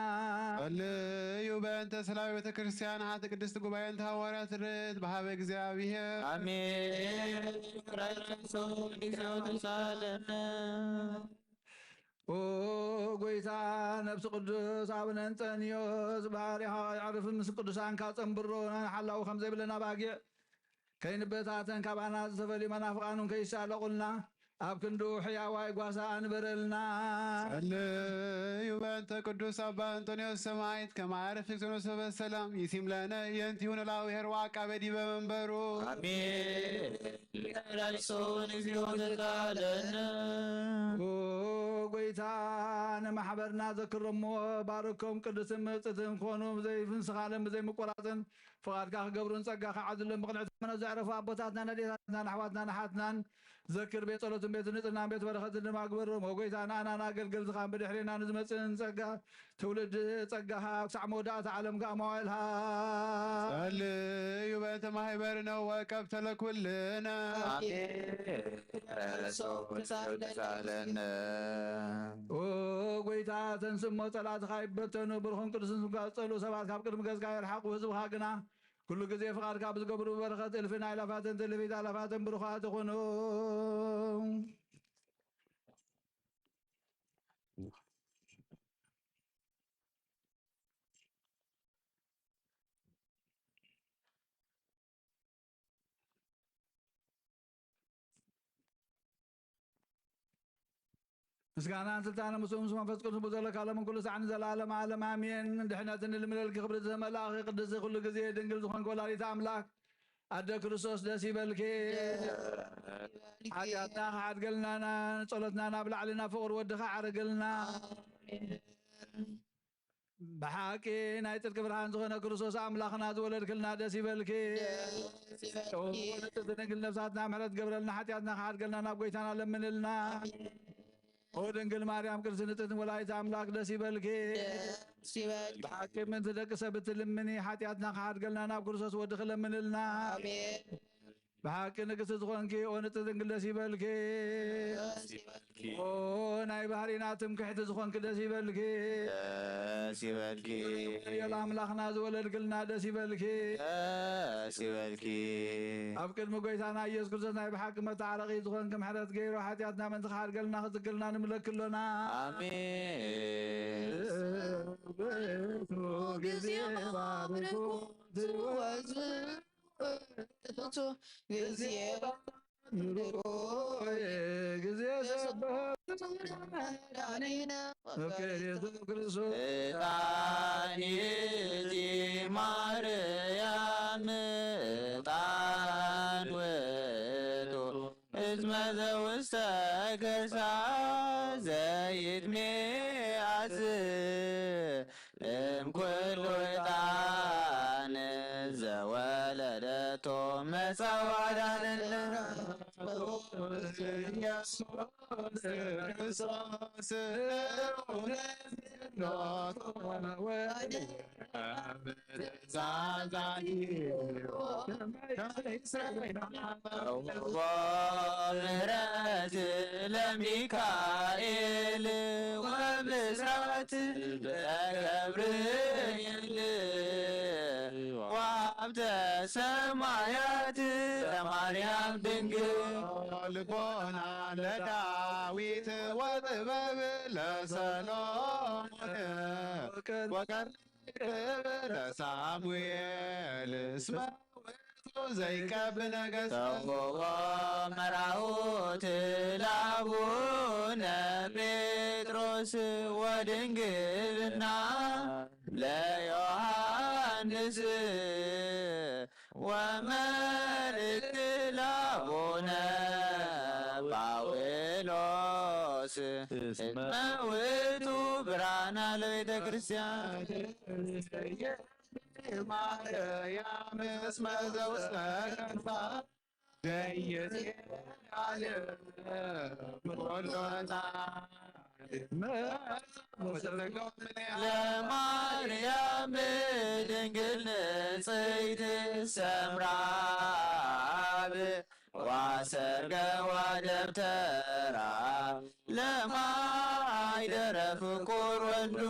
ጸልዩ በእንተ ሰላም ቤተ ክርስቲያን ሓንቲ ቅድስት ጉባኤ እንተ ሃዋርያት ርት በሃበ እግዚኣብሔር። ኣሜን። ራይሶ ጊዜው ተሳለነ። ኦ ጎይታ፣ ነብሲ ቅዱስ ኣቡነ እንጠንዮስ ባህሪኻ የዕርፍ ምስ ቅዱሳንካ ጸንብሮ፣ ንሓላው ከም ዘይብለና ባጊዕ ከይንበታተን፣ ካባና ዝተፈልዩ መናፍቃን እውን ከይሳለቑልና፣ ኣብ ክንዱ ሕያዋይ ጓሳ ኣንበረልና። ጸልዩ በእንተ ቅዱስ ኣባ እንጦንዮስ ሰማዕት፣ ከመ ዓርፍ ይክትኖስ በሰላም፣ ይሲም ለነ የንቲሁ ለእግዚአብሔር ወዐቃቤ ዲበ መንበሩ። ኣሜን። ራይሶን እግዚኦ ተሳለነ። ኦ ጎይታ፣ ንማሕበርና ዘክሮሞ፣ ባርኮም፣ ቅዱስን ምእጽትን ክኾኑ፣ ብዘይፍንስኻለን ብዘይምቁራጽን ፍቓድካ ክገብሩን ጸጋ ክዓድሎም፣ ብቕንዕቲ ሃይማኖት ዘዕረፉ ኣቦታትናን ኣዴታትናን ኣሕዋትናን ኣሓትናን ዘክር። ቤት ጸሎትን ቤት ንጽህናን ቤት በረኸትን ድማ ግበሮም። ኦ ጎይታ፣ ንኣናን ኣገልገልትኻን ብድሕሬና ንዝመጽእን ጸጋ ትውልድ ጸጋኻ ክሳዕ መወዳእታ ዓለም ከኣ መዋእልኻ። ጸልዩ በእንተ ማሕበርነ ወቀብተ ለኩልነ። ኣሜን። ተሳለነ። ኦ ጎይታ፣ ተንስእ እሞ ጸላእትኻ ይበተኑ፣ ብሩኽን ቅዱስን ስምካ ዝጸልኡ ሰባት ካብ ቅድሚ ገጽካ ይርሓቑ፣ ህዝብኻ ግና ኩሉ ግዜ ፍቓድካ ብዝገብሩ በረኸት እልፍን ኣእላፋትን ትልፊት ኣእላፋትን ብሩኻት ይኹኑ። ምስጋናን ስልጣንን ምስኡ ምስ መንፈስ ቅዱስ ብዘለካ ሎምን ኩሉ ሳዕን ንዘለዓለም ዓለም ኣሜን። ድሕነት እንልምነልኪ ክብርቲ ዝተመላእኺ ቅድስቲ ኩሉ ግዜ ድንግል ዝኾንኪ ወላዲተ ኣምላክ ኣደ ክርስቶስ ደስ ይበልኪ። ሓጢኣትና ክሓድገልና ጸሎትና ናብ ላዕሊ ናብ ፍቕሪ ወድኻ ዓርግልና። ብሓቂ ናይ ጽድቂ ብርሃን ዝኾነ ክርስቶስ ኣምላኽና ዝወለድክልና ደስ ይበልኪ። ደስ ይበልኪ። ኦ ንጽሕቲ ድንግል ነፍሳትና ምሕረት ገብረልና፣ ሓጢኣትና ክሓድገልና ናብ ጎይታና ለምንልና። ኦ ድንግል ማርያም ቅድስቲ ንጽሕቲ ወላዲተ ኣምላክ ደስ ይበልኪ። ደስ ይበልኪ። ብሓቂ ምእንቲ ደቂ ሰብ እትልምኒ፣ ሓጢኣትና ክሓድገልና ናብ ክርስቶስ ወድኺ ለምንልና። ኣሜን። ብሓቂ ንግስቲ ዝኾንኪ ኦ ንጽሕቲ ድንግል ደስ ይበልኪ። ደስ ይበልኪ። ኦ ናይ ባህሪና ትምክሕቲ ዝኾንኪ ደስ ይበልኪ። ደስ ይበልኪ። ዮል ኣምላኽና ዝወለድክልና ደስ ይበልኪ። ደስ ይበልኪ። ኣብ ቅድሚ ጎይታና ኢየሱስ ክርስቶስ ናይ ብሓቂ መተዓረቒ ዝኾንኪ ምሕረት ገይሩ ሓጢኣትና ምእንቲ ክሓድገልና ክዝክርልና ንምለኪ ኣሎና። ኣሜን። ግዜ ባርኩ ትወዝ እቱ ግዜ ግዜ ሰበ መድኃኒነ መፍቀሬቱ ክርስቶስ። ዕጣን ይእቲ ማርያም መዘውስተ ከርሳ ዘይትሜኣስ እምኩሉ ዕጣን ዘወለደቶ መጻዋዳንለ ኢየሱስ ክርስቶስ እውነት ኖቶ ወትእዛዛት ምሕረት ለሚካኤል ወብስራት ለገብርኤል ወሀብተ ሰማያት ለማርያም ድንግል ልቦና ለዳዊት ወጥበብ ለሰሎሞን ወቀርብ ለሳሙኤል እስመ ዘይቀብ ነገሥት ተውቦ መራሁት ለአቡነ ጴጥሮስ ወድንግልና ለዮሐንስ ወመልእክት ለአቡነ ጳውሎስ እስመ ውእቱ ብርሃና ለቤተ ክርስቲያን። ማርያም እስመ ዘውስተ ከርሳ ዘይት ዓለም ኩሎና ለማርያም ድንግል ንጽሕት ሰምራብ ዋሰርገ ዋደብተራ ለማይደረ ፍቁር ወልዱ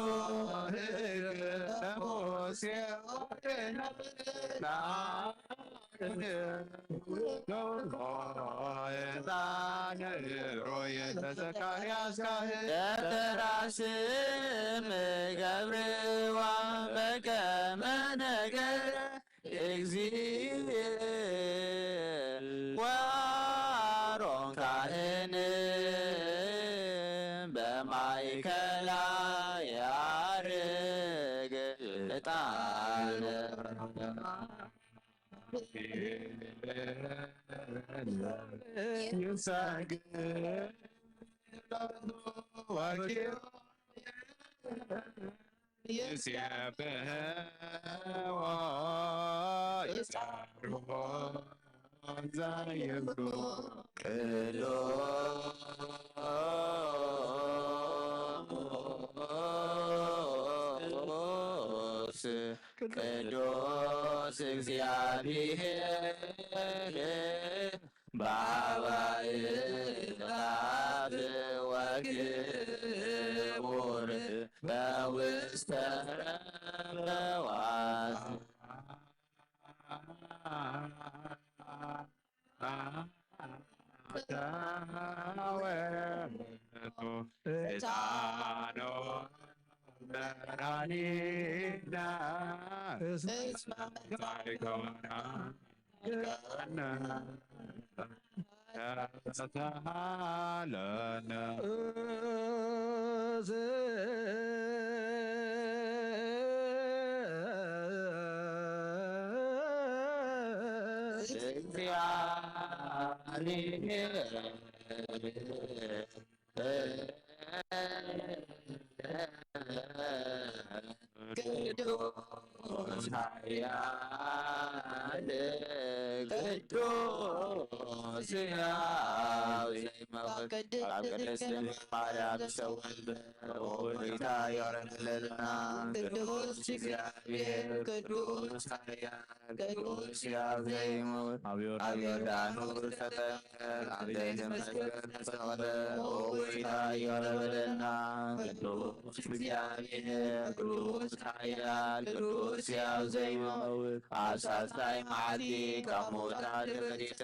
ለሙሴ ዘካርያስ ካህን ደብተራ ስም ገብርዋ በከመ ነገረ እግዚእ ወአሮን ካህን በማእከላ ያርግ ዕጣን ይሰግድ ይሴብሕዎ ይጸርዎ ዘይብሉ ቅዱስ ቅዱስ እግዚአብሔር በአባይ አፍ ወክቡር በውስተ ረበዋት ዕጣኖ መራኒና እስመ ሳይኮና ተሳለነ እግዚአብሔር ቅዱስ ኃያል ቅዱስ ሕያው ዘይመውት ኣብ ቅድስት ድንግል ማርያም ዝተወልደ ኦሪታ ዮረክለልና ቅዱስ እግዚአብሔር ቅዱስ ኃያል ቅዱስ ሕያው ዘይመውት ኣብ ዮርዳኖስ ተጠምቀ ኣብ ዘይትመስገን ተሰቕለ ኦሪታ ዮረክለልና ቅዱስ እግዚአብሔር ቅዱስ ኃያል ቅዱስ ሕያው ዘይመውት ኣብ ሳልሳይ መዓልቲ ካብ ሙታን ተመሊሰ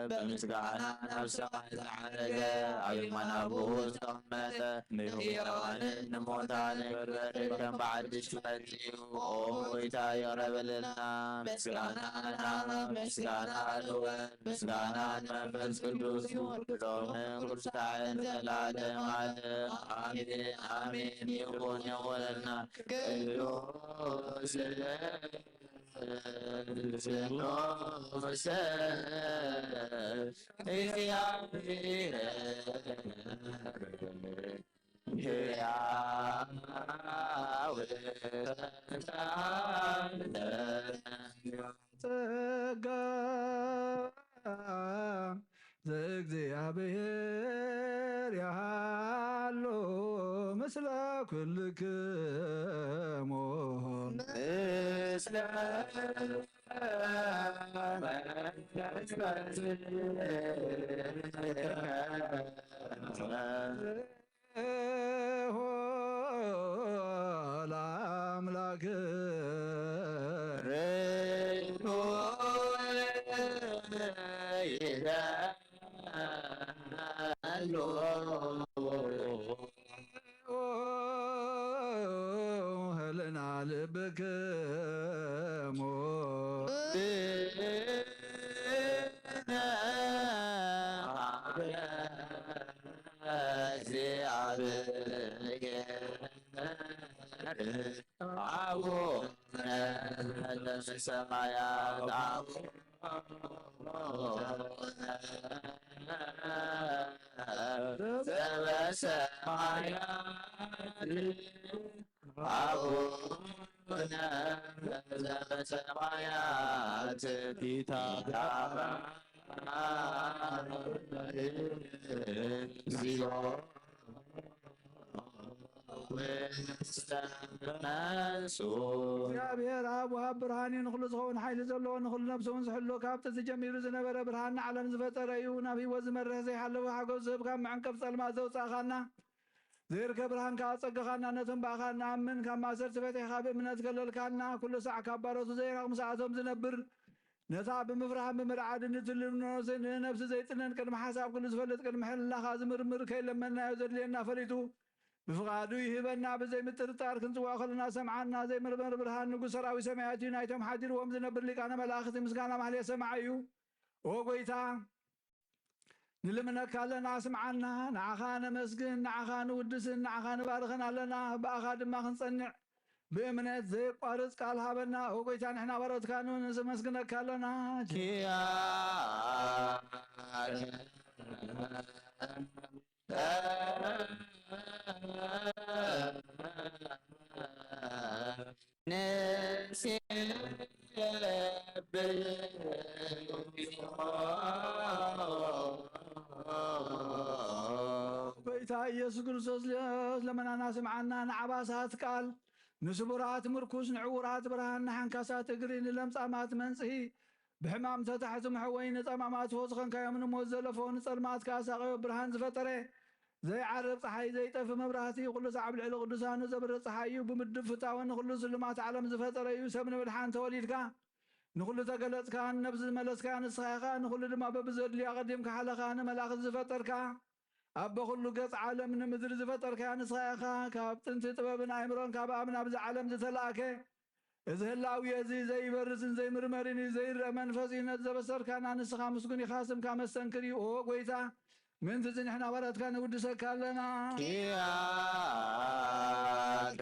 ብምስጋና ናብ ሰማይ ዝዓረገ ኣብ የማነ ኣቦኡ ዝተቐመጠ ንሕያዋንን ንሙታንን ክፈርድ ከም ብዓዲ ሽመት እዩ። ኦ ጎይታ ይቕረ በለልና። ምስጋና ናብ ምስጋና ልወ ምስጋና ንመንፈስ ቅዱስ ይኹን ሎምን ኩሉ ሳዕን ዘላለም ዓለም ኣሜን ኣሜን። ይኹን ይኹነልና። ቅዱስ ስሙሰ እግዚኣብሔር ሕያው ተንሳእ። ጸጋ ዘእግዚኣብሔር ያሃሎ ምስለ ኩልክሙ። ምስለ መንፈስ ለአምላክ ርቱ ይላሉ። ህልና ልብክሙ እግዚአብሔር አቡነ ዘበሰማያት አቡነ ዘበሰማያት አቡነ ዘበሰማያት ጌታ እግዚኦ እግዚአብሔር አብ ወሃብ ብርሃን እዩ። ንኹሉ ዝኸውን ሓይሊ ዘለዎ፣ ንኹሉ ነፍሲ እውን ዝሕሉ፣ ካብ ጥንቲ ጀሚሩ ዝነበረ፣ ብርሃን ንዓለም ዝፈጠረ እዩ። ናብ ህይወት ዝመርሕ ዘይሓለፈ ሓጎስ ዝህብ፣ ካብ መዕንቀፍ ጸልማት ዘውጻእኻና፣ ዘይርከብ ብርሃን ከኣ ጸጋኻና፣ ነቶም ብኣኻ እንኣምን ካብ ማእሰርቲ ፈቲሕኻ ብእምነት ከለልካና፣ ኩሉ ሳዕ ካብ ባሮቱ ዘይራቕ ምስኣቶም ዝነብር፣ ነታ ብምፍራህን ብምርዓድን ንትልምኖ ንነብሲ ዘይጥንን ቅድሚ ሓሳብ ኩሉ ዝፈልጥ ቅድሚ ሕልናኻ ዝምርምር ከይለመንናዮ ዘድልየና ፈሊጡ ብፍቓዱ ይህበና። ብዘይ ምጥርጣር ክንጽውዖ ከለና ሰምዓና። ዘይምርመር ብርሃን ንጉስ ሰራዊት ሰማያት እዩ። ናይቶም ሓዲርዎም ዝነብር ሊቃነ መላእኽቲ ምስጋና ማህሌት ሰማዒ እዩ። ኦ ጐይታ፣ ንልምነካ ኣለና፣ ስምዓና። ንዓኻ ነመስግን፣ ንዓኻ ንውድስን፣ ንዓኻ ንባርኽን ኣለና። ብኣኻ ድማ ክንጸንዕ ብእምነት ዘየቋርጽ ቃል ሃበና። ኦ ጐይታ፣ ንሕና ባሮትካ ንመስግነካ ኣለና። ኪያነ ንሴብሖ። ጐይታ ኢየሱስ ክርስቶስ ለመናና ስምዓና። ንዓባሳት ቃል፣ ንስቡራት ምርኩስ፣ ንዕዉራት ብርሃን፣ ንሓንካሳት እግሪ፣ ንለምጻማት መንጽሂ፣ ብሕማም ተታሕቲ መሕወዪ፣ ንጸማማት ፈውሲ ኾንካዮም፣ ንሞት ዘለፎ፣ ንጸልማት ከኣ ሳቐዮ ብርሃን ዝፈጠረ፣ ዘይዓርብ ጸሓይ፣ ዘይጠፊ መብራህቲ፣ ኩሉ ሳዕ ኣብ ልዕሊ ቅዱሳኑ ዘብርህ ጸሓይ እዩ። ብምድብ ፍታወ ንኹሉ ስልማት ዓለም ዝፈጠረ እዩ። ሰብ ንምድሓን ተወሊድካ፣ ንኹሉ ተገለጽካ፣ ንነብሲ ዝመለስካ ንስኻ ኢኻ። ንኹሉ ድማ በብዘድልዮ ኣቐዲምካ ሓለኻ፣ ንመላእኽቲ ዝፈጠርካ፣ ኣቦ ኩሉ ገጽ ዓለም ንምድሪ ዝፈጠርካያ ንስኻ ኢኻ። ካብ ጥንቲ ጥበብን ኣእምሮን ካብ ኣብ ናብዚ ዓለም ዝተላእከ፣ እዚ ህላዌ እዚ ዘይበርስን ዘይምርመርን እዩ፣ ዘይረአ መንፈስ እዩ። ነቲ ዘበሰርካና ንስኻ ምስጉን ኢኻ፣ ስምካ መስተንክር እዩ። ኦ ጐይታ፣ ምእንቲ እዚ ንሕና ባርያትካ ንውድሰካ ኣለና። ኪያከ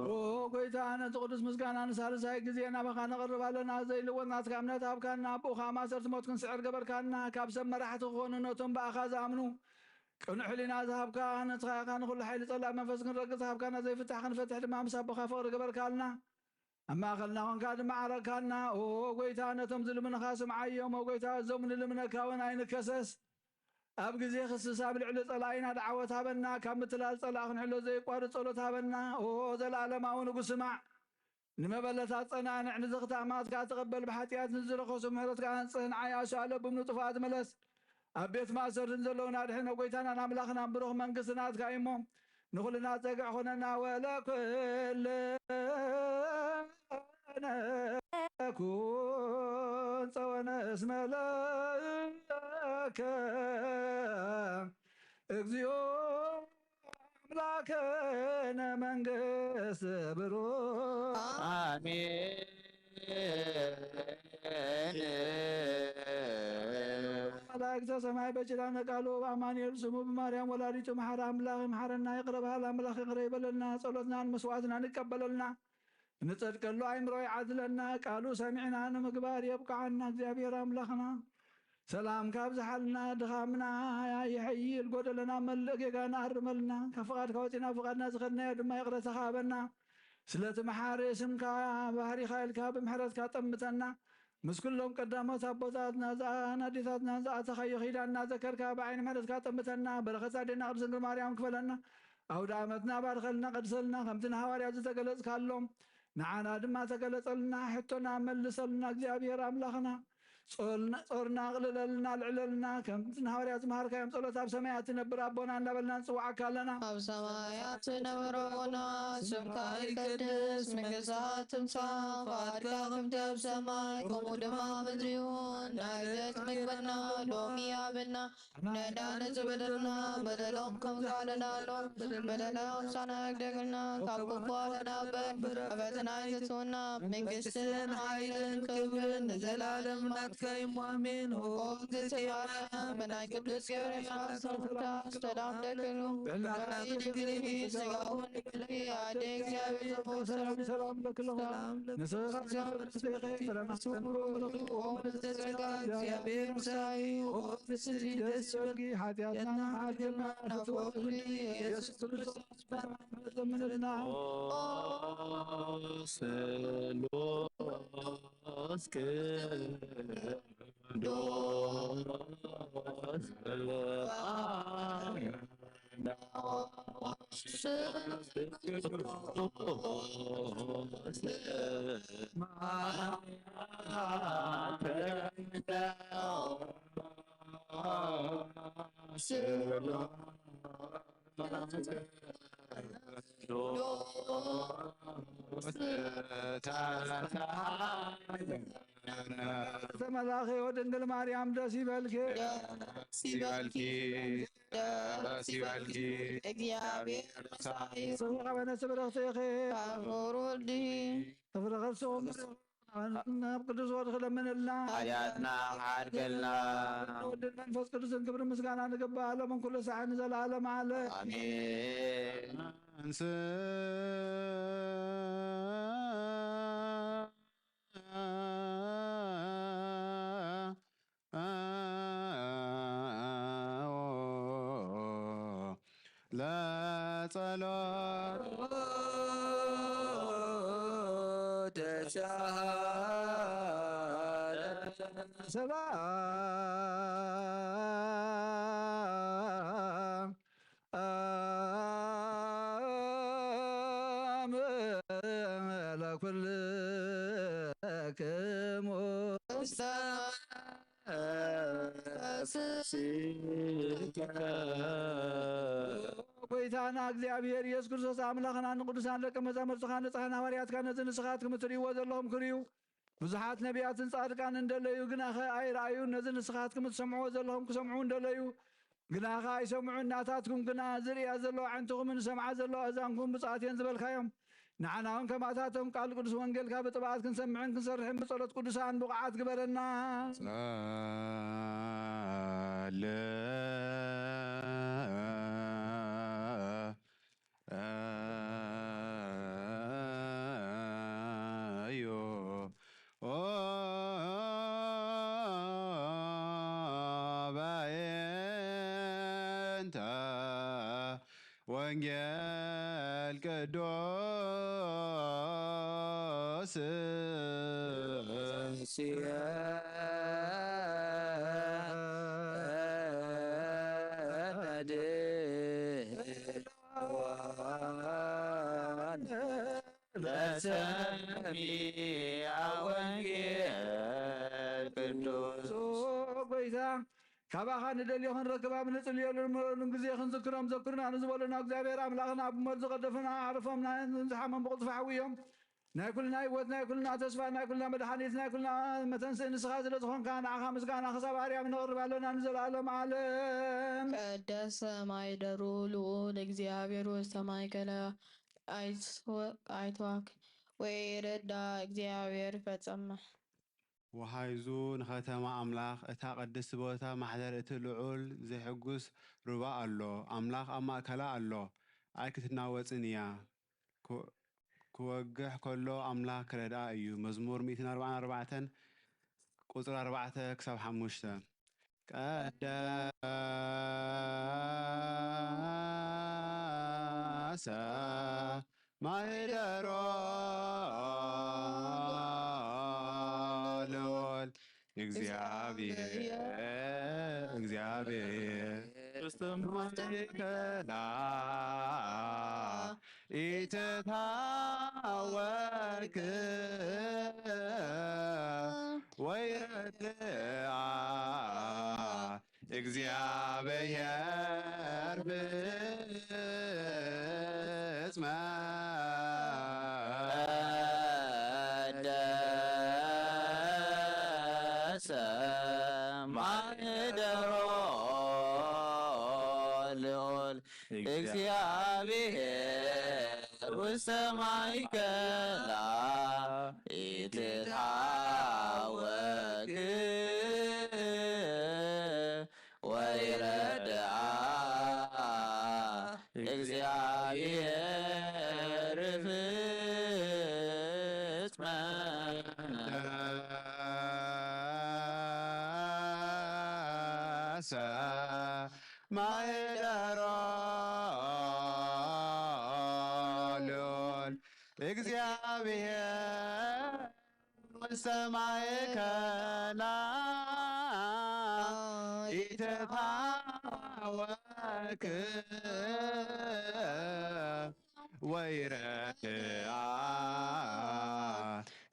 ኦ ጐይታ፣ ነቲ ቅዱስ ምስጋና ንሳልሳይ ግዜ ናባኻ ነቕርብ ኣለና። ዘይልወጥ ናትካ እምነት ሃብካና፣ ብኡ ኸኣ ማእሰርቲ ሞት ክንስዕር ገበርካና። ካብ ሰብ መራሕቲ ክኾኑ ነቶም ብኣኻ ዝኣምኑ ቅኑዕ ሕሊና ዝሃብካ ንስኻ ኢኻ። ንኹሉ ሓይሊ ጸላእ መንፈስ ክንረግጽ ሃብካና፣ ዘይፍታሕ ክንፈትሕ ድማ ምስ ኣቦኻ ፍቕሪ ገበርካልና። ኣብ ማእከልና ኾንካ ድማ ዓረካና። ኦ ጐይታ፣ ነቶም ዝልምኑኻ ስምዓዮም። ኦ ጐይታ፣ እዞም ንልምነካ እውን ኣይንከሰስ። ኣብ ግዜ ክስስ ኣብ ልዕሊ ጸላኢና ደዓወት ሃበና። ካብ ምትላል ጸላእ ክንሕሎ ዘየቋርጽ ጸሎት ሃበና። ኦ ዘለኣለማዊ ንጉስ፣ ስማዕ። ንመበለታት ጸናንዕ፣ ንዘኽትኣማት ከኣ ተቐበል፣ ብሓጢኣት ንዝረኸሱ ምሕረትካ ኣንጽህ፣ ንዓይ ኣሻሎ ብምንጡፋት ምለስ። ኣብ ቤት ማእሰርቲ ዘለዉና ኣድሕን፣ ኦ ጐይታናን ኣምላኽናን፣ ብሩኽ መንግስቲ ናትካ እዩ እሞ፣ ንኹልና ጸግዒ ኹነና። ወለኩልነ ኩን ጸወነ እስመ ለከ እግዚኦ ኣምላክነ መንግስት ብሩክ። ኣሜን። መላእክተ ሰማይ በኪዳነ ቃሉ፣ በአማኑኤል ስሙ፣ ብማርያም ወላዲቱ መሓረ ኣምላኽ ይምሓረና፣ ይቕረ በሃል ኣምላኽ ይቕረ ይበለልና፣ ጸሎትናን መስዋዕትናን ይቀበለልና። ንጸድቀሉ ኣይምሮ ይዓድለና፣ ቃሉ ሰሚዕና ንምግባር የብቅዓና እግዚኣብሔር ኣምላኽና። ሰላም ካብዝሓልና፣ ድኻምና ይሐይል፣ ጎደለና መልእ፣ ጌጋና ኣርመልና፣ ካብ ፍቓድካ ወፂና ፍቓድና ዝኸድናዮ ድማ ይቕረታ ሃበና። ስለቲ መሓሪ ስምካ ባህሪኻ ኢልካ ብምሕረትካ ጠምተና። ምስ ኩሎም ቀዳሞት ኣቦታትና ዝኣን ኣዴታትና ዝኣተኻዮ ኪዳን እናዘከርካ ብዓይኒ ምሕረትካ ጠምተና። በረኸት ኣዴና ቅድስት ድንግል ማርያም ክፈለና። ኣውደ ዓመትና ባርከልና፣ ቀድሰልና፣ ከምቲ ንሃዋርያት ዝተገለጽካሎም ንዓና ድማ ተገለጸልና። ሕቶና መልሰልና እግዚኣብሔር ኣምላኽና። ጾልና፣ ጾርና ኣቕልለልና፣ ኣልዕለልና። ከምቲ ንሃዋርያት ዝመሃርካዮም ጸሎት ኣብ ሰማያት ትነብር ኣቦና እንዳበልና ንጽውዓካ ኣለና። ኣብ ሰማያት ትነብር ኣቦና፣ ስምካ ይቀደስ፣ መንግስትካ ትምጻእ፣ ፍቃድካ ከምቲ ኣብ ሰማይ ከምኡ ድማ ኣብ ምድሪ ይኹን። ናይ ዕለት ምግብና ሎሚ ሃበና፣ ንሕና ንዝበደሉና በደሎም ከም ዝበደልናሎም በደልና ምሳና ይግደግልና፣ ካብ ክፉ ኣድሕነና እምበር፣ ኣብ ፈተና ኣይተእትወና፣ መንግስትን ሓይልን ክብርን ንዘለኣለም ናትካ እዩ። ኣሜን። ኦ እግዝእትየ ማርያም፣ ብናይ ቅዱስ ገብርኤል ሰላምታ ሰላም ለኪ፣ ድንግል ኢኺ፣ ስጋውን ድንግል ኢኺ፣ ኣደ እግዚኣብሔር ጽቡቅ ሰላም ሰላም ለኪ። ንስኻ ጸጋ እግዚኣብሔር ምሳኺ፣ ኦ ፍስሕቲ ደስ ይበልኪ፣ ሓጢኣትና ሓድግና ናፍቆት ኢየሱስ ክርስቶስ ለምንልና። ስሉስ ቅዱስ ተመላኺ ወድንግል ማርያም ደስ ይበልኪ። ደስ ይበልኪ፣ ደስ ይበልኪ፣ እግዚኣብሔር ምሳኺ። ስብሐ ወነስብረኽቲ ኢኺ። ካብ ክቡር ወልዲ። ክብሪ ከርስኦም ናብ ቅዱስ ወድኺ ለምንልና። ሓጢኣትና ሓድገልና። ወድን መንፈስ ቅዱስን ክብሪ ምስጋና ንግባእ፣ ሎምን ኩሉ ሰዓት ንዘለዓለም ዓለም። ኣሜን። ለጸሎት ተሳሃለ ሰላም ለኩልክሙ ውስተ ጎይታና እግዚኣብሔር ኢየሱስ ክርስቶስ ኣምላኽና ንቅዱሳን ደቀ መዛሙርትኻ ንጽሓን ሃዋርያትካ ነዚ ንስኻትኩም እትርእይዎ ዘለኹም ክርእዩ ብዙሓት ነቢያትን ጻድቃን እንደለዩ ግናኸ ኣይረኣዩን። ነዚ ንስኻትኩም እትሰምዕዎ ዘለኹም ክሰምዑ እንደለዩ ግናኸ ኣይሰምዑን። ናታትኩም ግና ዝርእያ ዘለዋ ኣዕንትኹምን ዝሰምዓ ዘለዋ ኣእዛንኩም ብፅዓት እየን ዝበልካዮም። ንዓና እውን ከማእታቶም ቃል ቅዱስ ወንጌልካ ብጥብዓት ክንሰምዕን ክንሰርሕን ብጸሎት ቅዱሳን ብቑዓት ግበረና። ጸለ ኣዮ ኦ ባየንታ ወንጌል ቅዱስ በሰሚዐ ወንጌል ቅዱስ። ጎይታ ካባኻ ንደልዮ ክንረክብ ኣብ ንጽልየሉ ንምለሉን ግዜ ክንዝክሮም ዘክሩና ንዝበሉና እግዚኣብሔር ኣምላኽና ኣብ ሞት ዝቐደፉና ኣዕርፎምና ዝሓሞም ብቕልጥፍ ሓውዮም። ናይ ኩልና ህይወት፣ ናይ ኩልና ተስፋ፣ ናይ ኩልና መድሓኒት፣ ናይ ኩልና መተንስእ ንስኻ ስለ ዝኾንካ፣ ንዓኻ ምስጋና ክሳብ ኣርያም ነቕርብ ኣሎና ንዘለኣለም ዓለም። ቀደሰ ማይደሩ ልዑል እግዚኣብሔር ውስተ ማእከለ ኣይትወክ ወይረዳ እግዚኣብሔር ፈጸመ። ወሃይዙ ንኸተማ ኣምላኽ፣ እታ ቅድስቲ ቦታ ማሕደር እቲ ልዑል ዜሐጉስ ሩባ ኣሎ። ኣምላኽ ኣብ ማእከላ ኣሎ፣ ኣይክትናወጽን እያ። ክወግሕ ከሎ ኣምላኽ ክረድኣ እዩ። መዝሙር ሚእትን ኣርባዓን ኣርባዕተን ቁጽሪ ኣርባዕተ ክሳብ ሓሙሽተ። ቀደሰ ማህደሮ ልዑል እግዚኣብሔር፣ እግዚኣብሔር ውስተ ማእከላ ኢትታወክ ወይረድኣ እግዚኣብሔር ብጽመ ቀደሰ ማህደሮ ልዑል እግዚኣብሔር ውስተ ማእከላ ኢትታወክ ወይረድኣ እግዚኣብሔር ፍጽመ ማህደሮ ልዑል እግዚኣብሔር ውስተ ማእከላ ኢትታወክ ወይረድኣ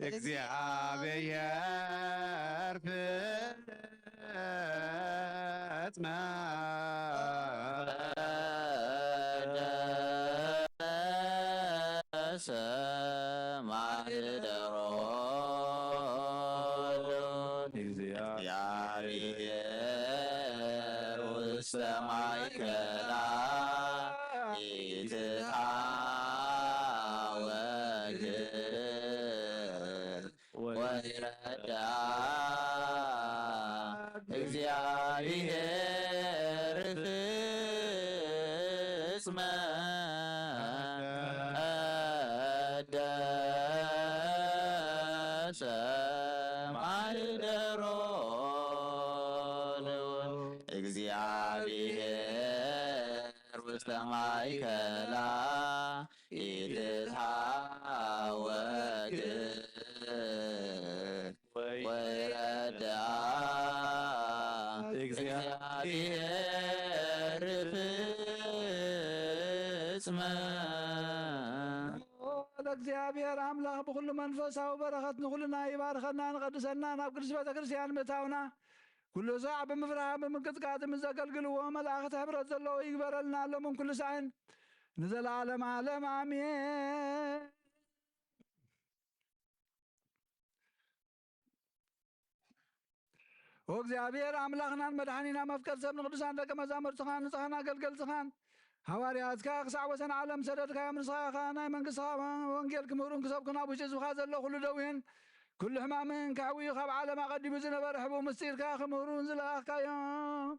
እግዚኣብሔር ፍጽመ ቀደሰ ማህደሮ እግዚአብሔር ውስተ ማእከላ ኢትትሃወክ ወይረዳ እግዚአብሔር ፍጽመ ቀደሰ ማህደሮ ልዑል እግዚአብሔር ውስተ ማእከላ ኢትትሃወክ ወይረዳ እግዚአብሔር ፍጽመ ለእግዚኣብሔር ኣምላኽ ብኹሉ መንፈሳዊ በረኸት ንኹልና ይባርከና፣ ንቐድሰና፣ ናብ ቅድስት ቤተ ክርስቲያን ምእታውና፣ ኩሉ ሳዕ ብምፍራህ ብምንቅጥቃጥ ምስ ዘገልግልዎ መላእኽቲ ሕብረት ዘለዎ ይግበረልና፣ ሎምን ኩሉ ሳዕን ንዘለዓለም ዓለም ኣሜን። ኦ እግዚኣብሔር ኣምላኽናን መድሓኒና መፍቀር ሰብ ንቅዱሳን ደቀ መዛሙርትኻን ንጽኻን ኣገልገልትኻን ሃዋርያትካ ክሳዕ ወሰን ዓለም ሰደድካዮም። ንስኻ ኢኻ ናይ መንግስትኻ ወንጌል ክምህሩን ክሰብኩን ኣብ ውሽጢ ህዝብኻ ዘሎ ኩሉ ደዌን ኩሉ ሕማምን ከሕውዩ ካብ ዓለም ኣቐዲሙ ዝነበረ ሕቡእ ምስጢርካ ክምህሩን ዝለኣኽካዮም።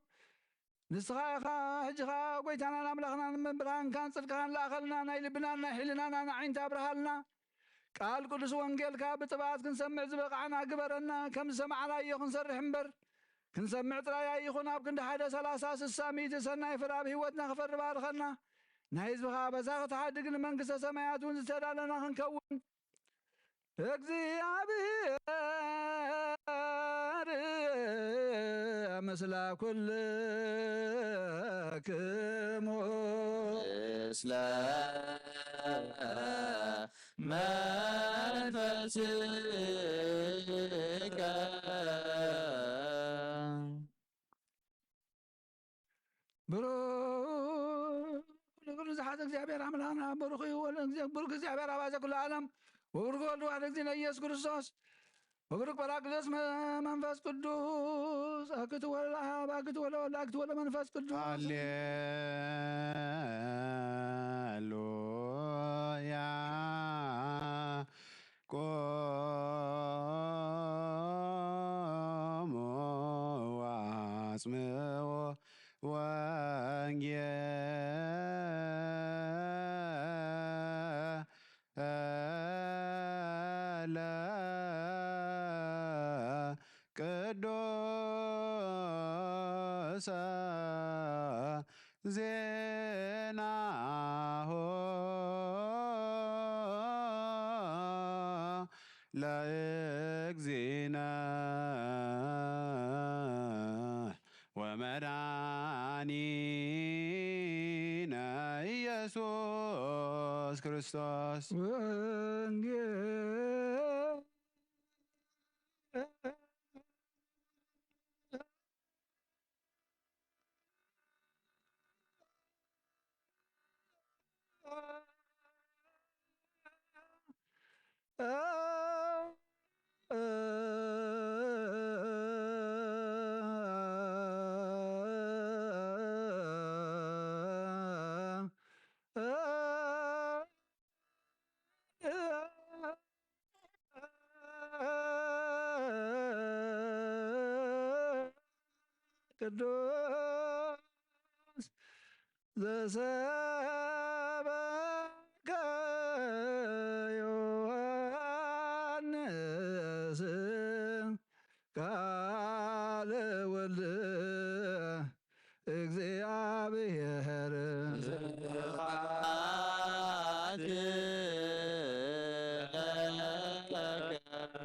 ንስኻ ኢኻ ሕጂ ኸኣ ጐይታናን ኣምላኽናን ብርሃንካን ጽድቅኻን ለኣኸልና፣ ናይ ልብናን ናይ ሕልናናን ኣዒንቲ ኣብርሃልና። ቃል ቅዱስ ወንጌልካ ብጥብኣት ክንሰምዕ ዝበቕዓና ግበረና። ከም ዝሰማዕናዮ ክንሰርሕ እምበር ክንሰምዕ ጥራይ ኣይኹን፣ ኣብ ክንዲ ሓደ ሰላሳ ስሳ ሚእቲ ሰናይ ፍረ ኣብ ህይወትና ክፈሪ ባርኸና። ናይ ህዝብኻ ኣበሳ ክትሓድግ ንመንግስተ ሰማያት እውን ዝተዳለና ክንከውን እግዚኣብሔር ምስለ ኩልክሙ ምስለ መንፈስከ ብሩክ ንግሩ ዝሓዘ እግዚኣብሔር ኣምላኽና ብሩክ እዩ። ወልድ እግዚኣብ- ብሩክ እግዚኣብሔር ኣባዘ ኩሉ ዓለም ብሩክ ወልድ ዋሕድ እግዚእነ ኢየሱስ ክርስቶስ፣ ብሩክ ጳራቅሊጦስ መ-፣ መንፈስ ቅዱስ፣ ኣክት ወለ ኣብ፣ ኣክት ወለ ወልድ፣ ኣክት ወለ መንፈስ ቅዱስ። ሃሌሉያ። ቆሙ ወአጽምዑ ወንጌለ ቅዱሰ ዜናሁ ለእግዚእነ ወመድኃኒነ ኢየሱስ ክርስቶስ። ወንጌል ቅዱስ ዘሰበከ ዮሐንስ ቃለ ወልድ እግዚኣብሔር። ስብሐት ለከ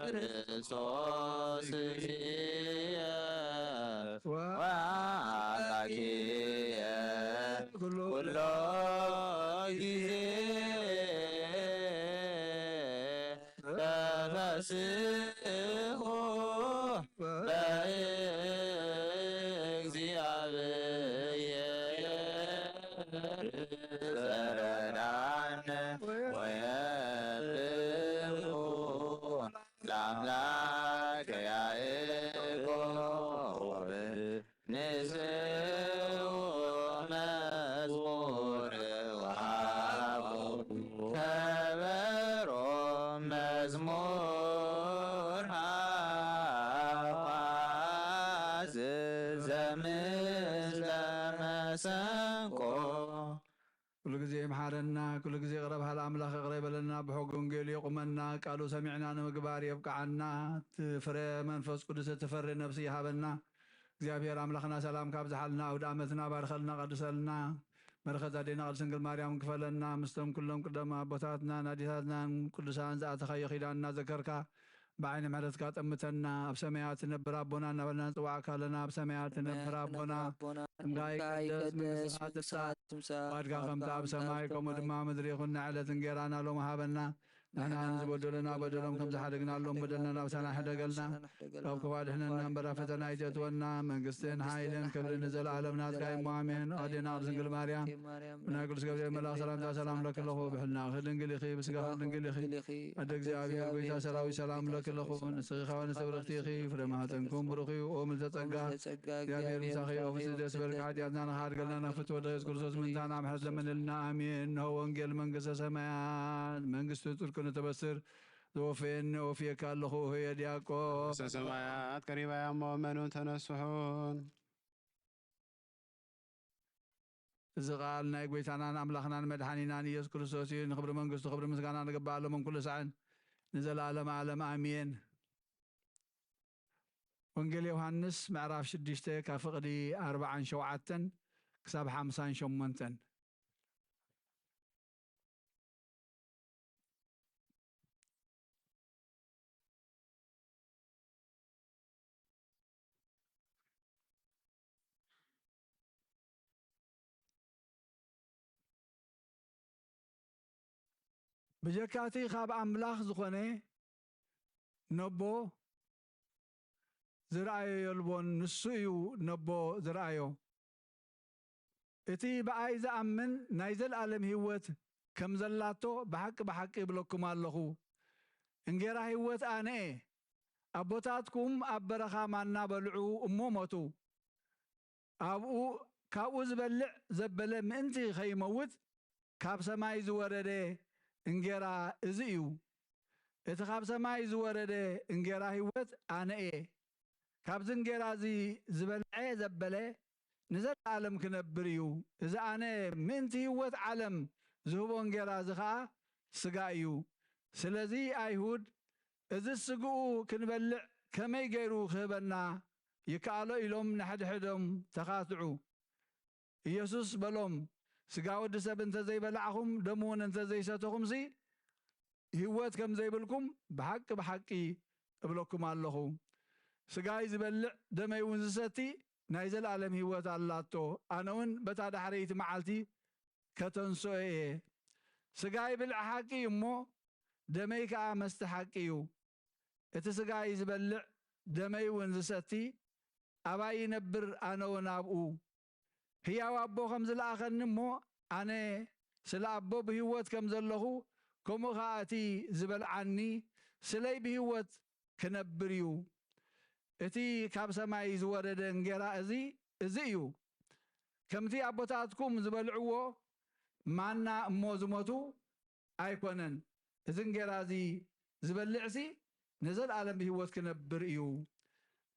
ክርስቶስ ወአምላክየ ኩሎ ጊዜ ተፈስሑ በእግዚአብሔር ዘረዳን ወየብሑ ለአምላከ ያዕቆብ። ንስኡ መዝሙር ወሃቡ ከበሮ መዝሙር ሃባ ዝዘምር ለመሰንቆ። ኩሉ ግዜ ይምሓረና፣ ኩሉ ግዜ ይቕረ በሃል ኣምላኽ ይቕረ ይበለና፣ ብሕጊ ወንጌሉ የቑመና፣ ቃሉ ሰሚዕና ንምግባር የብቅዓና፣ እቲ ፍረ መንፈስ ቅዱስ እትፈሪ ነብሲ ይሃበና። እግዚኣብሔር ኣምላኽና ሰላምካ ኣብዝሓልና፣ ኣውደ ዓመትና ባርኸልና፣ ቀድሰልና፣ በረኸት ኣዴና ቅድስት ድንግል ማርያም ክፈለና፣ ምስቶም ኩሎም ቅደም ኣቦታትናን ኣዴታትናን ቅዱሳን ዝኣተኻዮ ኪዳን እናዘከርካ፣ ብዓይኒ ምሕረትካ ጠምተና፣ ኣብ ሰማያት ትነብር ኣቦና እናበልና ንጽዋዕካ ኣለና። ኣብ ሰማያት ትነብር ኣቦና፣ ስምካ ይቀደስ፣ መንግስትኻ ትምጻእ፣ ፍቓድካ ከምቲ ኣብ ሰማይ ከምኡ ድማ ኣብ ምድሪ ይኹን። ንዕለት እንጌራና ሎሚ ሃበና። ንሕና ንዝበደሉና በደሎም ከም ዝሓደግናሎም በደልና ናብሳና ሕደገልና፣ ካብ ክፉእ ኣድሕነና እምበር ኣብ ፈተና ኣይተእትወና። መንግስትን ሓይልን ክብርን ንዘለኣለም ናትካ እዩ እሞ ኣሜን። ኣዴና ቅድስት ድንግል ማርያም፣ ብናይ ቅዱስ ገብርኤል መልኣኽ ሰላምታ ሰላም እብለኪ ኣለኹ። ብሕልናኺ ድንግል ኢኺ፣ ብስጋኺ ድንግል ኢኺ። ኣደ እግዚኣብሔር፣ ጎይታ ሰራዊት፣ ሰላም እብለኪ ኣለኹ። ንስኺ ካብ ኣንስቲ ብርኽቲ ኢኺ፣ ፍረ ማህፀንኩም ብሩኽ እዩ። ኦ ምልዕተ ጸጋ፣ እግዚኣብሔር ምሳኺ እዩ። ኦ ፍስሕቲ ደስ በልኪ፣ ሓጢኣትና ንኽሓድገልና ናብ ፍትወ ወልድኺ ኢየሱስ ክርስቶስ ምእንታና ምሕረት ለምንልና። ኣሜን። እንሆ ወንጌል መንግስተ ሰማያት፣ መንግስቲ ጽድቂ ንተበስር ዘወፈየኒ ወፍየካ ኣለኹ። ሆየ ዲያቆን። መንግስተ ሰማያት ቀሪባ እያ እሞ እመኑን ተነስሑን። እዚ ቃል ናይ ጐይታናን ኣምላኽናን መድሓኒናን ኢየሱስ ክርስቶስ እዩ። ንኽብሪ መንግስቱ ክብሪ ምስጋና ንግባእ ሎምን ኩሉ ሳዕን ንዘለኣለመ ዓለም ኣሜን። ወንጌል ዮሃንስ ምዕራፍ ሽዱሽተ ካብ ፍቕዲ ኣርብዓን ሸውዓተን ክሳብ ሓምሳን ሸሞንተን። ብጀካ እቲ ካብ ኣምላኽ ዝኾነ ነቦ ዝረኣዮ የልቦን፣ ንሱ እዩ ነቦ ዝረኣዮ። እቲ ብኣይ ዝኣምን ናይ ዘለኣለም ህይወት ከም ዘላቶ ብሓቂ ብሓቂ እብለኩም ኣለኹ፣ እንጌራ ህይወት ኣነ እየ። ኣቦታትኩም ኣብ በረኻ ማና በልዑ እሞ ሞቱ። ኣብኡ፣ ካብኡ ዝበልዕ ዘበለ ምእንቲ ኸይመውት፣ ካብ ሰማይ ዝወረደ እንጌራ እዚ እዩ። እቲ ካብ ሰማይ ዝወረደ እንጌራ ህይወት ኣነ እየ። ካብዚ እንጌራ እዚ ዝበልዐ ዘበለ ንዘለኣለም ክነብር እዩ። እዚ ኣነ ምእንቲ ህይወት ዓለም ዝህቦ እንጌራ እዚ ኸኣ ስጋ እዩ። ስለዚ ኣይሁድ፣ እዚ ስግኡ ክንበልዕ ከመይ ገይሩ ክህበና ይከኣሎ? ኢሎም ንሕድሕዶም ተኻትዑ። ኢየሱስ በሎም፣ ስጋ ወዲ ሰብ እንተ ዘይበላዕኹም፣ ደሙ እውን እንተ ዘይሰተኹምሲ፣ ህይወት ከም ዘይብልኩም ብሓቂ ብሓቂ እብለኩም ኣለኹ። ስጋይ ዝበልዕ ደመይ እውን ዝሰቲ ናይ ዘለኣለም ህይወት ኣላቶ። ኣነ እውን በታ ዳሕረይቲ መዓልቲ ከተንስኦ እየ። ስጋይ ብልዒ ሓቂ እዩ እሞ፣ ደመይ ከኣ መስተ ሓቂ እዩ። እቲ ስጋይ ዝበልዕ ደመይ እውን ዝሰቲ ኣባይ ይነብር፣ ኣነ እውን ኣብኡ። ህያው ኣቦ ከም ዝለኣኸኒ እሞ፣ ኣነ ስለ ኣቦ ብህይወት ከም ዘለኹ፣ ከምኡ ኸኣ እቲ ዝበልዓኒ ስለይ ብህይወት ክነብር እዩ። እቲ ካብ ሰማይ ዝወረደ እንጌራ እዚ፣ እዚ እዩ። ከምቲ ኣቦታትኩም ዝበልዕዎ ማና እሞ ዝሞቱ ኣይኮነን። እዚ እንጌራ እዚ ዝበልዕሲ ንዘለኣለም ብህይወት ክነብር እዩ።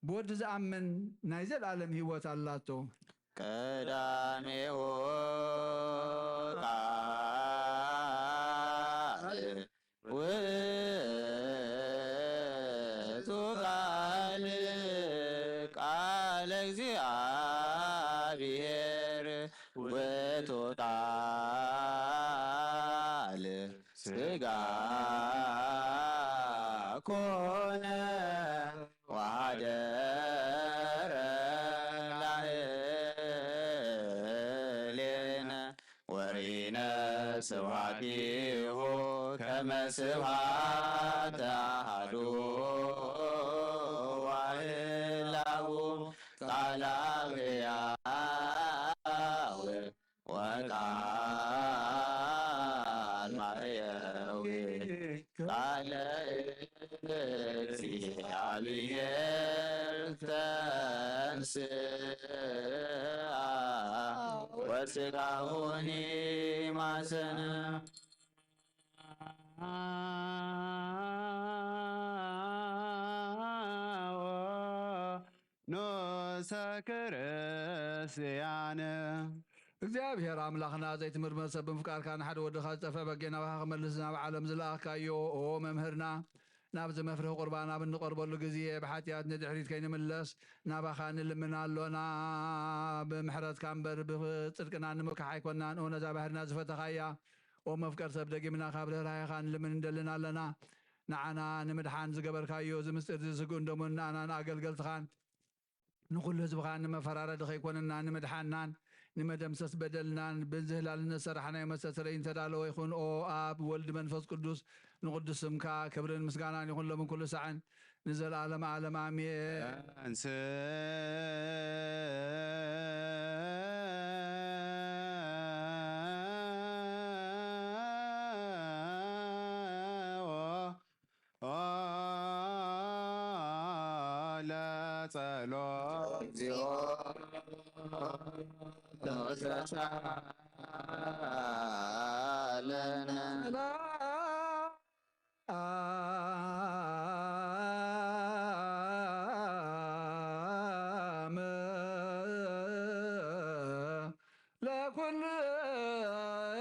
ብወዲ ዝኣምን ናይ ዘለኣለም ህይወት ኣላቶ። ቀዳሜሁ ቃል ውእቱ ቃል፣ ቃለ እግዚአብሔር ውእቱ ቃል ሥጋ ኮነ ወሐደረ ላዕሌነ ወሪነ ስብሐቲሁ ከመ ስብሐት አሐዱ ዋህላው ቃለ አብ ሕያው ወቃል ማርያዊ ቃለ እግዚአብሔር ተንሥአ ወሥጋሁኒ ማሰነ። ንኡሰ ክርስቲያን። እግዚኣብሔር ኣምላኽና ዘይትምርመር ሰብ ብምፍቃርካ ንሓደ ወድኻ ዝጠፍአ በጊዕ ናባኻ ክመልስ ናብ ዓለም ዝለኣኽካዮ፣ ኦ መምህርና፣ ናብዚ መፍርሂ ቁርባን ኣብ እንቐርበሉ ግዜ ብሓጢኣት ንድሕሪት ከይንምለስ ናባኻ ንልምን ኣሎና። ብምሕረትካ እምበር ብጽድቅና ንምክሕ ኣይኮናን። ኦ ነዛ ባህርና ዝፈተኻያ፣ ኦ መፍቀር ሰብ፣ ደጊምና ካብ ርህራሄኻ ንልምን እንደልን ኣለና። ንዓና ንምድሓን ዝገበርካዮ እዚ ምስጢር እዚ ስግኡን ደሙን ንኣናን ኣገልገልትኻን ንኹሉ ህዝብኻ ንመፈራረዲ ከይኮነና ንምድሓንናን ንመደምሰስ በደልናን ብዝህላል ንሰራሕናዮ መስተስረይ ዝተዳለወ ይኹን። ኦ ኣብ ወልድ መንፈስ ቅዱስ ንቕዱስ ስምካ ክብርን ምስጋናን ይኹን ሎምን ኩሉ ሳዕን ንዘለኣለም ዓለም ኣሜን። ለጸሎት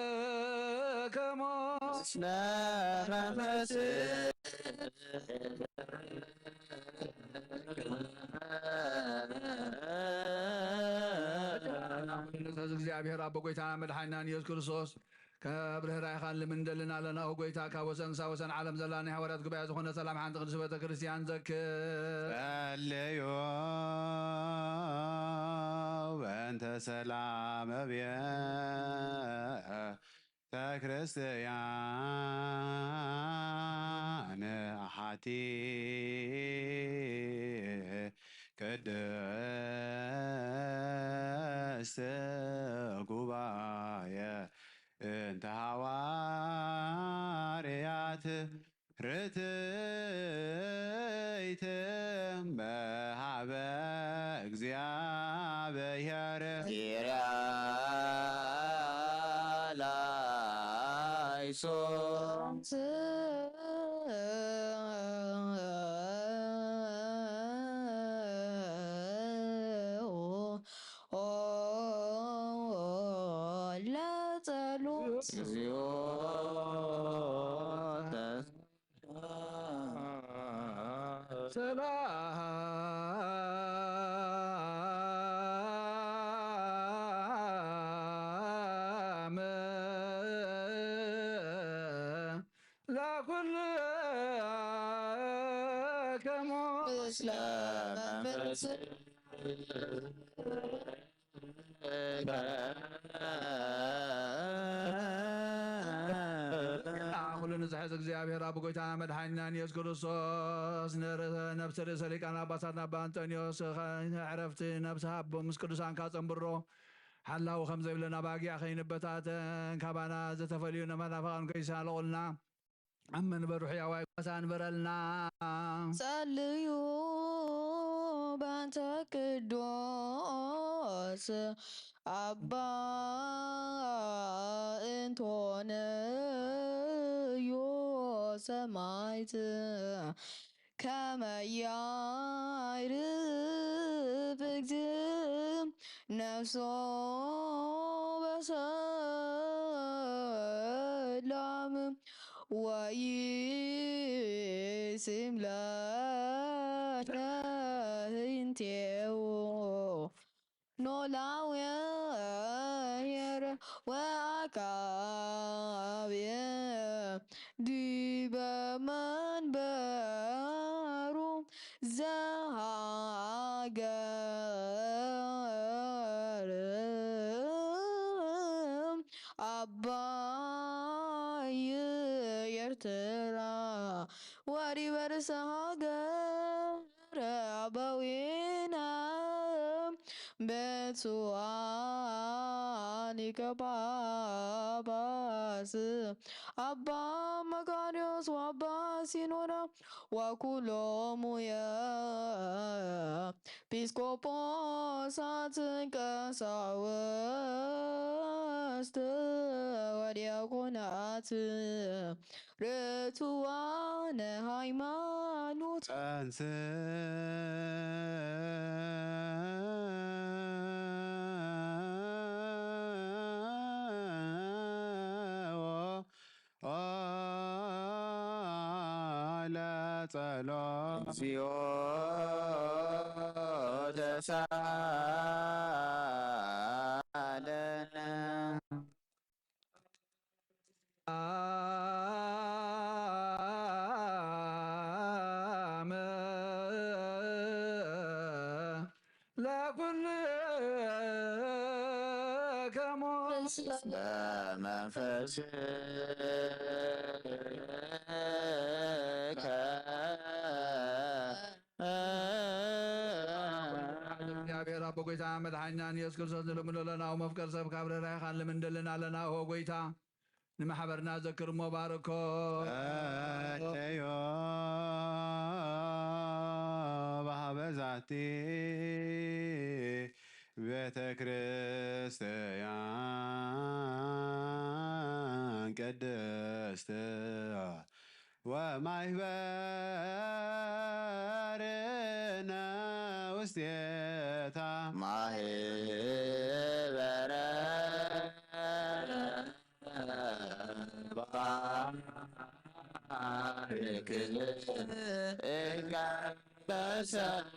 ለኩልክሙ መንፈስ እግዚኣብሔር ኣቦ ጎይታና መድሓኒናን ኢየሱስ ክርስቶስ ካብ ርህራይኻን ልምንደልን ኣለና። ኦ ጎይታ፣ ካብ ወሰን ክሳብ ወሰን ዓለም ዘላ ናይ ሃዋርያት ጉባኤ ዝኾነ ሰላም ሓንቲ ቅድስት ቤተ ክርስቲያን ዘክር። ጸልዩ በእንተ ሰላም ቤተ ክርስቲያን ሓቲ ቅድስት ጉባኤ እንተ ሃዋርያት ርት እግዚኣብሔር ኪርያ ላይሶ። ለጸሎት። እግዚኦ። ሰላም ለኩልክሙ ምስለ መንፈስ። ኩሉ ንዝሕዝ እግዚኣብሔር ኣብ ጎይታና መድሓኒናን ኢየሱስ ክርስቶስ፣ ንር-፣ ነብሲ ርእሰ ሊቃነ ጳጳሳትና ኣባ እንጠንዮስ ዕረፍቲ ነብሲ ሃቦ፣ ምስ ቅዱሳን ካጸንብሮ ሓላው ከም ዘይብለና ባጊዕ ከይንበታተን፣ ካባና ዝተፈልዩ መናፍቓን ከይሳለቑልና፣ ኣብ መንበሩ ሕያዋይ ጓሳ ንበረልና። ጸልዩ በእንተ ቅዱስ ኣባ እንቶንዮ ሰማዕት፣ ከመ ያዕርፍ እግዚእ ነፍሶ በሰላም ወይስም ለነ ህንቴው ኖላውሔር ወአቃቤ ዲበ መንበሩ ዘሃገር አባይ ኤርትራ ወዲበ ርእሰ ሃገር አበዊነ ብፁዓን ሊቀ ጳጳስ አባ መቃርዮስ ወአባ ሲኖዳ ወኩሎሙ የኤጲስቆጶሳት ቀሳውስት ወዲያቆናት ርቱዓነ ሃይማኖት። ተንሥኦ ለጸሎት። እግዚኦ ተሳለነ። አመ ለኩልከሙ በመንፈስከ። እግዚኣብሔር ኣቦ ጎይታ መድሓኒና ንየሱስ ክርስቶስ ንልምኖ ኣለና። መፍቀር ሰብ ካብ ርህራሄኻ ንልምን ደለና ኣለና። ኦ ጎይታ ንማሕበርና ዘክር እሞ ባርኮ። ቀደዮ በሃበ ዛቲ ቤተ ክርስቲያን ቅድስት ወማይበርነ ውስቴታ ማህበረ ባርክ እካ በሰላም።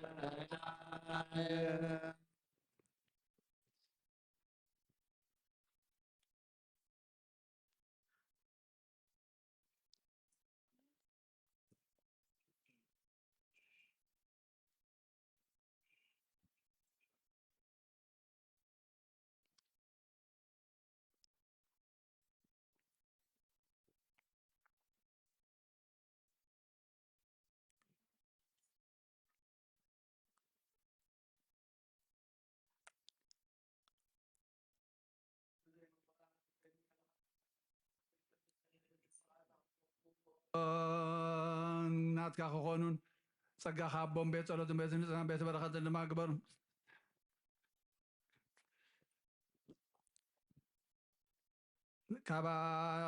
ናትካ ክኾኑን ጸጋኻ ኣቦን ቤት ጸሎትን ቤት ንጽህናን ቤት በረኸትን ድማ ግበሩ። ካባ-፣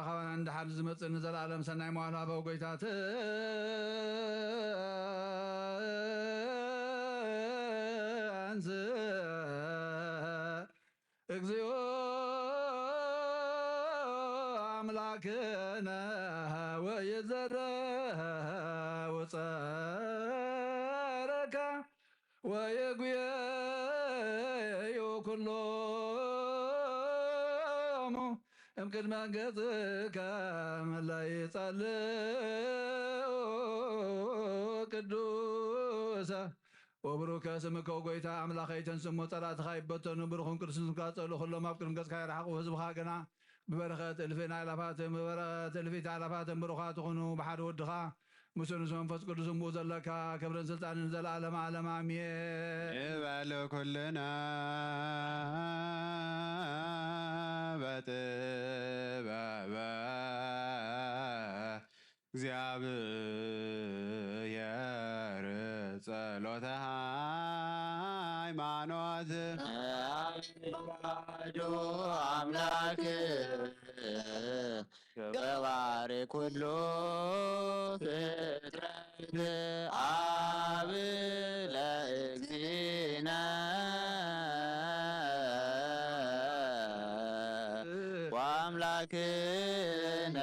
ካባና ንደሓር ዝመጽእ ንዘለኣለም ሰናይ መዋል ሃበው ጎይታ ተንስ-፣ እግዚኦ ኣምላክነ ወይዘረ ውፀረካ ወየጉየዩ ኩሎሙ እምቅድመ ገጽከ ለይጸልኡ ቅዱሰ ወብሩከ ስምከ። ጎይታ ኣምላኸይ፣ ተንስሞ ጸላእትኻ ይበተኑ፣ ብሩኽን ቅዱስን ስምካ ጸልኡ፣ ኩሎም ኣብ ቅድሚ ገጽካ ይርሓቑ፣ ህዝብኻ ግና ብበረኸት እልፍን ኣእላፋትን፣ ብበረኸት እልፊት ኣእላፋትን ብሩኻት ይኹኑ፣ ብሓደ ወድኻ ምስኡ ምስ መንፈስ ቅዱስ እምኡ ዘለካ ክብርን ስልጣንን ዘለዓለመ ዓለም ኣሜን። ንበል ኩልና በጥበበ እግዚኣብሔር ጸሎተ ሃይማኖት። ኣሐዱ ኣምላክ ገባሬ ኩሉ ፍጥረት ኣብ ለእግዚእነ ወኣምላክነ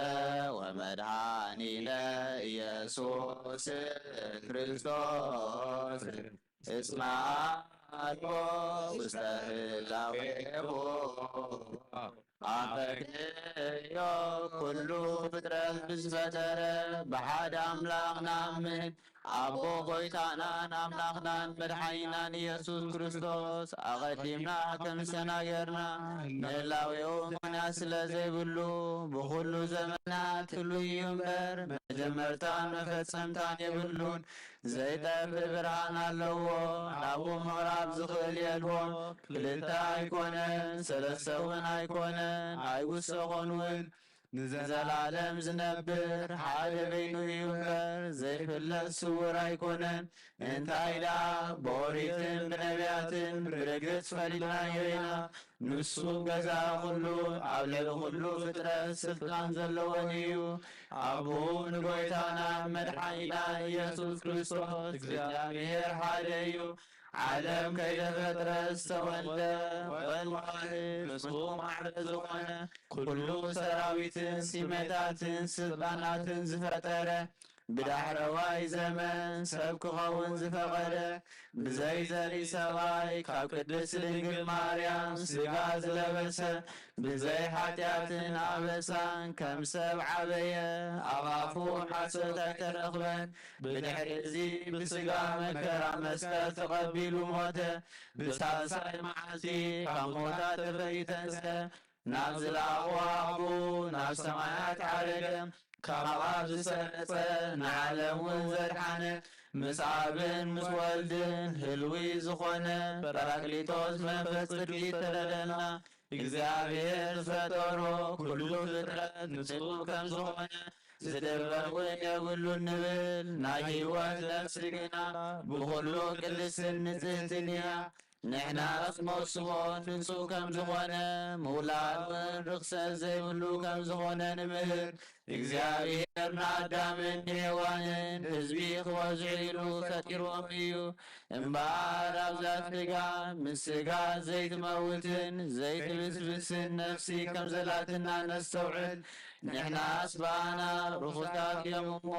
ወመድኃኒነ ኢየሱስ ክርስቶስ እስመ አልቦ ውስተ ህላዌሁ ኣፈቅዮ ኩሉ ፍጥረት ብዝፈጠረ ብሓደ ኣምላኽ ንኣምን። ኣቦ ጎይታናን ኣምላኽናን መድሓኒናን ኢየሱስ ክርስቶስ ኣቐዲምና ከም ዝተናገርና ንህላዌኡ ምኽንያት ስለ ዘይብሉ ብኹሉ ዘመናት ህሉይ እዩ እምበር መጀመርታን መፈጸምታን የብሉን። ዘይጠፍእ ብርሃን ኣለዎ፣ ናብኡ ምቕራብ ዝኽእል የልቦን። ክልተ ኣይኮነን፣ ሰለስተ እውን ኣይኮነን፣ ኣይውሰኾን እውን። ንዘላለም ዝነብር ሓደ በይኑ እዩ እምበር፣ ዘይፍለጥ ስውር ኣይኮነን። እንታይ ደኣ ብኦሪትን ብነቢያትን ብርግጽ ፈሊጥናዮ ኢና። ንሱ ገዛ ኩሉ፣ ኣብ ልዕሊ ኩሉ ፍጥረት ስልጣን ዘለዎን እዩ። ኣቦኡ ንጎይታና መድሓኒና ኢየሱስ ክርስቶስ እግዚኣብሔር ሓደ እዩ። ዓለም ከይተፈጥረ ዝተወልደ ወልድ ዋሕድ ምስኡ ማዕረ ዝኾነ ኩሉ ሰራዊትን ሲመታትን ስልጣናትን ዝፈጠረ ብዳሕረዋይ ዘመን ሰብ ክኸውን ዝፈቐደ ብዘይ ዘርኢ ሰብኣይ ካብ ቅድስት ድንግል ማርያም ስጋ ዝለበሰ ብዘይ ሓጢኣትን ኣበሳን ከም ሰብ ዓበየ። ኣብ ኣፉ ሓሶት ኣይተረኽበን። ብድሕሪ እዚ ብስጋ መከራ መስቀል ተቐቢሉ ሞተ። ብሳልሳይ መዓልቲ ካብ ሞታ ተፈይተንሰ ናብ ዝለኣኾ ኣቦኡ ናብ ሰማያት ዓረገ። ካብ ኣብ ዝሰረጸ ንዓለም እውን ዘድሓነ ምስ ኣብን ምስ ወልድን ህልዊ ዝኾነ ጳራቅሊጦስ መንፈስ ቅዱስ ተረደና። እግዚኣብሔር ዝፈጠሮ ኩሉ ፍጥረት ንሱ ከም ዝኾነ ዝድረቕ እውን የብሉን ንብል። ናይ ህይወት ነፍሲ ግና ብኹሉ ቅድስትን ንጽህትን እያ። ንሕናስ ሞት ስሞት ንጹህ ከም ዝኾነ ምውላድ እውን ርኽሰት ዘይብሉ ከም ዝኾነ ንምህር። እግዚኣብሔር ንኣዳምን ንሔዋንን ህዝቢ ክበዝሑ ኢሉ ፈጢርዎም እዩ። እምበኣር ኣብዛ ስጋ ምስ ስጋ ዘይትመውትን ዘይትብስብስን ነፍሲ ከም ዘላትና ነስተውዕል። ንሕናስ ብኣና ርኹሳት እዮም እሞ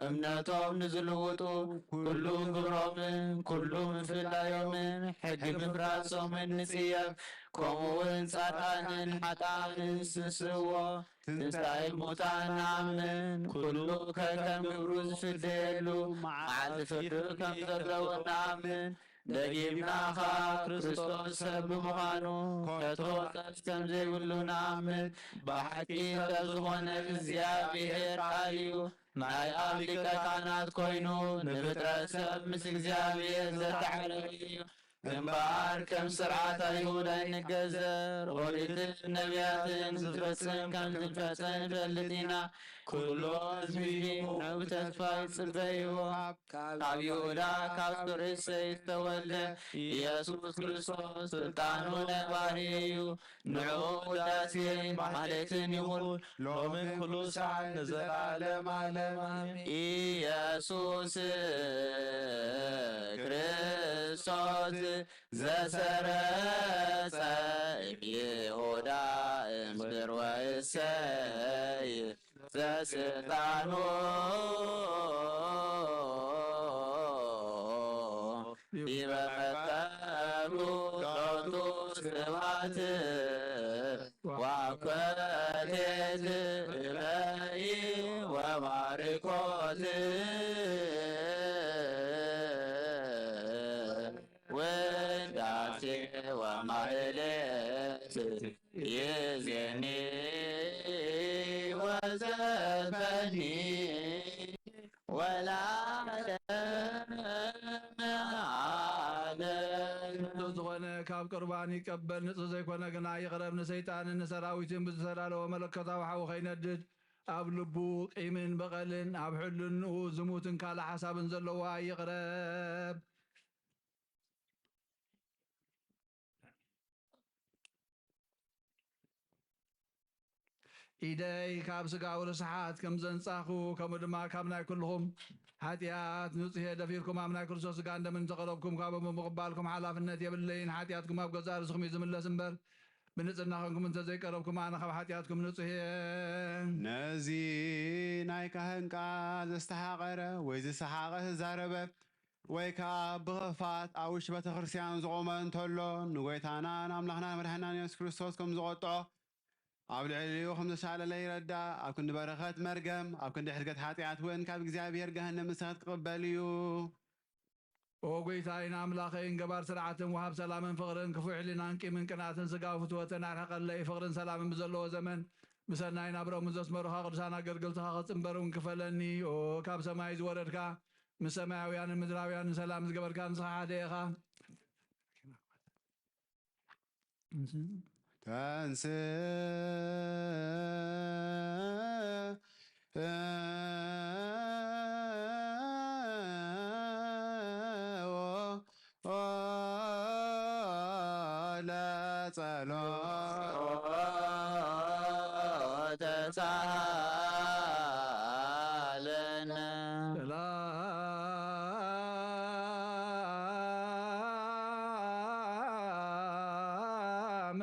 እምነቶም ንዝልውጡ ኩሉ ግብሮምን ኩሉ ምፍላዮምን ሕጊ ምፍራሶምን ንጽየፍ። ከምኡ እውን ጻድቃንን ሓጥኣንን ስስዎ ትንሳኤ ሙታን ንኣምን። ኩሉ ከከም ግብሩ ዝፍደየሉ መዓልቲ ፍርዲ ከም ዘለዎ ንኣምን። ደጊምና ኸኣ ክርስቶስ ሰብ ብምዃኑ ከቶ ጸርስ ከም ዘይብሉ ንኣምን። ብሓቂ ሰብ ዝኾነ እግዚኣብሔር ቃል እዩ። ናይ ኣብ ሊቀ ካህናት ኮይኑ ንፍጥረት ሰብ ምስ እግዚኣብሔር ዘተሓረረ እዩ። እምበኣር ከም ስርዓት ኣይሁድ ኣይንገዘር፣ ኦሪትን ነቢያትን ዝፈጽም ከም ዝፈጸ ንፈልጥ ኢና። ኩሉ ህዝቢ ንዑ ብተስፋ ይጽበይዎ። ካብ ይሁዳ ካብ ሱር እሴይ ዝተወልደ ኢየሱስ ክርስቶስ ስልጣኑ ነባሪ እዩ። ንዑ ውዳሴን ማህሌትን ይኹን ሎምን ኩሉ ሰዓት ንዘለዓለም ዓለም ኣሜን። ኢየሱስ ክርስቶስ ዘሰረጸ እምይሁዳ እምስር ወእሴይ ዘስልጣኑ ዲበ ፈጠሩ ሎቱ ስብሐት ወኮቴት እበይ ወባርኮት ውዳሴ ወማህሌት ይዜኒ ወዘፈኒ ወለዓለመ ዓለም። ንጹህ ዝኾነ ካብ ቁርባን ይቀበል፣ ንጹህ ዘይኮነ ግና ይቕረብ። ንሰይጣንን ንሰራዊትን ብዝተዳለወ መለኮታዊ ሓዊ ከይነድድ፣ ኣብ ልቡ ቂምን በቐልን፣ ኣብ ሕልንኡ ዝሙትን ካልእ ሓሳብን ዘለዎ ኣይቕረብ። ኢደይ ካብ ስጋዊ ርስሓት ከም ዘንጻኹ፣ ከምኡ ድማ ካብ ናይ ኩልኹም ሓጢኣት ንጹሕ እየ። ደፊርኩም ኣብ ናይ ክርስቶስ ስጋን ደምን ዝተቐረብኩም፣ ካብኡ ብምቕባልኩም ሓላፍነት የብለይን። ሓጢኣትኩም ኣብ ገዛእ ርእስኹም እዩ ዝምለስ እምበር፣ ብንጽህና ኾንኩም እንተ ዘይቀረብኩም፣ ኣነ ካብ ሓጢኣትኩም ንጹሕ እየ። ነዚ ናይ ካህን ቃል ዘስተሓቐረ ወይ ዝሰሓቐ ዝዛረበ፣ ወይ ከኣ ብኽፋት ኣብ ውሽጢ ቤተ ክርስቲያን ዝቖመ እንተሎ፣ ንጎይታናን ኣምላኽናን መድሓናን የሱስ ክርስቶስ ከም ዝቖጥዖ፣ ኣብ ልዕሊኡ ከም ዘሻለለ ይረዳእ። ኣብ ክንዲ በረኸት መርገም፣ ኣብ ክንዲ ሕድገት ሓጢኣት እውን ካብ እግዚኣብሔር ገሃነም እሳት ክቕበል እዩ። ኦ ጎይታይን ኣምላኸይን፣ ገባር ስርዓትን ወሃብ ሰላምን ፍቕርን፣ ክፉእ ሕሊናን ቂምን ቅንኣትን ስጋዊ ፍትወትን ኣርሕቐለይ። ፍቕርን ሰላምን ብዘለዎ ዘመን፣ ብሰናይ ናብረኦም ዘስመሩኻ ቅዱሳን ኣገልገልትኻ ክጽንበር እውን ክፈለኒ። ኦ ካብ ሰማይ ዝወረድካ፣ ምስ ሰማያውያንን ምድራውያንን ሰላም ዝገበርካ ንስኻ ሓደ ኢኻ። ተንስ ለጸሎት ተሳለነ። ሰላም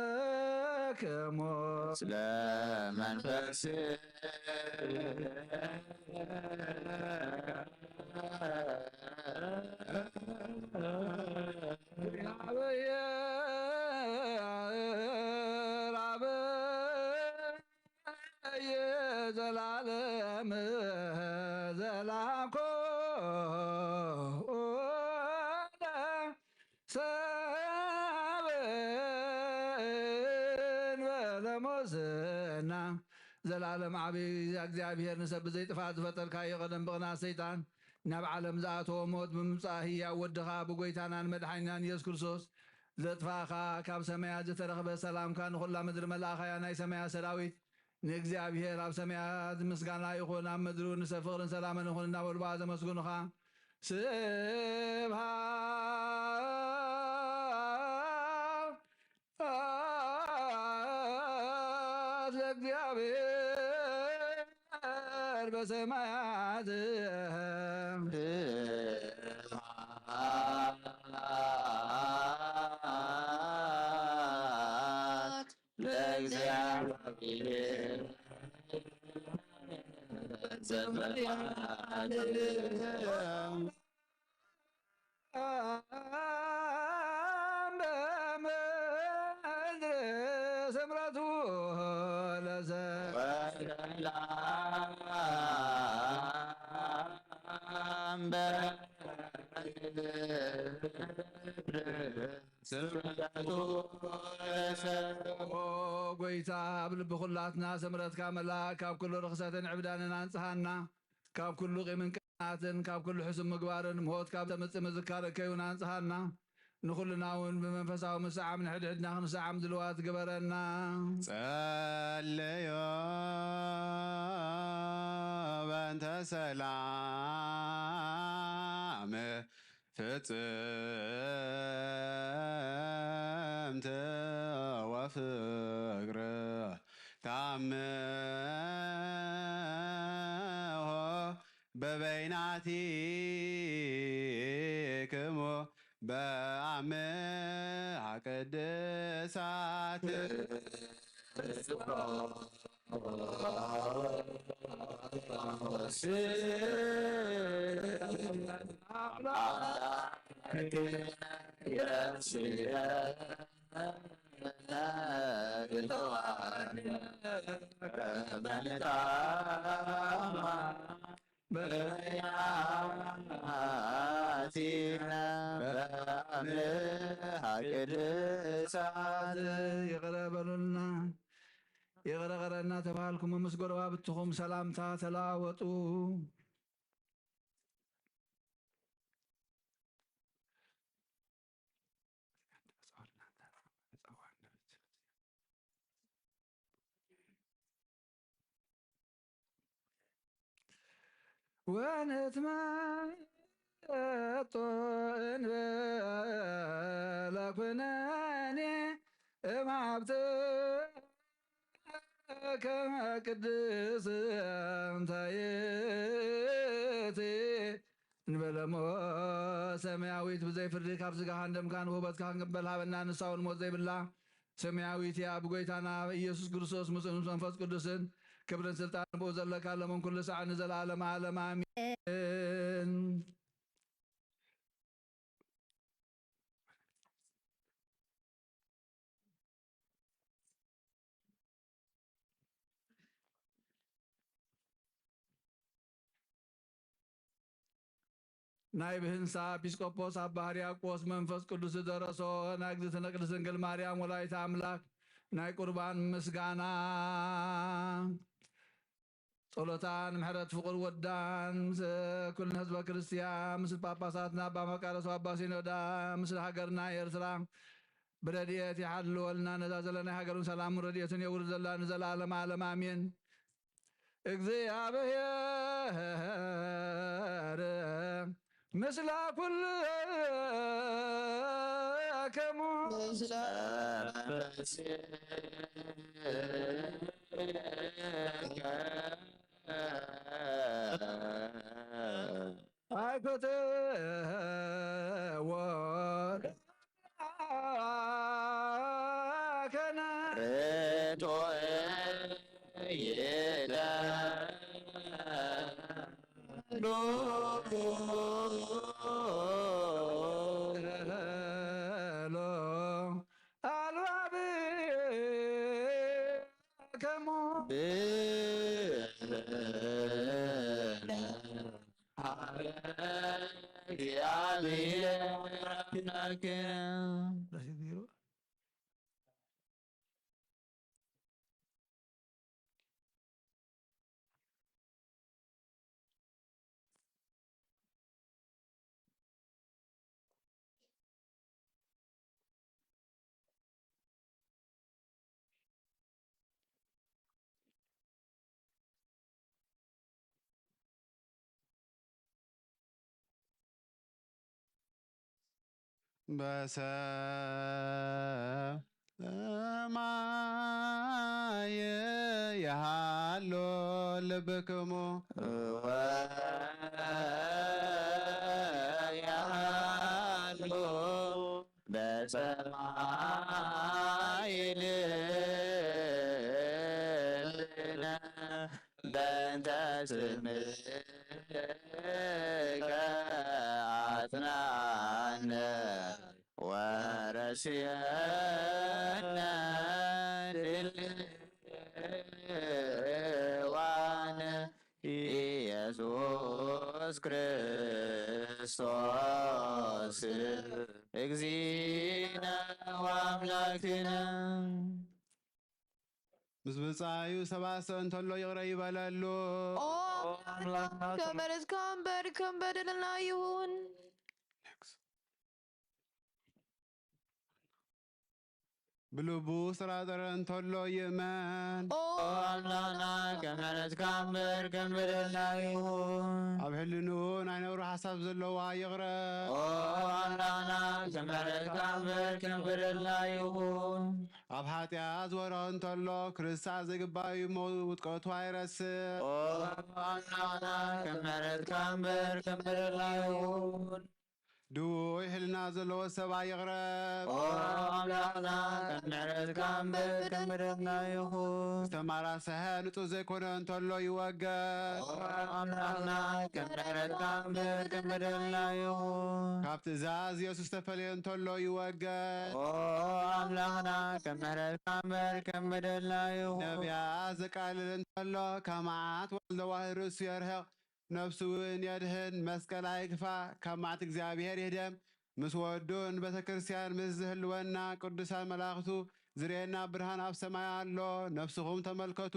ለኩልክሙ። ስለ መንፈስ ራበየ ራበየ ዘላለም ዘላኮ ሰብን በለሞስና ዘላለም ዓብይ እግዚኣብሔር ንሰብ ብዘይጥፋእ ዝፈጠርካዮ ቀደም ብቕንኣት ሰይጣን ናብ ዓለም ዝኣተወ ሞት ብምምጻእ ህያው ወድኻ ብጎይታናን መድሓኒናን ኢየሱስ ክርስቶስ ዘጥፋእኻ ካብ ሰማያት ዝተረኽበ ሰላምካ ንኹላ ምድሪ መላእኻያ ናይ ሰማያት ሰራዊት ንእግዚኣብሔር ኣብ ሰማያት ምስጋና ይኹን፣ ኣብ ምድሪ ንሰብ ፍቕርን ሰላምን ይኹን እናበሉ ብኣ ዘመስግኑኻ። ስብሐት ለእግዚኣብሔር በሰማያት። ለእግዚኣብሔር ዘበለ በምድር ስምረቱ ለሰ ኦ ጎይታ፣ ኣብ ልቢ ኩላትና ስምረትካ መላእ፣ ካብ ኩሉ ርኽሰትን ዕብዳንን ኣንጽሃና፣ ካብ ኩሉ ቂምን ቅንኣትን፣ ካብ ኩሉ ሕሱም ምግባርን፣ ሞት ካብ ተምጽእ ምዝካር እከዩን ኣንጽሃና። ንኹልና እውን ብመንፈሳዊ ምስዓም ንሕድሕድና ክንሰዓም ድልዋት ግበረና። ጸለዮ በእንተ ሰላም ፍጽምት ወፍቅር ታምሆ በበይናቲክሙ በአምሃ ቅድሳት በያቲነ በአምሃ ቅድሳት። ይቕረ በሉልና። ይቕረ ቐረ እናተባሃልኩም ምስ ጎረባብትኹም ሰላምታ ተለዋወጡ። ወንትመጦ እንበለ ኩነኔ እምሃብተ ከመ ቅድስት እንታየቲ እንበለሞ ሰማያዊት ብዘይ ፍርዲ ካብ ስጋኻን ደምካን ውህበትካ ክንቅበል ሃበና። ንሳ እውን ሞት ዘይብላ ሰማያዊት እያ። ብጎይታና ኢየሱስ ክርስቶስ ምስኡን ምስ መንፈስ ቅዱስን ክብርን ስልጣን ብኡ ዘለካ ለመን ኩሉ ሰዓት ንዘለዓለመ ዓለም ኣሜን። ናይ ብህንሳ ኤጲስቆጶስ ኣባ ሕርያቆስ መንፈስ ቅዱስ ዝደረሶ ናይ እግዝእትነ ቅድስት ድንግል ማርያም ወላዲተ ኣምላክ ናይ ቁርባን ምስጋና ጸሎታን ምሕረት ፍቕር ወዳን ምስ ኩልና ህዝበ ክርስቲያን፣ ምስ ጳጳሳትና ኣባ መቃርዮስ ኣባ ሲኖዳ፣ ምስ ሃገርና ኤርትራ ብረድኤት ይሓልወልና። ነዛ ዘለናይ ሃገርን ሰላምን ረድኤትን የውርደላ ንዘለዓለመ ዓለም ኣሜን። እግዚኣብሔር ምስለ ኩልክሙ። ኣይፈተዎ ከነ ርቶ ይደ ሎ ኣልባብ ከሞ ብነ ሀበ እግዚአብሔር አምላክ። በሰማይ ይሃሎ ልብክሙ ወይሃሎ በሰማይ ልብነ በእንተ ስምከ አጽናነ ወረስየነ ድልዋነ ኢየሱስ ክርስቶስ እግዚእነ ወአምላክነ። ምስ ብጻዩ ዝተባእሰ እንተሎ ይቕረ ይበለሉ። ኦ ኣምላኽ፣ ከም ምሕረትካ እምበር ከም በደልና ይኹን። ብልቡ ዝተጠራጠረ እንተሎ ይእመን። ኦ ኣምላኽና፣ ከም ምሕረትካ እምበር ከም በደልና ይኹን። ኣብ ሕልንኡ ናይ ነውሪ ሓሳብ ዘለዋ ይቕረ። ኦ ኣምላኽና፣ ከም ምሕረትካ እምበር ከም በደልና ይኹን። ኣብ ሓጢኣት ዝወረኸ እንተሎ፣ ክርሳዕ ዘይግባእ እዩ እሞ ውድቀቱ ኣይረስዕ። ኦ ኣምላኽና፣ ከም ምሕረትካ እምበር ከም በደልና ይኹን። ድውይ ሕልና ዘለዎ ሰብ ኣይቕረብ። ኦ ኣምላኽና፣ ከም ምሕረትካ እምበር ከም በደልና ይኹን። ዝተማራስሐ ንጹህ ዘይኮነ እንተሎ ይወገድ። ኦ ኣምላኽና፣ ከም ምሕረትካ እምበር ከም በደልና ይኹን። ካብ ትእዛዝ የሱስ ዝተፈለየ እንተሎ ይወገድ። ኦ ኣምላኽና፣ ከም ምሕረትካ እምበር ከም በደልና ይኹን። ነቢያት ዘቃልል እንተሎ፣ ካብ መዓት ወልደ ዋህድ ርእሱ የርሕቕ። ነፍሱ እውን የድሕን፣ መስቀል ኣይግፋ፣ ካብ መዓት እግዚኣብሔር ይህደም። ምስ ወዱን ቤተ ክርስቲያን ምስ ዝህልወና ቅዱሳን መላእኽቱ ዝርእየና ብርሃን ኣብ ሰማይ ኣሎ። ነፍስኹም ተመልከቱ፣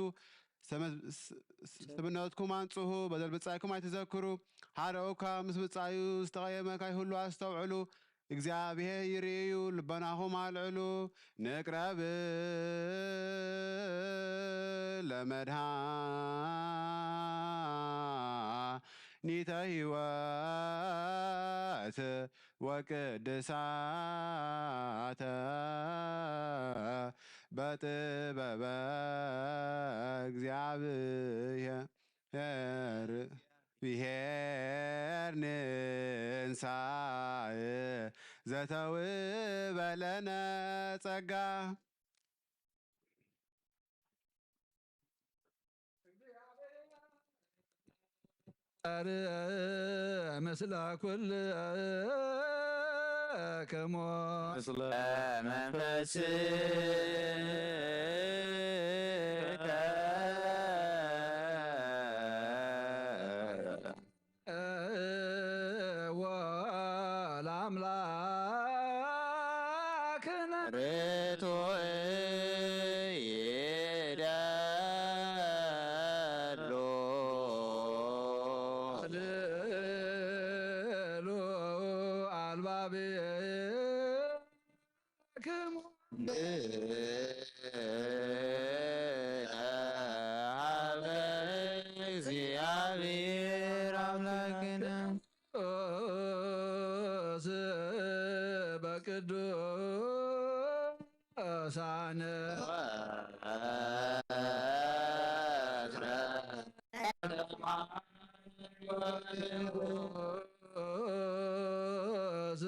ሰብነትኩም ኣንጽሁ፣ በደል ብጻይኩም ኣይትዘክሩ። ሓደ እኳ ምስ ብጻዩ ዝተቐየመ ካይህሉ ኣስተውዕሉ። እግዚኣብሔር ይርእዩ፣ ልቦናኹም ኣልዕሉ። ንቅረብ ለመድኃኒተ ሕይወት ወቅድሳተ በጥበበ እግዚኣብሔር። ብሔር ንንሳእ ዘተውበለነ ጸጋ። ምስለ ኩልክሙ ምስለ መንፈስከ ወለአምላክነ ርቱዕ ይደሉ ልሉ አልባብክሙ ብእነ ሀበ እግዚአብሔር አምላክነ ቅዱስ በቅዱሳን ቅዱስ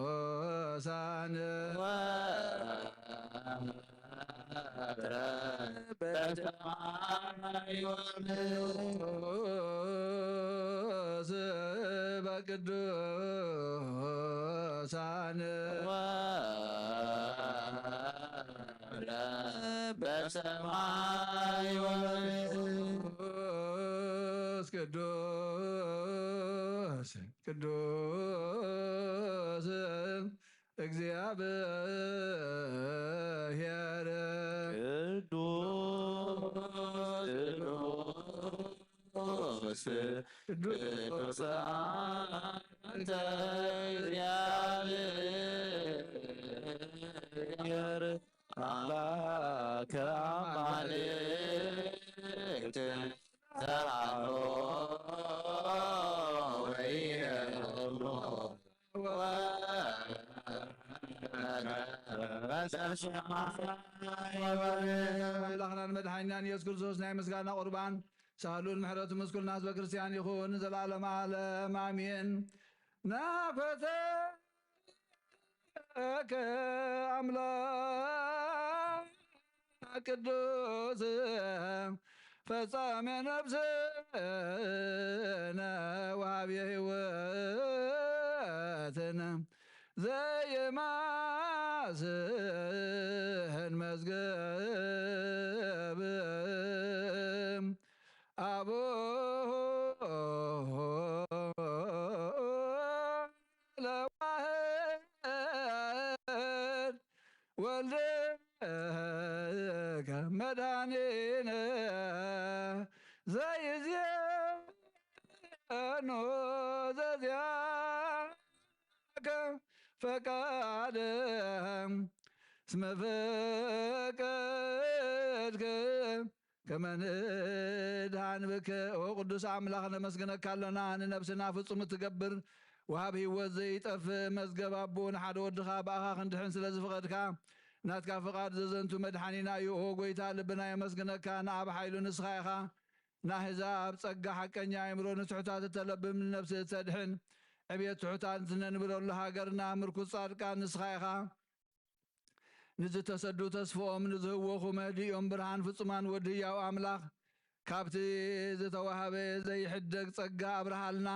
በቅዱሳን ቅዱስ በቅዱሳን በሰማይ ወምድር ቅዱስ ቅዱስ እግዚአብሔር ቅዱስ ቅዱስ ቅዱስ አንተ እግዚአብሔር አምላከ አማልክት ተራሮ ወይነ ኣምላኽናን መድሓኒናን ኢየሱስ ክርስቶስ ናይ ምስጋና ቁርባን ሳህሉን ምሕረቱ ምስ ኩልና ህዝበ ክርስቲያን ይኹን ንዘለዓለመ ዓለም ኣሜን። ናፈተከ ኣምላክ ቅዱስ ፈጻሜ ነፍስነ ወሃብየ ህይወትነ ዘይማስን መዝገብ ኣቦ ለዋህድ ወልድከ መድኃኒነ ዘይዜኑ ዘዚያከ ፈቃደ እስመ ፈቀድከ ከመ ንድሃን ብከ። ኦ ቅዱስ ኣምላኽ ነመስግነካ ኣሎና፣ ንነብስና ፍጹም እትገብር ወሃብ ህይወት ዘይጠፍእ መዝገብ ኣቦ ንሓደ ወድኻ ብኣኻ ክንድሕን ስለ ዝፈቐድካ ናትካ ፍቓድ ዘዘንቱ መድሓኒና እዩ። ኦ ጎይታ ልብና የመስግነካ፣ ንኣብ ሓይሉ ንስኻ ኢኻ። ንኣህዛብ ጸጋ ሓቀኛ ኣእምሮ ንትሑታት እተለብም ንነብሲ እተድሕን ዕብየት ትሑታት ነንብረሉ ሃገርና ምርኩስ ጻድቃን ንስኻ ኢኻ። ንዝተሰዱ ተስፍኦም ንዝህወኹ መህድኦም ብርሃን ፍጹማን ወዲ ህያው ኣምላኽ ካብቲ ዝተዋህበ ዘይሕደግ ጸጋ ኣብርሃልና።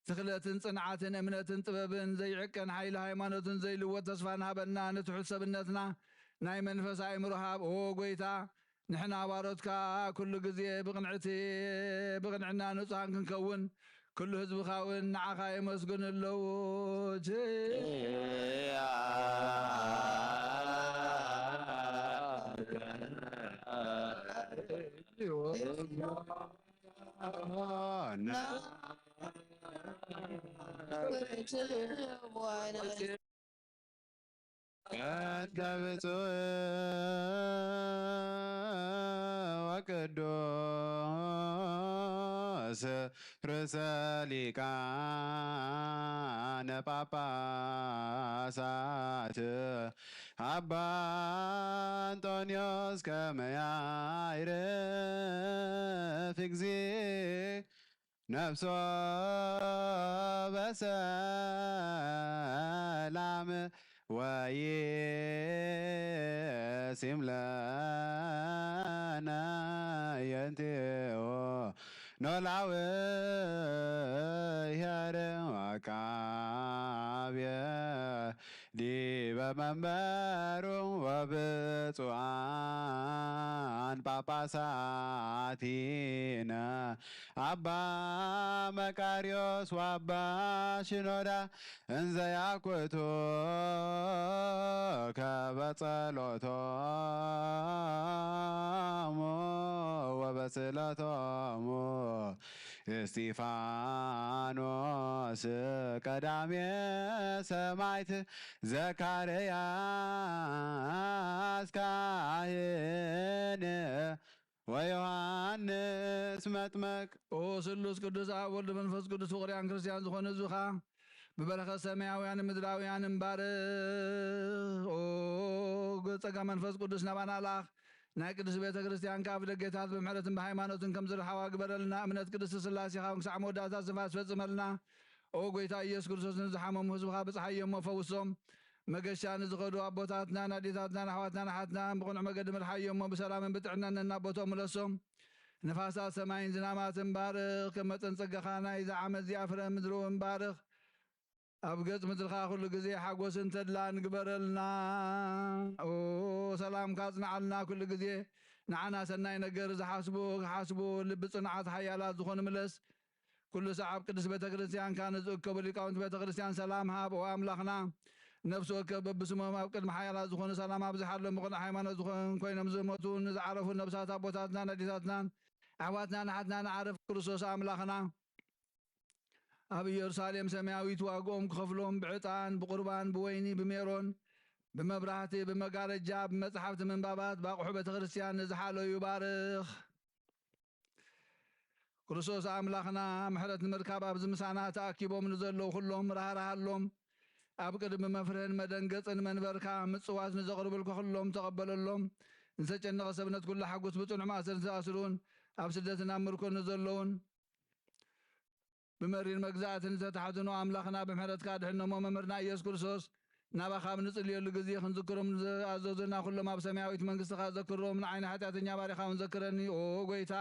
ትኽለትን ጽንዓትን እምነትን ጥበብን ዘይዕቀን ሓይሊ ሃይማኖትን ዘይልወጥ ተስፋን ሃበና። ንትሑት ሰብነትና ናይ መንፈስ ኣእምሮ ሃብ ኦ ጎይታ። ንሕና ባሮትካ ኩሉ ግዜ ብቕንዕቲ ብቕንዕና ንጹሃን ክንከውን ኩሉ ህዝብኻ እውን ንዓኻ የመስግኑ ኣለዉ። በእንተ ብፁዕ ወቅዱስ ርእሰ ሊቃነ ጳጳሳት አባ እንጦንዮስ ከመ ያዕርፍ እግዚእ ነፍሶ በሰላም ወይሲም ለነ የንቴዎ ኖላዊ ሄር አቃቤ ዲበ መንበሩ ወብፁዓን ጳጳሳቲነ አባ መቃርዮስ ወአባ ሽኖዳ እንዘ ያኩቱ ከበጸሎቶሙ ወበስእለቶሙ እስጢፋኖስ ቀዳሜ ሰማዕት ዘካርያስ ካህን ወዮሐንስ መጥመቅ። ኦ ስሉስ ቅዱስ ኣብ ወልድ መንፈስ ቅዱስ ፍቑርያን ክርስቲያን ዝኾነ ህዝብኻ ብበረኸት ሰማያውያን ምድራውያን እምባርኽ። ኦ ጸጋ መንፈስ ቅዱስ ናባና ላኽ። ናይ ቅድስት ቤተ ክርስቲያን ካብ ደገታት ብምሕረትን ብሃይማኖትን ከም ዝረሓዋ ግበረልና። እምነት ቅድስት ስላሴኻ ክሳዕ መወዳእታ ስፋስ ፈጽመልና። ኦ ጎይታ ኢየሱስ ክርስቶስ ንዝሓመሙ ህዝብኻ ብጽሓይ እሞ ፈውሶም። መገሻ ንዝኸዱ ኣቦታትናን ኣዴታትናን ኣሕዋትናን ኣሓትናን ብቕኑዕ መገዲ ምርሓዮም እሞ ብሰላምን ብጥዕናን ነናቦቶም ምለሶም። ንፋሳት ሰማይን ዝናማትን ባርኽ፣ ከም መጠን ጸጋኻ ናይዛ ዓመት እዚኣ ፍረ ምድሪ እውን ባርኽ። ኣብ ገጽ ምድርኻ ኩሉ ግዜ ሓጎስን ተድላን ግበረልና። ኦ ሰላምካ ኣጽንዓልና ኩሉ ግዜ። ንዓና ሰናይ ነገር ዝሓስቡ ክሓስቡ፣ ልቢ ጽኑዓት ሓያላት ዝኾኑ ምለስ። ኩሉ ሰዓብ ቅድስት ቤተ ክርስቲያንካ ንዝእከቡ ሊቃውንቲ ቤተ ክርስቲያን ሰላም ሃብ። ኦ ኣምላኽና፣ ነፍሲ ወከፍ በብስሞም ኣብ ቅድሚ ሓያላት ዝኾኑ ሰላም ኣብዝሓሎም፣ ብቕኑዕ ሃይማኖት ዝኾን ኮይኖም ዝሞቱ ንዝዓረፉ ነብሳት ኣቦታትናን ኣዴታትናን ኣሕዋትናን ኣሓትናን ዓረፍ ክርስቶስ ኣምላኽና ኣብ ኢየሩሳሌም ሰማያዊት ዋግኦም ክኸፍሎም ብዕጣን፣ ብቁርባን፣ ብወይኒ፣ ብሜሮን፣ ብመብራህቲ፣ ብመጋረጃ፣ ብመጽሓፍቲ ምንባባት፣ ብኣቑሑ ቤተ ክርስቲያን ንዝሓለዩ ባርኽ። ክርስቶስ ኣምላኽና፣ ምሕረት ንምርካብ ኣብዚ ምሳና ተኣኪቦም ንዘለዉ ኩሎም ራህራሃሎም። ኣብ ቅድሚ መፍርህን መደንገጽን መንበርካ ምጽዋት ንዘቕርቡልካ ኩሎም ተቐበለሎም። ንዝተጨነቐ ሰብነት ኩሉ ሓጉስ፣ ብጽኑዕ ማእሰር ዝተኣስሩን ኣብ ስደትን ኣብ ምርኮን ንዘለዉን ብመሪር መግዛእትን ዝተታሕትኑ ኣምላኽና ብምሕረትካ ድሕኖሞ። መምህርና ኢየሱስ ክርስቶስ ናባኻ ኣብ ንጽልየሉ ግዜ ክንዝክሮም ዝኣዘዙና ኩሎም ኣብ ሰማያዊት መንግስትኻ ዘክሮም። ንዓይ ንሓጢኣተኛ ባሪኻ እውን ዘክረኒ። ኦ ጎይታ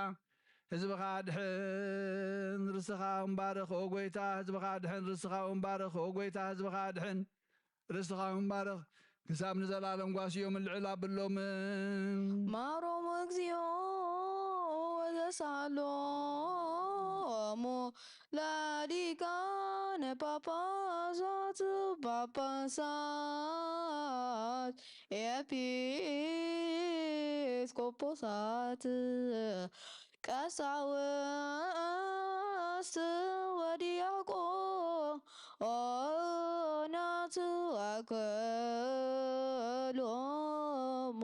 ህዝብኻ ኣድሕን፣ ርስኻ እውን ባርኽ። ኦ ጎይታ ህዝብኻ ኣድሕን፣ ርስኻ እውን ባርኽ። ኦ ጎይታ ህዝብኻ ኣድሕን፣ ርስትኻ ምባርኽ ክሳብ ንዘላለም ጓስዮምን ልዕል ኣብሎምን። ማሮም እግዚኦ ወተሳሎሙ ለሊቃነ ጳጳሳት ጳጳሳት ኤጲስቆጶሳት ቀሳውስት ወዲያቆናት ኩሎሙ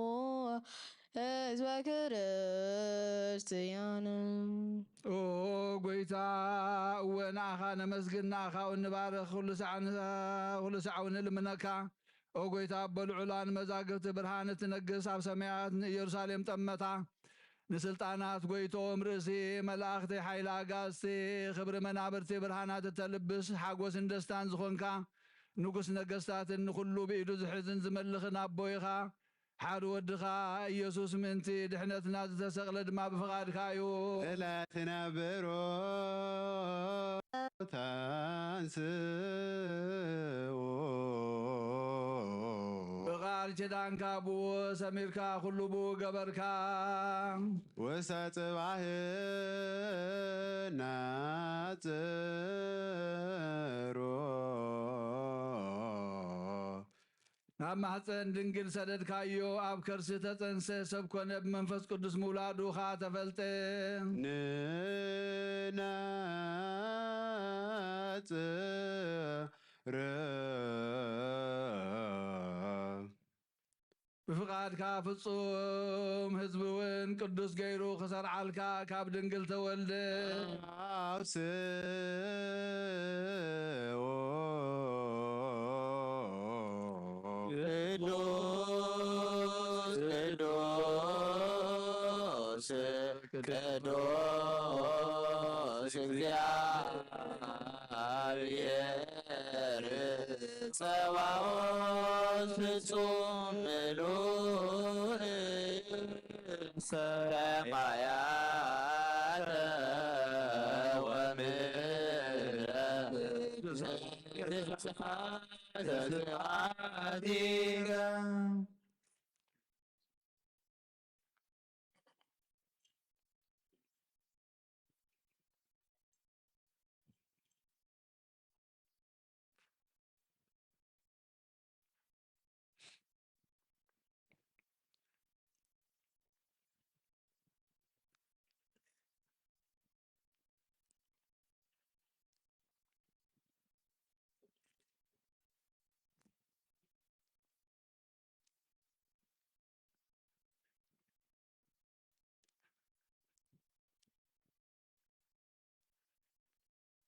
ህዝበ ክርስትያን። ኦ ጎይታ፣ እወ ንኣኻ ነመስግን፣ ንኣኻ እውን ንባርኽ፣ ኩሉ ሳዕ ን-፣ ኩሉ ሳዕ እውን ንልምነካ። ኦ ጎይታ፣ ኣቦ ልዑላን መዛግብቲ ብርሃን እትነግስ፣ ኣብ ሰማያት ንኢየሩሳሌም ጠመታ፣ ንስልጣናት ጎይቶም ርእሲ መላእኽቲ፣ ሓይሊ ኣጋዝቲ፣ ክብሪ መናብርቲ ብርሃናት እተልብስ፣ ሓጎስን ደስታን ዝኾንካ፣ ንጉስ ነገስታትን ንኹሉ ብኢዱ ዝሕዝን ዝመልኽን ኣቦ ኢኻ። ሓደ ወድኻ ኢየሱስ ምእንቲ ድሕነትና ዝተሰቕለ ድማ ብፍቓድካ እዩ። እለ ትነብሮ ተንስኡ። ብቓል ኪዳንካ ብኡ ሰሚርካ፣ ኩሉ ብኡ ገበርካ። ውስተ ጽባሕ ነጽሮ። ናብ ማሕፀን ድንግል ሰደድካዮ፣ ኣብ ከርሲ ተፀንሰ፣ ሰብ ኮነ፣ ብመንፈስ ቅዱስ ምውላዱ ኸዓ ተፈልጠ። ንነጽር። ብፍቓድካ ፍጹም ህዝቢ እውን ቅዱስ ገይሩ ክሰርዓልካ ካብ ድንግል ተወልደ። ኣውስኡ። ቅዱስ ቅዱስ ቅዱስ እግዚአብሔር ጸባኦት ፍጹም ምሉእ ሰማያተ ወምድረ ዘስብሐቲከ።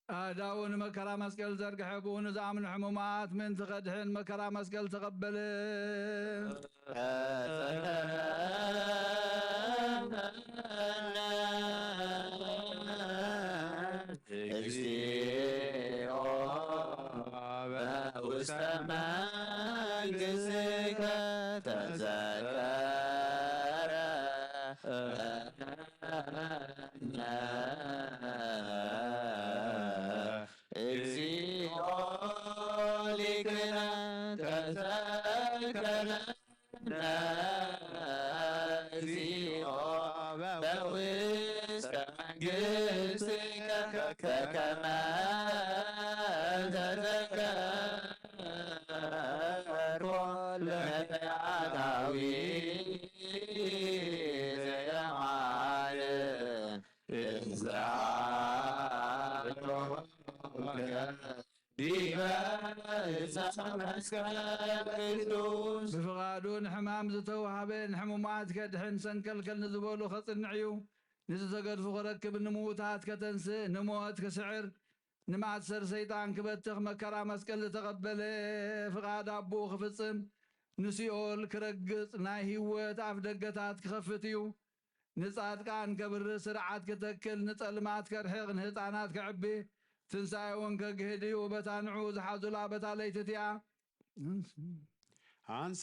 ኣእዳዉ ንመከራ መስቀል ዘርግሐ፣ ብኡ ንዝኣምኑ ሕሙማት ምእንቲ ኸድሕን መከራ መስቀል ተቐበለ። እግዚኦ በውስተ መንግሥትከ ተዘከረነ። እግዚኦ ሊቅነ ተዘከረነ። እግዚኦ በውስተ መንግሥትከ ከመ ተዘከርኮ ለፈያታዊ ዘየማን እዛ ዲበ ዕፀ መስቀል ቅዱስ። ብፍቓዱ ንሕማም ዝተዋህበ፣ ንሕሙማት ከድሕን ሰንከልከል ንዝበሉ ከጽንዕ እዩ። ንዝተገድፉ ክረክብ፣ ንምዉታት ከተንስእ፣ ንሞት ክስዕር፣ ንማእሰር ሰይጣን ክበትኽ መከራ መስቀል ዝተቐበለ፣ ፍቓድ ኣቦኡ ክፍጽም፣ ንሲኦል ክረግጽ፣ ናይ ህይወት ኣፍ ደገታት ክኸፍት እዩ። ንጻድቃን ከብርህ፣ ስርዓት ክተክል፣ ንጸልማት ከርሕቕ፣ ንህጻናት ከዕቢ፣ ትንሳኤ እውን ከግህድ እዩ። በታ ንዑ ዝሓዙላ በታ ለይቲ እቲኣ። ሃንስ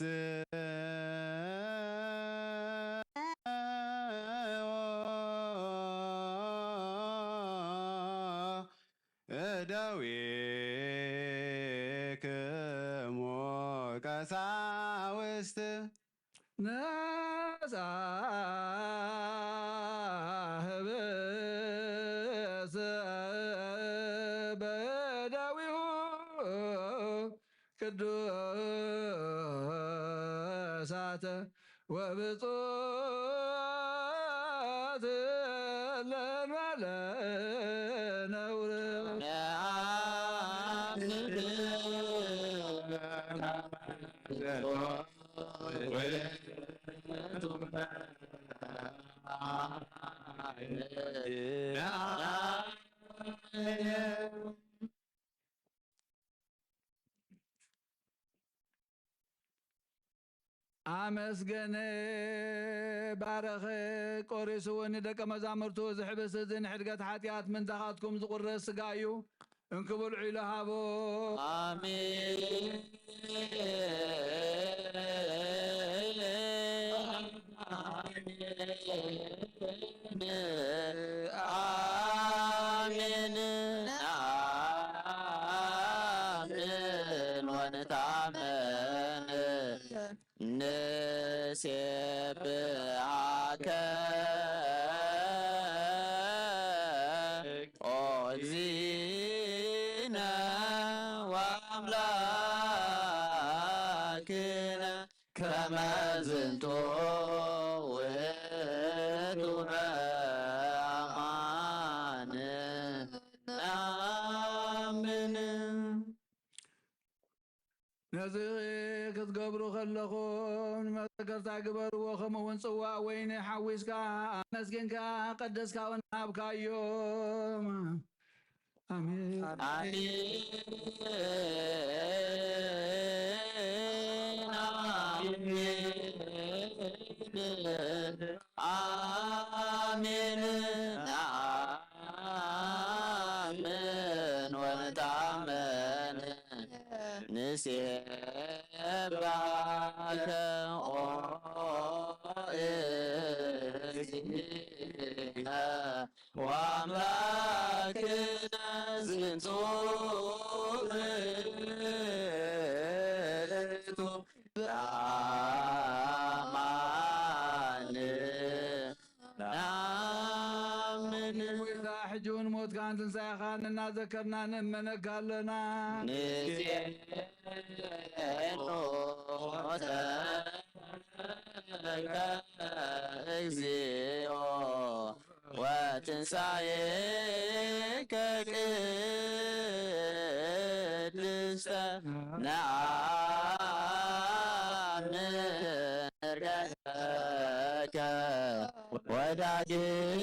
እደዊክሙ ቀሳውስት። ነሳ ህብስተ በእደዊሁ ቅዱሳተ ወብፁዓት ለእንበለ ነውር። ኣመስገነ፣ ባረኸ፣ ቆሪሱ እውን ንደቀ መዛሙርቱ፣ እዚ ሕብስቲ እዚ ንሕድገት ሓጢኣት ምንታኻትኩም ዝቑረስ ስጋ እዩ፣ እንክብልዑ ኢሉ ሃቦ። ኣሜን። ኣሜን። ኣሜን። ወንታመን ንሴብሓከ ኦ እግዚእነ ወአምላክነ ከመ ዝንቱ ውእቱ በአማን ነአምን። ነዚ ክትገብሩ ከለኹም ንመዘከርታ ግበርዎ፣ ከምኡ እውን ጽዋእ ወይኒ ሓዊስካ ኣመስጊንካ ቀደስካውን ሃብካዮም። ኣሜን። ኣሜን። ኣሜን። ኣሜን። ወንታመን ንሴብሐከ ኦ እግዚእነ ወአምላክነ ዝንቱ ውእቱ በአማን ነአምን። ጎይታ፣ ሕጂ እውን ሞትካን ትንሳኤኻን እናዘከርና ንእመነካ ኣለና። ንሴብሖ ተስፋከ እግዚኦ ወትንሳኤከ ቅድስተ ነአምን ርገ ከ ወዳግመ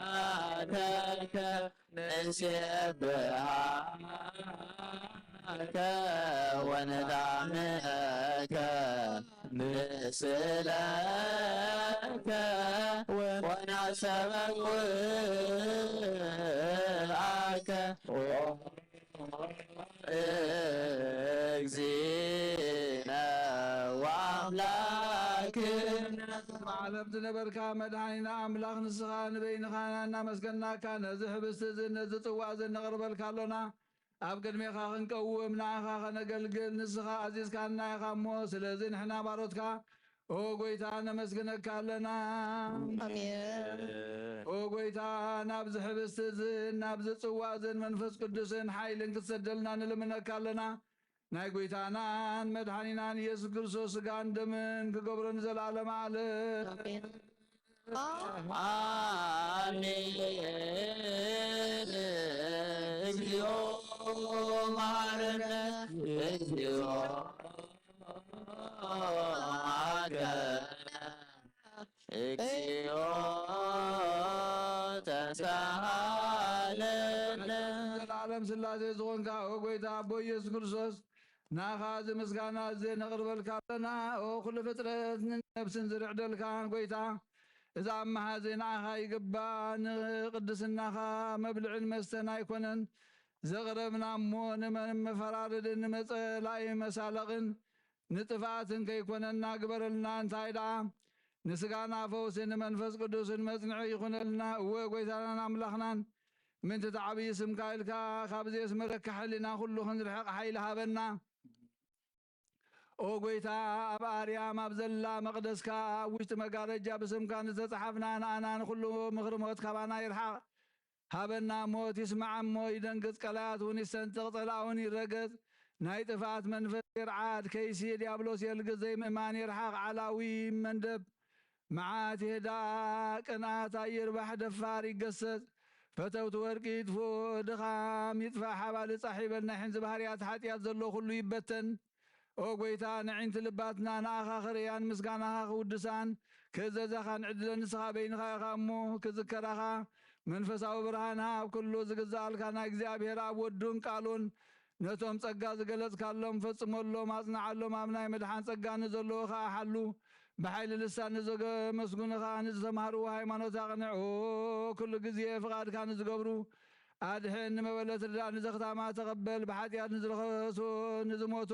ምጽአተከ ንሴብሐከ ወንታምነከ ንስእለከ ወናስተበቁአከ። እግዚእነ ወአምላክነ። ዓለም ዝነበርካ መድኃኒና ኣምላኽ ንስኻ ንበይንኻ እናመስገናካ ነዚ ሕብስቲ እዚ ነዚ ጽዋእ እዚ ነቕርበልካ ኣሎና። ኣብ ቅድሜኻ ክንቀውም ንኣኻ ከነገልግል ንስኻ ኣዚዝካና ኢኻ እሞ፣ ስለዚ ንሕና ባሮትካ ኦ ጎይታ ነመስግነካ ኣለና። ኣሜን። ኦ ጎይታ ናብዚ ሕብስቲ እዝን ናብዚ ጽዋእ እዝን መንፈስ ቅዱስን ሓይልን ክትሰደልና ንልምነካ ኣለና። ናይ ጎይታናን መድኃኒናን ኢየሱስ ክርስቶስ ስጋን ደምን ክገብሮ ንዘለዓለመ ዓለም። ኣሜን። ኣሜን። እግዚኦ መሐረነ፣ እግዚኦ መሐረነ፣ እግዚኦ ተሳሃለነ። ዘላለም ስላሴ ዝኾንካ ኦ ጎይታ ኣቦ ኢየሱስ ክርስቶስ፣ ንኣኻ እዚ ምስጋና እዚ ነቕርበልካ ኣለና። ኦ ኩሉ ፍጥረት ንነብስን ዝርዕደልካ ጎይታ፣ እዚ ኣምሃ እዚ ንኣኻ ይግባእ፣ ንቅድስናኻ መብልዕን መስተን ኣይኮነን ዘቕረብና እሞ፣ ንመፈራረድን ንመጸላኢ መሳለቕን ንጥፍኣትን ከይኮነና ግበረልና። እንታይ ደኣ ንስጋና ፈውሲ ንመንፈስ ቅዱስን መጽንዒ ይኹነልና። እወ ጎይታናን ኣምላኽናን፣ ምእንቲ እቲ ዓብዪ ስምካ ኢልካ ካብዚ የስመረካ ሕሊና ኩሉ ክንርሕቕ ሓይሊ ሃበና። ኦ ጎይታ፣ ኣብ ኣርያም ኣብ ዘላ መቕደስካ ኣብ ውሽጢ መጋረጃ ብስምካ ንዝተጻሓፍና ንኣና ንኹሉ ምኽሪ ሞት ካባና ይርሓቕ። ሃበና። ሞት ይስማዕ እሞ ይደንግጽ፣ ቀላያት እውን ይሰንጥቕ፣ ጸላእ እውን ይረገጽ። ናይ ጥፍኣት መንፈስ ይርዓድ፣ ከይሲ ዲያብሎስ የልግስ፣ ዘይምእማን ይርሓቕ፣ ዓላዊ መንደብ መዓት ይህዳእ፣ ቅንኣት ኣይርባሕ፣ ደፋር ይገሰጽ። ፈተውቲ ወርቂ ይጥፍኡ፣ ድኻም ይጥፋእ፣ ሓባሊ ጻሕ ይበል፣ ናይ ሕንዚ ባህርያት ሓጢኣት ዘሎ ኩሉ ይበተን። ኦ ጐይታ፣ ንዒንቲ ልባትና ንኣኻ ክርእያን ምስጋናኻ ክውድሳን ክእዘዛኻን ዕድለ ንስኻ በይንኻ ኢኻ እሞ ክዝከራኻ መንፈሳዊ ብርሃን ሃብ። ኩሉ ዝግዛኣልካ ናይ እግዚኣብሔር ኣብ ወዱን ቃሉን ነቶም ጸጋ ዝገለጽካሎም ፈጽመሎም፣ ኣጽንዓሎም። ኣብ ናይ ምድሓን ጸጋ ንዘለዉ ኸኣ ሓሉ። ብሓይሊ ልሳን ንዘገመስጉንኻ ንዝተማህርዎ ሃይማኖት ኣቕንዕ። ኩሉ ግዜ ፍቓድካ ንዝገብሩ ኣድሕን። ንመበለት ርዳእ፣ ንዘኽታማ ተቐበል። ብሓጢኣት ንዝረኸሱ ንዝሞቱ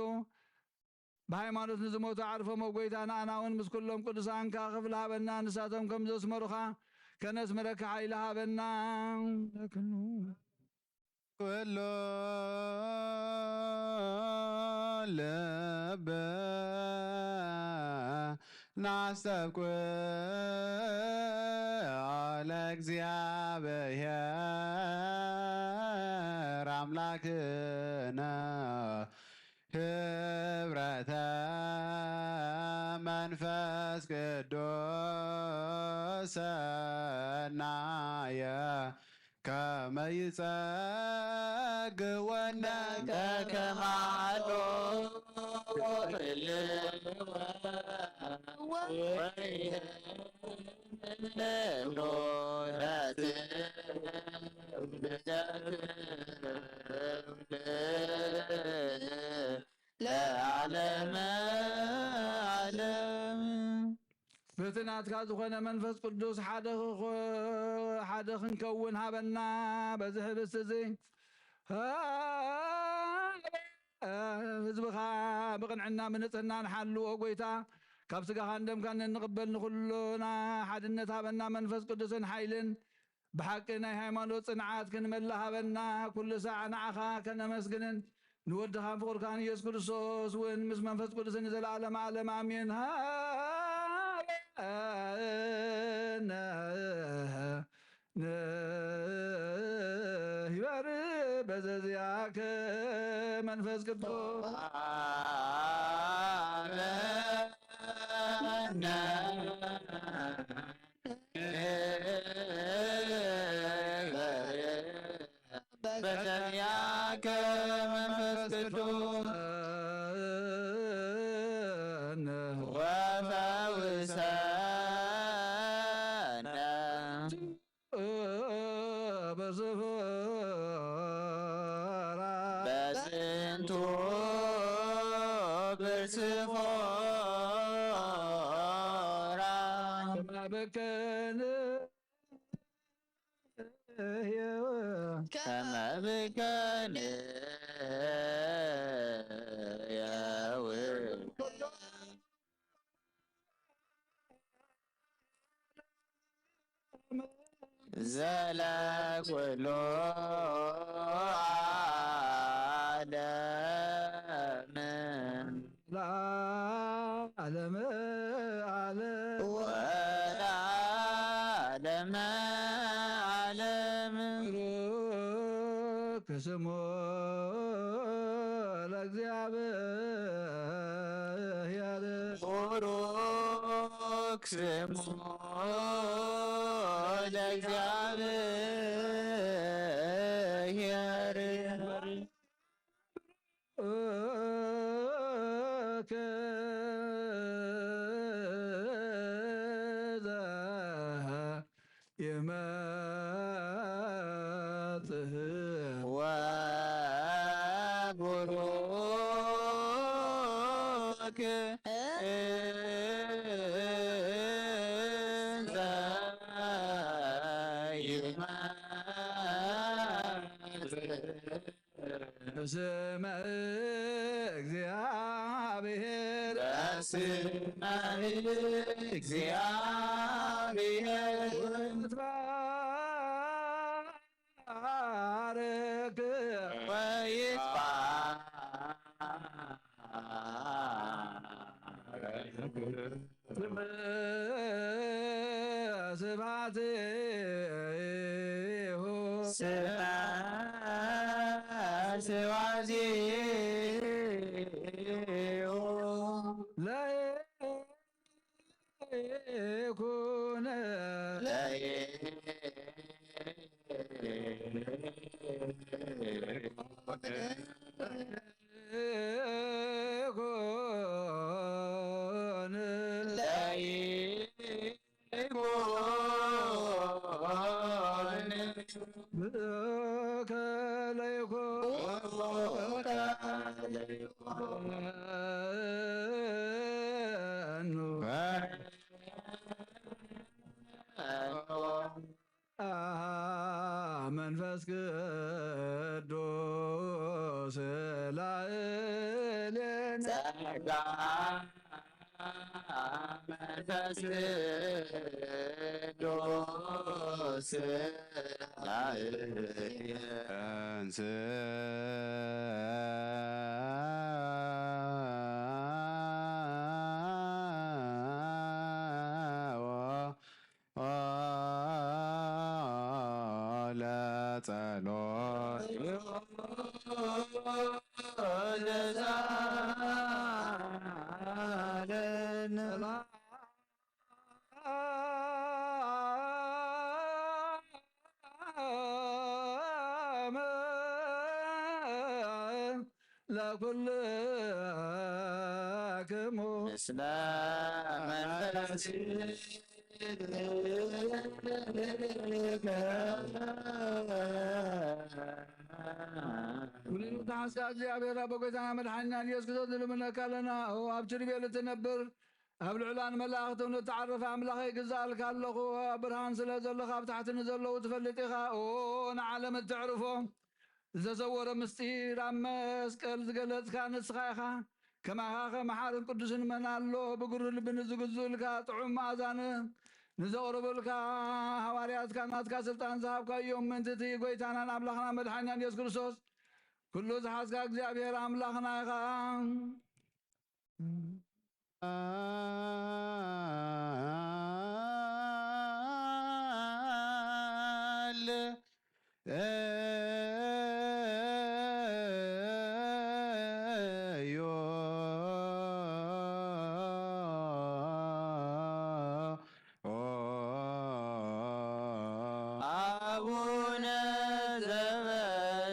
ብሃይማኖት ንዝሞቱ ዓርፎም፣ ኦ ጐይታ፣ ንኣና እውን ምስ ኩሎም ቅዱሳንካ ክፍሊ ሃበና። ንሳቶም ከም ዘስመሩኻ ከነስምረካ ሓይሊ ሃበና። ኩሉ ልብ ናስተብቅዖ ለእግዚኣብሔር ኣምላክነ ህብረተ መንፈስ ቅዱስ ሰናየ ከመ ይጸግወነ ከማሎ ለዓለመ ዓለም። በቲ ናትካ ዝኾነ መንፈስ ቅዱስ ሓደ ክኾ-፣ ሓደ ክንከውን ሃበና። በዚ ህብስቲ እዚ ህዝብኻ ብቕንዕና ብንጽህና ንሓሉ። ኦ ጐይታ፣ ካብ ስጋኻን ደምካን እንቕበል ንኹልና ሓድነት ሃበና። መንፈስ ቅዱስን ሓይልን ብሓቂ ናይ ሃይማኖት ጽንዓት ክንመልእ ሃበና። ኩሉ ሳዕ ንዓኻ ከነመስግንን ንወድኻን ፍቑርካን ኢየሱስ ክርስቶስ እውን ምስ መንፈስ ቅዱስን ንዘለዓለመ ዓለም ኣሜን። ሃበነ ንህበር በዘዚኣከ መንፈስ ቅዱስ። በሰማያከ መንፈስ ቅዱስ ወፈውሰነ በስፍራ በጽንቱ ብስፎራ በከነ ከመ ብከነ ዘለኩሉ ዓለም ለዓለመ ዓለም ወለዓለመ ዓለም። ብሩክ ስሙ ለእግዚኣብሔር። ብሩክ ስሙ ለእግዚኣብሔር። ይመጽእ ወቡሩክ እንተ ይመጽእ። በስመ እግዚአብሔር በስመ እግዚአብሔር ወይትባረክ ወይትባረክ ስብሐት ስብሐት ለይኩን መንፈስ ቅዱስ ላዕሌነ። ጸጋ መንፈስ ቅዱስ ላዕሌነ። ለጸሎት ለኩልክሙ ምስለ መንፈስከ። ኩሉ ተሓስካ እግዚኣብሔር ኣብ ጎይታና መድሓኒና ኢየሱስ ክርስቶስ ንልምነካ ኣለና። ኦ ኣብ ኪሩቤል እትነብር፣ ኣብ ልዑላን መላእኽትን እትዓርፍ ኣምላኸይ፣ ግዛእልካ ኣለኹ። ኣብ ብርሃን ስለ ዘለኻ፣ ኣብ ታሕቲ ንዘለዉ ትፈልጥ ኢኻ። ኦ ንዓለም እተዕርፎ ዝተሰወረ ምስጢር ኣብ መስቀል ዝገለጽካ ንስኻ ኢኻ። ከማኻ ከ መሓርን ቅዱስን መን ኣሎ? ብግሩህ ልቢ ንዝግዙእልካ፣ ጥዑም መኣዛን ንዘቕርቡልካ ሃዋርያትካ ናትካ ስልጣን ዝሃብካዮም ምእንቲ እቲ ጎይታናን ኣምላኽና መድሓኒናን የሱስ ክርስቶስ፣ ኩሉ ዝሓዝካ እግዚኣብሔር ኣምላኽና ኢኻ። አቡነ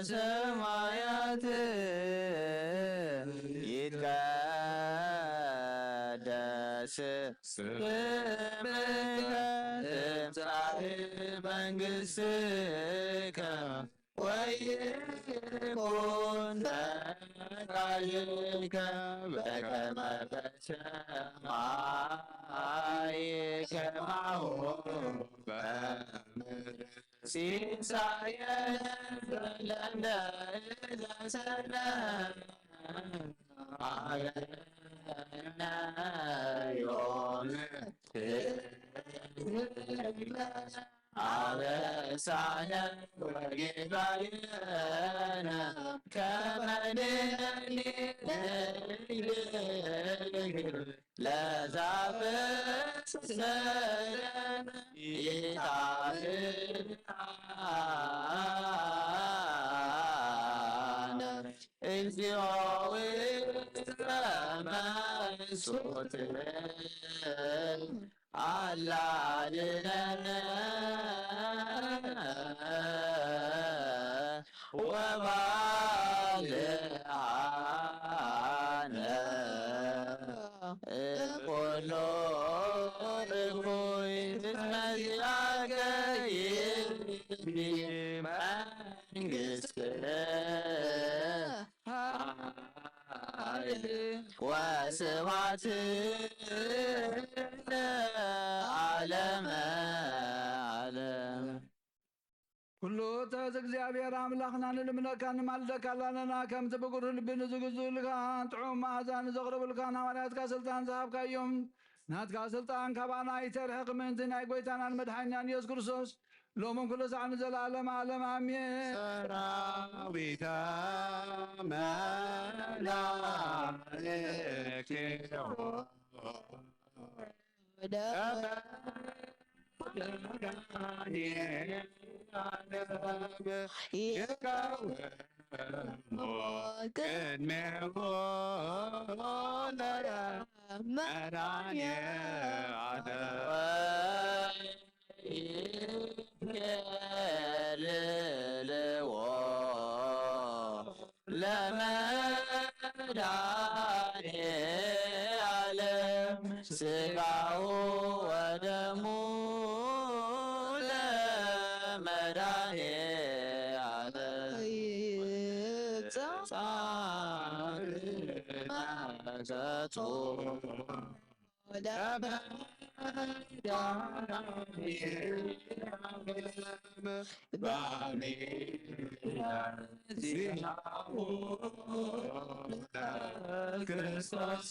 ዘበሰማያት ይትቀደስ ስምከ ትምጻእ መንግሥትከ ወይኩን ፈቃድከ በከመ በሰማይ ከማሁ በምድር። ሲሳየነ ዘለለ ዘለነ ሀበነ ዮም አበሳነ ወጌጋየነ ከመ ንሕነኒ ንሕነኒ ለዛብእ ሰላም ይትሃበነ እግዚኦ ውእቱ መንሱት አላድነነ ወባልዓነ እኩሎ እኩይ እስመ ዚአከ ይእቲ መንግሥት ኃይል ወስብሐት ለዓለመ ዓለም። ኩሉ ተዝ እግዚኣብሔር ኣምላኽና ንልምነካ ንማልደካ ኣለና፣ ከምቲ ብግሩህ ልቢ ንዝግዙልካ ጥዑም መኣዛ ንዘቕርቡልካን ሃዋርያትካ ስልጣን ዝሃብካዮም፣ ናትካ ስልጣን ካባና ይተርሕቕ ምእንቲ ናይ ጐይታናን መድሓኒናን ኢየሱስ ክርስቶስ፣ ሎምን ኩሉ ሳዕ ንዘለዓለም ዓለም ኣሜን። ሰራዊተ መላእክት ወደ ቅድሜሁ ለመድኃኔ ዓለም። ለመድኃኔ ዓለም ሥጋሁ ወደሙ ለመድኃኔ ዓለም። ጻድቃን ክርስቶስ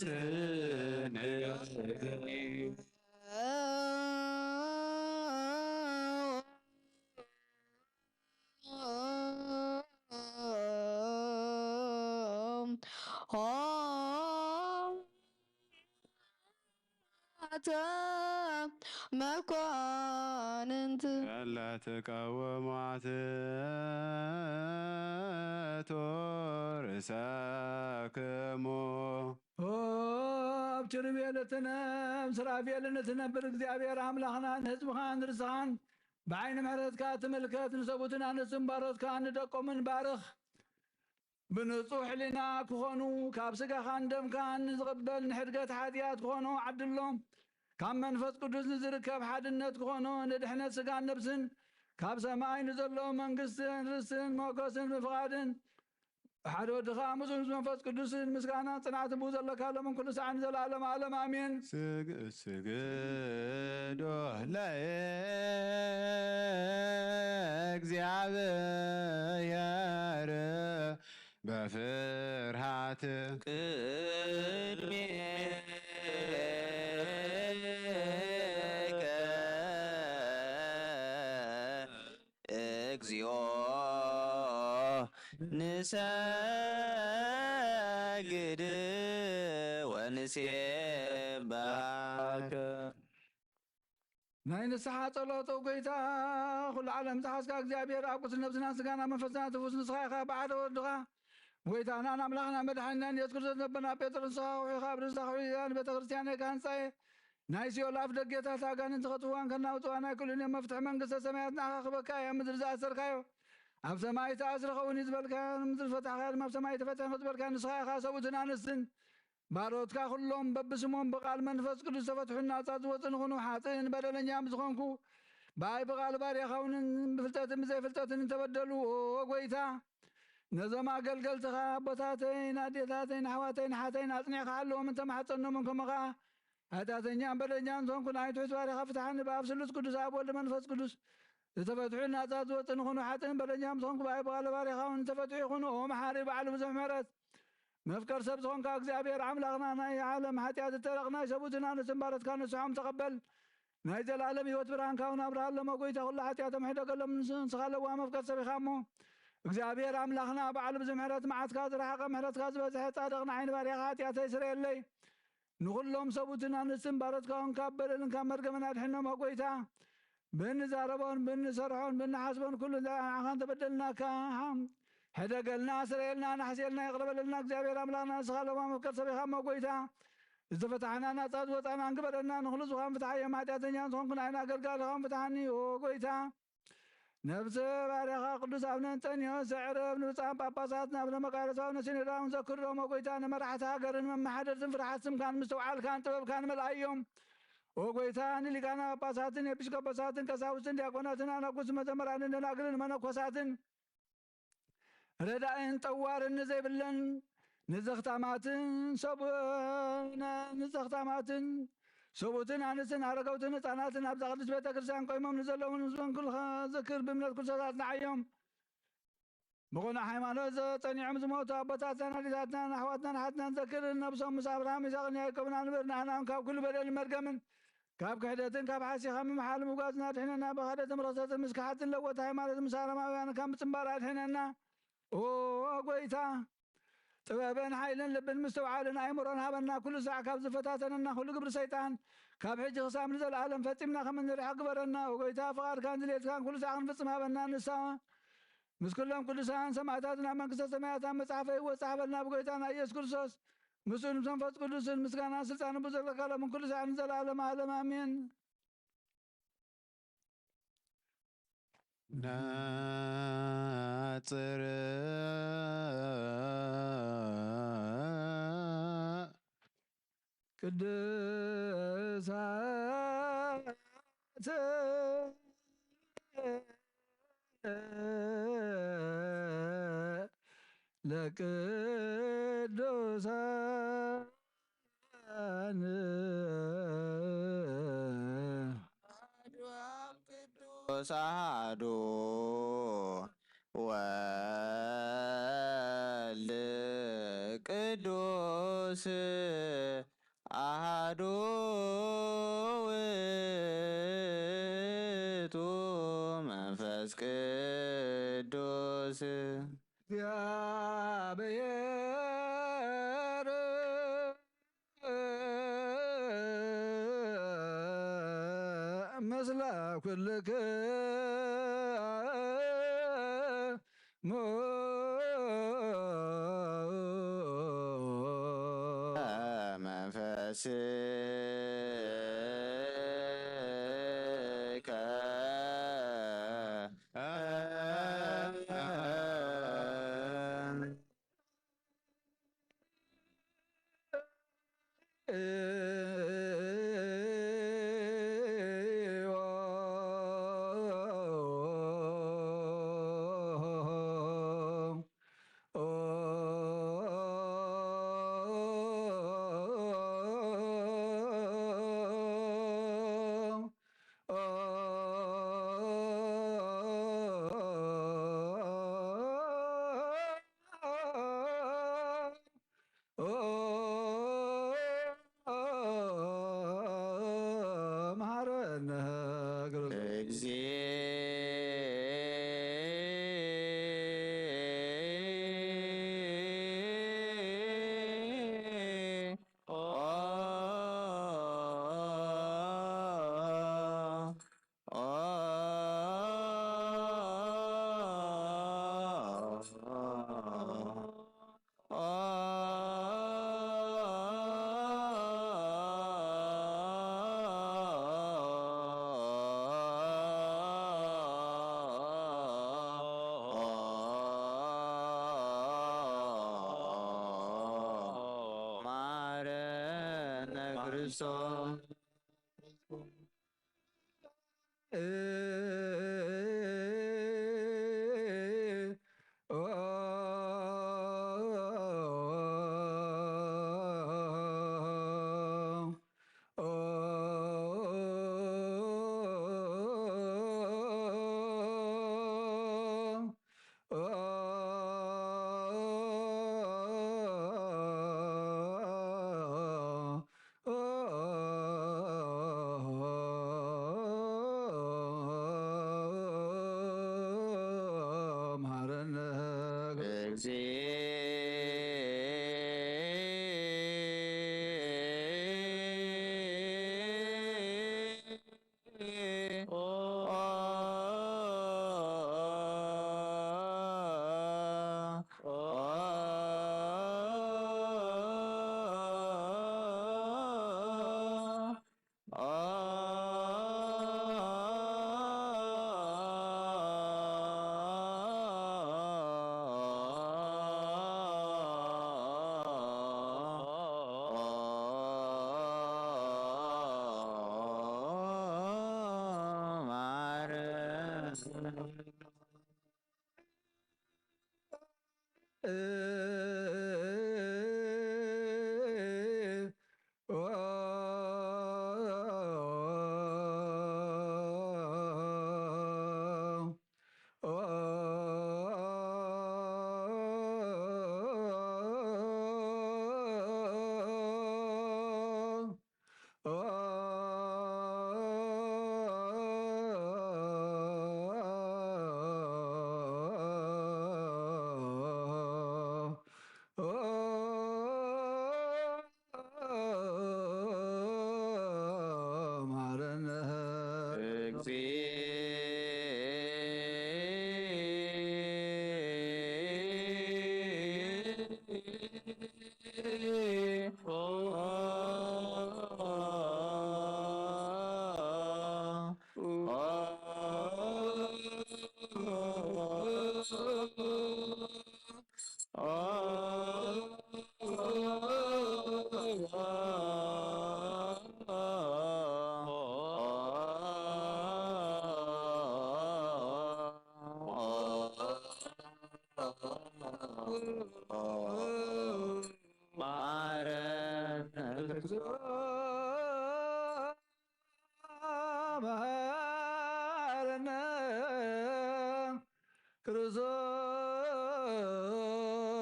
ሆተ መኳንንት። እለ ትቀውሙ አትሕቱ ርእሰክሙ። ኦ፣ ኣብ ኪሩቤል እትነብር ሱራፌልን እትነብር እግዚኣብሔር ኣምላኽና፣ ንህዝብኻን ንርስኻን ብዓይኒ ምሕረትካ ትምልከት፣ ንሰብኡትን ኣንስትን ባሮትካ ንደቆምን ባርኽ። ብንጹሕ ሕሊና ክኾኑ፣ ካብ ስጋኻን ደምካን ንዝቕበል ንሕድገት ሓጢኣት ክኾኑ ዓድሎም። ካብ መንፈስ ቅዱስ ንዝርከብ ሓድነት ክኾኑ፣ ንድሕነት ስጋን ነብስን፣ ካብ ሰማይ ንዘሎ መንግስትን ርስትን ሞገስን ምፍቓድን፣ ሓደ ወድኻ ምስኡ ምስ መንፈስ ቅዱስን ምስጋና ጽንዓትን ብኡ ዘለካ ሎምን ኩሉ ሰዓን ንዘለዓለም ዓለም ኣሜን። ስግ-፣ ስግዶ ለእግዚኣብሔር በፍርሃት። ቅድሜከ እግዚኦ ንሰግድ ወንሴብሐከ። ናይ ንስሓ ጸሎት፣ ኦ ጐይታ፣ ኹሉ ዓለም ዝሓዝካ እግዚኣብሔር፣ ኣብ ቁስል ነብስና፣ ስጋና፣ መንፈስና ትፉስ ንስኻ ኢኻ። ብሓደ ወድኻ ጐይታናን ኣምላኽና መድሓኒናን የሱስ ክርስቶስ፣ ነቦና ጴጥሮስ፣ ንስኻ ኹሒኻ ኣብ ርእሳ ኹሒኻ ንቤተ ክርስቲያነይ ክሃንጻ እየ። ናይ ሲኦል ኣፍ ደጌታት ኣጋንንቲ ከጥፍዋን ከናውጽዋ ናይ ኩሉን እዮም። መፍትሒ መንግስተ ሰማያት ንዓኻ ክበካ እያ። ምድሪ ዝኣሰርካዮ ኣብ ሰማይ ተኣስረ ኸውን እዩ ዝበልካዮ፣ ምድሪ ፈታሕካዮ ድማ ኣብ ሰማይ ተፈትሐ እዩ ዝበልካዮ ንስኻ ኢኻ። ሰብኡትን ኣንስትን ባሮትካ ኩሎም በብስሞም ብቓል መንፈስ ቅዱስ ዝተፈትሑን ናጻ ዝወጹ ንኹኑ። ሓጥእን በደለኛን ዝኾንኩ ብኣይ ብቓል ባርያኻ እውን ብፍልጠትን ብዘይፍልጠትን እንተበደሉ፣ ኦ ጐይታ፣ ነዞም ኣገልገልትኻ ኣቦታተይን ኣዴታተይን ኣሕዋተይን ሓተይን ኣጽኒዕካ ሓለዎም እንተማሕጸኖምን፣ ከምኡ ኸኣ ሓጢኣተኛን በደለኛን ዝኾንኩ ንኣይ ትሑት ባርያኻ ፍትሓኒ። ብኣብ ስሉስ ቅዱስ ኣብ ወልድ መንፈስ ቅዱስ ዝተፈትሑ ናጻ ዝወጽእ ንኹኑ። ሓጥእን በደለኛን ዝኾንኩ ብኣይ ብቓል ባርያኻ እውን ዝተፈትሑ ይኹኑ። ኦ መሓሪ በዓል ብዙሕ ምሕረት መፍቀር ሰብ ዝኾንካ እግዚኣብሔር ኣምላኽና፣ ናይ ዓለም ሓጢኣት እተረኽ ናይ ሰብኡትን ኣንስትን ባሮትካ ንስሖም ተቐበል። ናይ ዘላለም ህይወት ብርሃንካ እውን ኣብርሃሎም። ኦ ጐይታ፣ ኩሉ ሓጢኣቶም ሕደገሎም። ንስኻ ለዋህ መፍቀር ሰብ ኢኻ እሞ፣ እግዚኣብሔር ኣምላኽና፣ በዓል ብዙሕ ምሕረት፣ መዓትካ ዝረሓቐ፣ ምሕረትካ ዝበዝሐ፣ ጻድቕ ንዓይኒ ባርያኻ ሓጢኣተይ ስረየለይ። ንኹሎም ሰብኡትን ኣንስትን ባሮትካ እውን ካብ በደልን ካብ መርገምን ኣድሕኖም። ኦ ጐይታ፣ ብንዛረቦን ብንሰርሖን ብንሓስቦን ኩሉ ንዓኻ እንተበደልናካ ሕደገልና፣ ስረየልና፣ ናሕስየልና፣ ይቕረ በለልና። እግዚኣብሔር ኣምላኽና፣ ንስኻ ለዋህ መፍቀር ሰብ ኢኻ እሞ ጐይታ፣ ዝተፈታሕና ናጻ ዝወጻና እንግበረና። ንኹሉ ዝኾን ፍትሓዮም። ሓጢኣተኛ ዝኾንኩ ንዓይን ኣገልጋልኻን ፍትሓኒ ኦ ጐይታ። ነብሲ ባርያኻ ቅዱስ ኣቡነ እንጠንዮስ ዘዕርብ፣ ንብፁዓን ጳጳሳት፣ ንኣቡነ መቃርዮስ፣ ኣቡነ ሲኖዳ እውን ዘክሮም። ኦ ጐይታ፣ ንመራሕቲ ሃገርን መመሓደርትን ፍርሓት ስምካን ምስትውዓልካን ጥበብካን መልኣዮም። ኦ ጐይታ፣ ንሊቃነ ጳጳሳትን ኤጲስቆጶሳትን ቀሳውስትን ዲያቆናትን ኣናጉስን መዘምራንን ደናግልን መነኮሳትን ረዳእን ጠዋርን ንዘይብለን ንዘኽታማትን ሰብኡትን ንዘኽታማትን ሰብኡትን ኣንስትን ኣረገውትን ህፃናትን ኣብዛ ቅድስት ቤተ ክርስቲያን ቆይሞም ንዘለውን ህዝብን ኩልኻ ዝክር ብእምነት ክርስቶስ ኣጽንዓዮም። ብቕኑዕ ሃይማኖት ጸኒዖም ዝሞቱ ኣቦታትናን ኣዴታትናን ኣሕዋትናን ኣሓትናን ዘክር። ነብሶም ምስ ኣብርሃም፣ ይስሐቅን ያዕቆብን ኣንብር። ንኣና እውን ካብ ኩሉ በደልን መርገምን ካብ ክሕደትን ካብ ሓሲኻ ምምሓል ምጓዝን ኣድሕነና። ብኽሕደትን ብርኽሰትን ምስ ከሓድትን ለወጥቲ ሃይማኖት ምስ ኣረማውያን ካብ ምጽንባር ኣድሕነና። ኦ ጐይታ፣ ጥበብን ሓይልን ልብን ምስትውዓልን ኣእምሮን ሃበና። ኩሉ ሳዕ ካብ ዝፈታተነና ኩሉ ግብሪ ሰይጣን ካብ ሕጂ ክሳብ ንዘለኣለም ፈጺምና ከም እንርሕቕ ግበረና። ኦ ጐይታ፣ ፍቓድካን ድሌትካን ኩሉ ሳዕ ክንፍጽም ሃበና። ንሳ ምስ ኩሎም ቅዱሳን ሰማዕታትን ኣብ መንግስተ ሰማያት ኣብ መጽሓፈ ህይወት ጸሓፈልና። ብጐይታና ኢየሱስ ክርስቶስ ምስኡን ምስ መንፈስ ቅዱስን ምስጋና ስልጣን ብዘለካ ሎምን ኩሉ ሳዕን ንዘለኣለም ዓለም ኣሜን። ናጽር ቅዱሳት ለቅዱሳን ቅዱስ አሐዱ ወልድ ቅዱስ አሐዱ ውእቱ መንፈስ ቅዱስ። እግዚአብሔር ምስለ ኩልክሙ መንፈስከ። መሐረነ መሐረነ ክርስቶስ። መሐረነ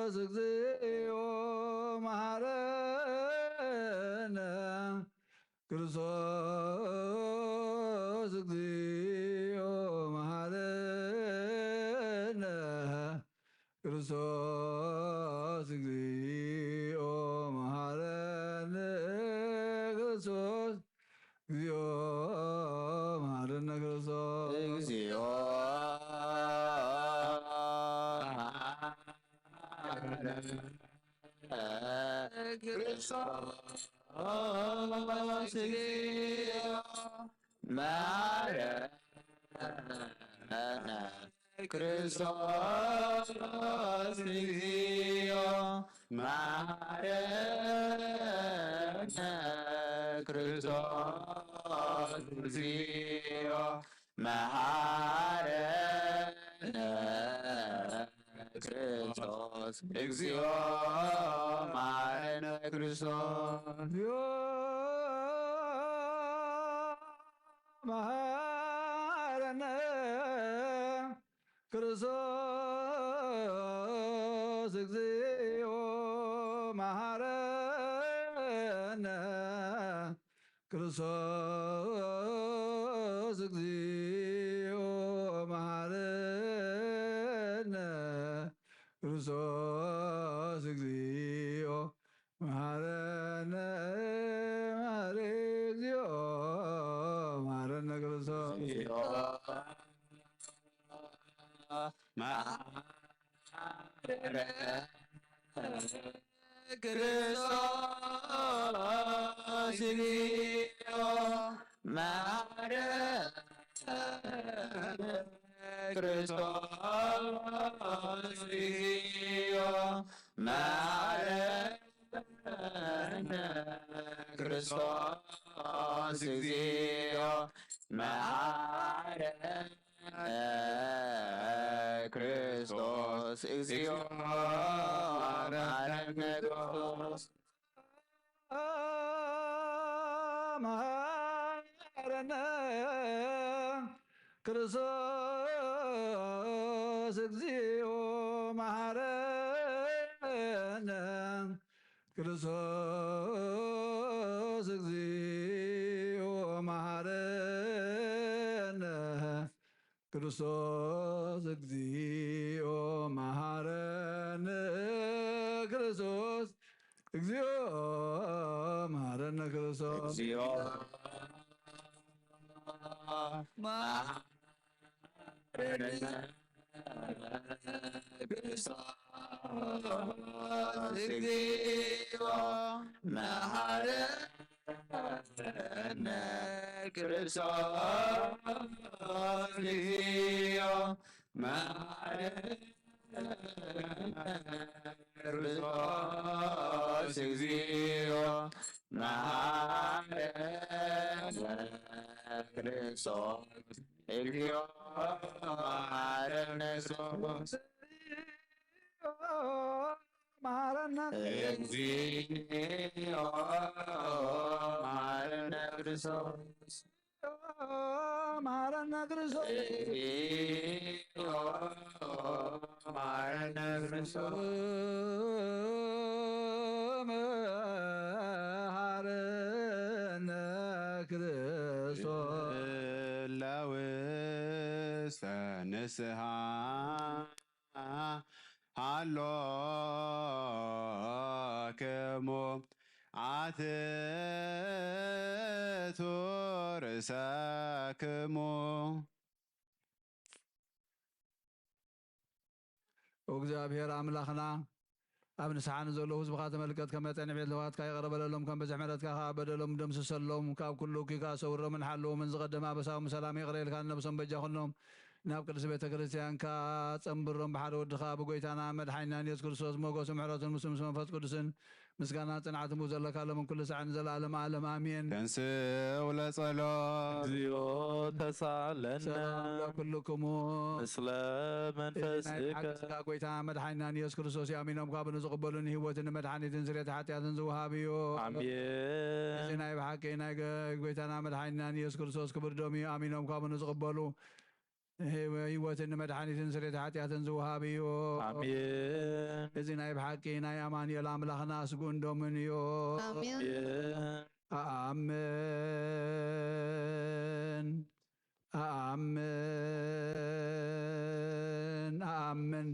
ክርስቶስ እግዚኦ መሐረነ። ክርስቶስ እግዚኦ መሐረነ። ክርስቶስ እግዚኦ መሐረነ። ክርስቶስ እግዚኦ መሐረነ። ክርስቶስ እግዚኦ መሐረነ። ክርስቶስ እግዚኦ መሐረነ። ክርስቶስ እግዚኦ መሐረነ። ክርስቶስ እግዚኦ መሐረነ። ክርስቶስ እግዚኦ መሐረነ። ክርስቶስ መሐረነ። ክርስቶስ እግዚኦ መሐረነ። ክርስቶስ እግዚኦ መሐረነ። ክርስቶስ እግዚኦ መሐረነ። መሐረ እግዚኦ መሐረነ። ክርስቶስ ክርስቶስ እግዚኦ መሐረነ። ክርስቶስ እግዚኦ መሐረነ። ክርስቶስ እግዚኦ መሐረነ። ክርስቶስ እግዚኦ መሐረነ። ክርስቶስ መሐረነ። ክርስቶስ እግዚኦ መሐረነ። ክርስቶስ እግዚኦ መሐረነ። ክርስቶስ እግዚኦ መሐረነ። ክርስቶስ እግዚኦ መሐረነ። ክርስቶስ እግዚኦ መሐረነ። ክርስቶስ እግዚኦ መሐረነ። ክርስቶስ እግዚኦ መሐረነ። ክርስቶስ እግዚኦ መሐረነ። ክርስቶስ እግዚኦ መሐረነ። ክርስቶስ መሐረነ። እግዚኦ መሐረነ። ክርስቶስ መሐረነ። ክርስቶስ መሐረነ። ክርስቶስ መሐረነ። ክርስቶስ እለ ውስተ ንስሐ ሃሎክሙ አትቱ ርእሰክሙ። እግዚኣብሔር ኣምላኽና፣ ኣብ ንስሓ ንዘለዉ ህዝብኻ ተመልከት፣ ከም መጠን ቤት ለዋትካ ይቕረ በለሎም፣ ከም ብዝሕ ምሕረትካ ኸዓ በደሎም ደምስሰሎም፣ ካብ ኩሉ እኩይ ከኣ ሰውሮምን ሓልዎምን፣ ዝቐደመ ኣበሳኦም ብሰላም ይቕረ ኢልካ ንነብሶም በጃ ኹኖም፣ ናብ ቅድስት ቤተ ክርስቲያንካ ጸንብሮም፣ ብሓደ ወድኻ ብጎይታና መድሓኒናን የሱስ ክርስቶስ ሞገሱ ምሕረቱን ምስ ምስ መንፈስ ቅዱስን ምስጋና ጽንዓት እሙ ዘለካ ሎምን ኩሉ ሳዕን ንዘለዓለም ዓለም ኣሜን። ተንስኡ ለጸሎት። እግዚኦ ተሳለነ። ሰላም ለኩልክሙ። ምስለ መንፈስከ። ናይ ብሓቂ ስጋ ጎይታ መድሓኒናን የሱስ ክርስቶስ እዩ። ኣሚኖም ካብ ንዝቕበሉ ንህይወትን ንመድሓኒትን ስርየት ሓጢኣትን ዝወሃብ እዩ። ኣሜን። እዚ ናይ ብሓቂ ናይ ገ-፣ ጎይታና መድሓኒናን የሱስ ክርስቶስ ክብር ደም እዩ። ኣሚኖም ካብ ንዝቕበሉ ህይወትን ንመድሓኒትን ስርየት ሓጢኣትን ዝወሃብ እዩ። ኣሜን። እዚ ናይ ብሓቂ ናይ ኣማኑኤል ኣምላኽና ስጉእን ደሙን እዩ። ኣሜን። ኣሜን። ኣሜን። ኣሜን።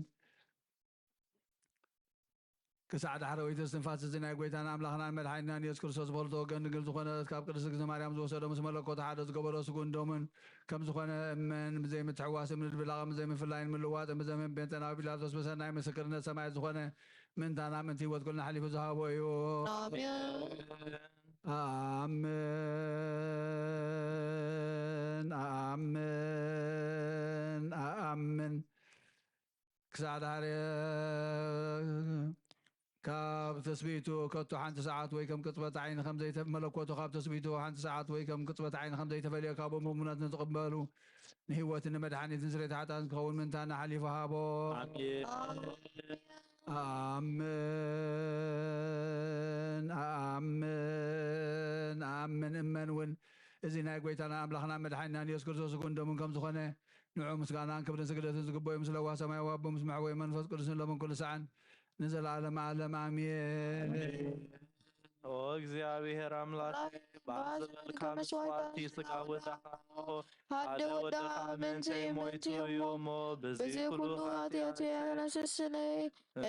ክሳዕ ዳሕረወይቲ እስትንፋስ እዚ ናይ ጐይታና ኣምላኽናን መድሓኒትናን የሱስ ክርስቶስ ብኽልተ ወገን ድንግል ዝኾነት ካብ ቅድስት እግዝእትነ ማርያም ዝወሰዶ ምስ መለኮቱ ሓደ ዝገበሮ ስጉእን ደሙን ከም ዝኾነ እመን። ብዘይ ምትሕዋስን ምድብላቕን ብዘይ ምፍላይን ምልዋጥን ብዘይ ምቤንተን ኣብ ጲላጦስ ብሰናይ ምስክርነት ሰማያዊ ዝኾነ ምእንታና ምእንቲ ህይወት ኩልና ኣሕሊፉ ዝሃቦ እዩ። ኣሜን። ኣሜን። ኣሜን። ኣሜን። ክሳዕ ዳሕረ ካብ ትስብእቱ ከቶ ሓንቲ ሰዓት ወይ ከም ቅጽበት ዓይኒ ከም ዘይተ-፣ መለኮቱ ካብ ትስብእቱ ሓንቲ ሰዓት ወይ ከም ቅጽበት ዓይኒ ከም ዘይተፈልየ ካብ እሙነት ንትቕበሉ ንህይወትን ንመድሓኒትን ስርየት ሓጢኣትን ክኸውን ምእንታና ሓሊፉ ሃቦ። ኣሜን። ኣሜን። ኣሜን። ኣሜን። እመን እውን እዚ ናይ ጐይታና ኣምላኽና መድሓኒናን የሱስ ክርስቶስ ስጉእን ደሙን ከም ዝኾነ ንዑ ምስጋናን ክብርን ስግደትን ዝግበኦ እዩ። ምስ ለዋህ ሰማያዊ ኣቦ ምስ መሕወይ መንፈስ ቅዱስን ሎምን ኩሉ ሰዓን ንዘለዓለም ዓለም ኣሜን። ኣሜን። ኦ እግዚኣብሔር ኣምላኽ፣ ኣምላኽ፣ ባህ ዝበልካ መስዋዕቲ ስጋ ወደኻ፣ ሓደ ወደኻ ምእንተይ ሞይቱ እዩ እሞ፣ በዚ ኩሉ ኃጢአቴ ኣነሰስነይ፣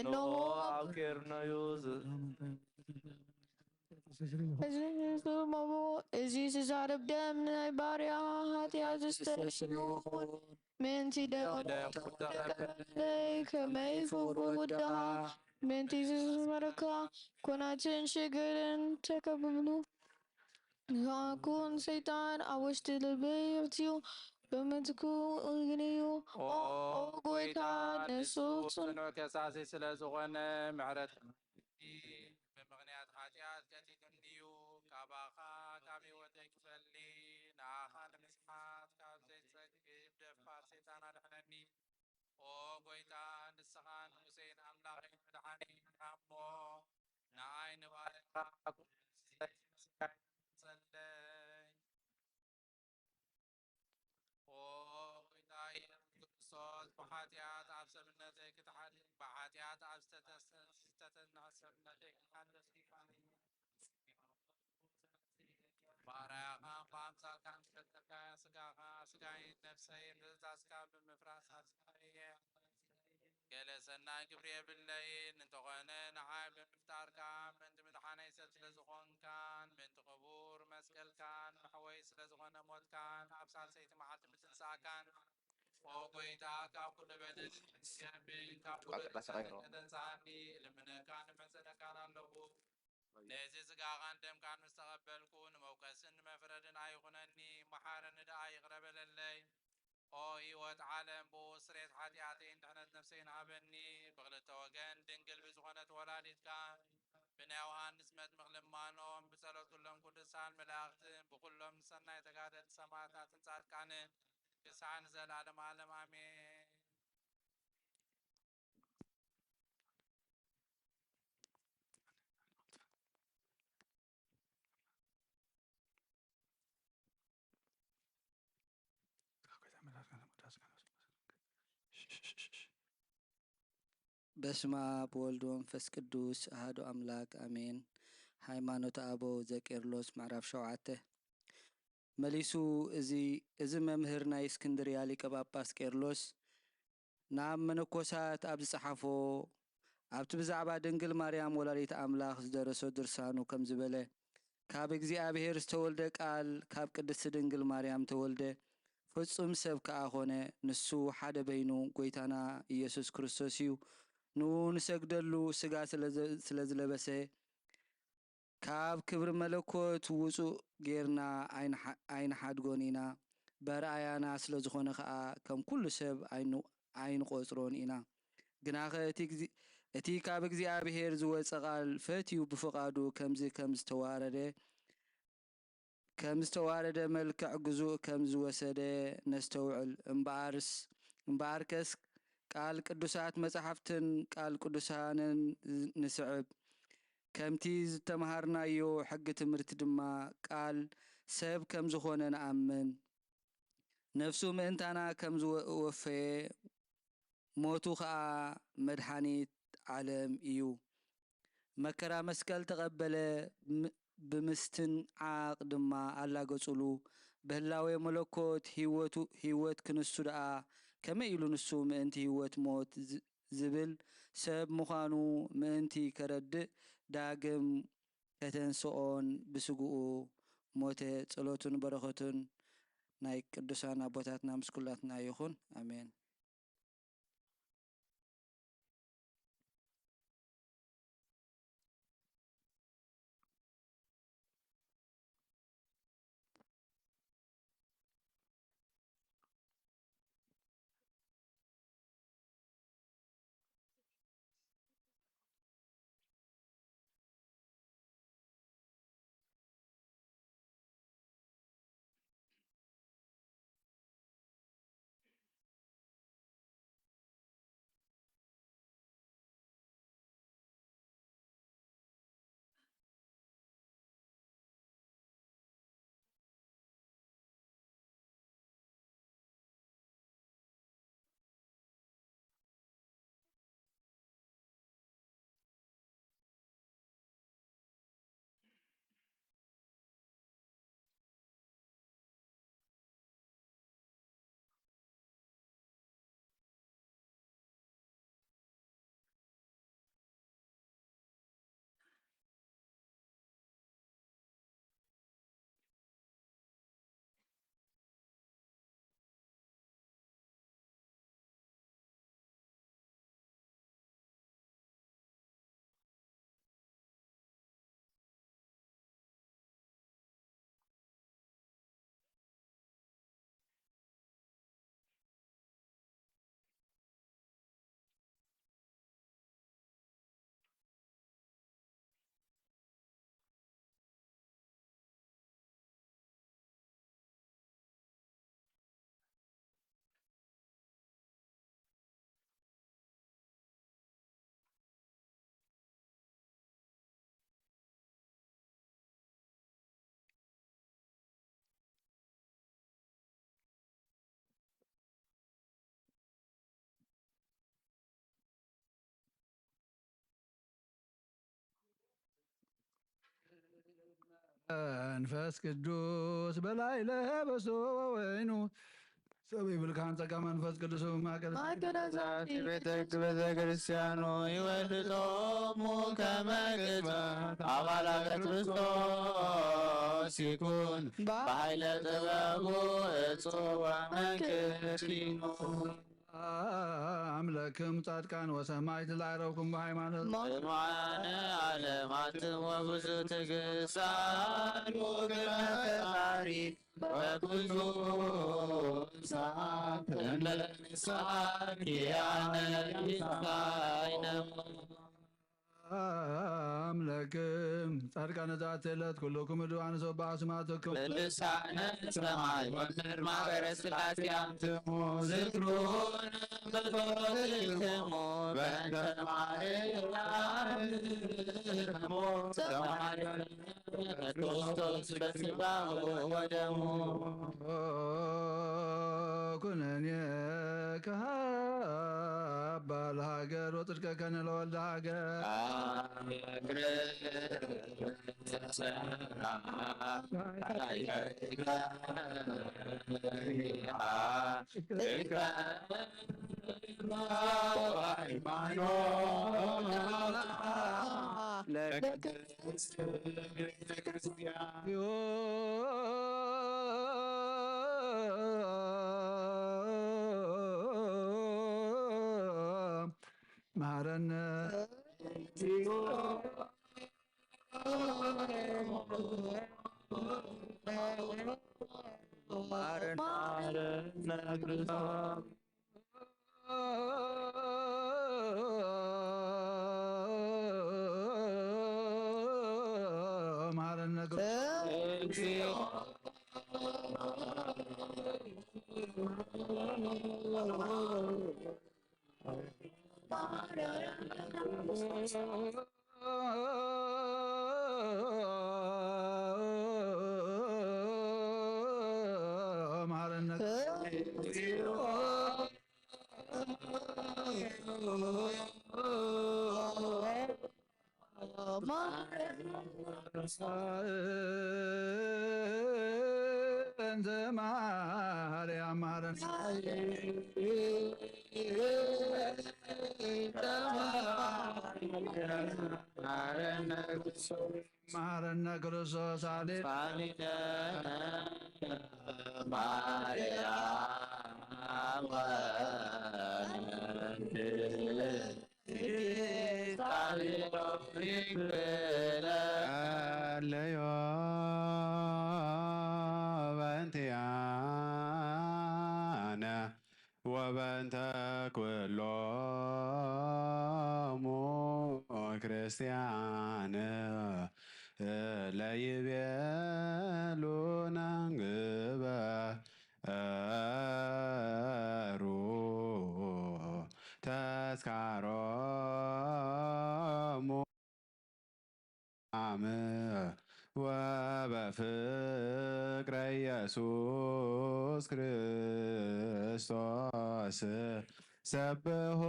እንሆ ኣብ ኬርነዩ ዝ-፣ እዚ ዝዛረብ ደም ናይ ባርያ ኃጢአት ዘስተስርይ ይኹን። ምእንቲ ደም ተቐበለይ፣ ከመይ ፍቁር ወደኻ፣ ምእንቲ ዝመረካ ኩናትን ሽግርን ተቀብሉ። ይኹን ሰይጣን ኣብ ውሽጢ ልበይ ኣትዩ፣ ብምትኩ እግንዩ። ኦ፣ ኦ ጐይታ፣ ንሱ ጽኑዕ ከሳሲ ስለ ዝኾነ፣ ምሕረት ብምኽንያት ኃጢኣት ቀቲሉኒ እዩ። ካባኻ፣ ካብ ህይወተይ ክፈሊ፣ ንኣኻ ንምስሓት ካብ ዘይጸግብ ደፋር ሰይጣን ኣድሕነኒ። ኦ ጐይታ፣ ንስኻ ንጉሰይን ኣምላኸይን መድሓኒን ኢኻ እሞ፣ ንኣይ ንባርያኻ ጸለይ። ኦ ጐይታ ኢየሱስ ክርስቶስ፣ ብኃጢኣት ኣብ ሰብነተይ ክትሓድግ፣ ብኃጢኣት ኣብ ዝተተስ-፣ ዝተተንሐ ሰብነተይ ክትሓድግ፣ ባርያኻ ብኣምሳልካ ንፈጠርካዮ ሥጋኻ፣ ሥጋይን ነፍሰይን ብትእዛዝካ ብምፍራስ ኣስጋእየ። ገለ ሰናይ ግብሪ የብለይን፣ እንተኾነ ንዓይ ብምፍጣርካ፣ ምእንቲ ምድሓነይ ሰብ ስለ ዝኾንካን፣ ምእንቲ ክቡር መስቀልካን፣ መሕወይ ስለ ዝኾነ ሞትካን፣ ኣብ ሳልሰይቲ መዓልቲ ምትንሳእካን፣ ኦ ጐይታ፣ ካብ ኩሉ በደል፣ ካብ ኩሉ ጥፋት ከተንስኣኒ እልምነካን እምሕጸነካን ኣለኹ። ነዚ ሥጋኻን ደምካን ምስ ተቐበልኩ፣ ንመውቀስን ንመፍረድን ኣይኹነኒ፣ መሓረኒ ደኣ ይቕረ በለለይ። ኦ ህይወት ዓለም፣ ብኡ ስርየት ኃጢኣተይን ድሕነት ነፍሰይን ሃበኒ። ብኽልተ ወገን ድንግል ብዝኾነት ወላዲትካ፣ ብናይ ዮሃንስ መጥምቕ ልማኖም፣ ብጸሎት ኩሎም ቅዱሳን መላእኽትን፣ ብኩሎም ሰናይ ተጋደልቲ ሰማዕታትን ጻድቃንን፣ ክሳዕ ንዘለዓለም ዓለም ኣሜን። በስመ አብ ወወልድ ወመንፈስ ቅዱስ አሐዱ አምላክ አሜን። ሃይማኖተ አበው ዘቄርሎስ ምዕራፍ ሸውዓተ። መሊሱ እዚ፣ እዚ መምህር ናይ እስክንድርያ ሊቀ ጳጳስ ቄርሎስ ናብ መነኮሳት ኣብ ዝጸሓፎ፣ ኣብቲ ብዛዕባ ድንግል ማርያም ወላዲት ኣምላኽ ዝደረሶ ድርሳኑ ከምዚ በለ። ካብ እግዚኣብሔር ዝተወልደ ቃል ካብ ቅድስቲ ድንግል ማርያም ተወልደ፣ ፍጹም ሰብ ከኣ ኾነ። ንሱ ሓደ በይኑ ጐይታና ኢየሱስ ክርስቶስ እዩ። ንኡ ንሰግደሉ፣ ሥጋ ስለ ዘ-፣ ስለ ዝለበሰ፣ ካብ ክብሪ መለኮት ውጹእ ጌርና ኣይንሓ-፣ ኣይንሓድጎን ኢና። በርኣያና ስለ ዝኾነ ኸኣ ከም ኩሉ ሰብ ኣይኑ-፣ ኣይንቖጽሮን ኢና። ግናኸ እቲ እግዚ-፣ እቲ ካብ እግዚኣብሔር ዝወጸ ቃል ፈትዩ ብፍቓዱ ከምዚ ከም ዝተዋረደ፣ ከም ዝተዋረደ መልክዕ ግዙእ ከም ዝወሰደ ነስተውዕል። እምበኣርስ፣ እምበኣርከስ ቃል ቅዱሳት መጻሕፍትን ቃል ቅዱሳንን ንስዕብ። ከምቲ ዝተምሃርናዮ ሕጊ ትምህርቲ ድማ ቃል ሰብ ከም ዝኾነ ንኣምን። ነፍሱ ምእንታና ከም ዝወፈየ፣ ሞቱ ኸኣ መድሓኒት ዓለም እዩ። መከራ መስቀል ተቐበለ፣ ም-፣ ብምስትንዓቕ ድማ ኣላገጹሉ። ብህላዌ መለኮት ህይወቱ፣ ህይወት ክንሱ ደኣ ከመይ ኢሉ ንሱ ምእንቲ ህይወት ሞት ዝ-፣ ዝብል ሰብ ምዃኑ ምእንቲ ከረድእ ዳግም ከተንስኦን ብስግኡ ሞተ። ጸሎቱን በረኸቱን ናይ ቅዱሳን ኣቦታትና ምስ ኩላትና ይኹን። ኣሜን። መንፈስ ቅዱስ በላይ ለበሶ ወይኑ ሰብ ይብልካን ጸጋ መንፈስ ቅዱስ ማገል ማገናዛቲ ቤተ ክርስቲያኑ ይወልዶሙ ከመ ቅድመ አባላተ ክርስቶስ ይኩን በኃይለ ጥበቡ እጹበ መንክር ኪኑ። አምለክም ጻድቃን ወሰማዕት ለዐረፍኩም በሃይማኖት። እማነ ዓለማትም ወብዙ ትግሳሉ ግብረ ፈጣሪ በኩሉ ሰዓት እንበለ ንስሐ ኪያነ ይሳይነ። አምለክም ጻድቃነ ዛቲ ዕለት ኩልኩም እዱ አንሶ በአስማትኩም። ልሳነ ሰማይ ወምድር ማህበረ ስላሴ አንትሙ ዝክሩነ በጾትክሙ በእንተ ማርያም ሰማይ ክርስቶስ በስጋሁ ወደሙ። ኩነኔ ከሃባ ለሃገር ወጽድቀ ከነ ለወልደ ሃገር። መሐረነ። መሐረነ። መሐረነ። እንተ ማርያም ማረን። ማረነ ክርስቶስ። ማረነ ክርስቶስ። አሌ ማርያም ጸልዮ በእንቲአነ ወበእንተ ኩሎሙ ክርስቲያን ለይቤሉነ ግበ ሩ ተስካሮሙ አም ወበፍቅረ ኢየሱስ ክርስቶስ ሰብሖ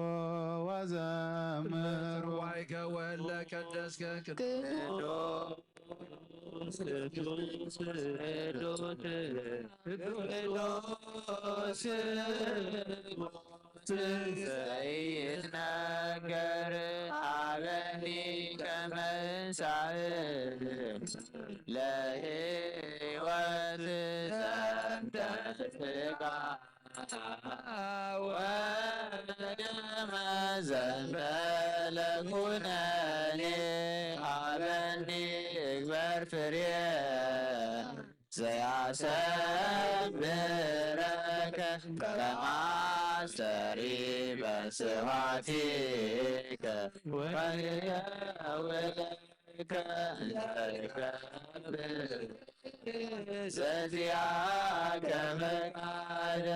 ወዘምር። ዋይ ገወለ ቀደስከ ቅዱስ ቅዱስ ቅዱስ ዘይትነገር አበኒ ከመንሳእ ለህይወት ዘንተ ስጋ ወደመ ዘንበለ ኩነኔ ሀበኒ እግበር ፍሬ ዘያሰብረከ ከማስተሪ በስብሐቲከ ወየውለ ዘዚአከ ፈቃደ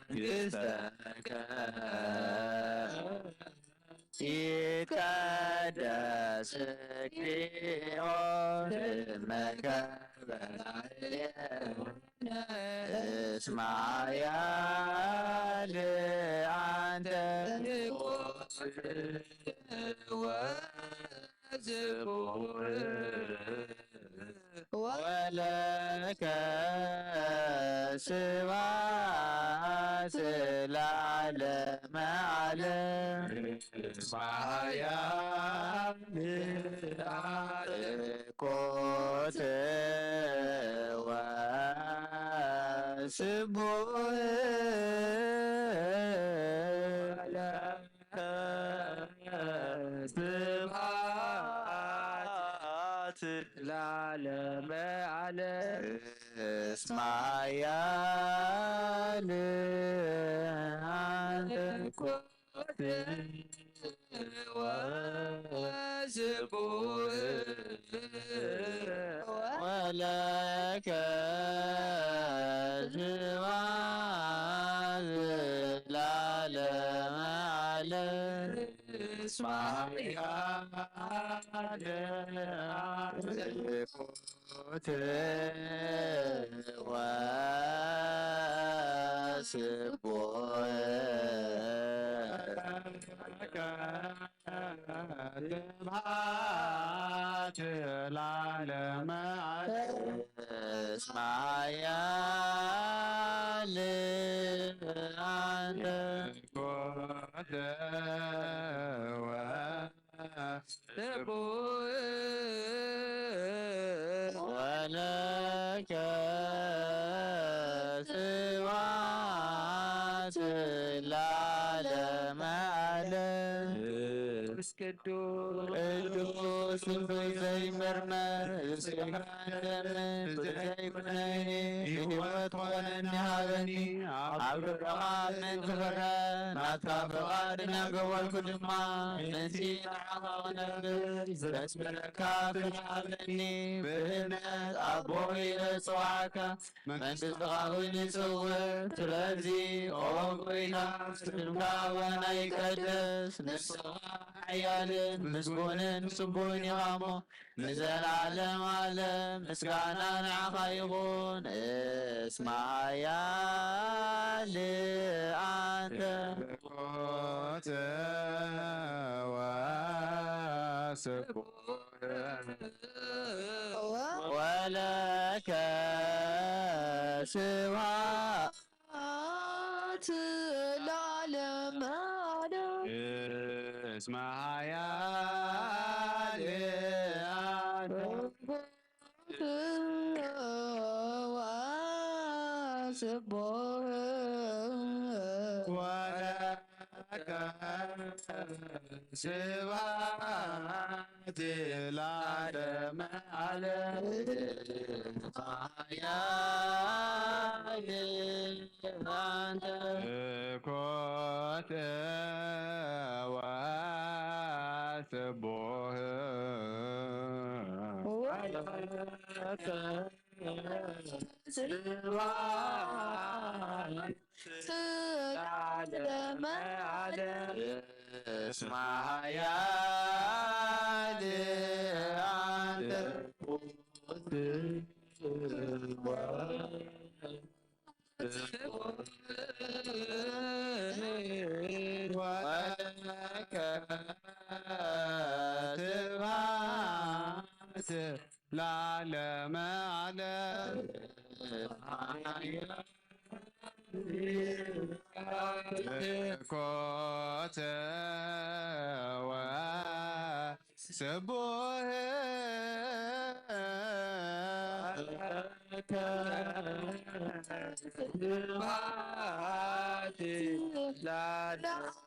መንግሥተከ ይትቀደስ እግዚኦ ስምከ በላዕሌነ እስመ ኃያል አንተ ንጉሥ ወስቡሕ ወለከ ስብሐት ለዓለመ ዓለም። ማርያም ኮት ወስቡሕ ስብሐት ለዓለመ ዓለም። እስመ ኃያል አንተ ኮት ወስቡሕ ወለከ ስብሐት ለዓለመ ዓለም። እስመ ኃያል አንተ ኮት ወስቡሕ ስብሐት ለዓለመ ዓለም። እስመ ኃያል አንተ ኮት ወ ስቡሕ ወለከ ስብሐት ለዓለመ ዓለም። ቅዱስ። ቅዱስ፣ ስሉይ፣ ዘይምርመር፣ ስጋን ደምን ብዘይኩነኔ ህይወት ኾነኒ ሃበኒ። ኣብ ግብርኻ ምእንቲ ክረአ ናትካ ፍቓድ እናገበርኩ ድማ ምእንቲ ንዓኻ ክነብር ዘስምረካ ፍቕሪ ሃበኒ። ብእምነት ኣቦ ኢለ ዝጽውዓካ መንግስትኻ እውን ይጽውዕ። ስለዚ ኦ ጎይታ፣ ስምካ ባና ይቀደስ፣ ንስኻ ሓያልን ምስጉንን ጽቡቕን ኢኻ እሞ ንዘለዓለም ዓለም ምስጋና ንዓኻ ይኹን። እስመ ኃያል አንተ። ወለከ ስብሐት ለዓለመ ዓለም። እስመ ኃያል አንተ። ወለከ ስብሐት ለዓለመ ዓለም። ኃያል አንተ። ኮተ ወስቡህ። ወለከ ስብሐት ለዓለመ ዓለም። እስመ ኃያል አንተ። ወለከ ስብሐት ለዓለመ ዓለም። ኮተ ወስቡህ።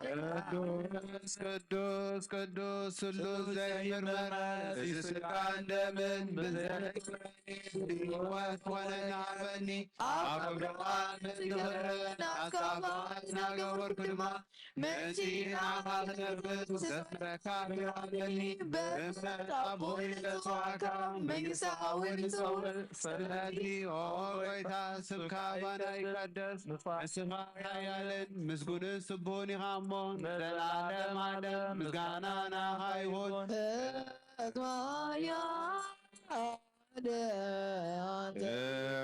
ቅዱስ፣ ቅዱስ፣ ቅዱስ፣ ስሉስ ዘይምርመር፣ እዚ ስጋን ደምን ብዘይ ህይወት ኾነና በኒ። ኣብ ክብርኻ ምእንቲ ክረአ ናትካ ፍቓድ እናገበርኩ ድማ ምእንቲ ንዓኻ ክነብር ዘፍረካ ብርሃነኒ። ብእምነት ኣቦይ ለጽዋዕካ መንግስቲ ሓውን ይጸውር። ስለዚ ኦ ጎይታ ስምካ ባና ይቀደስ። ንስኻ ሓያልን ምስጉንን ስቡህን ኢኻ እሞ ንዘለዓለም ዓለም ምስጋና ንዓኻ ይኹን።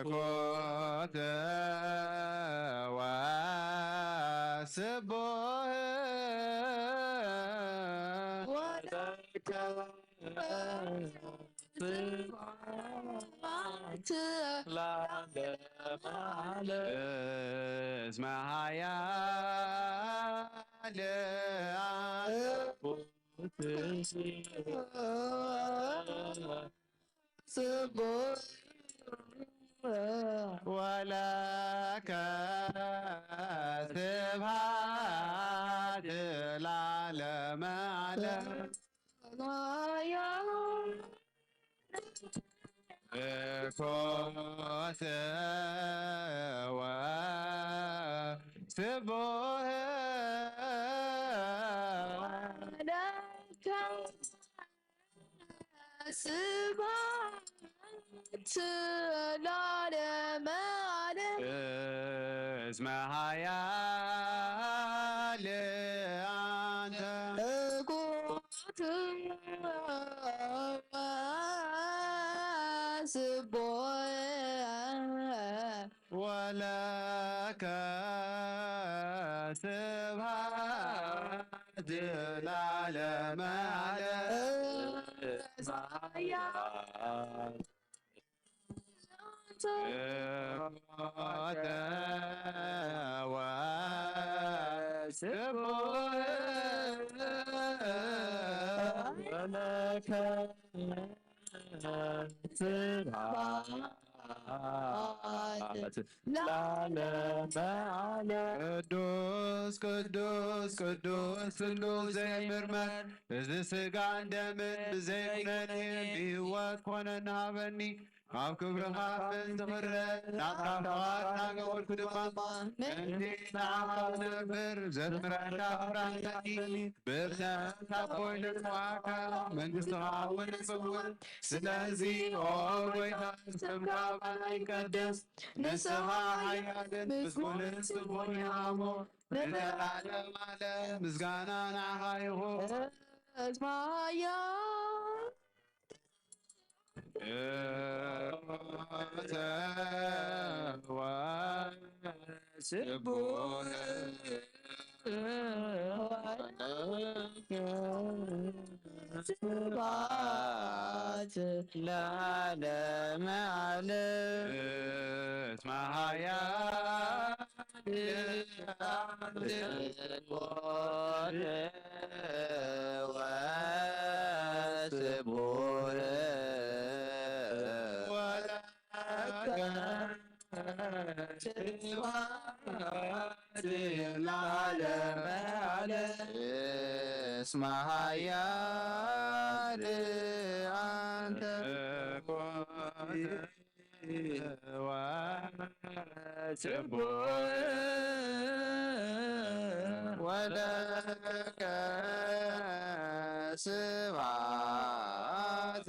ኮተ ወስቡህ ወለከ ስብሐት ለዓለመ ዓለም። እስመ ኃያል አንተ። ጽቡቅ ወለከ ስብሐት ለዓለመ ዓለም። ኮተ ወስቡህ ለከ ስብሐት ለዓለመ ዓለም። እስመ ኃያል አንተ። ኮተ ወስቡህ ወለከ ስብሐት ለዓለመ ዓለም። ኮተ ወስቡህ ወለከ ስብሐት ስብሐት ለዓለመ ዓለም። ቅዱስ ቅዱስ ቅዱስ ቅዱስ ዘይምርመር፣ እዚ ስጋን ደምን ብዘይኩነኔ ብህይወት ኮነ ንሃበኒ። ኣብ ክብርኻ ከም ዝኽረ ናትካ ፍቓድ እናገበርኩ ድማ ምእንቲ ንዓኻ ክነብር ዘዝምረካ ፍራንካኒ ብእምነት ኣቦይ ልጽዋዕካ መንግስትኻ እውን ጽውዕ። ስለዚ ኦ ጎይታ ስምካ ባና ይቀደስ፣ ንስኻ ሓያልን ምስጉንን ስቡሕን ኢኻ እሞ ንዘለዓለም ዓለም ምስጋና ንዓኻ ይኹን። ስብሐት ስብሐት ለዓለመ ዓለም። እስመ ኃያል ወስቡሕ ወለከ ስብሐት ለዓለመ ዓለም። እስመ ኃያል አንተ ወስቡሕ ወለከ ስብሐት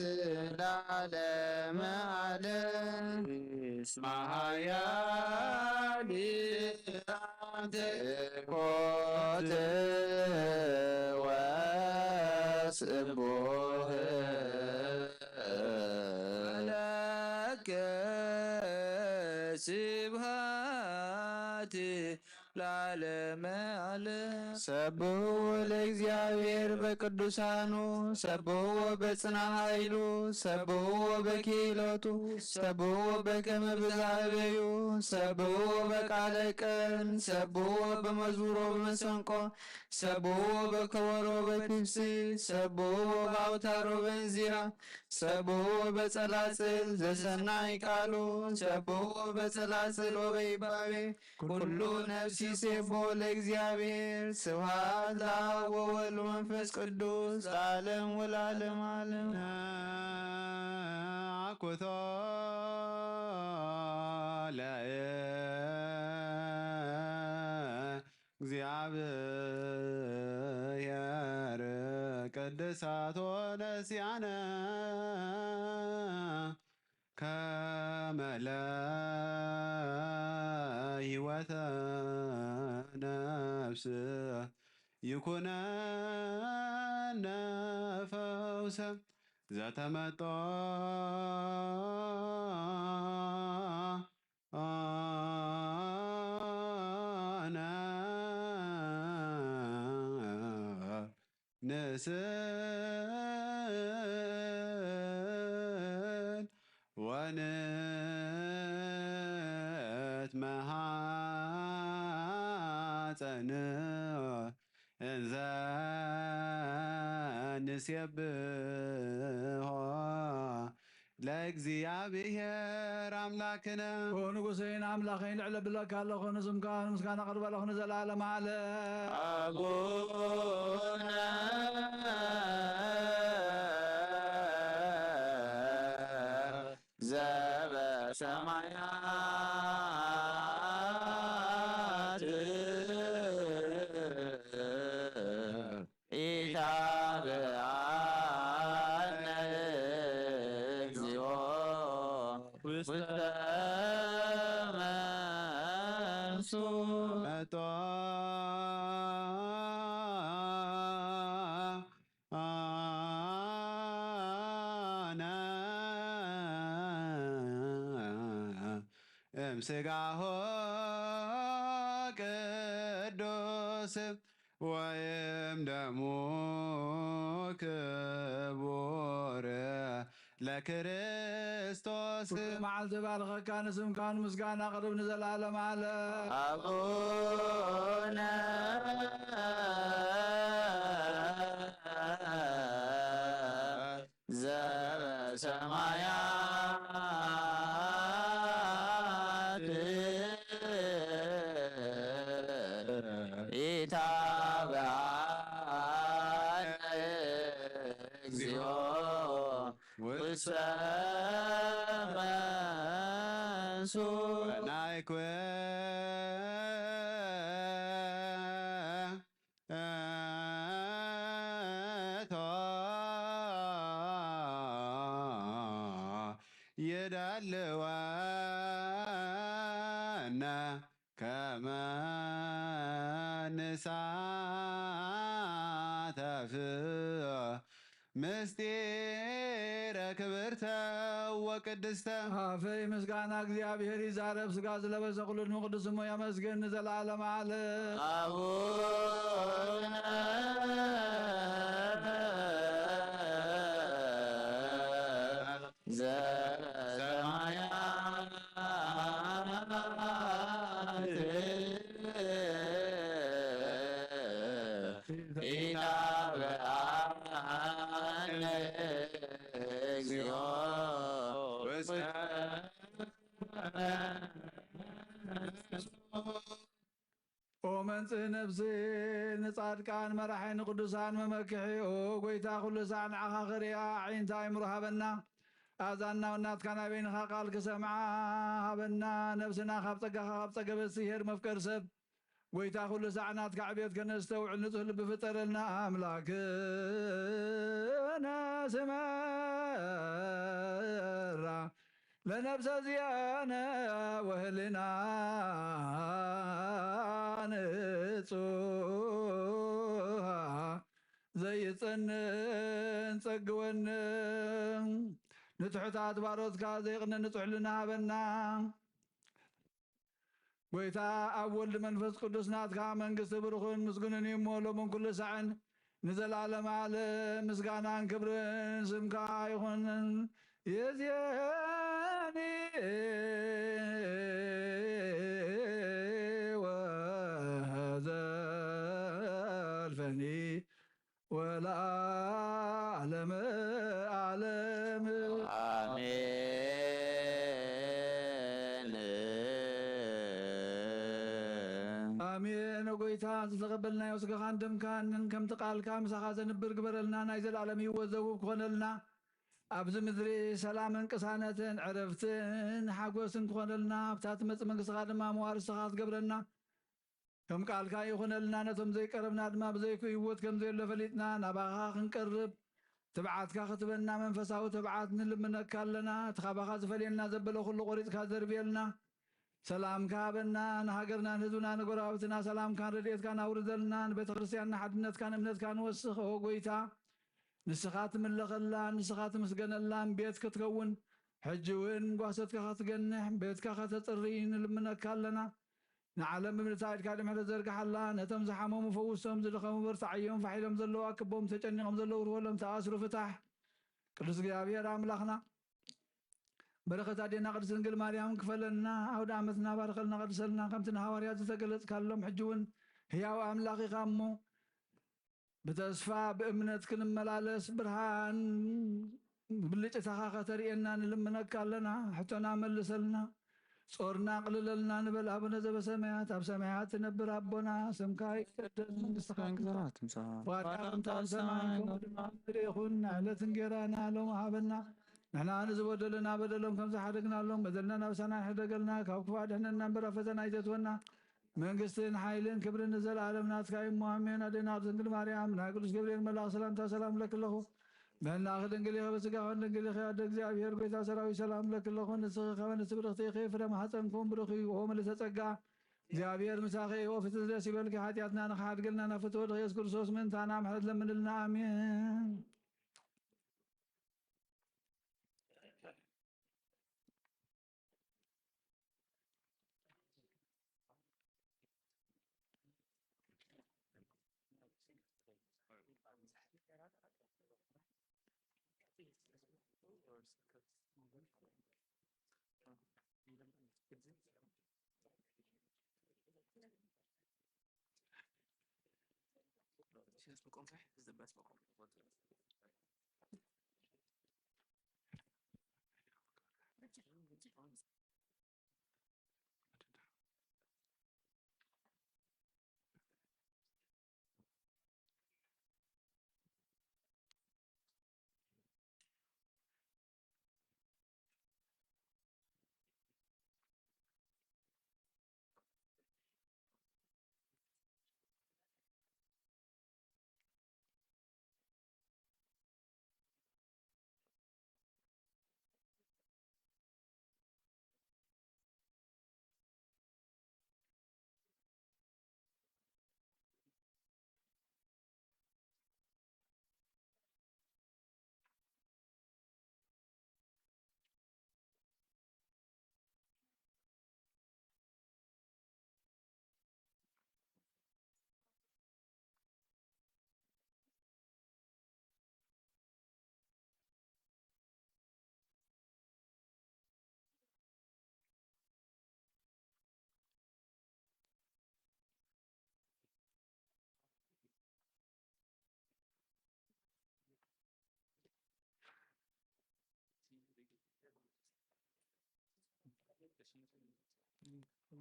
ለዓለመ ዓለም። እስመ ኃያል አንተ ኮት ወስቡሕ ለከ ስብሐት ለዓለመ ዓለም። ሰብሑ ለእግዚአብሔር በቅዱሳኑ፣ ሰብሕዎ በጽና ኃይሉ፣ ሰብሕዎ በክህሎቱ፣ ሰብሕዎ በከመ ብዝሃበዩ፣ ሰብሕዎ በቃለ ቀን፣ ሰብሕዎ በመዝሙሮ በመሰንቆ፣ ሰብሕዎ በከበሮ በትፍሲ፣ ሰብሕዎ በአውታሮ በእንዚራ፣ ሰብሕዎ በጸላጽል ዘሰናይ ቃሉ፣ ሰብሕዎ በጸላጽል ወበይባቤ፣ ኩሉ ነፍሲ ሴቦ ለእግዚአብሔር። ስብሐት ለአብ ወወልድ ወመንፈስ ቅዱስ ለዓለም ወለዓለም ዓለም። አኩቶ ለእግዚአብሔር ቅድሳቶ ነሲያነ ከመ ለህይወተ ነፍስ ይኩነነ ፈውሰ ዘተመጦ ንስእል ወንትመሃፀን እንዘ ንሴብሖ ለእግዚኣብሔር ኣምላክነ። ኦ ንጉሰይን ኣምላኸይን፣ ልዕል ብለካ ኣለኹ፣ ንስምካ ምስጋና ኣቕርብ ኣለኹ ንዘለዓለም ዓለም። ኣቡነ ዘበሰማያት ኢታብአነ እግዚኦ ውስተ መንሱ። እምስጋሆ ቅዱስ ወይም ደሙ ክቡር ለክርስቶስ። ኩሉ መዓልቲ ባርኸካ፣ ንስምካ ንምስጋና ኣቕርብ ንዘለዓለም ዓለም። ኣቡነ ሰመንሱ ወናይኩ እቶ ይደልወነ ከመ ንሳተፍ ምስጢረ ክብርተ ወቅድስተ። ኣፈይ ምስጋና እግዚኣብሔር ይዛረብ፣ ስጋ ዝለበሰ ኩሉ ዕድመ ቅዱስ ስሙ የመስግን ንዘለዓለመ ዓለም። አቡነ ዘበሰማያት ኢታብአነ እግዚኦ ውስተ ኦ መንጽህ ነፍሲ ንጻድቃን መራሒ ንቅዱሳን መመክሒ። ኦ ጎይታ፣ ኩሉ ሳዕ ንዓኻ ክርእያ ኣዒንቲ ኣእምሮ ሃበና። ኣእዛንና እውን ናትካ ናይ በይንኻ ቃል ክሰምዓ ሃበና። ነፍስና ካብ ጸጋኻ ካብ ጸገበት ስሄር መፍቀር ሰብ። ጎይታ፣ ኩሉ ሳዕ ናትካ ዕቤት ከነስተውዕል ንጹህ ልቢ ፍጠረልና። ኣምላክነ ስመራ ለነብሰ ዚአነ ወህሊና ንጹሃ ዘይጸንን ጸግወን ንትሑታት ባሮትካ ዘይቕነ ንጹሕ ልናሃበና። ጎይታ ኣብ ወልድ መንፈስ ቅዱስ ናትካ መንግስቲ ብሩኽን ምስጉንን እዩ እሞ ሎምን ኩሉ ሳዕን ንዘለዓለም ዓለም ምስጋናን ክብርን ስምካ ይኹን። ይእዜኒ ወዘልፈኒ ወለዓለመ ዓለም። ኣሜን። ኣሜን። ጎይታ፣ ዝተቐበልናዮ ስጋኻን ደምካን ከምቲ ቃልካ ምሳኻ ዘንብር ግበረልና። ናይ ዘለዓለም ህይወት ዘውብ ክኾነልና፣ ኣብዚ ምድሪ ሰላምን ቅሳነትን ዕረፍትን ሓጎስን ክኾነልና፣ ኣብታ ትመጽእ መንግስትኻ ድማ መዋርስኻ ክትገብረና፣ ከም ቃልካ ይኹነልና። ነቶም ዘይቀረብና ድማ ብዘይክኡ ህይወት ከም ዘየሎ ፈሊጥና ናባኻ ክንቀርብ ትብዓትካ ክትበና መንፈሳዊ ትብዓት ንልምነካ ኣለና። እቲ ካባኻ ዝፈልየና ዘበለ ኩሉ ቆሪጽካ ዘርብየልና። ሰላምካ ሃበና። ንሃገርና፣ ንህዝብና፣ ንጎረባብትና ሰላምካን ረድኤትካን ኣውርደልና። ንቤተ ክርስቲያንና ሓድነትካን እምነትካን ወስኽ። ኦ ጎይታ፣ ንስኻ ትምለኸላን ንስኻ ትምስገነላን ቤት ክትከውን፣ ሕጂ እውን ጓሶትካ ክትገንሕ፣ ቤትካ ከተጽሪ ንልምነካ ኣለና። ንዓለም ብምልእታ ኢድካ ድሕረት ዘርግሓላ። ነቶም ዝሓመሙ ፈውሶም፣ ዝደኸሙ በርትዓዮም፣ ፋሕ ኢሎም ዘለዉ ኣክቦም፣ ተጨኒቖም ዘለዉ ርወሎም፣ ተኣስሩ ፍታሕ። ቅዱስ እግዚኣብሔር ኣምላኽና፣ በረኸት ኣዴና ቅድስት ድንግል ማርያም ክፈለልና፣ ኣውደ ዓመትና ባርኸልና፣ ቀድሰልና፣ ከምቲ ንሃዋርያት ዝተገለጽካሎም ሕጂ እውን ህያው ኣምላኽ ኢኻ እሞ፣ ብተስፋ ብእምነት ክንመላለስ፣ ብርሃን ብልጭታኻ ከተርእየና ንልምነካ ኣለና። ሕቶና መልሰልና፣ ጾርና ኣቕልለልና ንበል። ኣቡነ ዘበሰማያት፣ ኣብ ሰማያት ትነብር ኣቦና፣ ስምካ ይቀደስ፣ መንግስትኻ ትምጻእ፣ ትምጻእ፣ ፍቓድካ ፍቓድካ ከምቲ ኣብ ሰማይ ከምኡ ድማ ኣብ ምድሪ ይኹን። ንዕለት እንጌራና ሎም ሃበና፣ ንሕና ንዝበደሉና በደሎም ከም ዝሓደግናሎም፣ በደልና ናብ ሳና ይሕደገልና፣ ካብ ክፉእ ኣድሕነና እምበር ኣብ ፈተና ኣይተእትወና። መንግስትን ሓይልን ክብርን ንዘለኣለም ናትካ እዩ እሞ ኣሜን። ኣዴና ቅድስት ድንግል ማርያም፣ ናይ ቅዱስ ገብርኤል መልኣኽ ሰላምታ ሰላም እብለኪ ኣለኹ። ብሕልናኺ ድንግል ኢኺ፣ ብስጋኺ ድንግል ኢኺ። ኣደ እግዚኣብሔር፣ ጎይታ ሰራዊት፣ ሰላም እብለኪ ኣለኹ። ንስኺ ካብ ኣንስቲ ብርኽቲ ኢኺ፣ ፍረ ማሕፀንኩም ብሩኽ እዩ። ኦ ምልዕተ ጸጋ፣ እግዚኣብሔር ምሳኺ እዩ። ኦ ፍትሕቲ ደስ ይበልኪ፣ ሓጢኣትና ንኽሓድገልና ናብ ፍትሒ ወልድኺ ኢየሱስ ክርስቶስ ምእንታና ምሕረት ለምንልና። ኣሜን።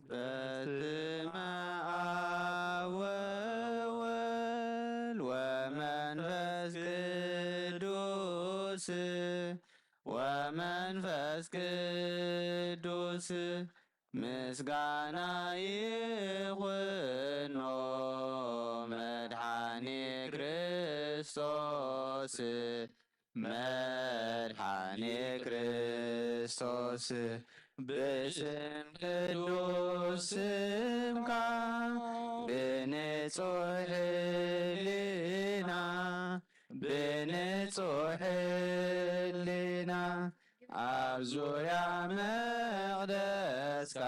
በስመ አብ ወወልድ ወመንፈስ ቅዱስ፣ ወመንፈስ ቅዱስ ምስጋና ይኹኖ መድኃኔ ክርስቶስ። መድኃኔ ክርስቶስ ብስም ቅዱስ ስምካ ብንጹሕ ሕሊና፣ ብንጹሕ ሕሊና ኣብ ዙርያ መቕደስካ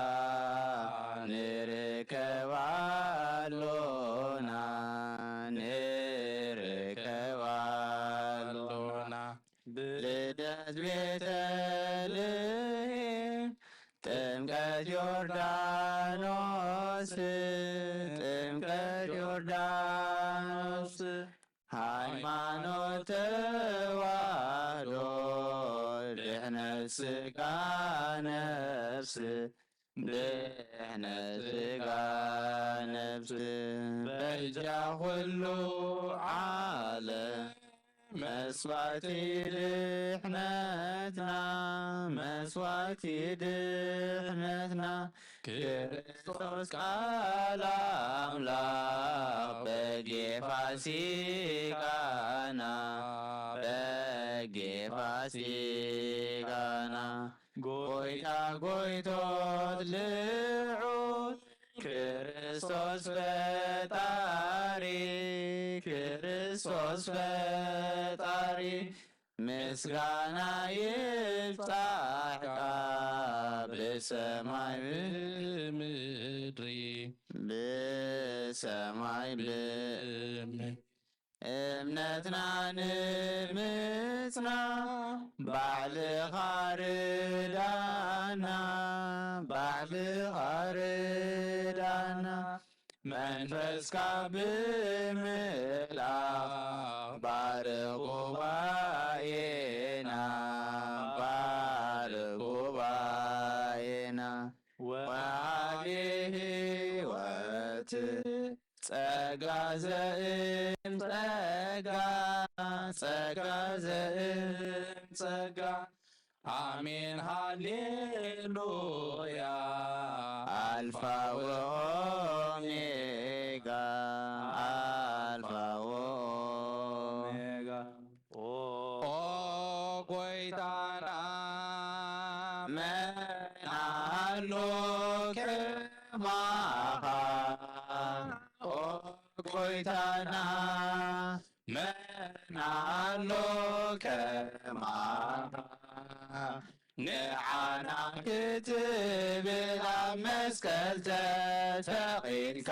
ንርከብ ኣሎና፣ ንርከብ ኣሎና። ልደት ቤተልሔም፣ ጥምቀት ዮርዳኖስ፣ ጥምቀት ዮርዳኖስ፣ ሃይማኖት ተዋህዶ፣ ድሕነት ሥጋ ነፍስ፣ ድሕነት ሥጋ ነፍስ፣ በጃ ኩሉ ዓለም መስዋዕቲ ድሕነትና፣ መስዋዕቲ ድሕነትና፣ ክርስቶስ ቃል ኣምላኽ በጌ ፋሲካና፣ በጌ ፋሲካና፣ ጎይታ ጎይቶት ልዑል ክርስቶስ ፈጣሪ፣ ክርስቶስ ፈጣሪ፣ ምስጋና ይብጻሕካ ብሰማይ ብምድሪ፣ ብሰማይ ብምድሪ። እምነትና ንምጽና ባዕልኻ ርዳና፣ ባዕልኻ ርዳና። መንፈስካ ብምልኣኽ ባርኽ ጉባኤና፣ ባርኽ ጉባኤና። ወሃቢ ሕይወት ጸጋ ዘእም ጸጋ፣ ጸጋ ዘእም ጸጋ። ኣሜን ሃሌሉያ። ኣልፋ ወኦሜጋ፣ ኣልፋ ወኦሜጋ። ኦ ጎይታና፣ መን ኣሎ ከማኻ? ኦ ጎይታና፣ መን ኣሎ ከማኻ? ንዓና ክትብል ኣብ መስቀል ተሰቒልካ፣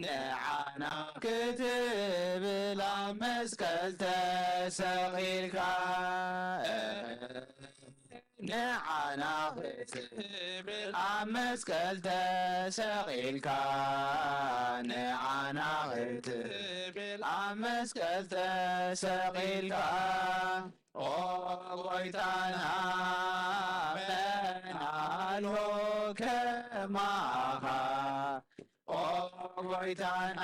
ንዓና ክትብል ኣብ መስቀል ተሰቒልካ፣ ንዓና ክትብል ኣብ መስቀል ተሰቒልካ፣ ንዓና ክትብል ኣብ መስቀል ተሰቒልካ። ኦ ጎይታና፣ መን ኣሎ ከማኻ? ኦ ጎይታና፣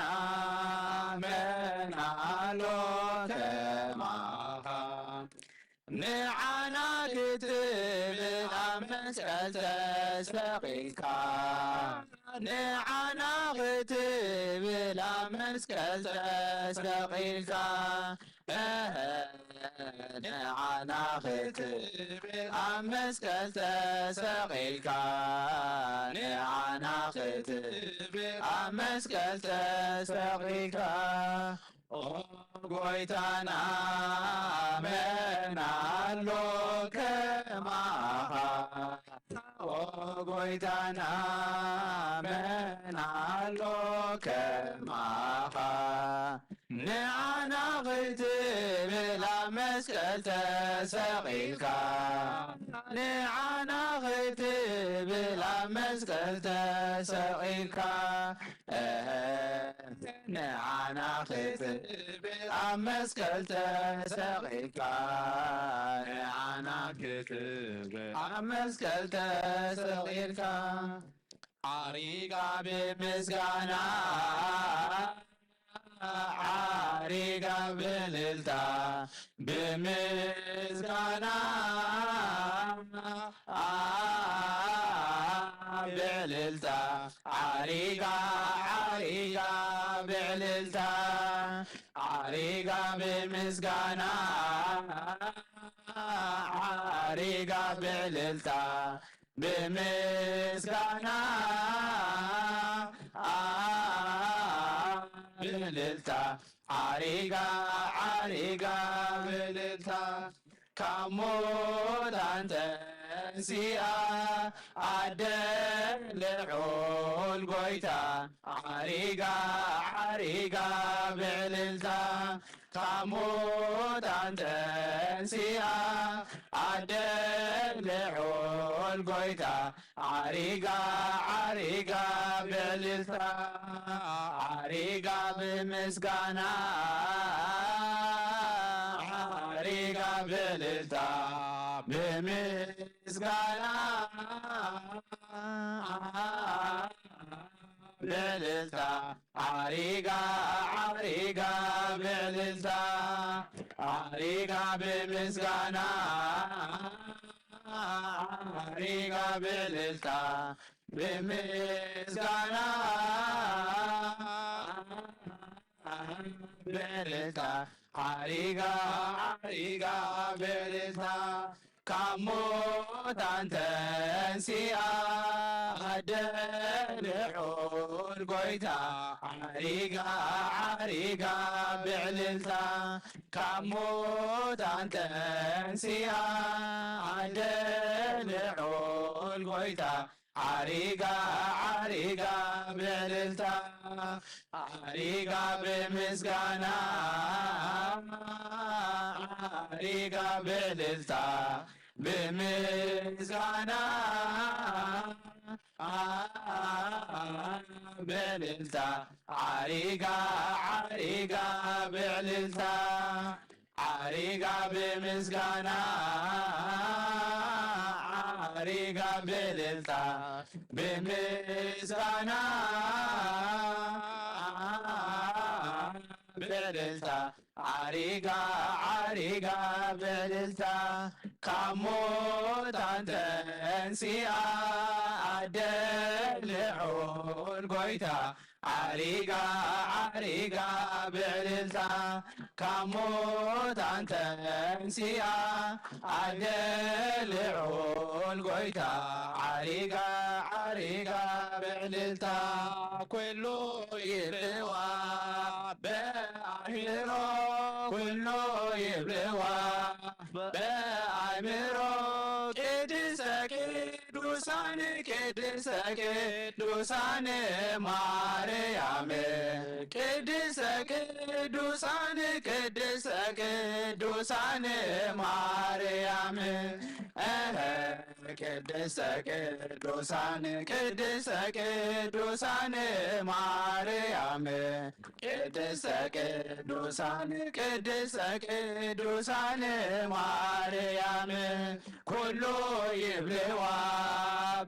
መን ኣሎ ከማኻ? ንዓና ክትብል ኣብ መስቀል ተሰቒልካ፣ ንዓና ክትብል ኣብ መስቀል ተሰቒልካ፣ እህ፣ ንዓና ክትብል ኣብ መስቀል ተሰቒልካ፣ ንዓና ክትብል ኣብ መስቀል ተሰቒልካ። ኦ ጎይታና፣ መን ኣሎ ከማኻ? ኦ ጎይታና፣ መን ኣሎ ከማኻ? ንዓና ክትብል ኣብ መስቀል ተሰቒልካ፣ ንዓና ክትብል ኣብ መስቀል ተሰቒልካ፣ እህ፣ ንዓና ክትብል ኣብ መስቀል ተሰቒልካ፣ ንዓና ክትብል ኣብ መስቀል ተሰቒልካ፣ ዓሪጋ ብምስጋና፣ ዓሪጋ ብእልልታ፣ ብምስጋና፣ ብእልልታ፣ ዓሪጋ፣ ዓሪጋ ብእልልታ፣ ዓሪጋ ብምስጋና፣ ዓሪጋ ብእልልታ፣ ብምስጋና፣ ብእልልታ፣ ዓሪጋ፣ ዓሪጋ ብእልልታ፣ ካብ ሙታን ተንሲኣ ኣደ ልዑል ጎይታ፣ ዓሪጋ፣ ዓሪጋ ብእልልታ፣ ካብ ሙታን ተንሲኣ ኣደ ልዑል ጎይታ፣ ዓሪጋ፣ ዓሪጋ ብእልልታ፣ ዓሪጋ ብምስጋና፣ ዓሪጋ ብእልልታ፣ ብምስጋና፣ ብእልልታ፣ ዓሪጋ፣ ዓሪጋ ብእልልታ፣ ዓሪጋ ብምስጋና፣ ዓሪጋ ብእልልታ፣ ብምስጋና፣ ብእልልታ፣ ዓሪጋ፣ ዓሪጋ ብእልልታ፣ ካብ ሙታን ተንሲኣ ኣደ ልዑል ጎይታ፣ ዓሪጋ፣ ዓሪጋ ብእልልታ፣ ካብ ሙታን ተንሲኣ ኣደ ልዑል ጎይታ፣ ዓሪጋ፣ ዓሪጋ ብእልልታ፣ ዓሪጋ ብምስጋና፣ ዓሪጋ ብእልልታ፣ ብምስጋና፣ ብእልልታ፣ ዓሪጋ፣ ዓሪጋ ብእልልታ፣ ዓሪጋ ብምስጋና፣ ዓሪጋ ብእልልታ፣ ብምስጋና፣ ብእልልታ፣ ዓሪጋ፣ ዓሪጋ ብእልልታ፣ ካብ ሙታን ተንሲኣ ኣደ ልዑል ጎይታ፣ ዓሪጋ፣ ዓሪጋ ብእልልታ፣ ካብ ሙታን ተንሲኣ ኣደ ልዑል ጎይታ፣ ዓሪጋ፣ ዓሪጋ ብእልልታ፣ ኩሉ ይብልዋ ብኣይምሮ፣ ኩሉ ይብልዋ ብኣይምሮ፣ ቅድስተ ቅዱሳን ቅድስተ ቅዱሳን ማርያም፣ ቅድስተ ቅዱሳን ቅድስተ ቅዱሳን ማርያም፣ እህ፣ ቅድስተ ቅዱሳን ቅድስተ ቅዱሳን ማርያም፣ ቅድስተ ቅዱሳን ቅድስተ ቅዱሳን ማርያም፣ ኩሉ ይብልዋ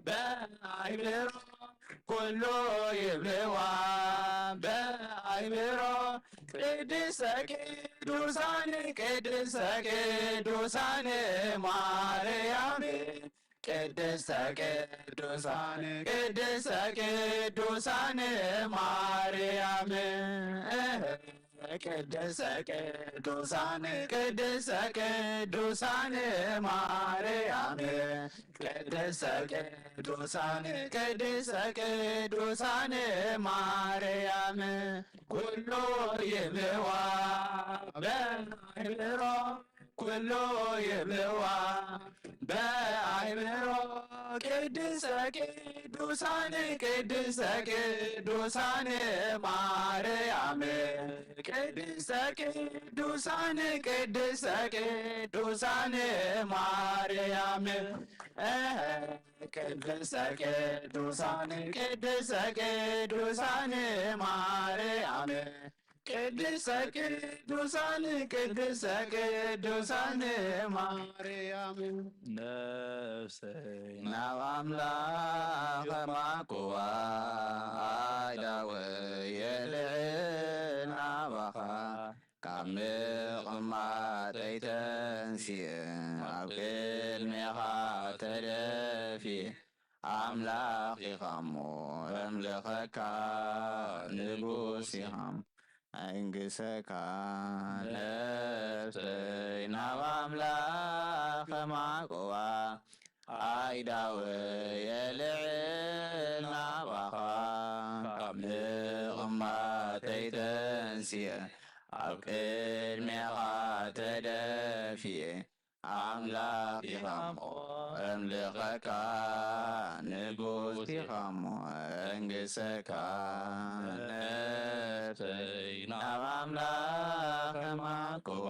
በአይምሮ፣ ኩሉ ይብልዋ በአይምሮ፣ ቅድስተ ቅዱሳን ቅድስተ ቅዱሳን ማርያም፣ ቅድስተ ቅዱሳን ቅድስተ ቅዱሳን ማርያም፣ ቅድስተ ቅዱሳን ቅድስተ ቅዱሳን ማርያም፣ ቅድስተ ቅዱሳን ቅድስተ ቅዱሳን ማርያም፣ ኩሉ ይብልዋ በአይምሮ፣ ኩሉ ይብልዋ በአይምሮ፣ ቅድስተ ቅዱሳን ቅድስተ ቅዱሳን ማርያም፣ ቅድስተ ቅዱሳን ቅድስተ ቅዱሳን ማርያም፣ እህ፣ ቅድስተ ቅዱሳን ቅድስተ ቅዱሳን ማርያም ቅድስተ ቅዱሳን ቅድስተ ቅዱሳን ማርያም ነፍሰይ ናብ ኣምላኽ ማኩዋ ኣእዳወይ የልዕል ናባኻ ካብ ምቕማጠይ ተንሲእ ኣብ ቅድሜኻ ተደፊእ ኣምላኽ ኢኻ እሞ እምልኸካ ንጉስ ኢኻ እሞ ኣንግሰካ ነፍሰይ ናብ ኣምላኽ ከማቅዋ ኣእዳወይ የልዕል ናባኻ ካብ ምቕማጠይ ተንሲእ ኣብ ቅድሜኻ ተደፊኤ ኣምላኽ ኢኻ እሞ እምልኸካ ንጉስ ኢኻ እሞ እንግሰካ ነፍሰይ ናብ ኣምላኽ ከማቅዋ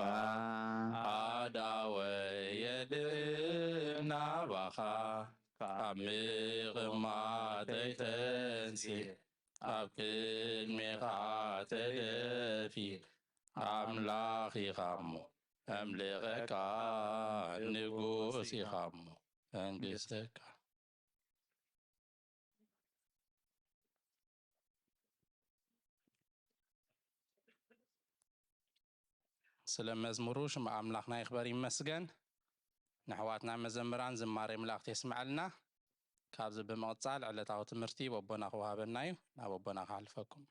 ኣእዳወይ የልዕል ናባኻ ካብ ምቕማጠይ ተንሲእ ኣብ ቅድሜኻ ተደፊ ኣምላኽ ኢኻ እሞ ኣምልኸካ ንጉስ ኢኻ እሞ መንግስተካ ስለ መዝሙሩ ሽም ኣምላኽና ይኽበር ይመስገን። ንኣሕዋትና መዘምራን ዝማሬ መላእክት የስምዐልና። ካብዚ ብምቕጻል ዕለታዊ ትምህርቲ በቦና ክወሃበና እዩ። ናብ ኣቦና ክሓልፈኩም።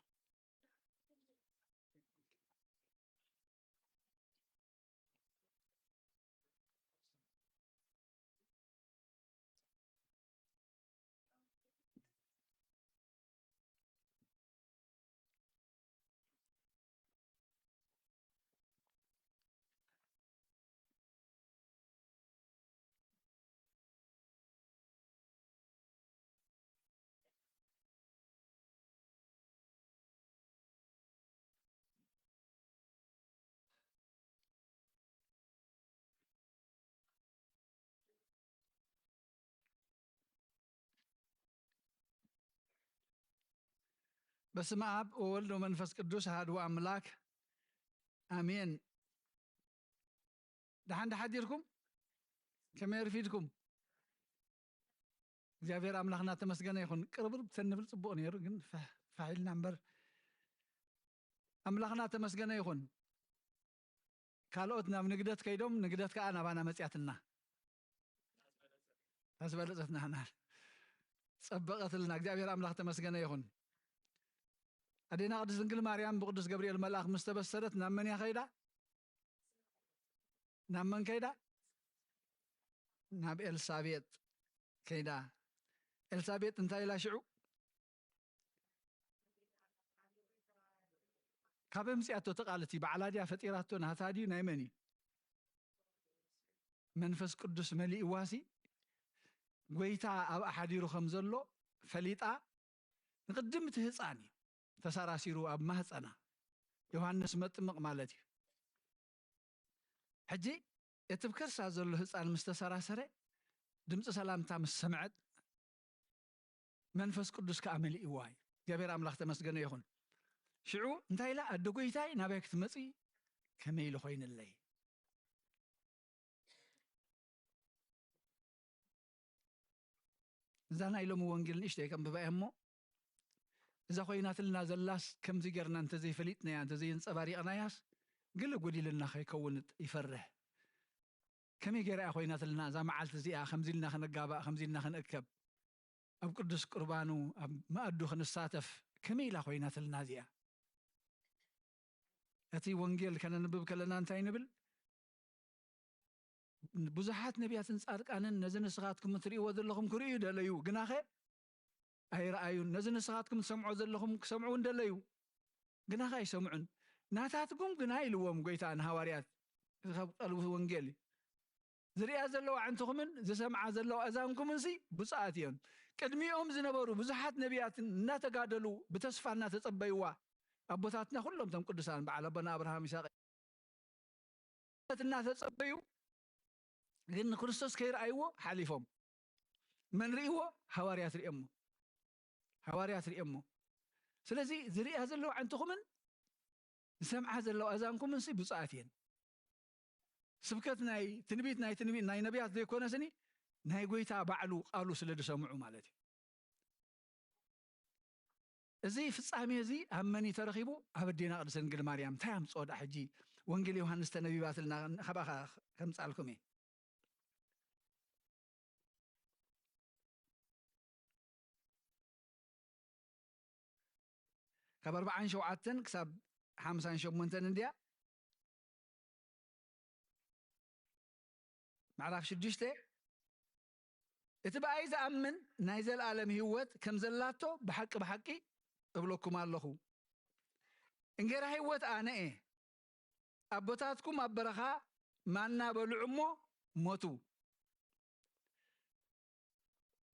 በስመ ኣብ ወወልድ ወመንፈስ ቅዱስ ኣሐዱ ኣምላክ ኣሜን። ደሓን ዶ ሓዲርኩም? ከመይ ኣርፊድኩም? እግዚኣብሔር ኣምላኽና ተመስገነ ይኹን። ቅርብርብ ተንብል ጽቡቕ ነይሩ፣ ግን ፋሕ ኢልና እምበር ኣምላኽና ተመስገነ ይኹን። ካልኦት ናብ ንግደት ከይዶም ንግደት ከኣ ናባና መጽያትና ኣስበለጸትና ናል ጸበቐትልና እግዚኣብሔር ኣምላኽ ተመስገነ ይኹን። ኣዴና ቅድስት ድንግል ማርያም ብቅዱስ ገብርኤል መልኣኽ ምስ ተበሰረት ናብ መን እያ ከይዳ? ናብ መን ከይዳ? ናብ ኤልሳቤጥ ከይዳ። ኤልሳቤጥ እንታይ ኢላ ሽዑ? ካብ ኣምፅኣቶ እቲ ቃል እቲ ባዕላ ድያ ፈጢራቶ? ናታ ድዩ ናይ መን እዩ? መንፈስ ቅዱስ መሊእዋሲ ጎይታ ኣብኣ ሓዲሩ ከም ዘሎ ፈሊጣ ንቅድም እቲ ህፃን እዩ ተሰራሲሩ ኣብ ማህፀና ዮሃንስ መጥምቕ ማለት እዩ። ሕጂ እቲ ብከርሳ ዘሎ ህፃን ምስ ተሰራሰረ ድምፂ ሰላምታ ምስ ሰምዐት መንፈስ ቅዱስ ከኣ መሊእዋ እዩ። እግዚኣብሔር ኣምላኽ ተመስገነ ይኹን። ሽዑ እንታይ ኢላ ኣደ ጎይታይ ናባይ ክትመፂ ከመይ ኢሉ ኮይንለይ? እዛ ናይ ሎሚ ወንጌል ንእሽተይ ከንብባ እየ እሞ እዛ ኮይናትልና ዘላስ ከምዚ ጌርና እንተዘይፈሊጥናያ እንተዘየንፀባሪቕናያስ ግለ ጎዲልና ከይከውን ይፈርሕ። ከመይ ገይራ እያ ኮይናትልና እዛ መዓልቲ እዚኣ ከምዚ ኢልና ክንጋባእ ከምዚ ኢልና ክንእከብ ኣብ ቅዱስ ቁርባኑ ኣብ መኣዱ ክንሳተፍ ከመይ ኢላ ኮይናትልና እዚኣ? እቲ ወንጌል ከነንብብ ከለና እንታይ ንብል? ብዙሓት ነቢያትን ጻድቃንን ነዚ ንስኻትኩም እትርእይዎ ዘለኹም ክርእዩ ደለዩ፣ ግናኸ ኣይረኣዩን። ነዚ ንስኻትኩም ትሰምዖ ዘለኹም ክሰምዑ እውን ደለዩ፣ ግናኸ ኣይሰምዑን። ናታትኩም ግና ኢልዎም ጎይታ ንሃዋርያት፣ እዚ ካብ ቃል ወንጌል እዩ። ዝርእያ ዘለዋ ኣዕንትኹምን ዝሰምዓ ዘለዋ ኣእዛንኩምንሲ ብፁዓት እዮም። ቅድሚኦም ዝነበሩ ብዙሓት ነቢያትን እናተጋደሉ ብተስፋ እናተጸበይዋ ኣቦታትና ኩሎም እቶም ቅዱሳን በዓል ኣቦና ኣብርሃም ይስሐቅ እናተጸበዩ ግን ንክርስቶስ ከይረኣይዎ ሓሊፎም። መን ርእይዎ? ሃዋርያት ርእየሞ። ሃዋርያት ርእየሞ። ስለዚ ዝርእያ ዘለዋ ኣዕንትኹምን ዝሰምዓ ዘለዋ ኣእዛንኩምን ሲ ብፁዓት እየን። ስብከት ናይ ትንቢት፣ ናይ ትንቢት፣ ናይ ነቢያት ዘይኮነ ስኒ፣ ናይ ጎይታ ባዕሉ ቃሉ ስለ ዝሰምዑ ማለት እዩ። እዚ ፍጻሜ እዚ ኣብ መን እዩ ተረኺቡ? ኣብ ኣዴና ቅድስት ድንግል ማርያም። እንታይ ኣምጽኦ ደኣ ሕጂ? ወንጌል ዮሃንስ ተነቢባትልና፣ ካባኻ ከምጻልኩም እየ። ካብ ኣርብዓን ሸውዓተን ክሳብ ሓምሳን ሸሞንተን እንድያ። ምዕራፍ ሽዱሽተ፣ እቲ ብኣይ ዝኣምን ናይ ዘለኣለም ህይወት ከም ዘላቶ ብሓቂ ብሓቂ እብለኩም ኣለኹ። እንጌራ ህይወት ኣነ እየ። ኣቦታትኩም ኣብ በረኻ ማና በልዑ እሞ ሞቱ።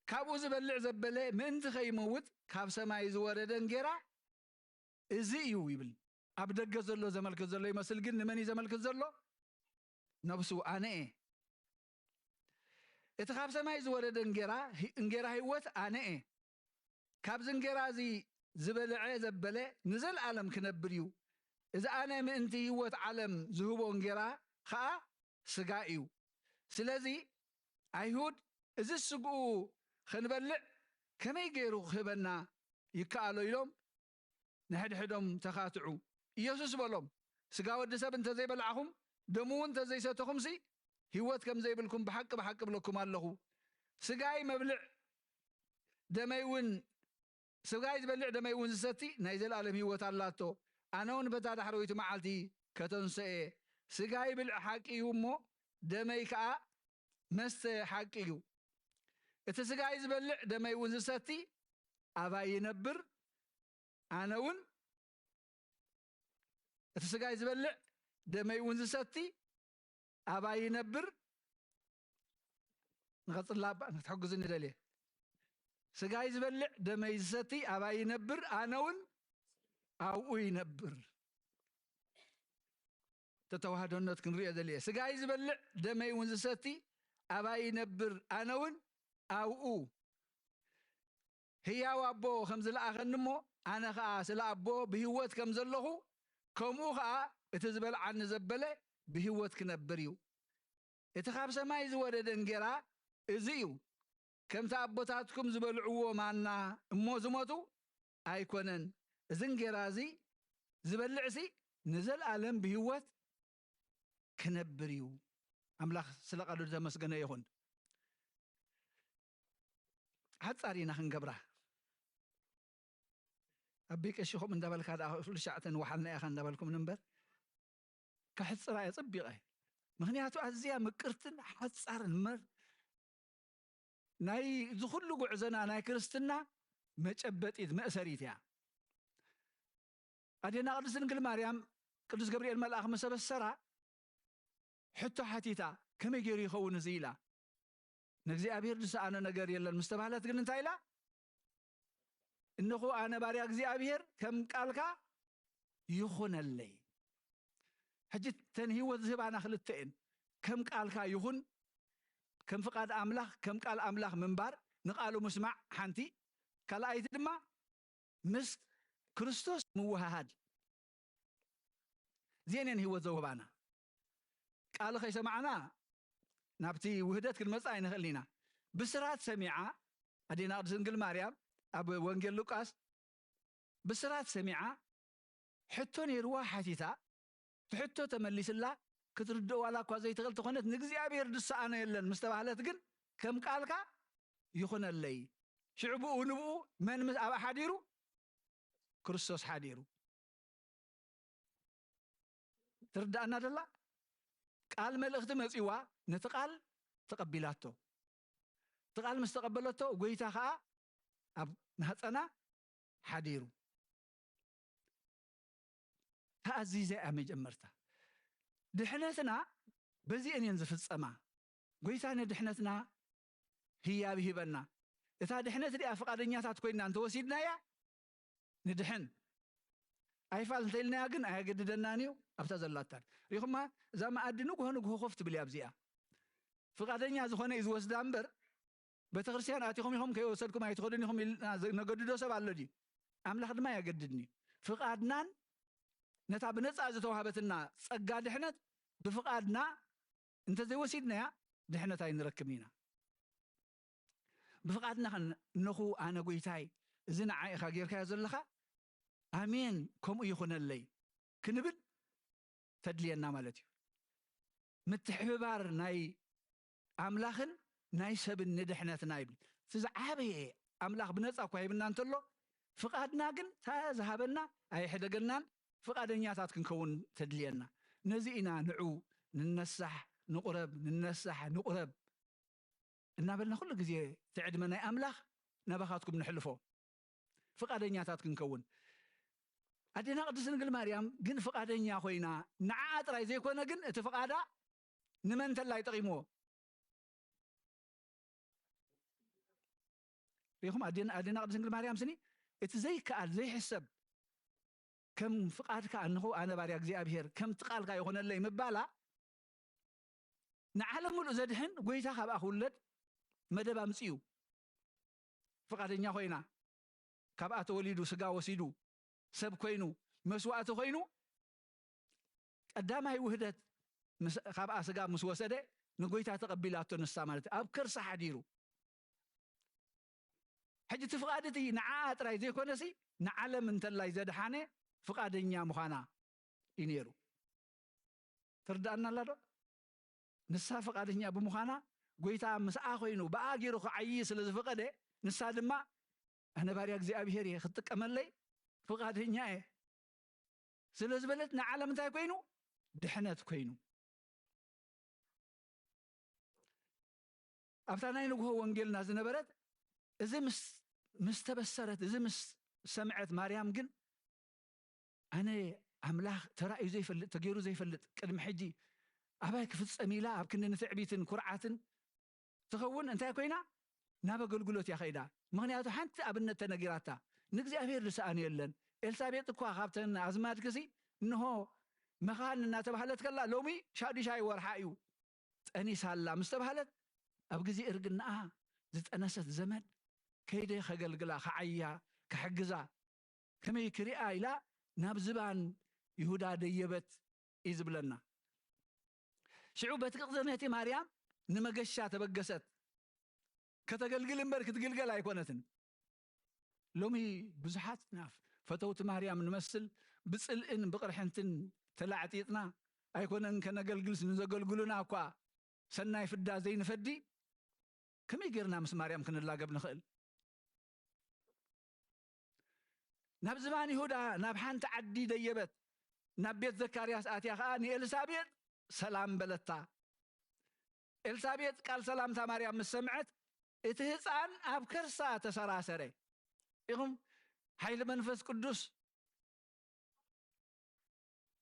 ካብኡ ዝበልዕ ዘበለ ምእንቲ ከይመውት ካብ ሰማይ ዝወረደ እንጌራ እዚ እዩ ይብል። ኣብ ደገ ዘሎ ዘመልክት ዘሎ ይመስል፣ ግን ንመን እዩ ዘመልክት ዘሎ? ነብሱ። ኣነ እየ። እቲ ካብ ሰማይ ዝወረደ እንጌራ፣ እንጌራ ህይወት ኣነ እየ። ካብዚ እንጌራ እዚ ዝበልዐ ዘበለ ንዘለኣለም ክነብር እዩ። እዚ ኣነ ምእንቲ ህይወት ዓለም ዝህቦ እንጌራ ኸኣ ስጋ እዩ። ስለዚ ኣይሁድ እዚ ስግኡ ኽንበልዕ ከመይ ገይሩ ክህበና ይከኣሎ? ኢሎም ንሕድሕዶም ተኻትዑ። ኢየሱስ በሎም፣ ስጋ ወዲ ሰብ እንተ ዘይበላዕኹም፣ ደሙ እውን እንተ ዘይሰተኹምሲ፣ ህይወት ከም ዘይብልኩም ብሓቂ ብሓቂ እብለኩም ኣለኹ። ስጋይ መብልዕ፣ ደመይ እውን፣ ስጋይ ዝበልዕ ደመይ እውን ዝሰቲ ናይ ዘለኣለም ህይወት ኣላቶ። ኣነ እውን በታ ዳሕረወይቲ መዓልቲ ከተንስኦ እየ። ስጋይ ብልዒ ሓቂ እዩ እሞ፣ ደመይ ከኣ መስተ ሓቂ እዩ። እቲ ስጋይ ዝበልዕ ደመይ እውን ዝሰቲ ኣባይ ይነብር፣ ኣነ እውን እቲ ስጋይ ዝበልዕ ደመይ እውን ዝሰቲ ኣባይ ይነብር። ንቐጽላ እባ ክትሕግዙኒ ደልየ። ስጋይ ዝበልዕ ደመይ ዝሰቲ ኣባይ ይነብር፣ ኣነ እውን ኣብኡ ይነብር። ተተዋህዶነት ክንሪኦ ደልየ። ስጋይ ዝበልዕ ደመይ እውን ዝሰቲ ኣባይ ይነብር፣ ኣነ እውን ኣብኡ። ህያው ኣቦ ከም ዝለኣኸኒ እሞ፣ ኣነ ኸኣ ስለ ኣቦ ብህይወት ከም ዘለኹ፣ ከምኡ ኸኣ እቲ ዝበልዓኒ ዘበለ ብህይወት ክነብር እዩ። እቲ ካብ ሰማይ ዝወረደ እንጌራ እዚ እዩ። ከምቲ ኣቦታትኩም ዝበልዕዎ ማና እሞ ዝሞቱ ኣይኮነን። እዚ እንጌራ እዚ ዝበልዕሲ ንዘለኣለም ብህይወት ክነብር እዩ። ኣምላኽ ስለ ቃሉ ዝተመስገነ ይኹን። ሓጻር ኢና ክንገብራ። ኣቢ ቀሺ ከምኡ እንዳበልካ ደኣ ክፍሉ ሻዕተን ወሓልና ኢኻ እንዳበልኩም እምበር፣ ከሕጽራ እየ ጸቢቐ። ምኽንያቱ ኣዝያ ምቅርትን ሓጻርን መር-፣ ናይ እዚ ኩሉ ጉዕዞና ናይ ክርስትና መጨበጢት መእሰሪት እያ። ኣዴና ቅድስት ድንግል ማርያም ቅዱስ ገብርኤል መልኣኽ ምስ ኣበሰራ ሕቶ ሓቲታ፣ "ከመይ ገይሩ ይኸውን እዚ?" ኢላ። "ንእግዚኣብሔር ዝሰኣኖ ነገር የለን" ምስ ተባህለት ግን እንታይ ኢላ? "እንሆ ኣነ ባርያ እግዚኣብሔር፣ ከም ቃልካ ይኹነለይ።" ሕጂ እተን ህይወት ዝህባና ክልተ እየን። ከም ቃልካ ይኹን፣ ከም ፍቓድ ኣምላኽ፣ ከም ቃል ኣምላኽ ምንባር፣ ንቃሉ ምስማዕ ሓንቲ፣ ካልኣይቲ ድማ ምስ ክርስቶስ ምውሃሃድ። እዚአን እየን ህይወት ዘውህባና። ቃል ከይሰማዕና ናብቲ ውህደት ክንመጽእ ኣይንኽእልን ኢና። ብስራት ሰሚዓ ኣዴና ቅድስት ድንግል ማርያም ኣብ ወንጌል ሉቃስ ብስራት ሰሚዓ ሕቶ ነይርዋ ሓቲታ፣ እቲ ሕቶ ተመሊስላ፣ ክትርድእ ዋላ እኳ ዘይትኽእል ተኾነት፣ ንእግዚኣብሔር ዝሰኣኖ የለን ምስ ተባህለት ግን ከም ቃልካ ይኹነለይ። ሽዑ ብኡ ንብኡ መን ምስ ኣብኣ ሓዲሩ? ክርስቶስ ሓዲሩ። ትርድኣና ደላ? ቃል መልእኽቲ መጺዋ፣ ነቲ ቃል ተቐቢላቶ። እቲ ቃል ምስ ተቐበለቶ፣ ጎይታ ኸኣ ኣብ ማህጸና ሓዲሩ። ተኣዚዘ እያ መጀመርታ። ድሕነትና በዚአን እየን ዝፍጸማ። ጎይታ ንድሕነትና ህያብ ይህበና። እታ ድሕነት እዚኣ ፍቓደኛታት ኮይንና እንተወሲድናያ፣ ንድሕን። ኣይፋል እንተኢልናያ ግን ኣየገድደናን እዩ፣ ኣብታ ዘላታን። ሪኹማ፣ እዛ መኣዲ ንግሆ ንግሆ ኮፍ ትብል እያ ኣብዚኣ። ፍቓደኛ ዝኾነ እዩ ዝወስዳ እምበር፣ ቤተክርስትያን ኣቲኹም ኢኹም ከይወሰድኩም ኣይትኸዱን ኢኹም ኢልና ዘ-፣ ነገድዶ ሰብ ኣሎ ድዩ? ኣምላኽ ድማ ኣየገድድን እዩ። ፍቓድናን ነታ ብነጻ ዝተዋህበትና ጸጋ ድሕነት ብፍቓድና እንተዘይወሲድናያ ድሕነት ኣይንረክብን ኢና። ብፍቓድና ኸን ነኹ ኣነ ጎይታይ እዚ ንዓይ ኢኻ ጌርካዮ ዘለኻ፣ ኣሜን ከምኡ ይኹነለይ ክንብል ተድልየና ማለት እዩ። ምትሕብባር ናይ ኣምላኽን ናይ ሰብን ንድሕነትና ይብል። እቲ ዝዓበየ ኣምላኽ ብነጻ እኳ ሂብና እንተሎ፣ ፍቓድና ግን እታ ዝሃበና ኣየሕደገናን፣ ፍቓደኛታት ክንከውን ተድልየና። ነዚ ኢና ንዑ ንነሳሕ፣ ንቑረብ፣ ንነሳሕ፣ ንቑረብ እናበልና ኩሉ ግዜ እቲ ዕድመ ናይ ኣምላኽ ናባኻትኩም ንሕልፎ። ፍቓደኛታት ክንከውን። ኣዴና ቅድስት ድንግል ማርያም ግን ፍቓደኛ ኮይና፣ ንዓኣ ጥራይ ዘይኮነ ግን እቲ ፍቓዳ ንመን እንተላይ ጠቒምዎ? ሪኹም? ኣዴና፣ ኣዴና ቅድስት ድንግል ማርያም ስኒ እቲ ዘይከኣል፣ ዘይሕሰብ፣ ከም ፍቓድካ እንሆ ኣነ ባርያ እግዚኣብሔር፣ ከምቲ ቃልካ ይኾነለይ ምባላ፣ ንዓለም ምሉእ ዘድሕን ጎይታ ካብኣ ክውለድ መደብ ኣምጽኡ። ፍቓደኛ ኮይና፣ ካብኣ ተወሊዱ፣ ስጋ ወሲዱ፣ ሰብ ኮይኑ፣ መስዋእቲ ኮይኑ፣ ቀዳማይ ውህደት ምስ፣ ካብኣ ስጋ ምስ ወሰደ፣ ንጎይታ ተቐቢላቶ ንሳ ማለት እዩ። ኣብ ከርሳ ሓዲሩ። ሕጂ እቲ ፍቓድ እቲ ንዓኣ ጥራይ ዘይኮነሲ፣ ንዓለም እንተላይ ዘድሓነ ፍቓደኛ ምዃና እዩ ነይሩ። ትርድኣና ኣላ ዶ? ንሳ ፍቓደኛ ብምዃና፣ ጎይታ ምስኣ ኮይኑ፣ ብኣ ገይሩ ክዓዪ ስለ ዝፈቐደ፣ ንሳ ድማ፣ ኣነ ባርያ እግዚኣብሔር እየ፣ ክትጥቀመለይ ፍቓደኛ እየ ስለ ዝበለት፣ ንዓለም እንታይ ኮይኑ? ድሕነት ኮይኑ። ኣብታ ናይ ንግሆ ወንጌልና ዝነበረት፣ እዚ ምስ፣ ምስ ተበሰረት፣ እዚ ምስ ሰምዐት ማርያም ግን፣ ኣነ ኣምላኽ ተራእዩ ዘይፈልጥ፣ ተገይሩ ዘይፈልጥ፣ ቅድሚ ሕጂ ኣባይ ክፍጸም ኢላ ኣብ ክንዲ ንትዕቢትን ኩርዓትን ትኸውን እንታይ ኮይና? ናብ ኣገልግሎት እያ ከይዳ። ምኽንያቱ ሓንቲ ኣብነት ተነጊራታ፣ "ንእግዚኣብሔር ዝሰኣኖ የለን። ኤልሳቤጥ እኳ ካብተን ኣዝማድክሲ እንሆ መኻን እናተባህለት ከላ፣ ሎሚ ሻዱሻይ ወርሓ እዩ፣ ጠኒሳ ኣላ" ምስ ተባህለት፣ ኣብ ግዜ እርግናኣ ዝጠነሰት ዘመድ ከይደ ከገልግላ፣ ከዓያ፣ ክሕግዛ፣ ከመይ ክሪኣ ኢላ ናብ ዝባን ይሁዳ ደየበት እዩ ዝብለና። ሽዑ በቲ ቅጽነቲ ማርያም ንመገሻ ተበገሰት። ከተገልግል እምበር ክትግልገል ኣይኮነትን። ሎሚ ብዙሓት ኢና ፈተውቲ ማርያም ንመስል፣ ብጽልእን ብቕርሕንትን ተላዕጢጥና፣ ኣይኮነን ከነገልግልስ ንዘገልግሉና እኳ ሰናይ ፍዳ ዘይንፈዲ፣ ከመይ ጌርና ምስ ማርያም ክንላገብ ንኽእል? ናብ ዝባን ይሁዳ፣ ናብ ሓንቲ ዓዲ ደየበት፣ ናብ ቤት ዘካርያስ ኣትያ ኸኣ ንኤልሳቤጥ ሰላም በለታ። ኤልሳቤጥ ቃል ሰላምታ ማርያም ምስ ሰምዐት፣ እቲ ህፃን ኣብ ከርሳ ተሰራሰረ። ኢኹም፣ ሓይሊ መንፈስ ቅዱስ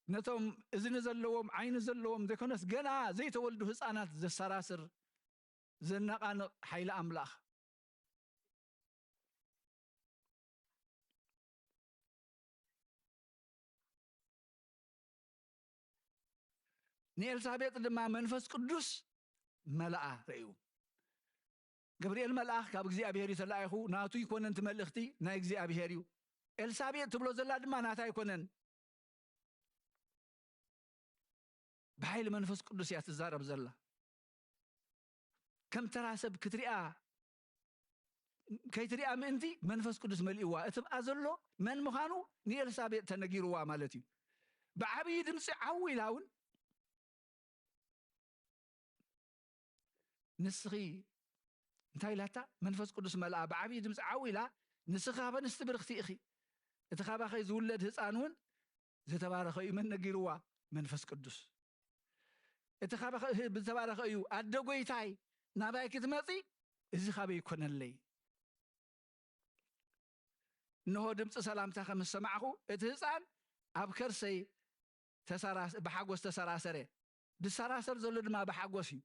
ነቶም እዝኒ ዘለዎም፣ ዓይኒ ዘለዎም ዘይኮነስ፣ ገና ዘይተወልዱ ህፃናት ዘሰራስር፣ ዘነቓንቕ ሓይሊ ኣምላኽ። ንኤልሳቤጥ ድማ መንፈስ ቅዱስ መልኣ። ርእዩ፣ ገብርኤል መልኣኽ ካብ እግዚኣብሔር እዩ ተላኢኹ፣ ናቱ ኣይኮነን እቲ መልእኽቲ፣ ናይ እግዚኣብሔር እዩ። ኤልሳቤጥ ትብሎ ዘላ ድማ ናታ ኣይኮነን፣ ብሓይሊ መንፈስ ቅዱስ እያ ትዛረብ ዘላ። ከም ተራ ሰብ ክትሪኣ፣ ከይትሪኣ ምእንቲ መንፈስ ቅዱስ መሊእዋ። እቲ ብኣ ዘሎ መን ምዃኑ ንኤልሳቤጥ ተነጊርዋ ማለት እዩ። ብዓብዪ ድምፂ ዓው ኢላ እውን፣ ንስኺ እንታይ ኢላታ? መንፈስ ቅዱስ መልኣ፣ ብዓብዪ ድምፂ ዓው ኢላ፣ "ንስኺ ካብ ኣንስቲ ብርኽቲ ኢኺ፣ እቲ ካባኺ ዝውለድ ህፃን እውን ዝተባረኸ እዩ።" መን ነጊርዋ? መንፈስ ቅዱስ። "እቲ ካባኺ ዝተባረኸ እዩ፣ ኣደ ጎይታይ ናባይ ክትመፂ፣ እዚ ካበይ ይኮነለይ?" እንሆ ድምፂ ሰላምታ ከም ዝሰማዕኹ፣ እቲ ህፃን ኣብ ከርሰይ ተሰራ-፣ ብሓጎስ ተሰራሰረ። ዝሰራሰር ዘሎ ድማ ብሓጎስ እዩ።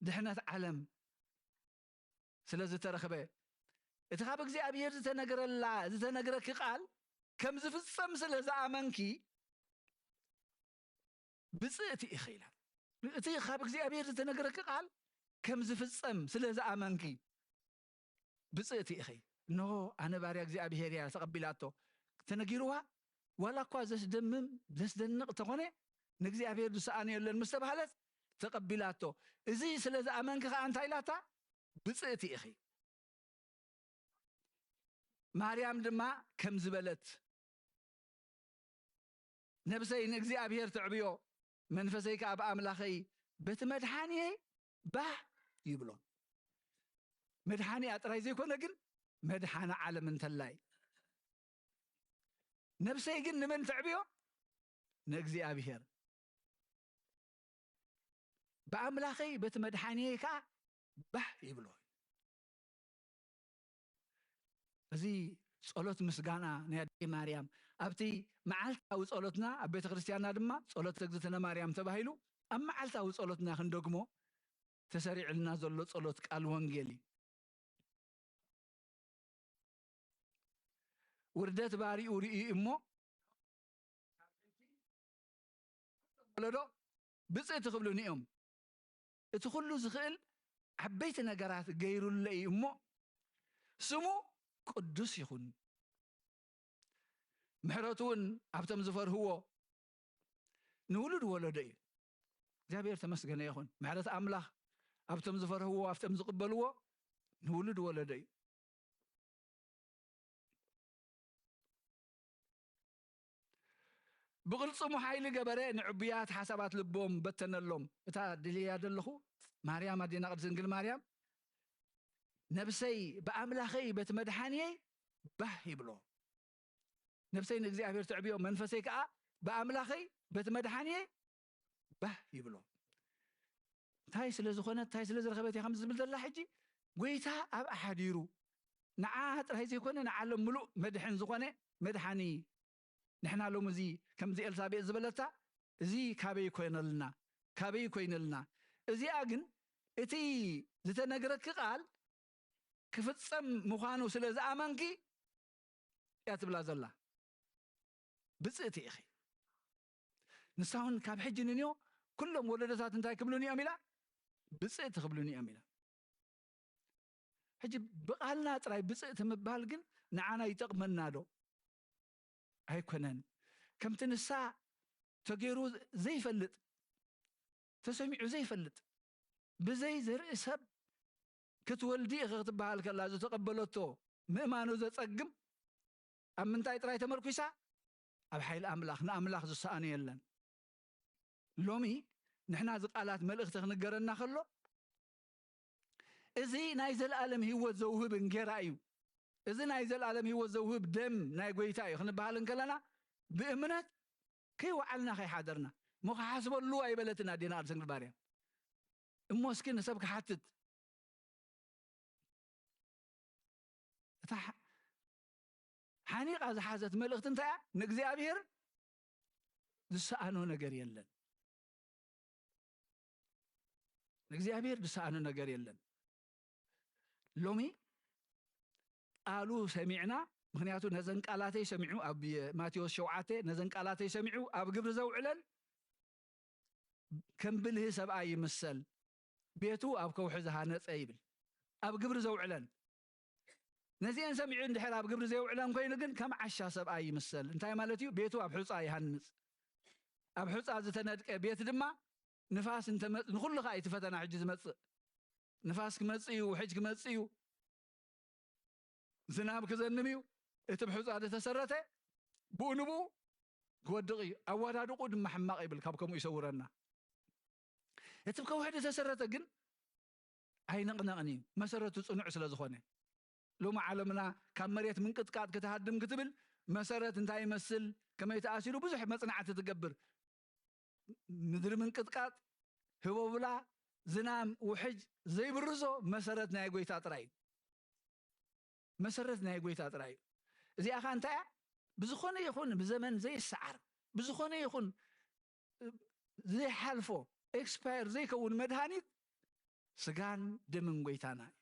ድሕነት ዓለም ስለ ዝተረኽበ፣ እቲ ካብ እግዚኣብሔር ዝተነግረላ፣ ዝተነግረኪ ቃል ከም ዝፍጸም ስለ ዝኣመንኪ፣ ብፅእቲ ኢኺ ኢላ። እቲ ካብ እግዚኣብሔር ዝተነግረኪ ቃል ከም ዝፍጸም ስለ ዝኣመንኪ፣ ብፅእቲ ኢኺ። እንሆ ኣነ ባርያ እግዚኣብሔር እያ፣ ተቐቢላቶ። ተነጊርዋ ዋላ እኳ ዘስደምም ዘስደንቕ ተኾነ ንእግዚኣብሔር ዝሰኣኖ የለን ምስ ተባህለት ተቐቢላቶ። እዚ ስለ ዝኣመንኪ ከኣ እንታይ ኢላታ? ብፅእቲ ኢኺ። ማርያም ድማ ከም ዝበለት ነብሰይ ንእግዚኣብሔር ተዕብዮ፣ መንፈሰይ ከኣ ብኣምላኸይ በቲ መድሓንየይ ባህ ይብሎ። መድሓኒኣ ጥራይ ዘይኮነ ግን መድሓኒ ዓለም እንተላይ ነብሰይ ግን ንመን ተዕብዮ? ንእግዚኣብሔር። ብኣምላኸይ በቲ መድሓኒየይ ከኣ ባህ ይብሎ። እዚ ጸሎት ምስጋና ናይ ኣደይ ማርያም ኣብቲ መዓልታዊ ጸሎትና ኣብ ቤተ ክርስቲያንና ድማ ጸሎት እግዝእትነ ማርያም ተባሂሉ ኣብ መዓልታዊ ጸሎትና ክንደግሞ ተሰሪዕልና ዘሎ ጸሎት ቃል ወንጌል እዩ። ውርደት ባሪኡ ርእዩ እሞ ወለዶ ብፅእቲ ክብሉኒ እዮም። እቲ ኩሉ ዝኽእል ዓበይቲ ነገራት ገይሩለይ እሞ ስሙ ቅዱስ ይኹን። ምሕረቱ እውን ኣብቶም ዝፈርህዎ ንውሉድ ወለዶ እዩ። እግዚኣብሔር ተመስገነ ይኹን። ምሕረት ኣምላኽ ኣብቶም ዝፈርህዎ ኣብቶም ዝቕበልዎ ንውሉድ ወለዶ እዩ። ብቕልጽሙ ሓይሊ ገበረ፣ ንዕቡያት ሓሳባት ልቦም በተነሎም። እታ ድልያ ዘለኹ ማርያም ኣዴና ቅድስት ድንግል ማርያም ነብሰይ ብኣምላኸይ በቲ መድሓንየይ ባህ ይብሎ። ነብሰይ ንእግዚኣብሔር ትዕብዮ፣ መንፈሰይ ከኣ ብኣምላኸይ በቲ መድሓንየይ ባህ ይብሎ። እንታይ ስለ ዝኾነ እንታይ ስለ ዝረኸበት እያ ከምዚ ዝብል ዘላ ሕጂ? ጎይታ ኣብ ኣሓዲሩ ንዓ ጥራይ ዘይኮነ ንዓለም ምሉእ መድሕን ዝኾነ መድሓኒ። ንሕና ሎሚ እዚ ከምዚ ኤልሳቤጥ ዝበለታ እዚ ካበይ ኮይነልና? ካበይ ኮይነልና? እዚኣ ግን እቲ ዝተነግረኪ ቃል ክፍጸም ምዃኑ ስለ ዝኣመንኪ እያ ትብላ ዘላ። ብጽእቲ ኢኺ። ንሳ እውን ካብ ሕጂ ንንዮ ኩሎም ወለዶታት እንታይ ክብሉኒ እዮም ኢላ? ብጽእቲ ክብሉኒ እዮም ኢላ። ሕጂ ብቓልና ጥራይ ብጽእቲ ምባል ግን ንዓና ይጠቕመና ዶ? ኣይኮነን። ከምቲ ንሳ ተገይሩ ዘይፈልጥ፣ ተሰሚዑ ዘይፈልጥ፣ ብዘይ ዘርኢ ሰብ ክትወልዲ ኢኺ ክትበሃል ከላ ዝተቐበለቶ ምእማኑ ዘጸግም፣ ኣብ ምንታይ ጥራይ ተመርኲሳ? ኣብ ሓይሊ ኣምላኽ። ንኣምላኽ ዝሰኣኖ የለን። ሎሚ ንሕና እዚ ቃላት መልእኽቲ ክንገረና ከሎ፣ እዚ ናይ ዘለኣለም ህይወት ዘውህብ እንጌራ እዩ፣ እዚ ናይ ዘለኣለም ህይወት ዘውህብ ደም ናይ ጎይታ እዩ ክንበሃል እንከለና፣ ብእምነት ከይወዓልና ከይሓደርና፣ እሞ ክሓስበሉ ኣይበለትን ኣዴና ቅድስት ድንግል ማርያም። እሞ እስኪ ንሰብ ክሓትት፣ እታ ሓ-፣ ሓኒቓ ዝሓዘት መልእኽቲ እንታይ እያ? ንእግዚኣብሔር ዝሰኣኖ ነገር የለን። ንእግዚኣብሔር ዝሰኣኖ ነገር የለን። ሎሚ ቃሉ ሰሚዕና፣ ምኽንያቱ ነዘን ቃላተይ ሰሚዑ፣ ኣብ ማቴዎስ ሸውዓተ፣ ነዘን ቃላተይ ሰሚዑ ኣብ ግብሪ ዘውዕለን ከም ብልሂ ሰብኣይ ይምሰል፣ ቤቱ ኣብ ከውሒ ዝሃነጸ ይብል። ኣብ ግብሪ ዘውዕለን። ነዚአን ሰሚዑ እንድሕር ኣብ ግብሪ ዘየውዕለን ኮይኑ ግን ከም ዓሻ ሰብኣይ ይምሰል። እንታይ ማለት እዩ? ቤቱ ኣብ ሑጻ ይሃንጽ። ኣብ ሑጻ ዝተነድቀ ቤት ድማ ንፋስ እንተመጽ-፣ ንኹሉ ከኣ እዩ እቲ ፈተና ሕጂ ዝመጽእ። ንፋስ ክመጽእ እዩ፣ ውሕጅ ክመጽእ እዩ፣ ዝናብ ክዘንብ እዩ። እቲ ብሑጻ ዝተሰረተ ብኡ ንብኡ ክወድቕ እዩ። ኣወዳድቑ ድማ ሕማቕ ይብል፣ ካብ ከምኡ ይሰውረና። እቲ ብከውሒ ዝተሰረተ ግን ኣይንቕነቕን እዩ፣ መሰረቱ ጽኑዕ ስለ ዝኾነ። ሎሚ ዓለምና ካብ መሬት ምንቅጥቃጥ ክትሃድም ክትብል መሰረት እንታይ ይመስል፣ ከመይ ተኣሲሩ ብዙሕ መጽናዕቲ ትገብር። ምድሪ ምንቅጥቃጥ፣ ህቦብላ፣ ዝናም፣ ውሕጅ ዘይብርዞ መሰረት ናይ ጎይታ ጥራይ እዩ። መሰረት ናይ ጎይታ ጥራይ እዩ። እዚኣ ኸ እንታይ እያ? ብዝኾነ ይኹን ብዘመን ዘይሰዓር፣ ብዝኾነ ይኹን ዘይሓልፎ፣ ኤክስፓየር ዘይከውን መድሃኒት ስጋን ደምን ጎይታና እዩ።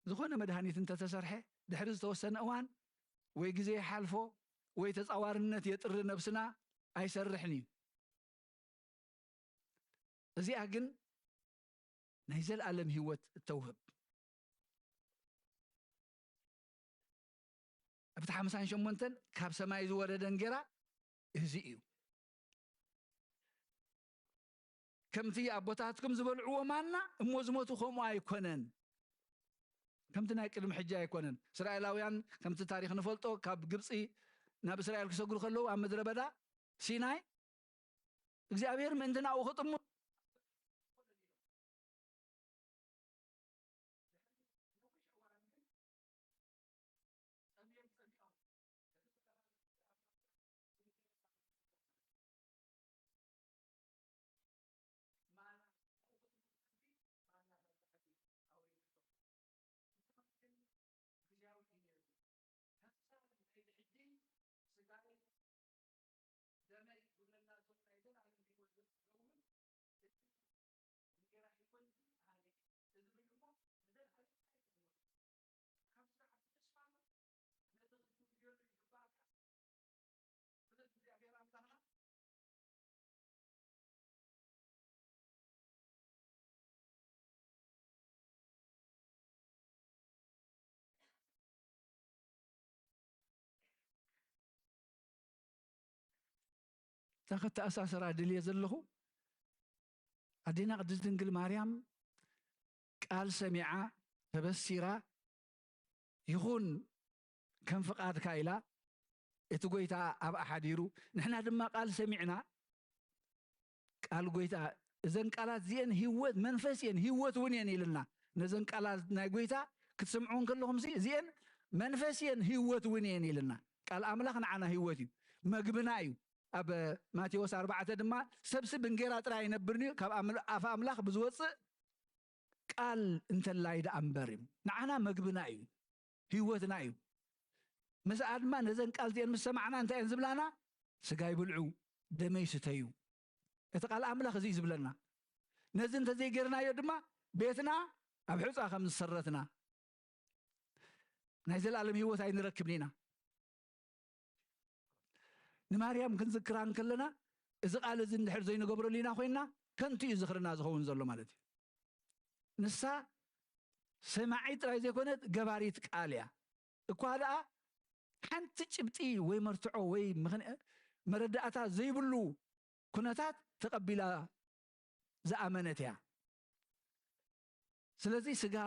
ዝኾነ መድሃኒት እንተተሰርሐ ድሕሪ ዝተወሰነ እዋን ወይ ግዜ ይሓልፎ ወይ ተጻዋርነት የጥሪ ነብስና ኣይሰርሕን እዩ። እዚኣ ግን ናይ ዘለኣለም ህይወት እተውህብ። ኣብቲ ሓምሳን ሸሞንተን ካብ ሰማይ ዝወረደ እንጌራ እዚ እዩ። ከምቲ ኣቦታትኩም ዝበልዕዎ ማና እሞ ዝሞቱ ከምኡ ኣይኮነን። ከምቲ ናይ ቅድሚ ሕጂ ኣይኮነን። እስራኤላውያን ከምቲ ታሪኽ ንፈልጦ ካብ ግብፂ ናብ እስራኤል ክሰግሩ ከለዉ ኣብ ምድረ በዳ ሲናይ እግዚኣብሔር ምእንቲ ናብኡ ክጥሙ እታ ከተኣሳስራ ድልየ ዘለኹ ኣዴና ቅድስት ድንግል ማርያም ቃል ሰሚዓ ተበሲራ ይኹን ከም ፍቓድካ ኢላ እቲ ጎይታ ኣብኣ ሓዲሩ ንሕና ድማ ቃል ሰሚዕና ቃል ጎይታ እዘን ቃላት እዚአን ህይወት መንፈስ እየን ህይወት እውን እየን ኢልና ነዘን ቃላት ናይ ጎይታ ክትሰምዑ እንከለኹም እዚአን መንፈስ እየን ህይወት እውን እየን ኢልና ቃል ኣምላኽ ንዓና ህይወት እዩ መግብና እዩ ኣብ ማቴዎስ ኣርባዕተ ድማ ሰብሲ ብእንጌራ ጥራይ ኣይነብርን እዩ ካብ ኣፍ ኣምላኽ ብዝወፅእ ቃል እንተላይ ደኣ እምበር እዩ ንዓና መግብና እዩ ህይወትና እዩ ምስኣ ድማ ነዘን ቃል እዚአን ምስ ሰማዕና እንታይ እየን ዝብላና ስጋይ ብልዑ ደመይ ስተዩ እቲ ቃል ኣምላኽ እዚ እዩ ዝብለና ነዚ እንተዘይገርናዮ ድማ ቤትና ኣብ ሕፃ ከም ዝሰረትና ናይ ዘለኣለም ህይወት ኣይንረክብን ኢና ንማርያም ክንዝክራ እንከለና እዚ ቃል እዚ እንድሕር ዘይንገብረሉ ኢና ኮይንና ከንቱ እዩ ዝኽርና ዝኸውን ዘሎ ማለት እዩ ንሳ ሰማዒት ጥራይ ዘይኮነት ገባሪት ቃል እያ እኳ ደኣ ሓንቲ ጭብጢ ወይ መርትዖ ወይ መረዳእታ ዘይብሉ ኩነታት ተቐቢላ ዝኣመነት እያ ስለዚ ስጋ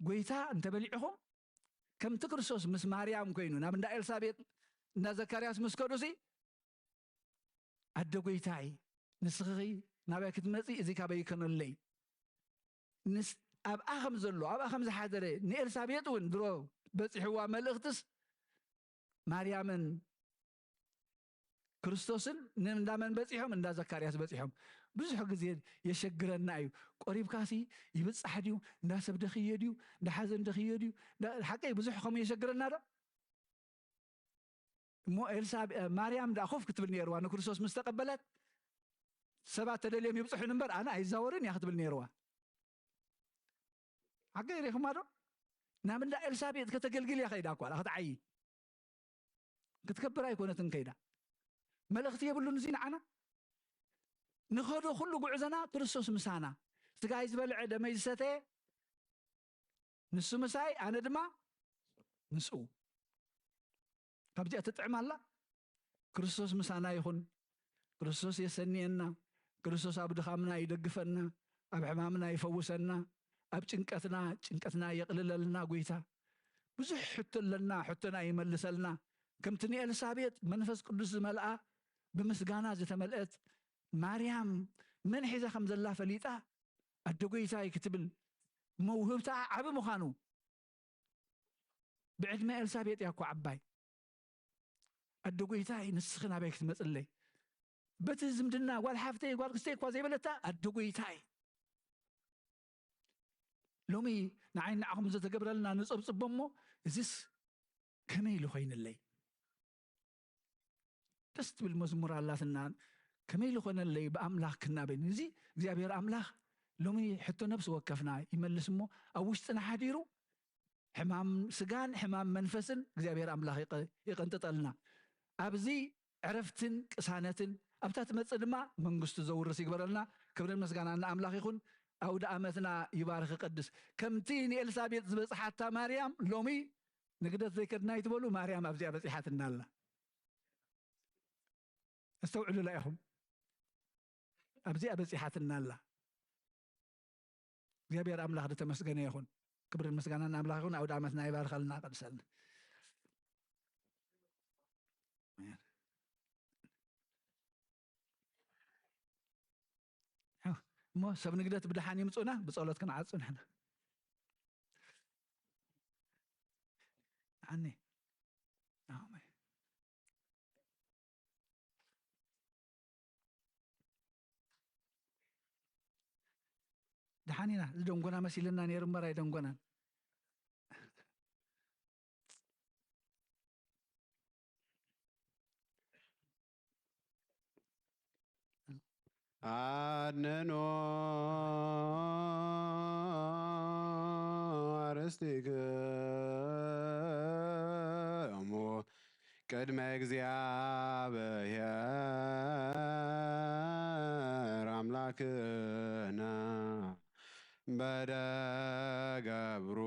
ጎይታ እንተበሊዕኹም ከምቲ ክርስቶስ ምስ ማርያም ኮይኑ ናብ እንዳ ኤልሳቤጥ እንዳ ዘካርያስ ምስ ከዱሲ ኣደ ጎይታይ ንስኺ ናባይ ክትመፂ እዚ ካበይ ይከነለይ ኣብኣ ከም ዘሎ ኣብኣ ከም ዝሓደረ ንኤልሳቤጥ እውን ድሮ በፂሕዋ መልእኽትስ ማርያምን ክርስቶስን ንእንዳመን በፂሖም እንዳ ዘካርያስ በፂሖም ብዙሕ ግዜ የሸግረና እዩ ቆሪብካሲ ይብፃሕ ድዩ እንዳ ሰብ ደኽዮ ድዩ እንዳ ሓዘን ደኽዮ ድዩ ሓቀይ ብዙሕ ከምኡ የሸግረና ዶ እሞ ኤልሳ ማርያም ዳ ኮፍ ክትብል ነይርዋ ንክርስቶስ ምስ ተቀበለት ሰባት ተደልዮም ይብፅሑን እምበር ኣነ ኣይዛወርን እያ ክትብል ነይርዋ ሓቀይ ሪኹማ ዶ ናብ እንዳ ኤልሳቤጥ ከተገልግል እያ ከይዳ እኳ ክትዓይ ክትከብር ኣይኮነትን ከይዳ መልእኽቲ የብሉን እዚ ንዓና ንኸዶ ኩሉ ጉዕዘና ክርስቶስ ምሳና ስጋይ ዝበልዐ ደመይ ዝሰተየ ንሱ ምሳይ ኣነ ድማ ምስኡ ካብዚኣ ትጥዕም ኣላ ክርስቶስ ምሳና ይኹን ክርስቶስ የሰንየና ክርስቶስ ኣብ ድኻምና ይደግፈና ኣብ ሕማምና ይፈውሰና ኣብ ጭንቀትና ጭንቀትና የቕልለልና ጎይታ ብዙሕ ሕቶ ኣለና ሕቶና ይመልሰልና ከምቲ ንኤልሳቤጥ መንፈስ ቅዱስ ዝመልኣ ብምስጋና ዝተመልአት ማርያም መን ሒዛ ከም ዘላ ፈሊጣ ኣደ ጎይታይ ክትብል መውህብታ ዓቢ ምዃኑ ብዕድመ ኤልሳቤጥ እያ እኮ ዓባይ ኣደ ጎይታይ ንስኺ ናበይ ክትመፅለይ በቲ ዝምድና ጓል ሓፍተይ ጓል ክስተይ እኳ ዘይበለታ ኣደ ጎይታይ ሎሚ ንዓይ ንዓኹም ዝተገብረልና ንፀብፅቦ እሞ እዚስ ከመይ ኢሉ ኮይንለይ ደስ ትብል መዝሙር ኣላትና ከመይ ዝኾነለይ ብኣምላኽ ክናበን እዚ እግዚኣብሔር ኣምላኽ ሎሚ ሕቶ ነብሲ ወከፍና ይመልስ እሞ ኣብ ውሽጥና ሓዲሩ ሕማም ስጋን ሕማም መንፈስን እግዚኣብሔር ኣምላኽ ይቐንጥጠልና ኣብዚ ዕረፍትን ቅሳነትን ኣብታ ትመፅእ ድማ መንግስቱ ዘውርስ ይግበረልና ክብርን ምስጋና ንኣምላኽ ይኹን ኣውደ ዓመትና ይባርኽ ይቐድስ። ከምቲ ንኤልሳቤጥ ዝበጽሓታ ማርያም ሎሚ ንግደት ዘይከድና ይትበሉ፣ ማርያም ኣብዚኣ በጺሓትና ኣላ። ኣስተውዕሉላ ኢኹም፣ ኣብዚኣ በጺሓትና ኣላ። እግዚኣብሔር ኣምላኽ ዝተመስገነ ይኹን። ክብርን ምስጋናን ኣምላኽ ይኹን። ኣውደ ዓመትና ይባርኸልና፣ ቀድሰልና። እሞ ሰብ ንግደት ብደሓን ይምፁና፣ ብፀሎት ክንዓፁ ንሕና። ኣኒ ኣሜን። ደሓን ኢና። ዝደንጎና መሲልና ነይሩ እምበር ኣይደንጎናን። ኣድነኖ ኣርስትክሙ ቅድመ እግዚኣብሔር ኣምላክና በደገብሩ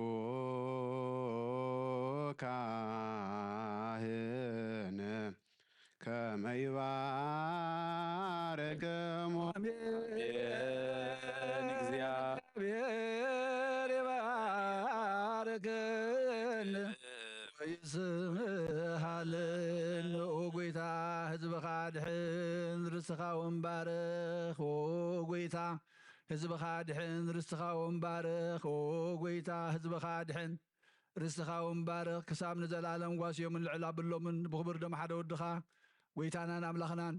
ካህን ከመ ይባርክሙ። ኣሜን። እግዚኣብሔር ይባርክን ወይስሃልን። ኦ ጎይታ፣ ህዝብኻ ድሕን፣ ርስትኻ እውን ባርኽ። ኦ ጎይታ፣ ህዝብኻ ድሕን፣ ርስትኻ እውን ባርኽ። ኦ ጎይታ፣ ህዝብኻ ድሕን፣ ርስትኻ እውን ባርኽ። ክሳብ ንዘለኣለም ጓስዮምን ልዕል ኣብሎምን ብኽቡር ደም ሓደ ወድኻ፣ ጎይታናን ኣምላኽናን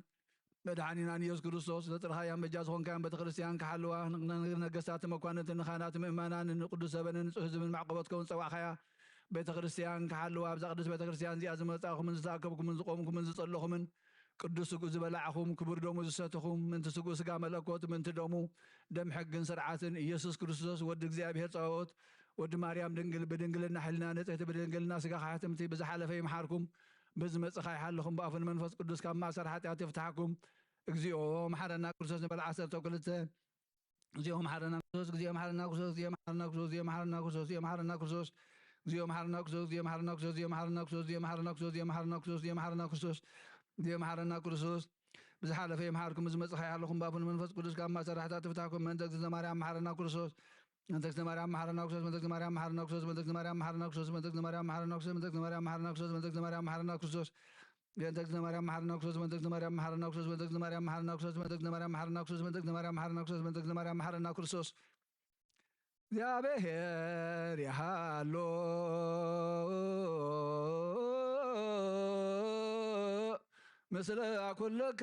መድሓኒናን ኢየሱስ ክርስቶስ፣ ዘጥርኻያን በጃ ዝኾንካያን ቤተ ክርስቲያን ክሓልዋ፣ ንነገስታት፣ ንመኳንንትን ንኻህናት፣ ምእመናንን ንቅዱስ ሰበንን ንጹህ ህዝብን መዕቆቦት ከውን ዝጸዋዕኻያ ቤተ ክርስቲያን ክሓልዋ፣ ኣብዛ ቅድስት ቤተ ክርስቲያን እዚኣ ዝመጻእኩምን ዝተኣከብኩምን ዝቆምኩምን ዝጸለኹምን ቅዱስ ስግኡ ዝበላዕኹም፣ ክቡር ደሙ ዝሰትኹም፣ ምእንቲ ስግኡ ስጋ መለኮት፣ ምእንቲ ደሙ ደም ሕግን ስርዓትን፣ ኢየሱስ ክርስቶስ ወዲ እግዚኣብሔር ጸባኦት፣ ወዲ ማርያም ድንግል፣ ብድንግልና ሕልና ንጽሕቲ፣ ብድንግልና ስጋኻ ሕትምቲ፣ ብዝሓለፈ ይምሓርኩም፣ ብዝመጽእ ከይሓልኹም፣ ብኣፉ ንመንፈስ ቅዱስ ካብ ማእሰር ሓጢኣት ይፍትሓኩም። እግዚኦ መሓረና ክርስቶስ ንበል ዓሰርተ ክልተ። እግዚኦ መሓረና ክርስቶስ፣ እግዚኦ መሓረና ክርስቶስ፣ እግዚኦ መሓረና ክርስቶስ፣ እግዚኦ መሓረና ክርስቶስ፣ እግዚኦ መሓረና ክርስቶስ፣ እግዚኦ መሓረና ክርስቶስ፣ እግዚኦ መሓረና ክርስቶስ፣ እግዚኦ መሓረና ክርስቶስ፣ እግዚኦ መሓረና ክርስቶስ፣ እግዚኦ መሓረና ክርስቶስ፣ እግዚኦ መሓረና ክርስቶስ። ብዝሓለፈ ይምሓርኩም፣ ብዝመጽእ ከይሓልኹም፣ ብኣፉ ንመንፈስ ቅዱስ ካብ ማእሰር ሓጢኣት ይፍታሕኩም። ምእንተ እግዝእትነ ማርያም መሓረና ክርስቶስ። ምእንተ እግዝእትነ ማርያም መሓረና ክርስቶስ፣ ምእንተ እግዝእትነ ማርያም መሓረና ክርስቶስ፣ ምእንተ እግዝእትነ ማርያም መሓረና ክርስቶስ፣ ምእንተ እግዝእትነ ማርያም መሓረና ክርስቶስ፣ ምእንተ እግዝእትነ ማርያም መሓረና ክርስቶስ፣ ምእንተ እግዝእትነ ማርያም መሓረና ክርስቶስ፣ ምእንተ እግዝእትነ ማርያም መሓረና ክርስቶስ፣ ምእንተ እግዝእትነ ማርያም መሓረና ክርስቶስ፣ ምእንተ እግዝእትነ ማርያም መሓረና ክርስቶስ፣ ምእንተ እግዝእትነ ማርያም መሓረና ክርስቶስ፣ ምእንተ እግዝእትነ ማርያም መሓረና ክርስቶስ። እግዚኣብሔር ይሃሎ ምስለ ኩልክሙ።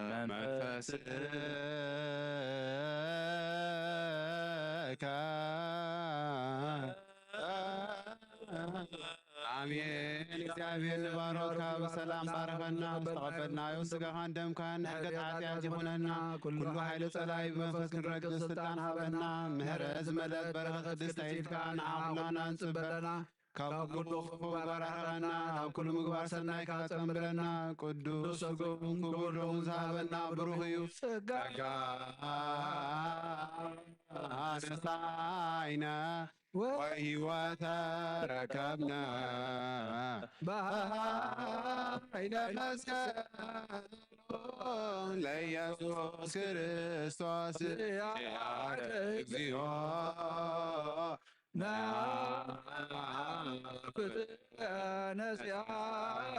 መንፈስከ። ኣሜን። እግዚኣብሔር ንባሮትካ ብሰላም ባረኸና፣ ዝተቐበልናዮ ስጋኻን ደምካን ንሕገት ሓጢኣት ይኹነና። ኩሉ ሓይሊ ጸላኢ ብመንፈስ ክንረግጽ ስልጣን ሃበና። ምሕረት ዝመልአት በረኸት ቅድስት ኢልካ ንዓኹላና ንጽበለና። ካብ ኩሉ ክፉእ ባራኸና፣ ካብ ኩሉ ምግባር ሰናይ ካጸንብረና። ቅዱስ ስግኡን ክቡር ደሙን ዝሃበና ብሩኽ እዩ። ጸጋ ነሳይነ ወሕይወተ ረከብነ። በኃይለ መስቀሉ ለኢየሱስ ክርስቶስ እግዚኦ። ነአኩት ነሲአነ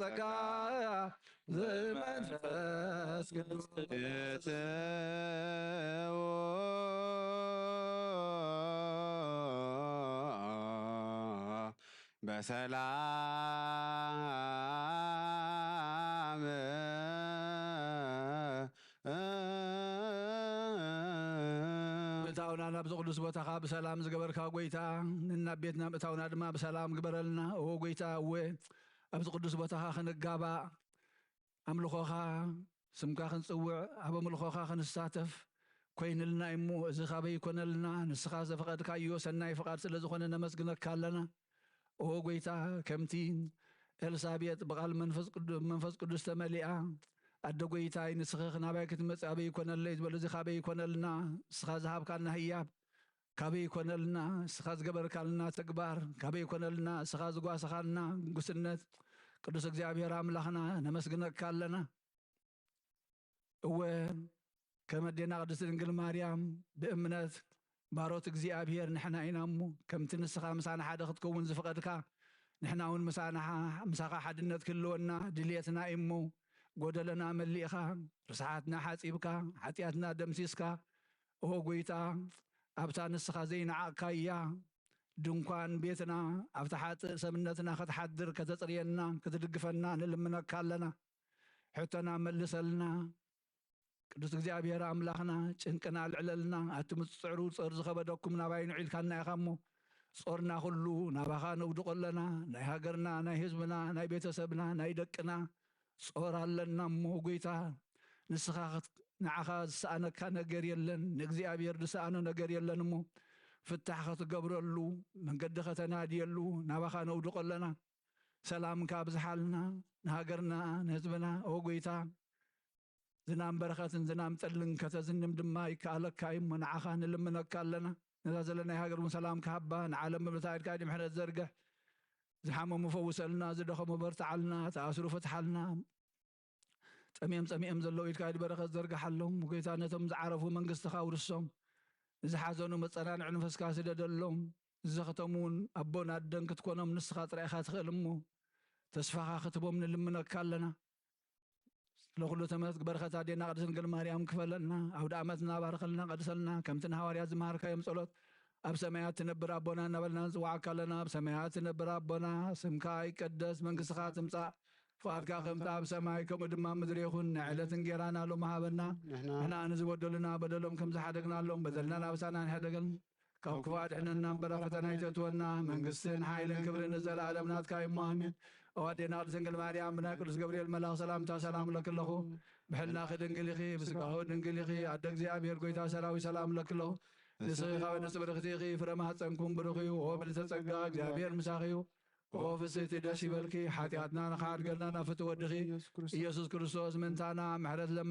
ጸጋ ዘመንፈስ ቅዱስ። በሰላም ምእታውና ናብዚ ቅዱስ ቦታኻ ብሰላም ዝገበርካ ጎይታ፣ ንናብ ቤትና ምእታውና ድማ ብሰላም ግበረልና። ኦ ጎይታ፣ እወ ኣብዚ ቅዱስ ቦታኻ ክንጋባእ፣ ኣምልኾኻ፣ ስምካ ክንጽውዕ፣ ኣብ ኣምልኾኻ ክንሳተፍ ኮይንልና እሞ፣ እዚ ካበይ ይኮነልና? ንስኻ ዘፈቐድካዮ ሰናይ ፍቓድ ስለ ዝኾነ ነመስግነካ ኣለና። ኦ ጎይታ፣ ከምቲ ኤልሳቤጥ ብቓል መንፈስ ቅዱ-፣ መንፈስ ቅዱስ ተመሊኣ፣ ኣደ ጎይታይ፣ ንስኺ ናባይ ክትመጺ ኣበይ ይኮነለይ ዝበሎ፣ እዚ ካበይ ይኮነልና? ንስኻ ዝሃብካና ህያብ ካበይ ይኮነልና? ንስኻ ዝገበርካልና ተግባር ካበይ ይኮነልና? ንስኻ ዝጓሰኻልና ጉስነት፣ ቅዱስ እግዚኣብሔር ኣምላኽና፣ ነመስግነካ ኣለና። እወ፣ ከም ኣዴና ቅድስት ድንግል ማርያም ብእምነት ባሮት እግዚኣብሔር ንሕና ኢና እሞ፣ ከምቲ ንስኻ ምሳና ሓደ ክትከውን ዝፈቐድካ፣ ንሕና እውን ምሳና፣ ምሳኻ ሓድነት ክህልወና ድልየትና እዩ እሞ፣ ጎደለና መሊእኻ፣ ርስሓትና ሓጺብካ፣ ሓጢኣትና ደምሲስካ፣ ኦ ጎይታ፣ ኣብታ ንስኻ ዘይነዓቕካያ ድንኳን ቤትና፣ ኣብታ ሓጥእ ሰብነትና ከተሓድር፣ ከተጽርየና፣ ክትድግፈና ንልምነካ ኣለና። ሕቶና መልሰልና። ቅዱስ እግዚኣብሔር ኣምላኽና፣ ጭንቅና ኣልዕለልና። ኣቲ ምስ ትጽዕሩ ጾር ዝኸበደኩም ናባይ ንዑ ኢልካና ኢኻ እሞ፣ ጾርና ኩሉ ናባኻ ነውድቖ ኣለና። ናይ ሃገርና፣ ናይ ህዝብና፣ ናይ ቤተሰብና፣ ናይ ደቅና ጾር ኣለና እሞ፣ ጎይታ፣ ንስኻ ክት-፣ ንዓኻ ዝሰኣነካ ነገር የለን፣ ንእግዚኣብሔር ዝሰኣኖ ነገር የለን እሞ፣ ፍታሕ ክትገብረሉ፣ መንገዲ ከተናድየሉ ናባኻ ነውድቖ ኣለና። ሰላምካ ኣብዝሓልና፣ ንሃገርና፣ ንህዝብና፣ ኦ ጎይታ፣ ዝናም በረኸትን ዝናም ጠልን ከተዝንም ድማ ይከኣለካ እዩ እሞ፣ ንዓኻ ንልምነካ ኣለና። ነዛ ዘለናይ ሃገር እውን ሰላም ክሃባ፣ ንዓለም ብምልእታ ኢድካ ምሕረት ዘርግሕ። ዝሓመሙ ፈውሰልና፣ ዝደኸሙ በርትዓልና፣ ተኣስሩ ፍትሓልና። ጠምዮም ጸሚኦም ዘለዉ ኢድካ ኢድ በረኸት ዘርግሓሎም። ጎይታ፣ ነቶም ዝዓረፉ መንግስትኻ ኣውርሶም። ንዝሓዘኑ መጸናንዒ መንፈስካ ስደደሎም። ዝዘኸቶም እውን ኣቦን ኣደን ክትኮኖም ንስኻ ጥራይ ኢኻ ትኽእል እሞ፣ ተስፋኻ ክትቦም ንልምነካ ኣለና። ስለ ኩሉ ተመስገን። በረኸት ኣዴና ቅድስት ድንግል ማርያም ክፈለልና፣ ኣውደ ዓመትና ባርኸልና፣ ቀድሰልና። ከምቲ ንሃዋርያት ዝመሃርካዮም ጸሎት፣ ኣብ ሰማያት ትነብር ኣቦና እናበልና ንጽዋዓካ ኣለና። ኣብ ሰማያት ትነብር ኣቦና፣ ስምካ ይቀደስ፣ መንግስትኻ ትምጻእ፣ ፍቓድካ ከምቲ ኣብ ሰማይ ከምኡ ድማ ኣብ ምድሪ ይኹን። ናይ ዕለት እንጌራና ሎሚ ሃበና። ንሕና ንሕና ንዝበደሉና በደሎም ከም ዝሓደግናሎም በደልና ናብሳና ንሕደገን፣ ካብ ክፉ ኣድሕነና እምበር ኣብ ፈተና ኣይተእትወና። መንግስትን ሓይልን ክብርን ንዘለኣለም ናትካ እዩ እሞ፣ ኣሜን። ኦ ኣዴና ቅድስት ድንግል ማርያም፣ ብናይ ቅዱስ ገብርኤል መልኣኽ ሰላምታ ሰላም እብለኪ ኣለኹ። ብሕልናኺ ድንግል ኢኺ፣ ብስጋኺ ድንግል ኢኺ። ኣደ እግዚኣብሔር፣ ጎይታ ሰራዊት፣ ሰላም እብለኪ ኣለኹ። ንስኺ ካብ ኣንስቲ ብርኽቲ ኢኺ፣ ፍረ ማህፀንኩም ብሩኽ እዩ። ኦ ምልዕተ ጸጋ፣ እግዚኣብሔር ምሳኺ እዩ። ኦ ፍስሕቲ፣ ደስ ይበልኪ፣ ሓጢኣትና ንኽሓድገልና ናብ ፍትው ወድኺ ኢየሱስ ክርስቶስ ምእንታና ምሕረት ለምን።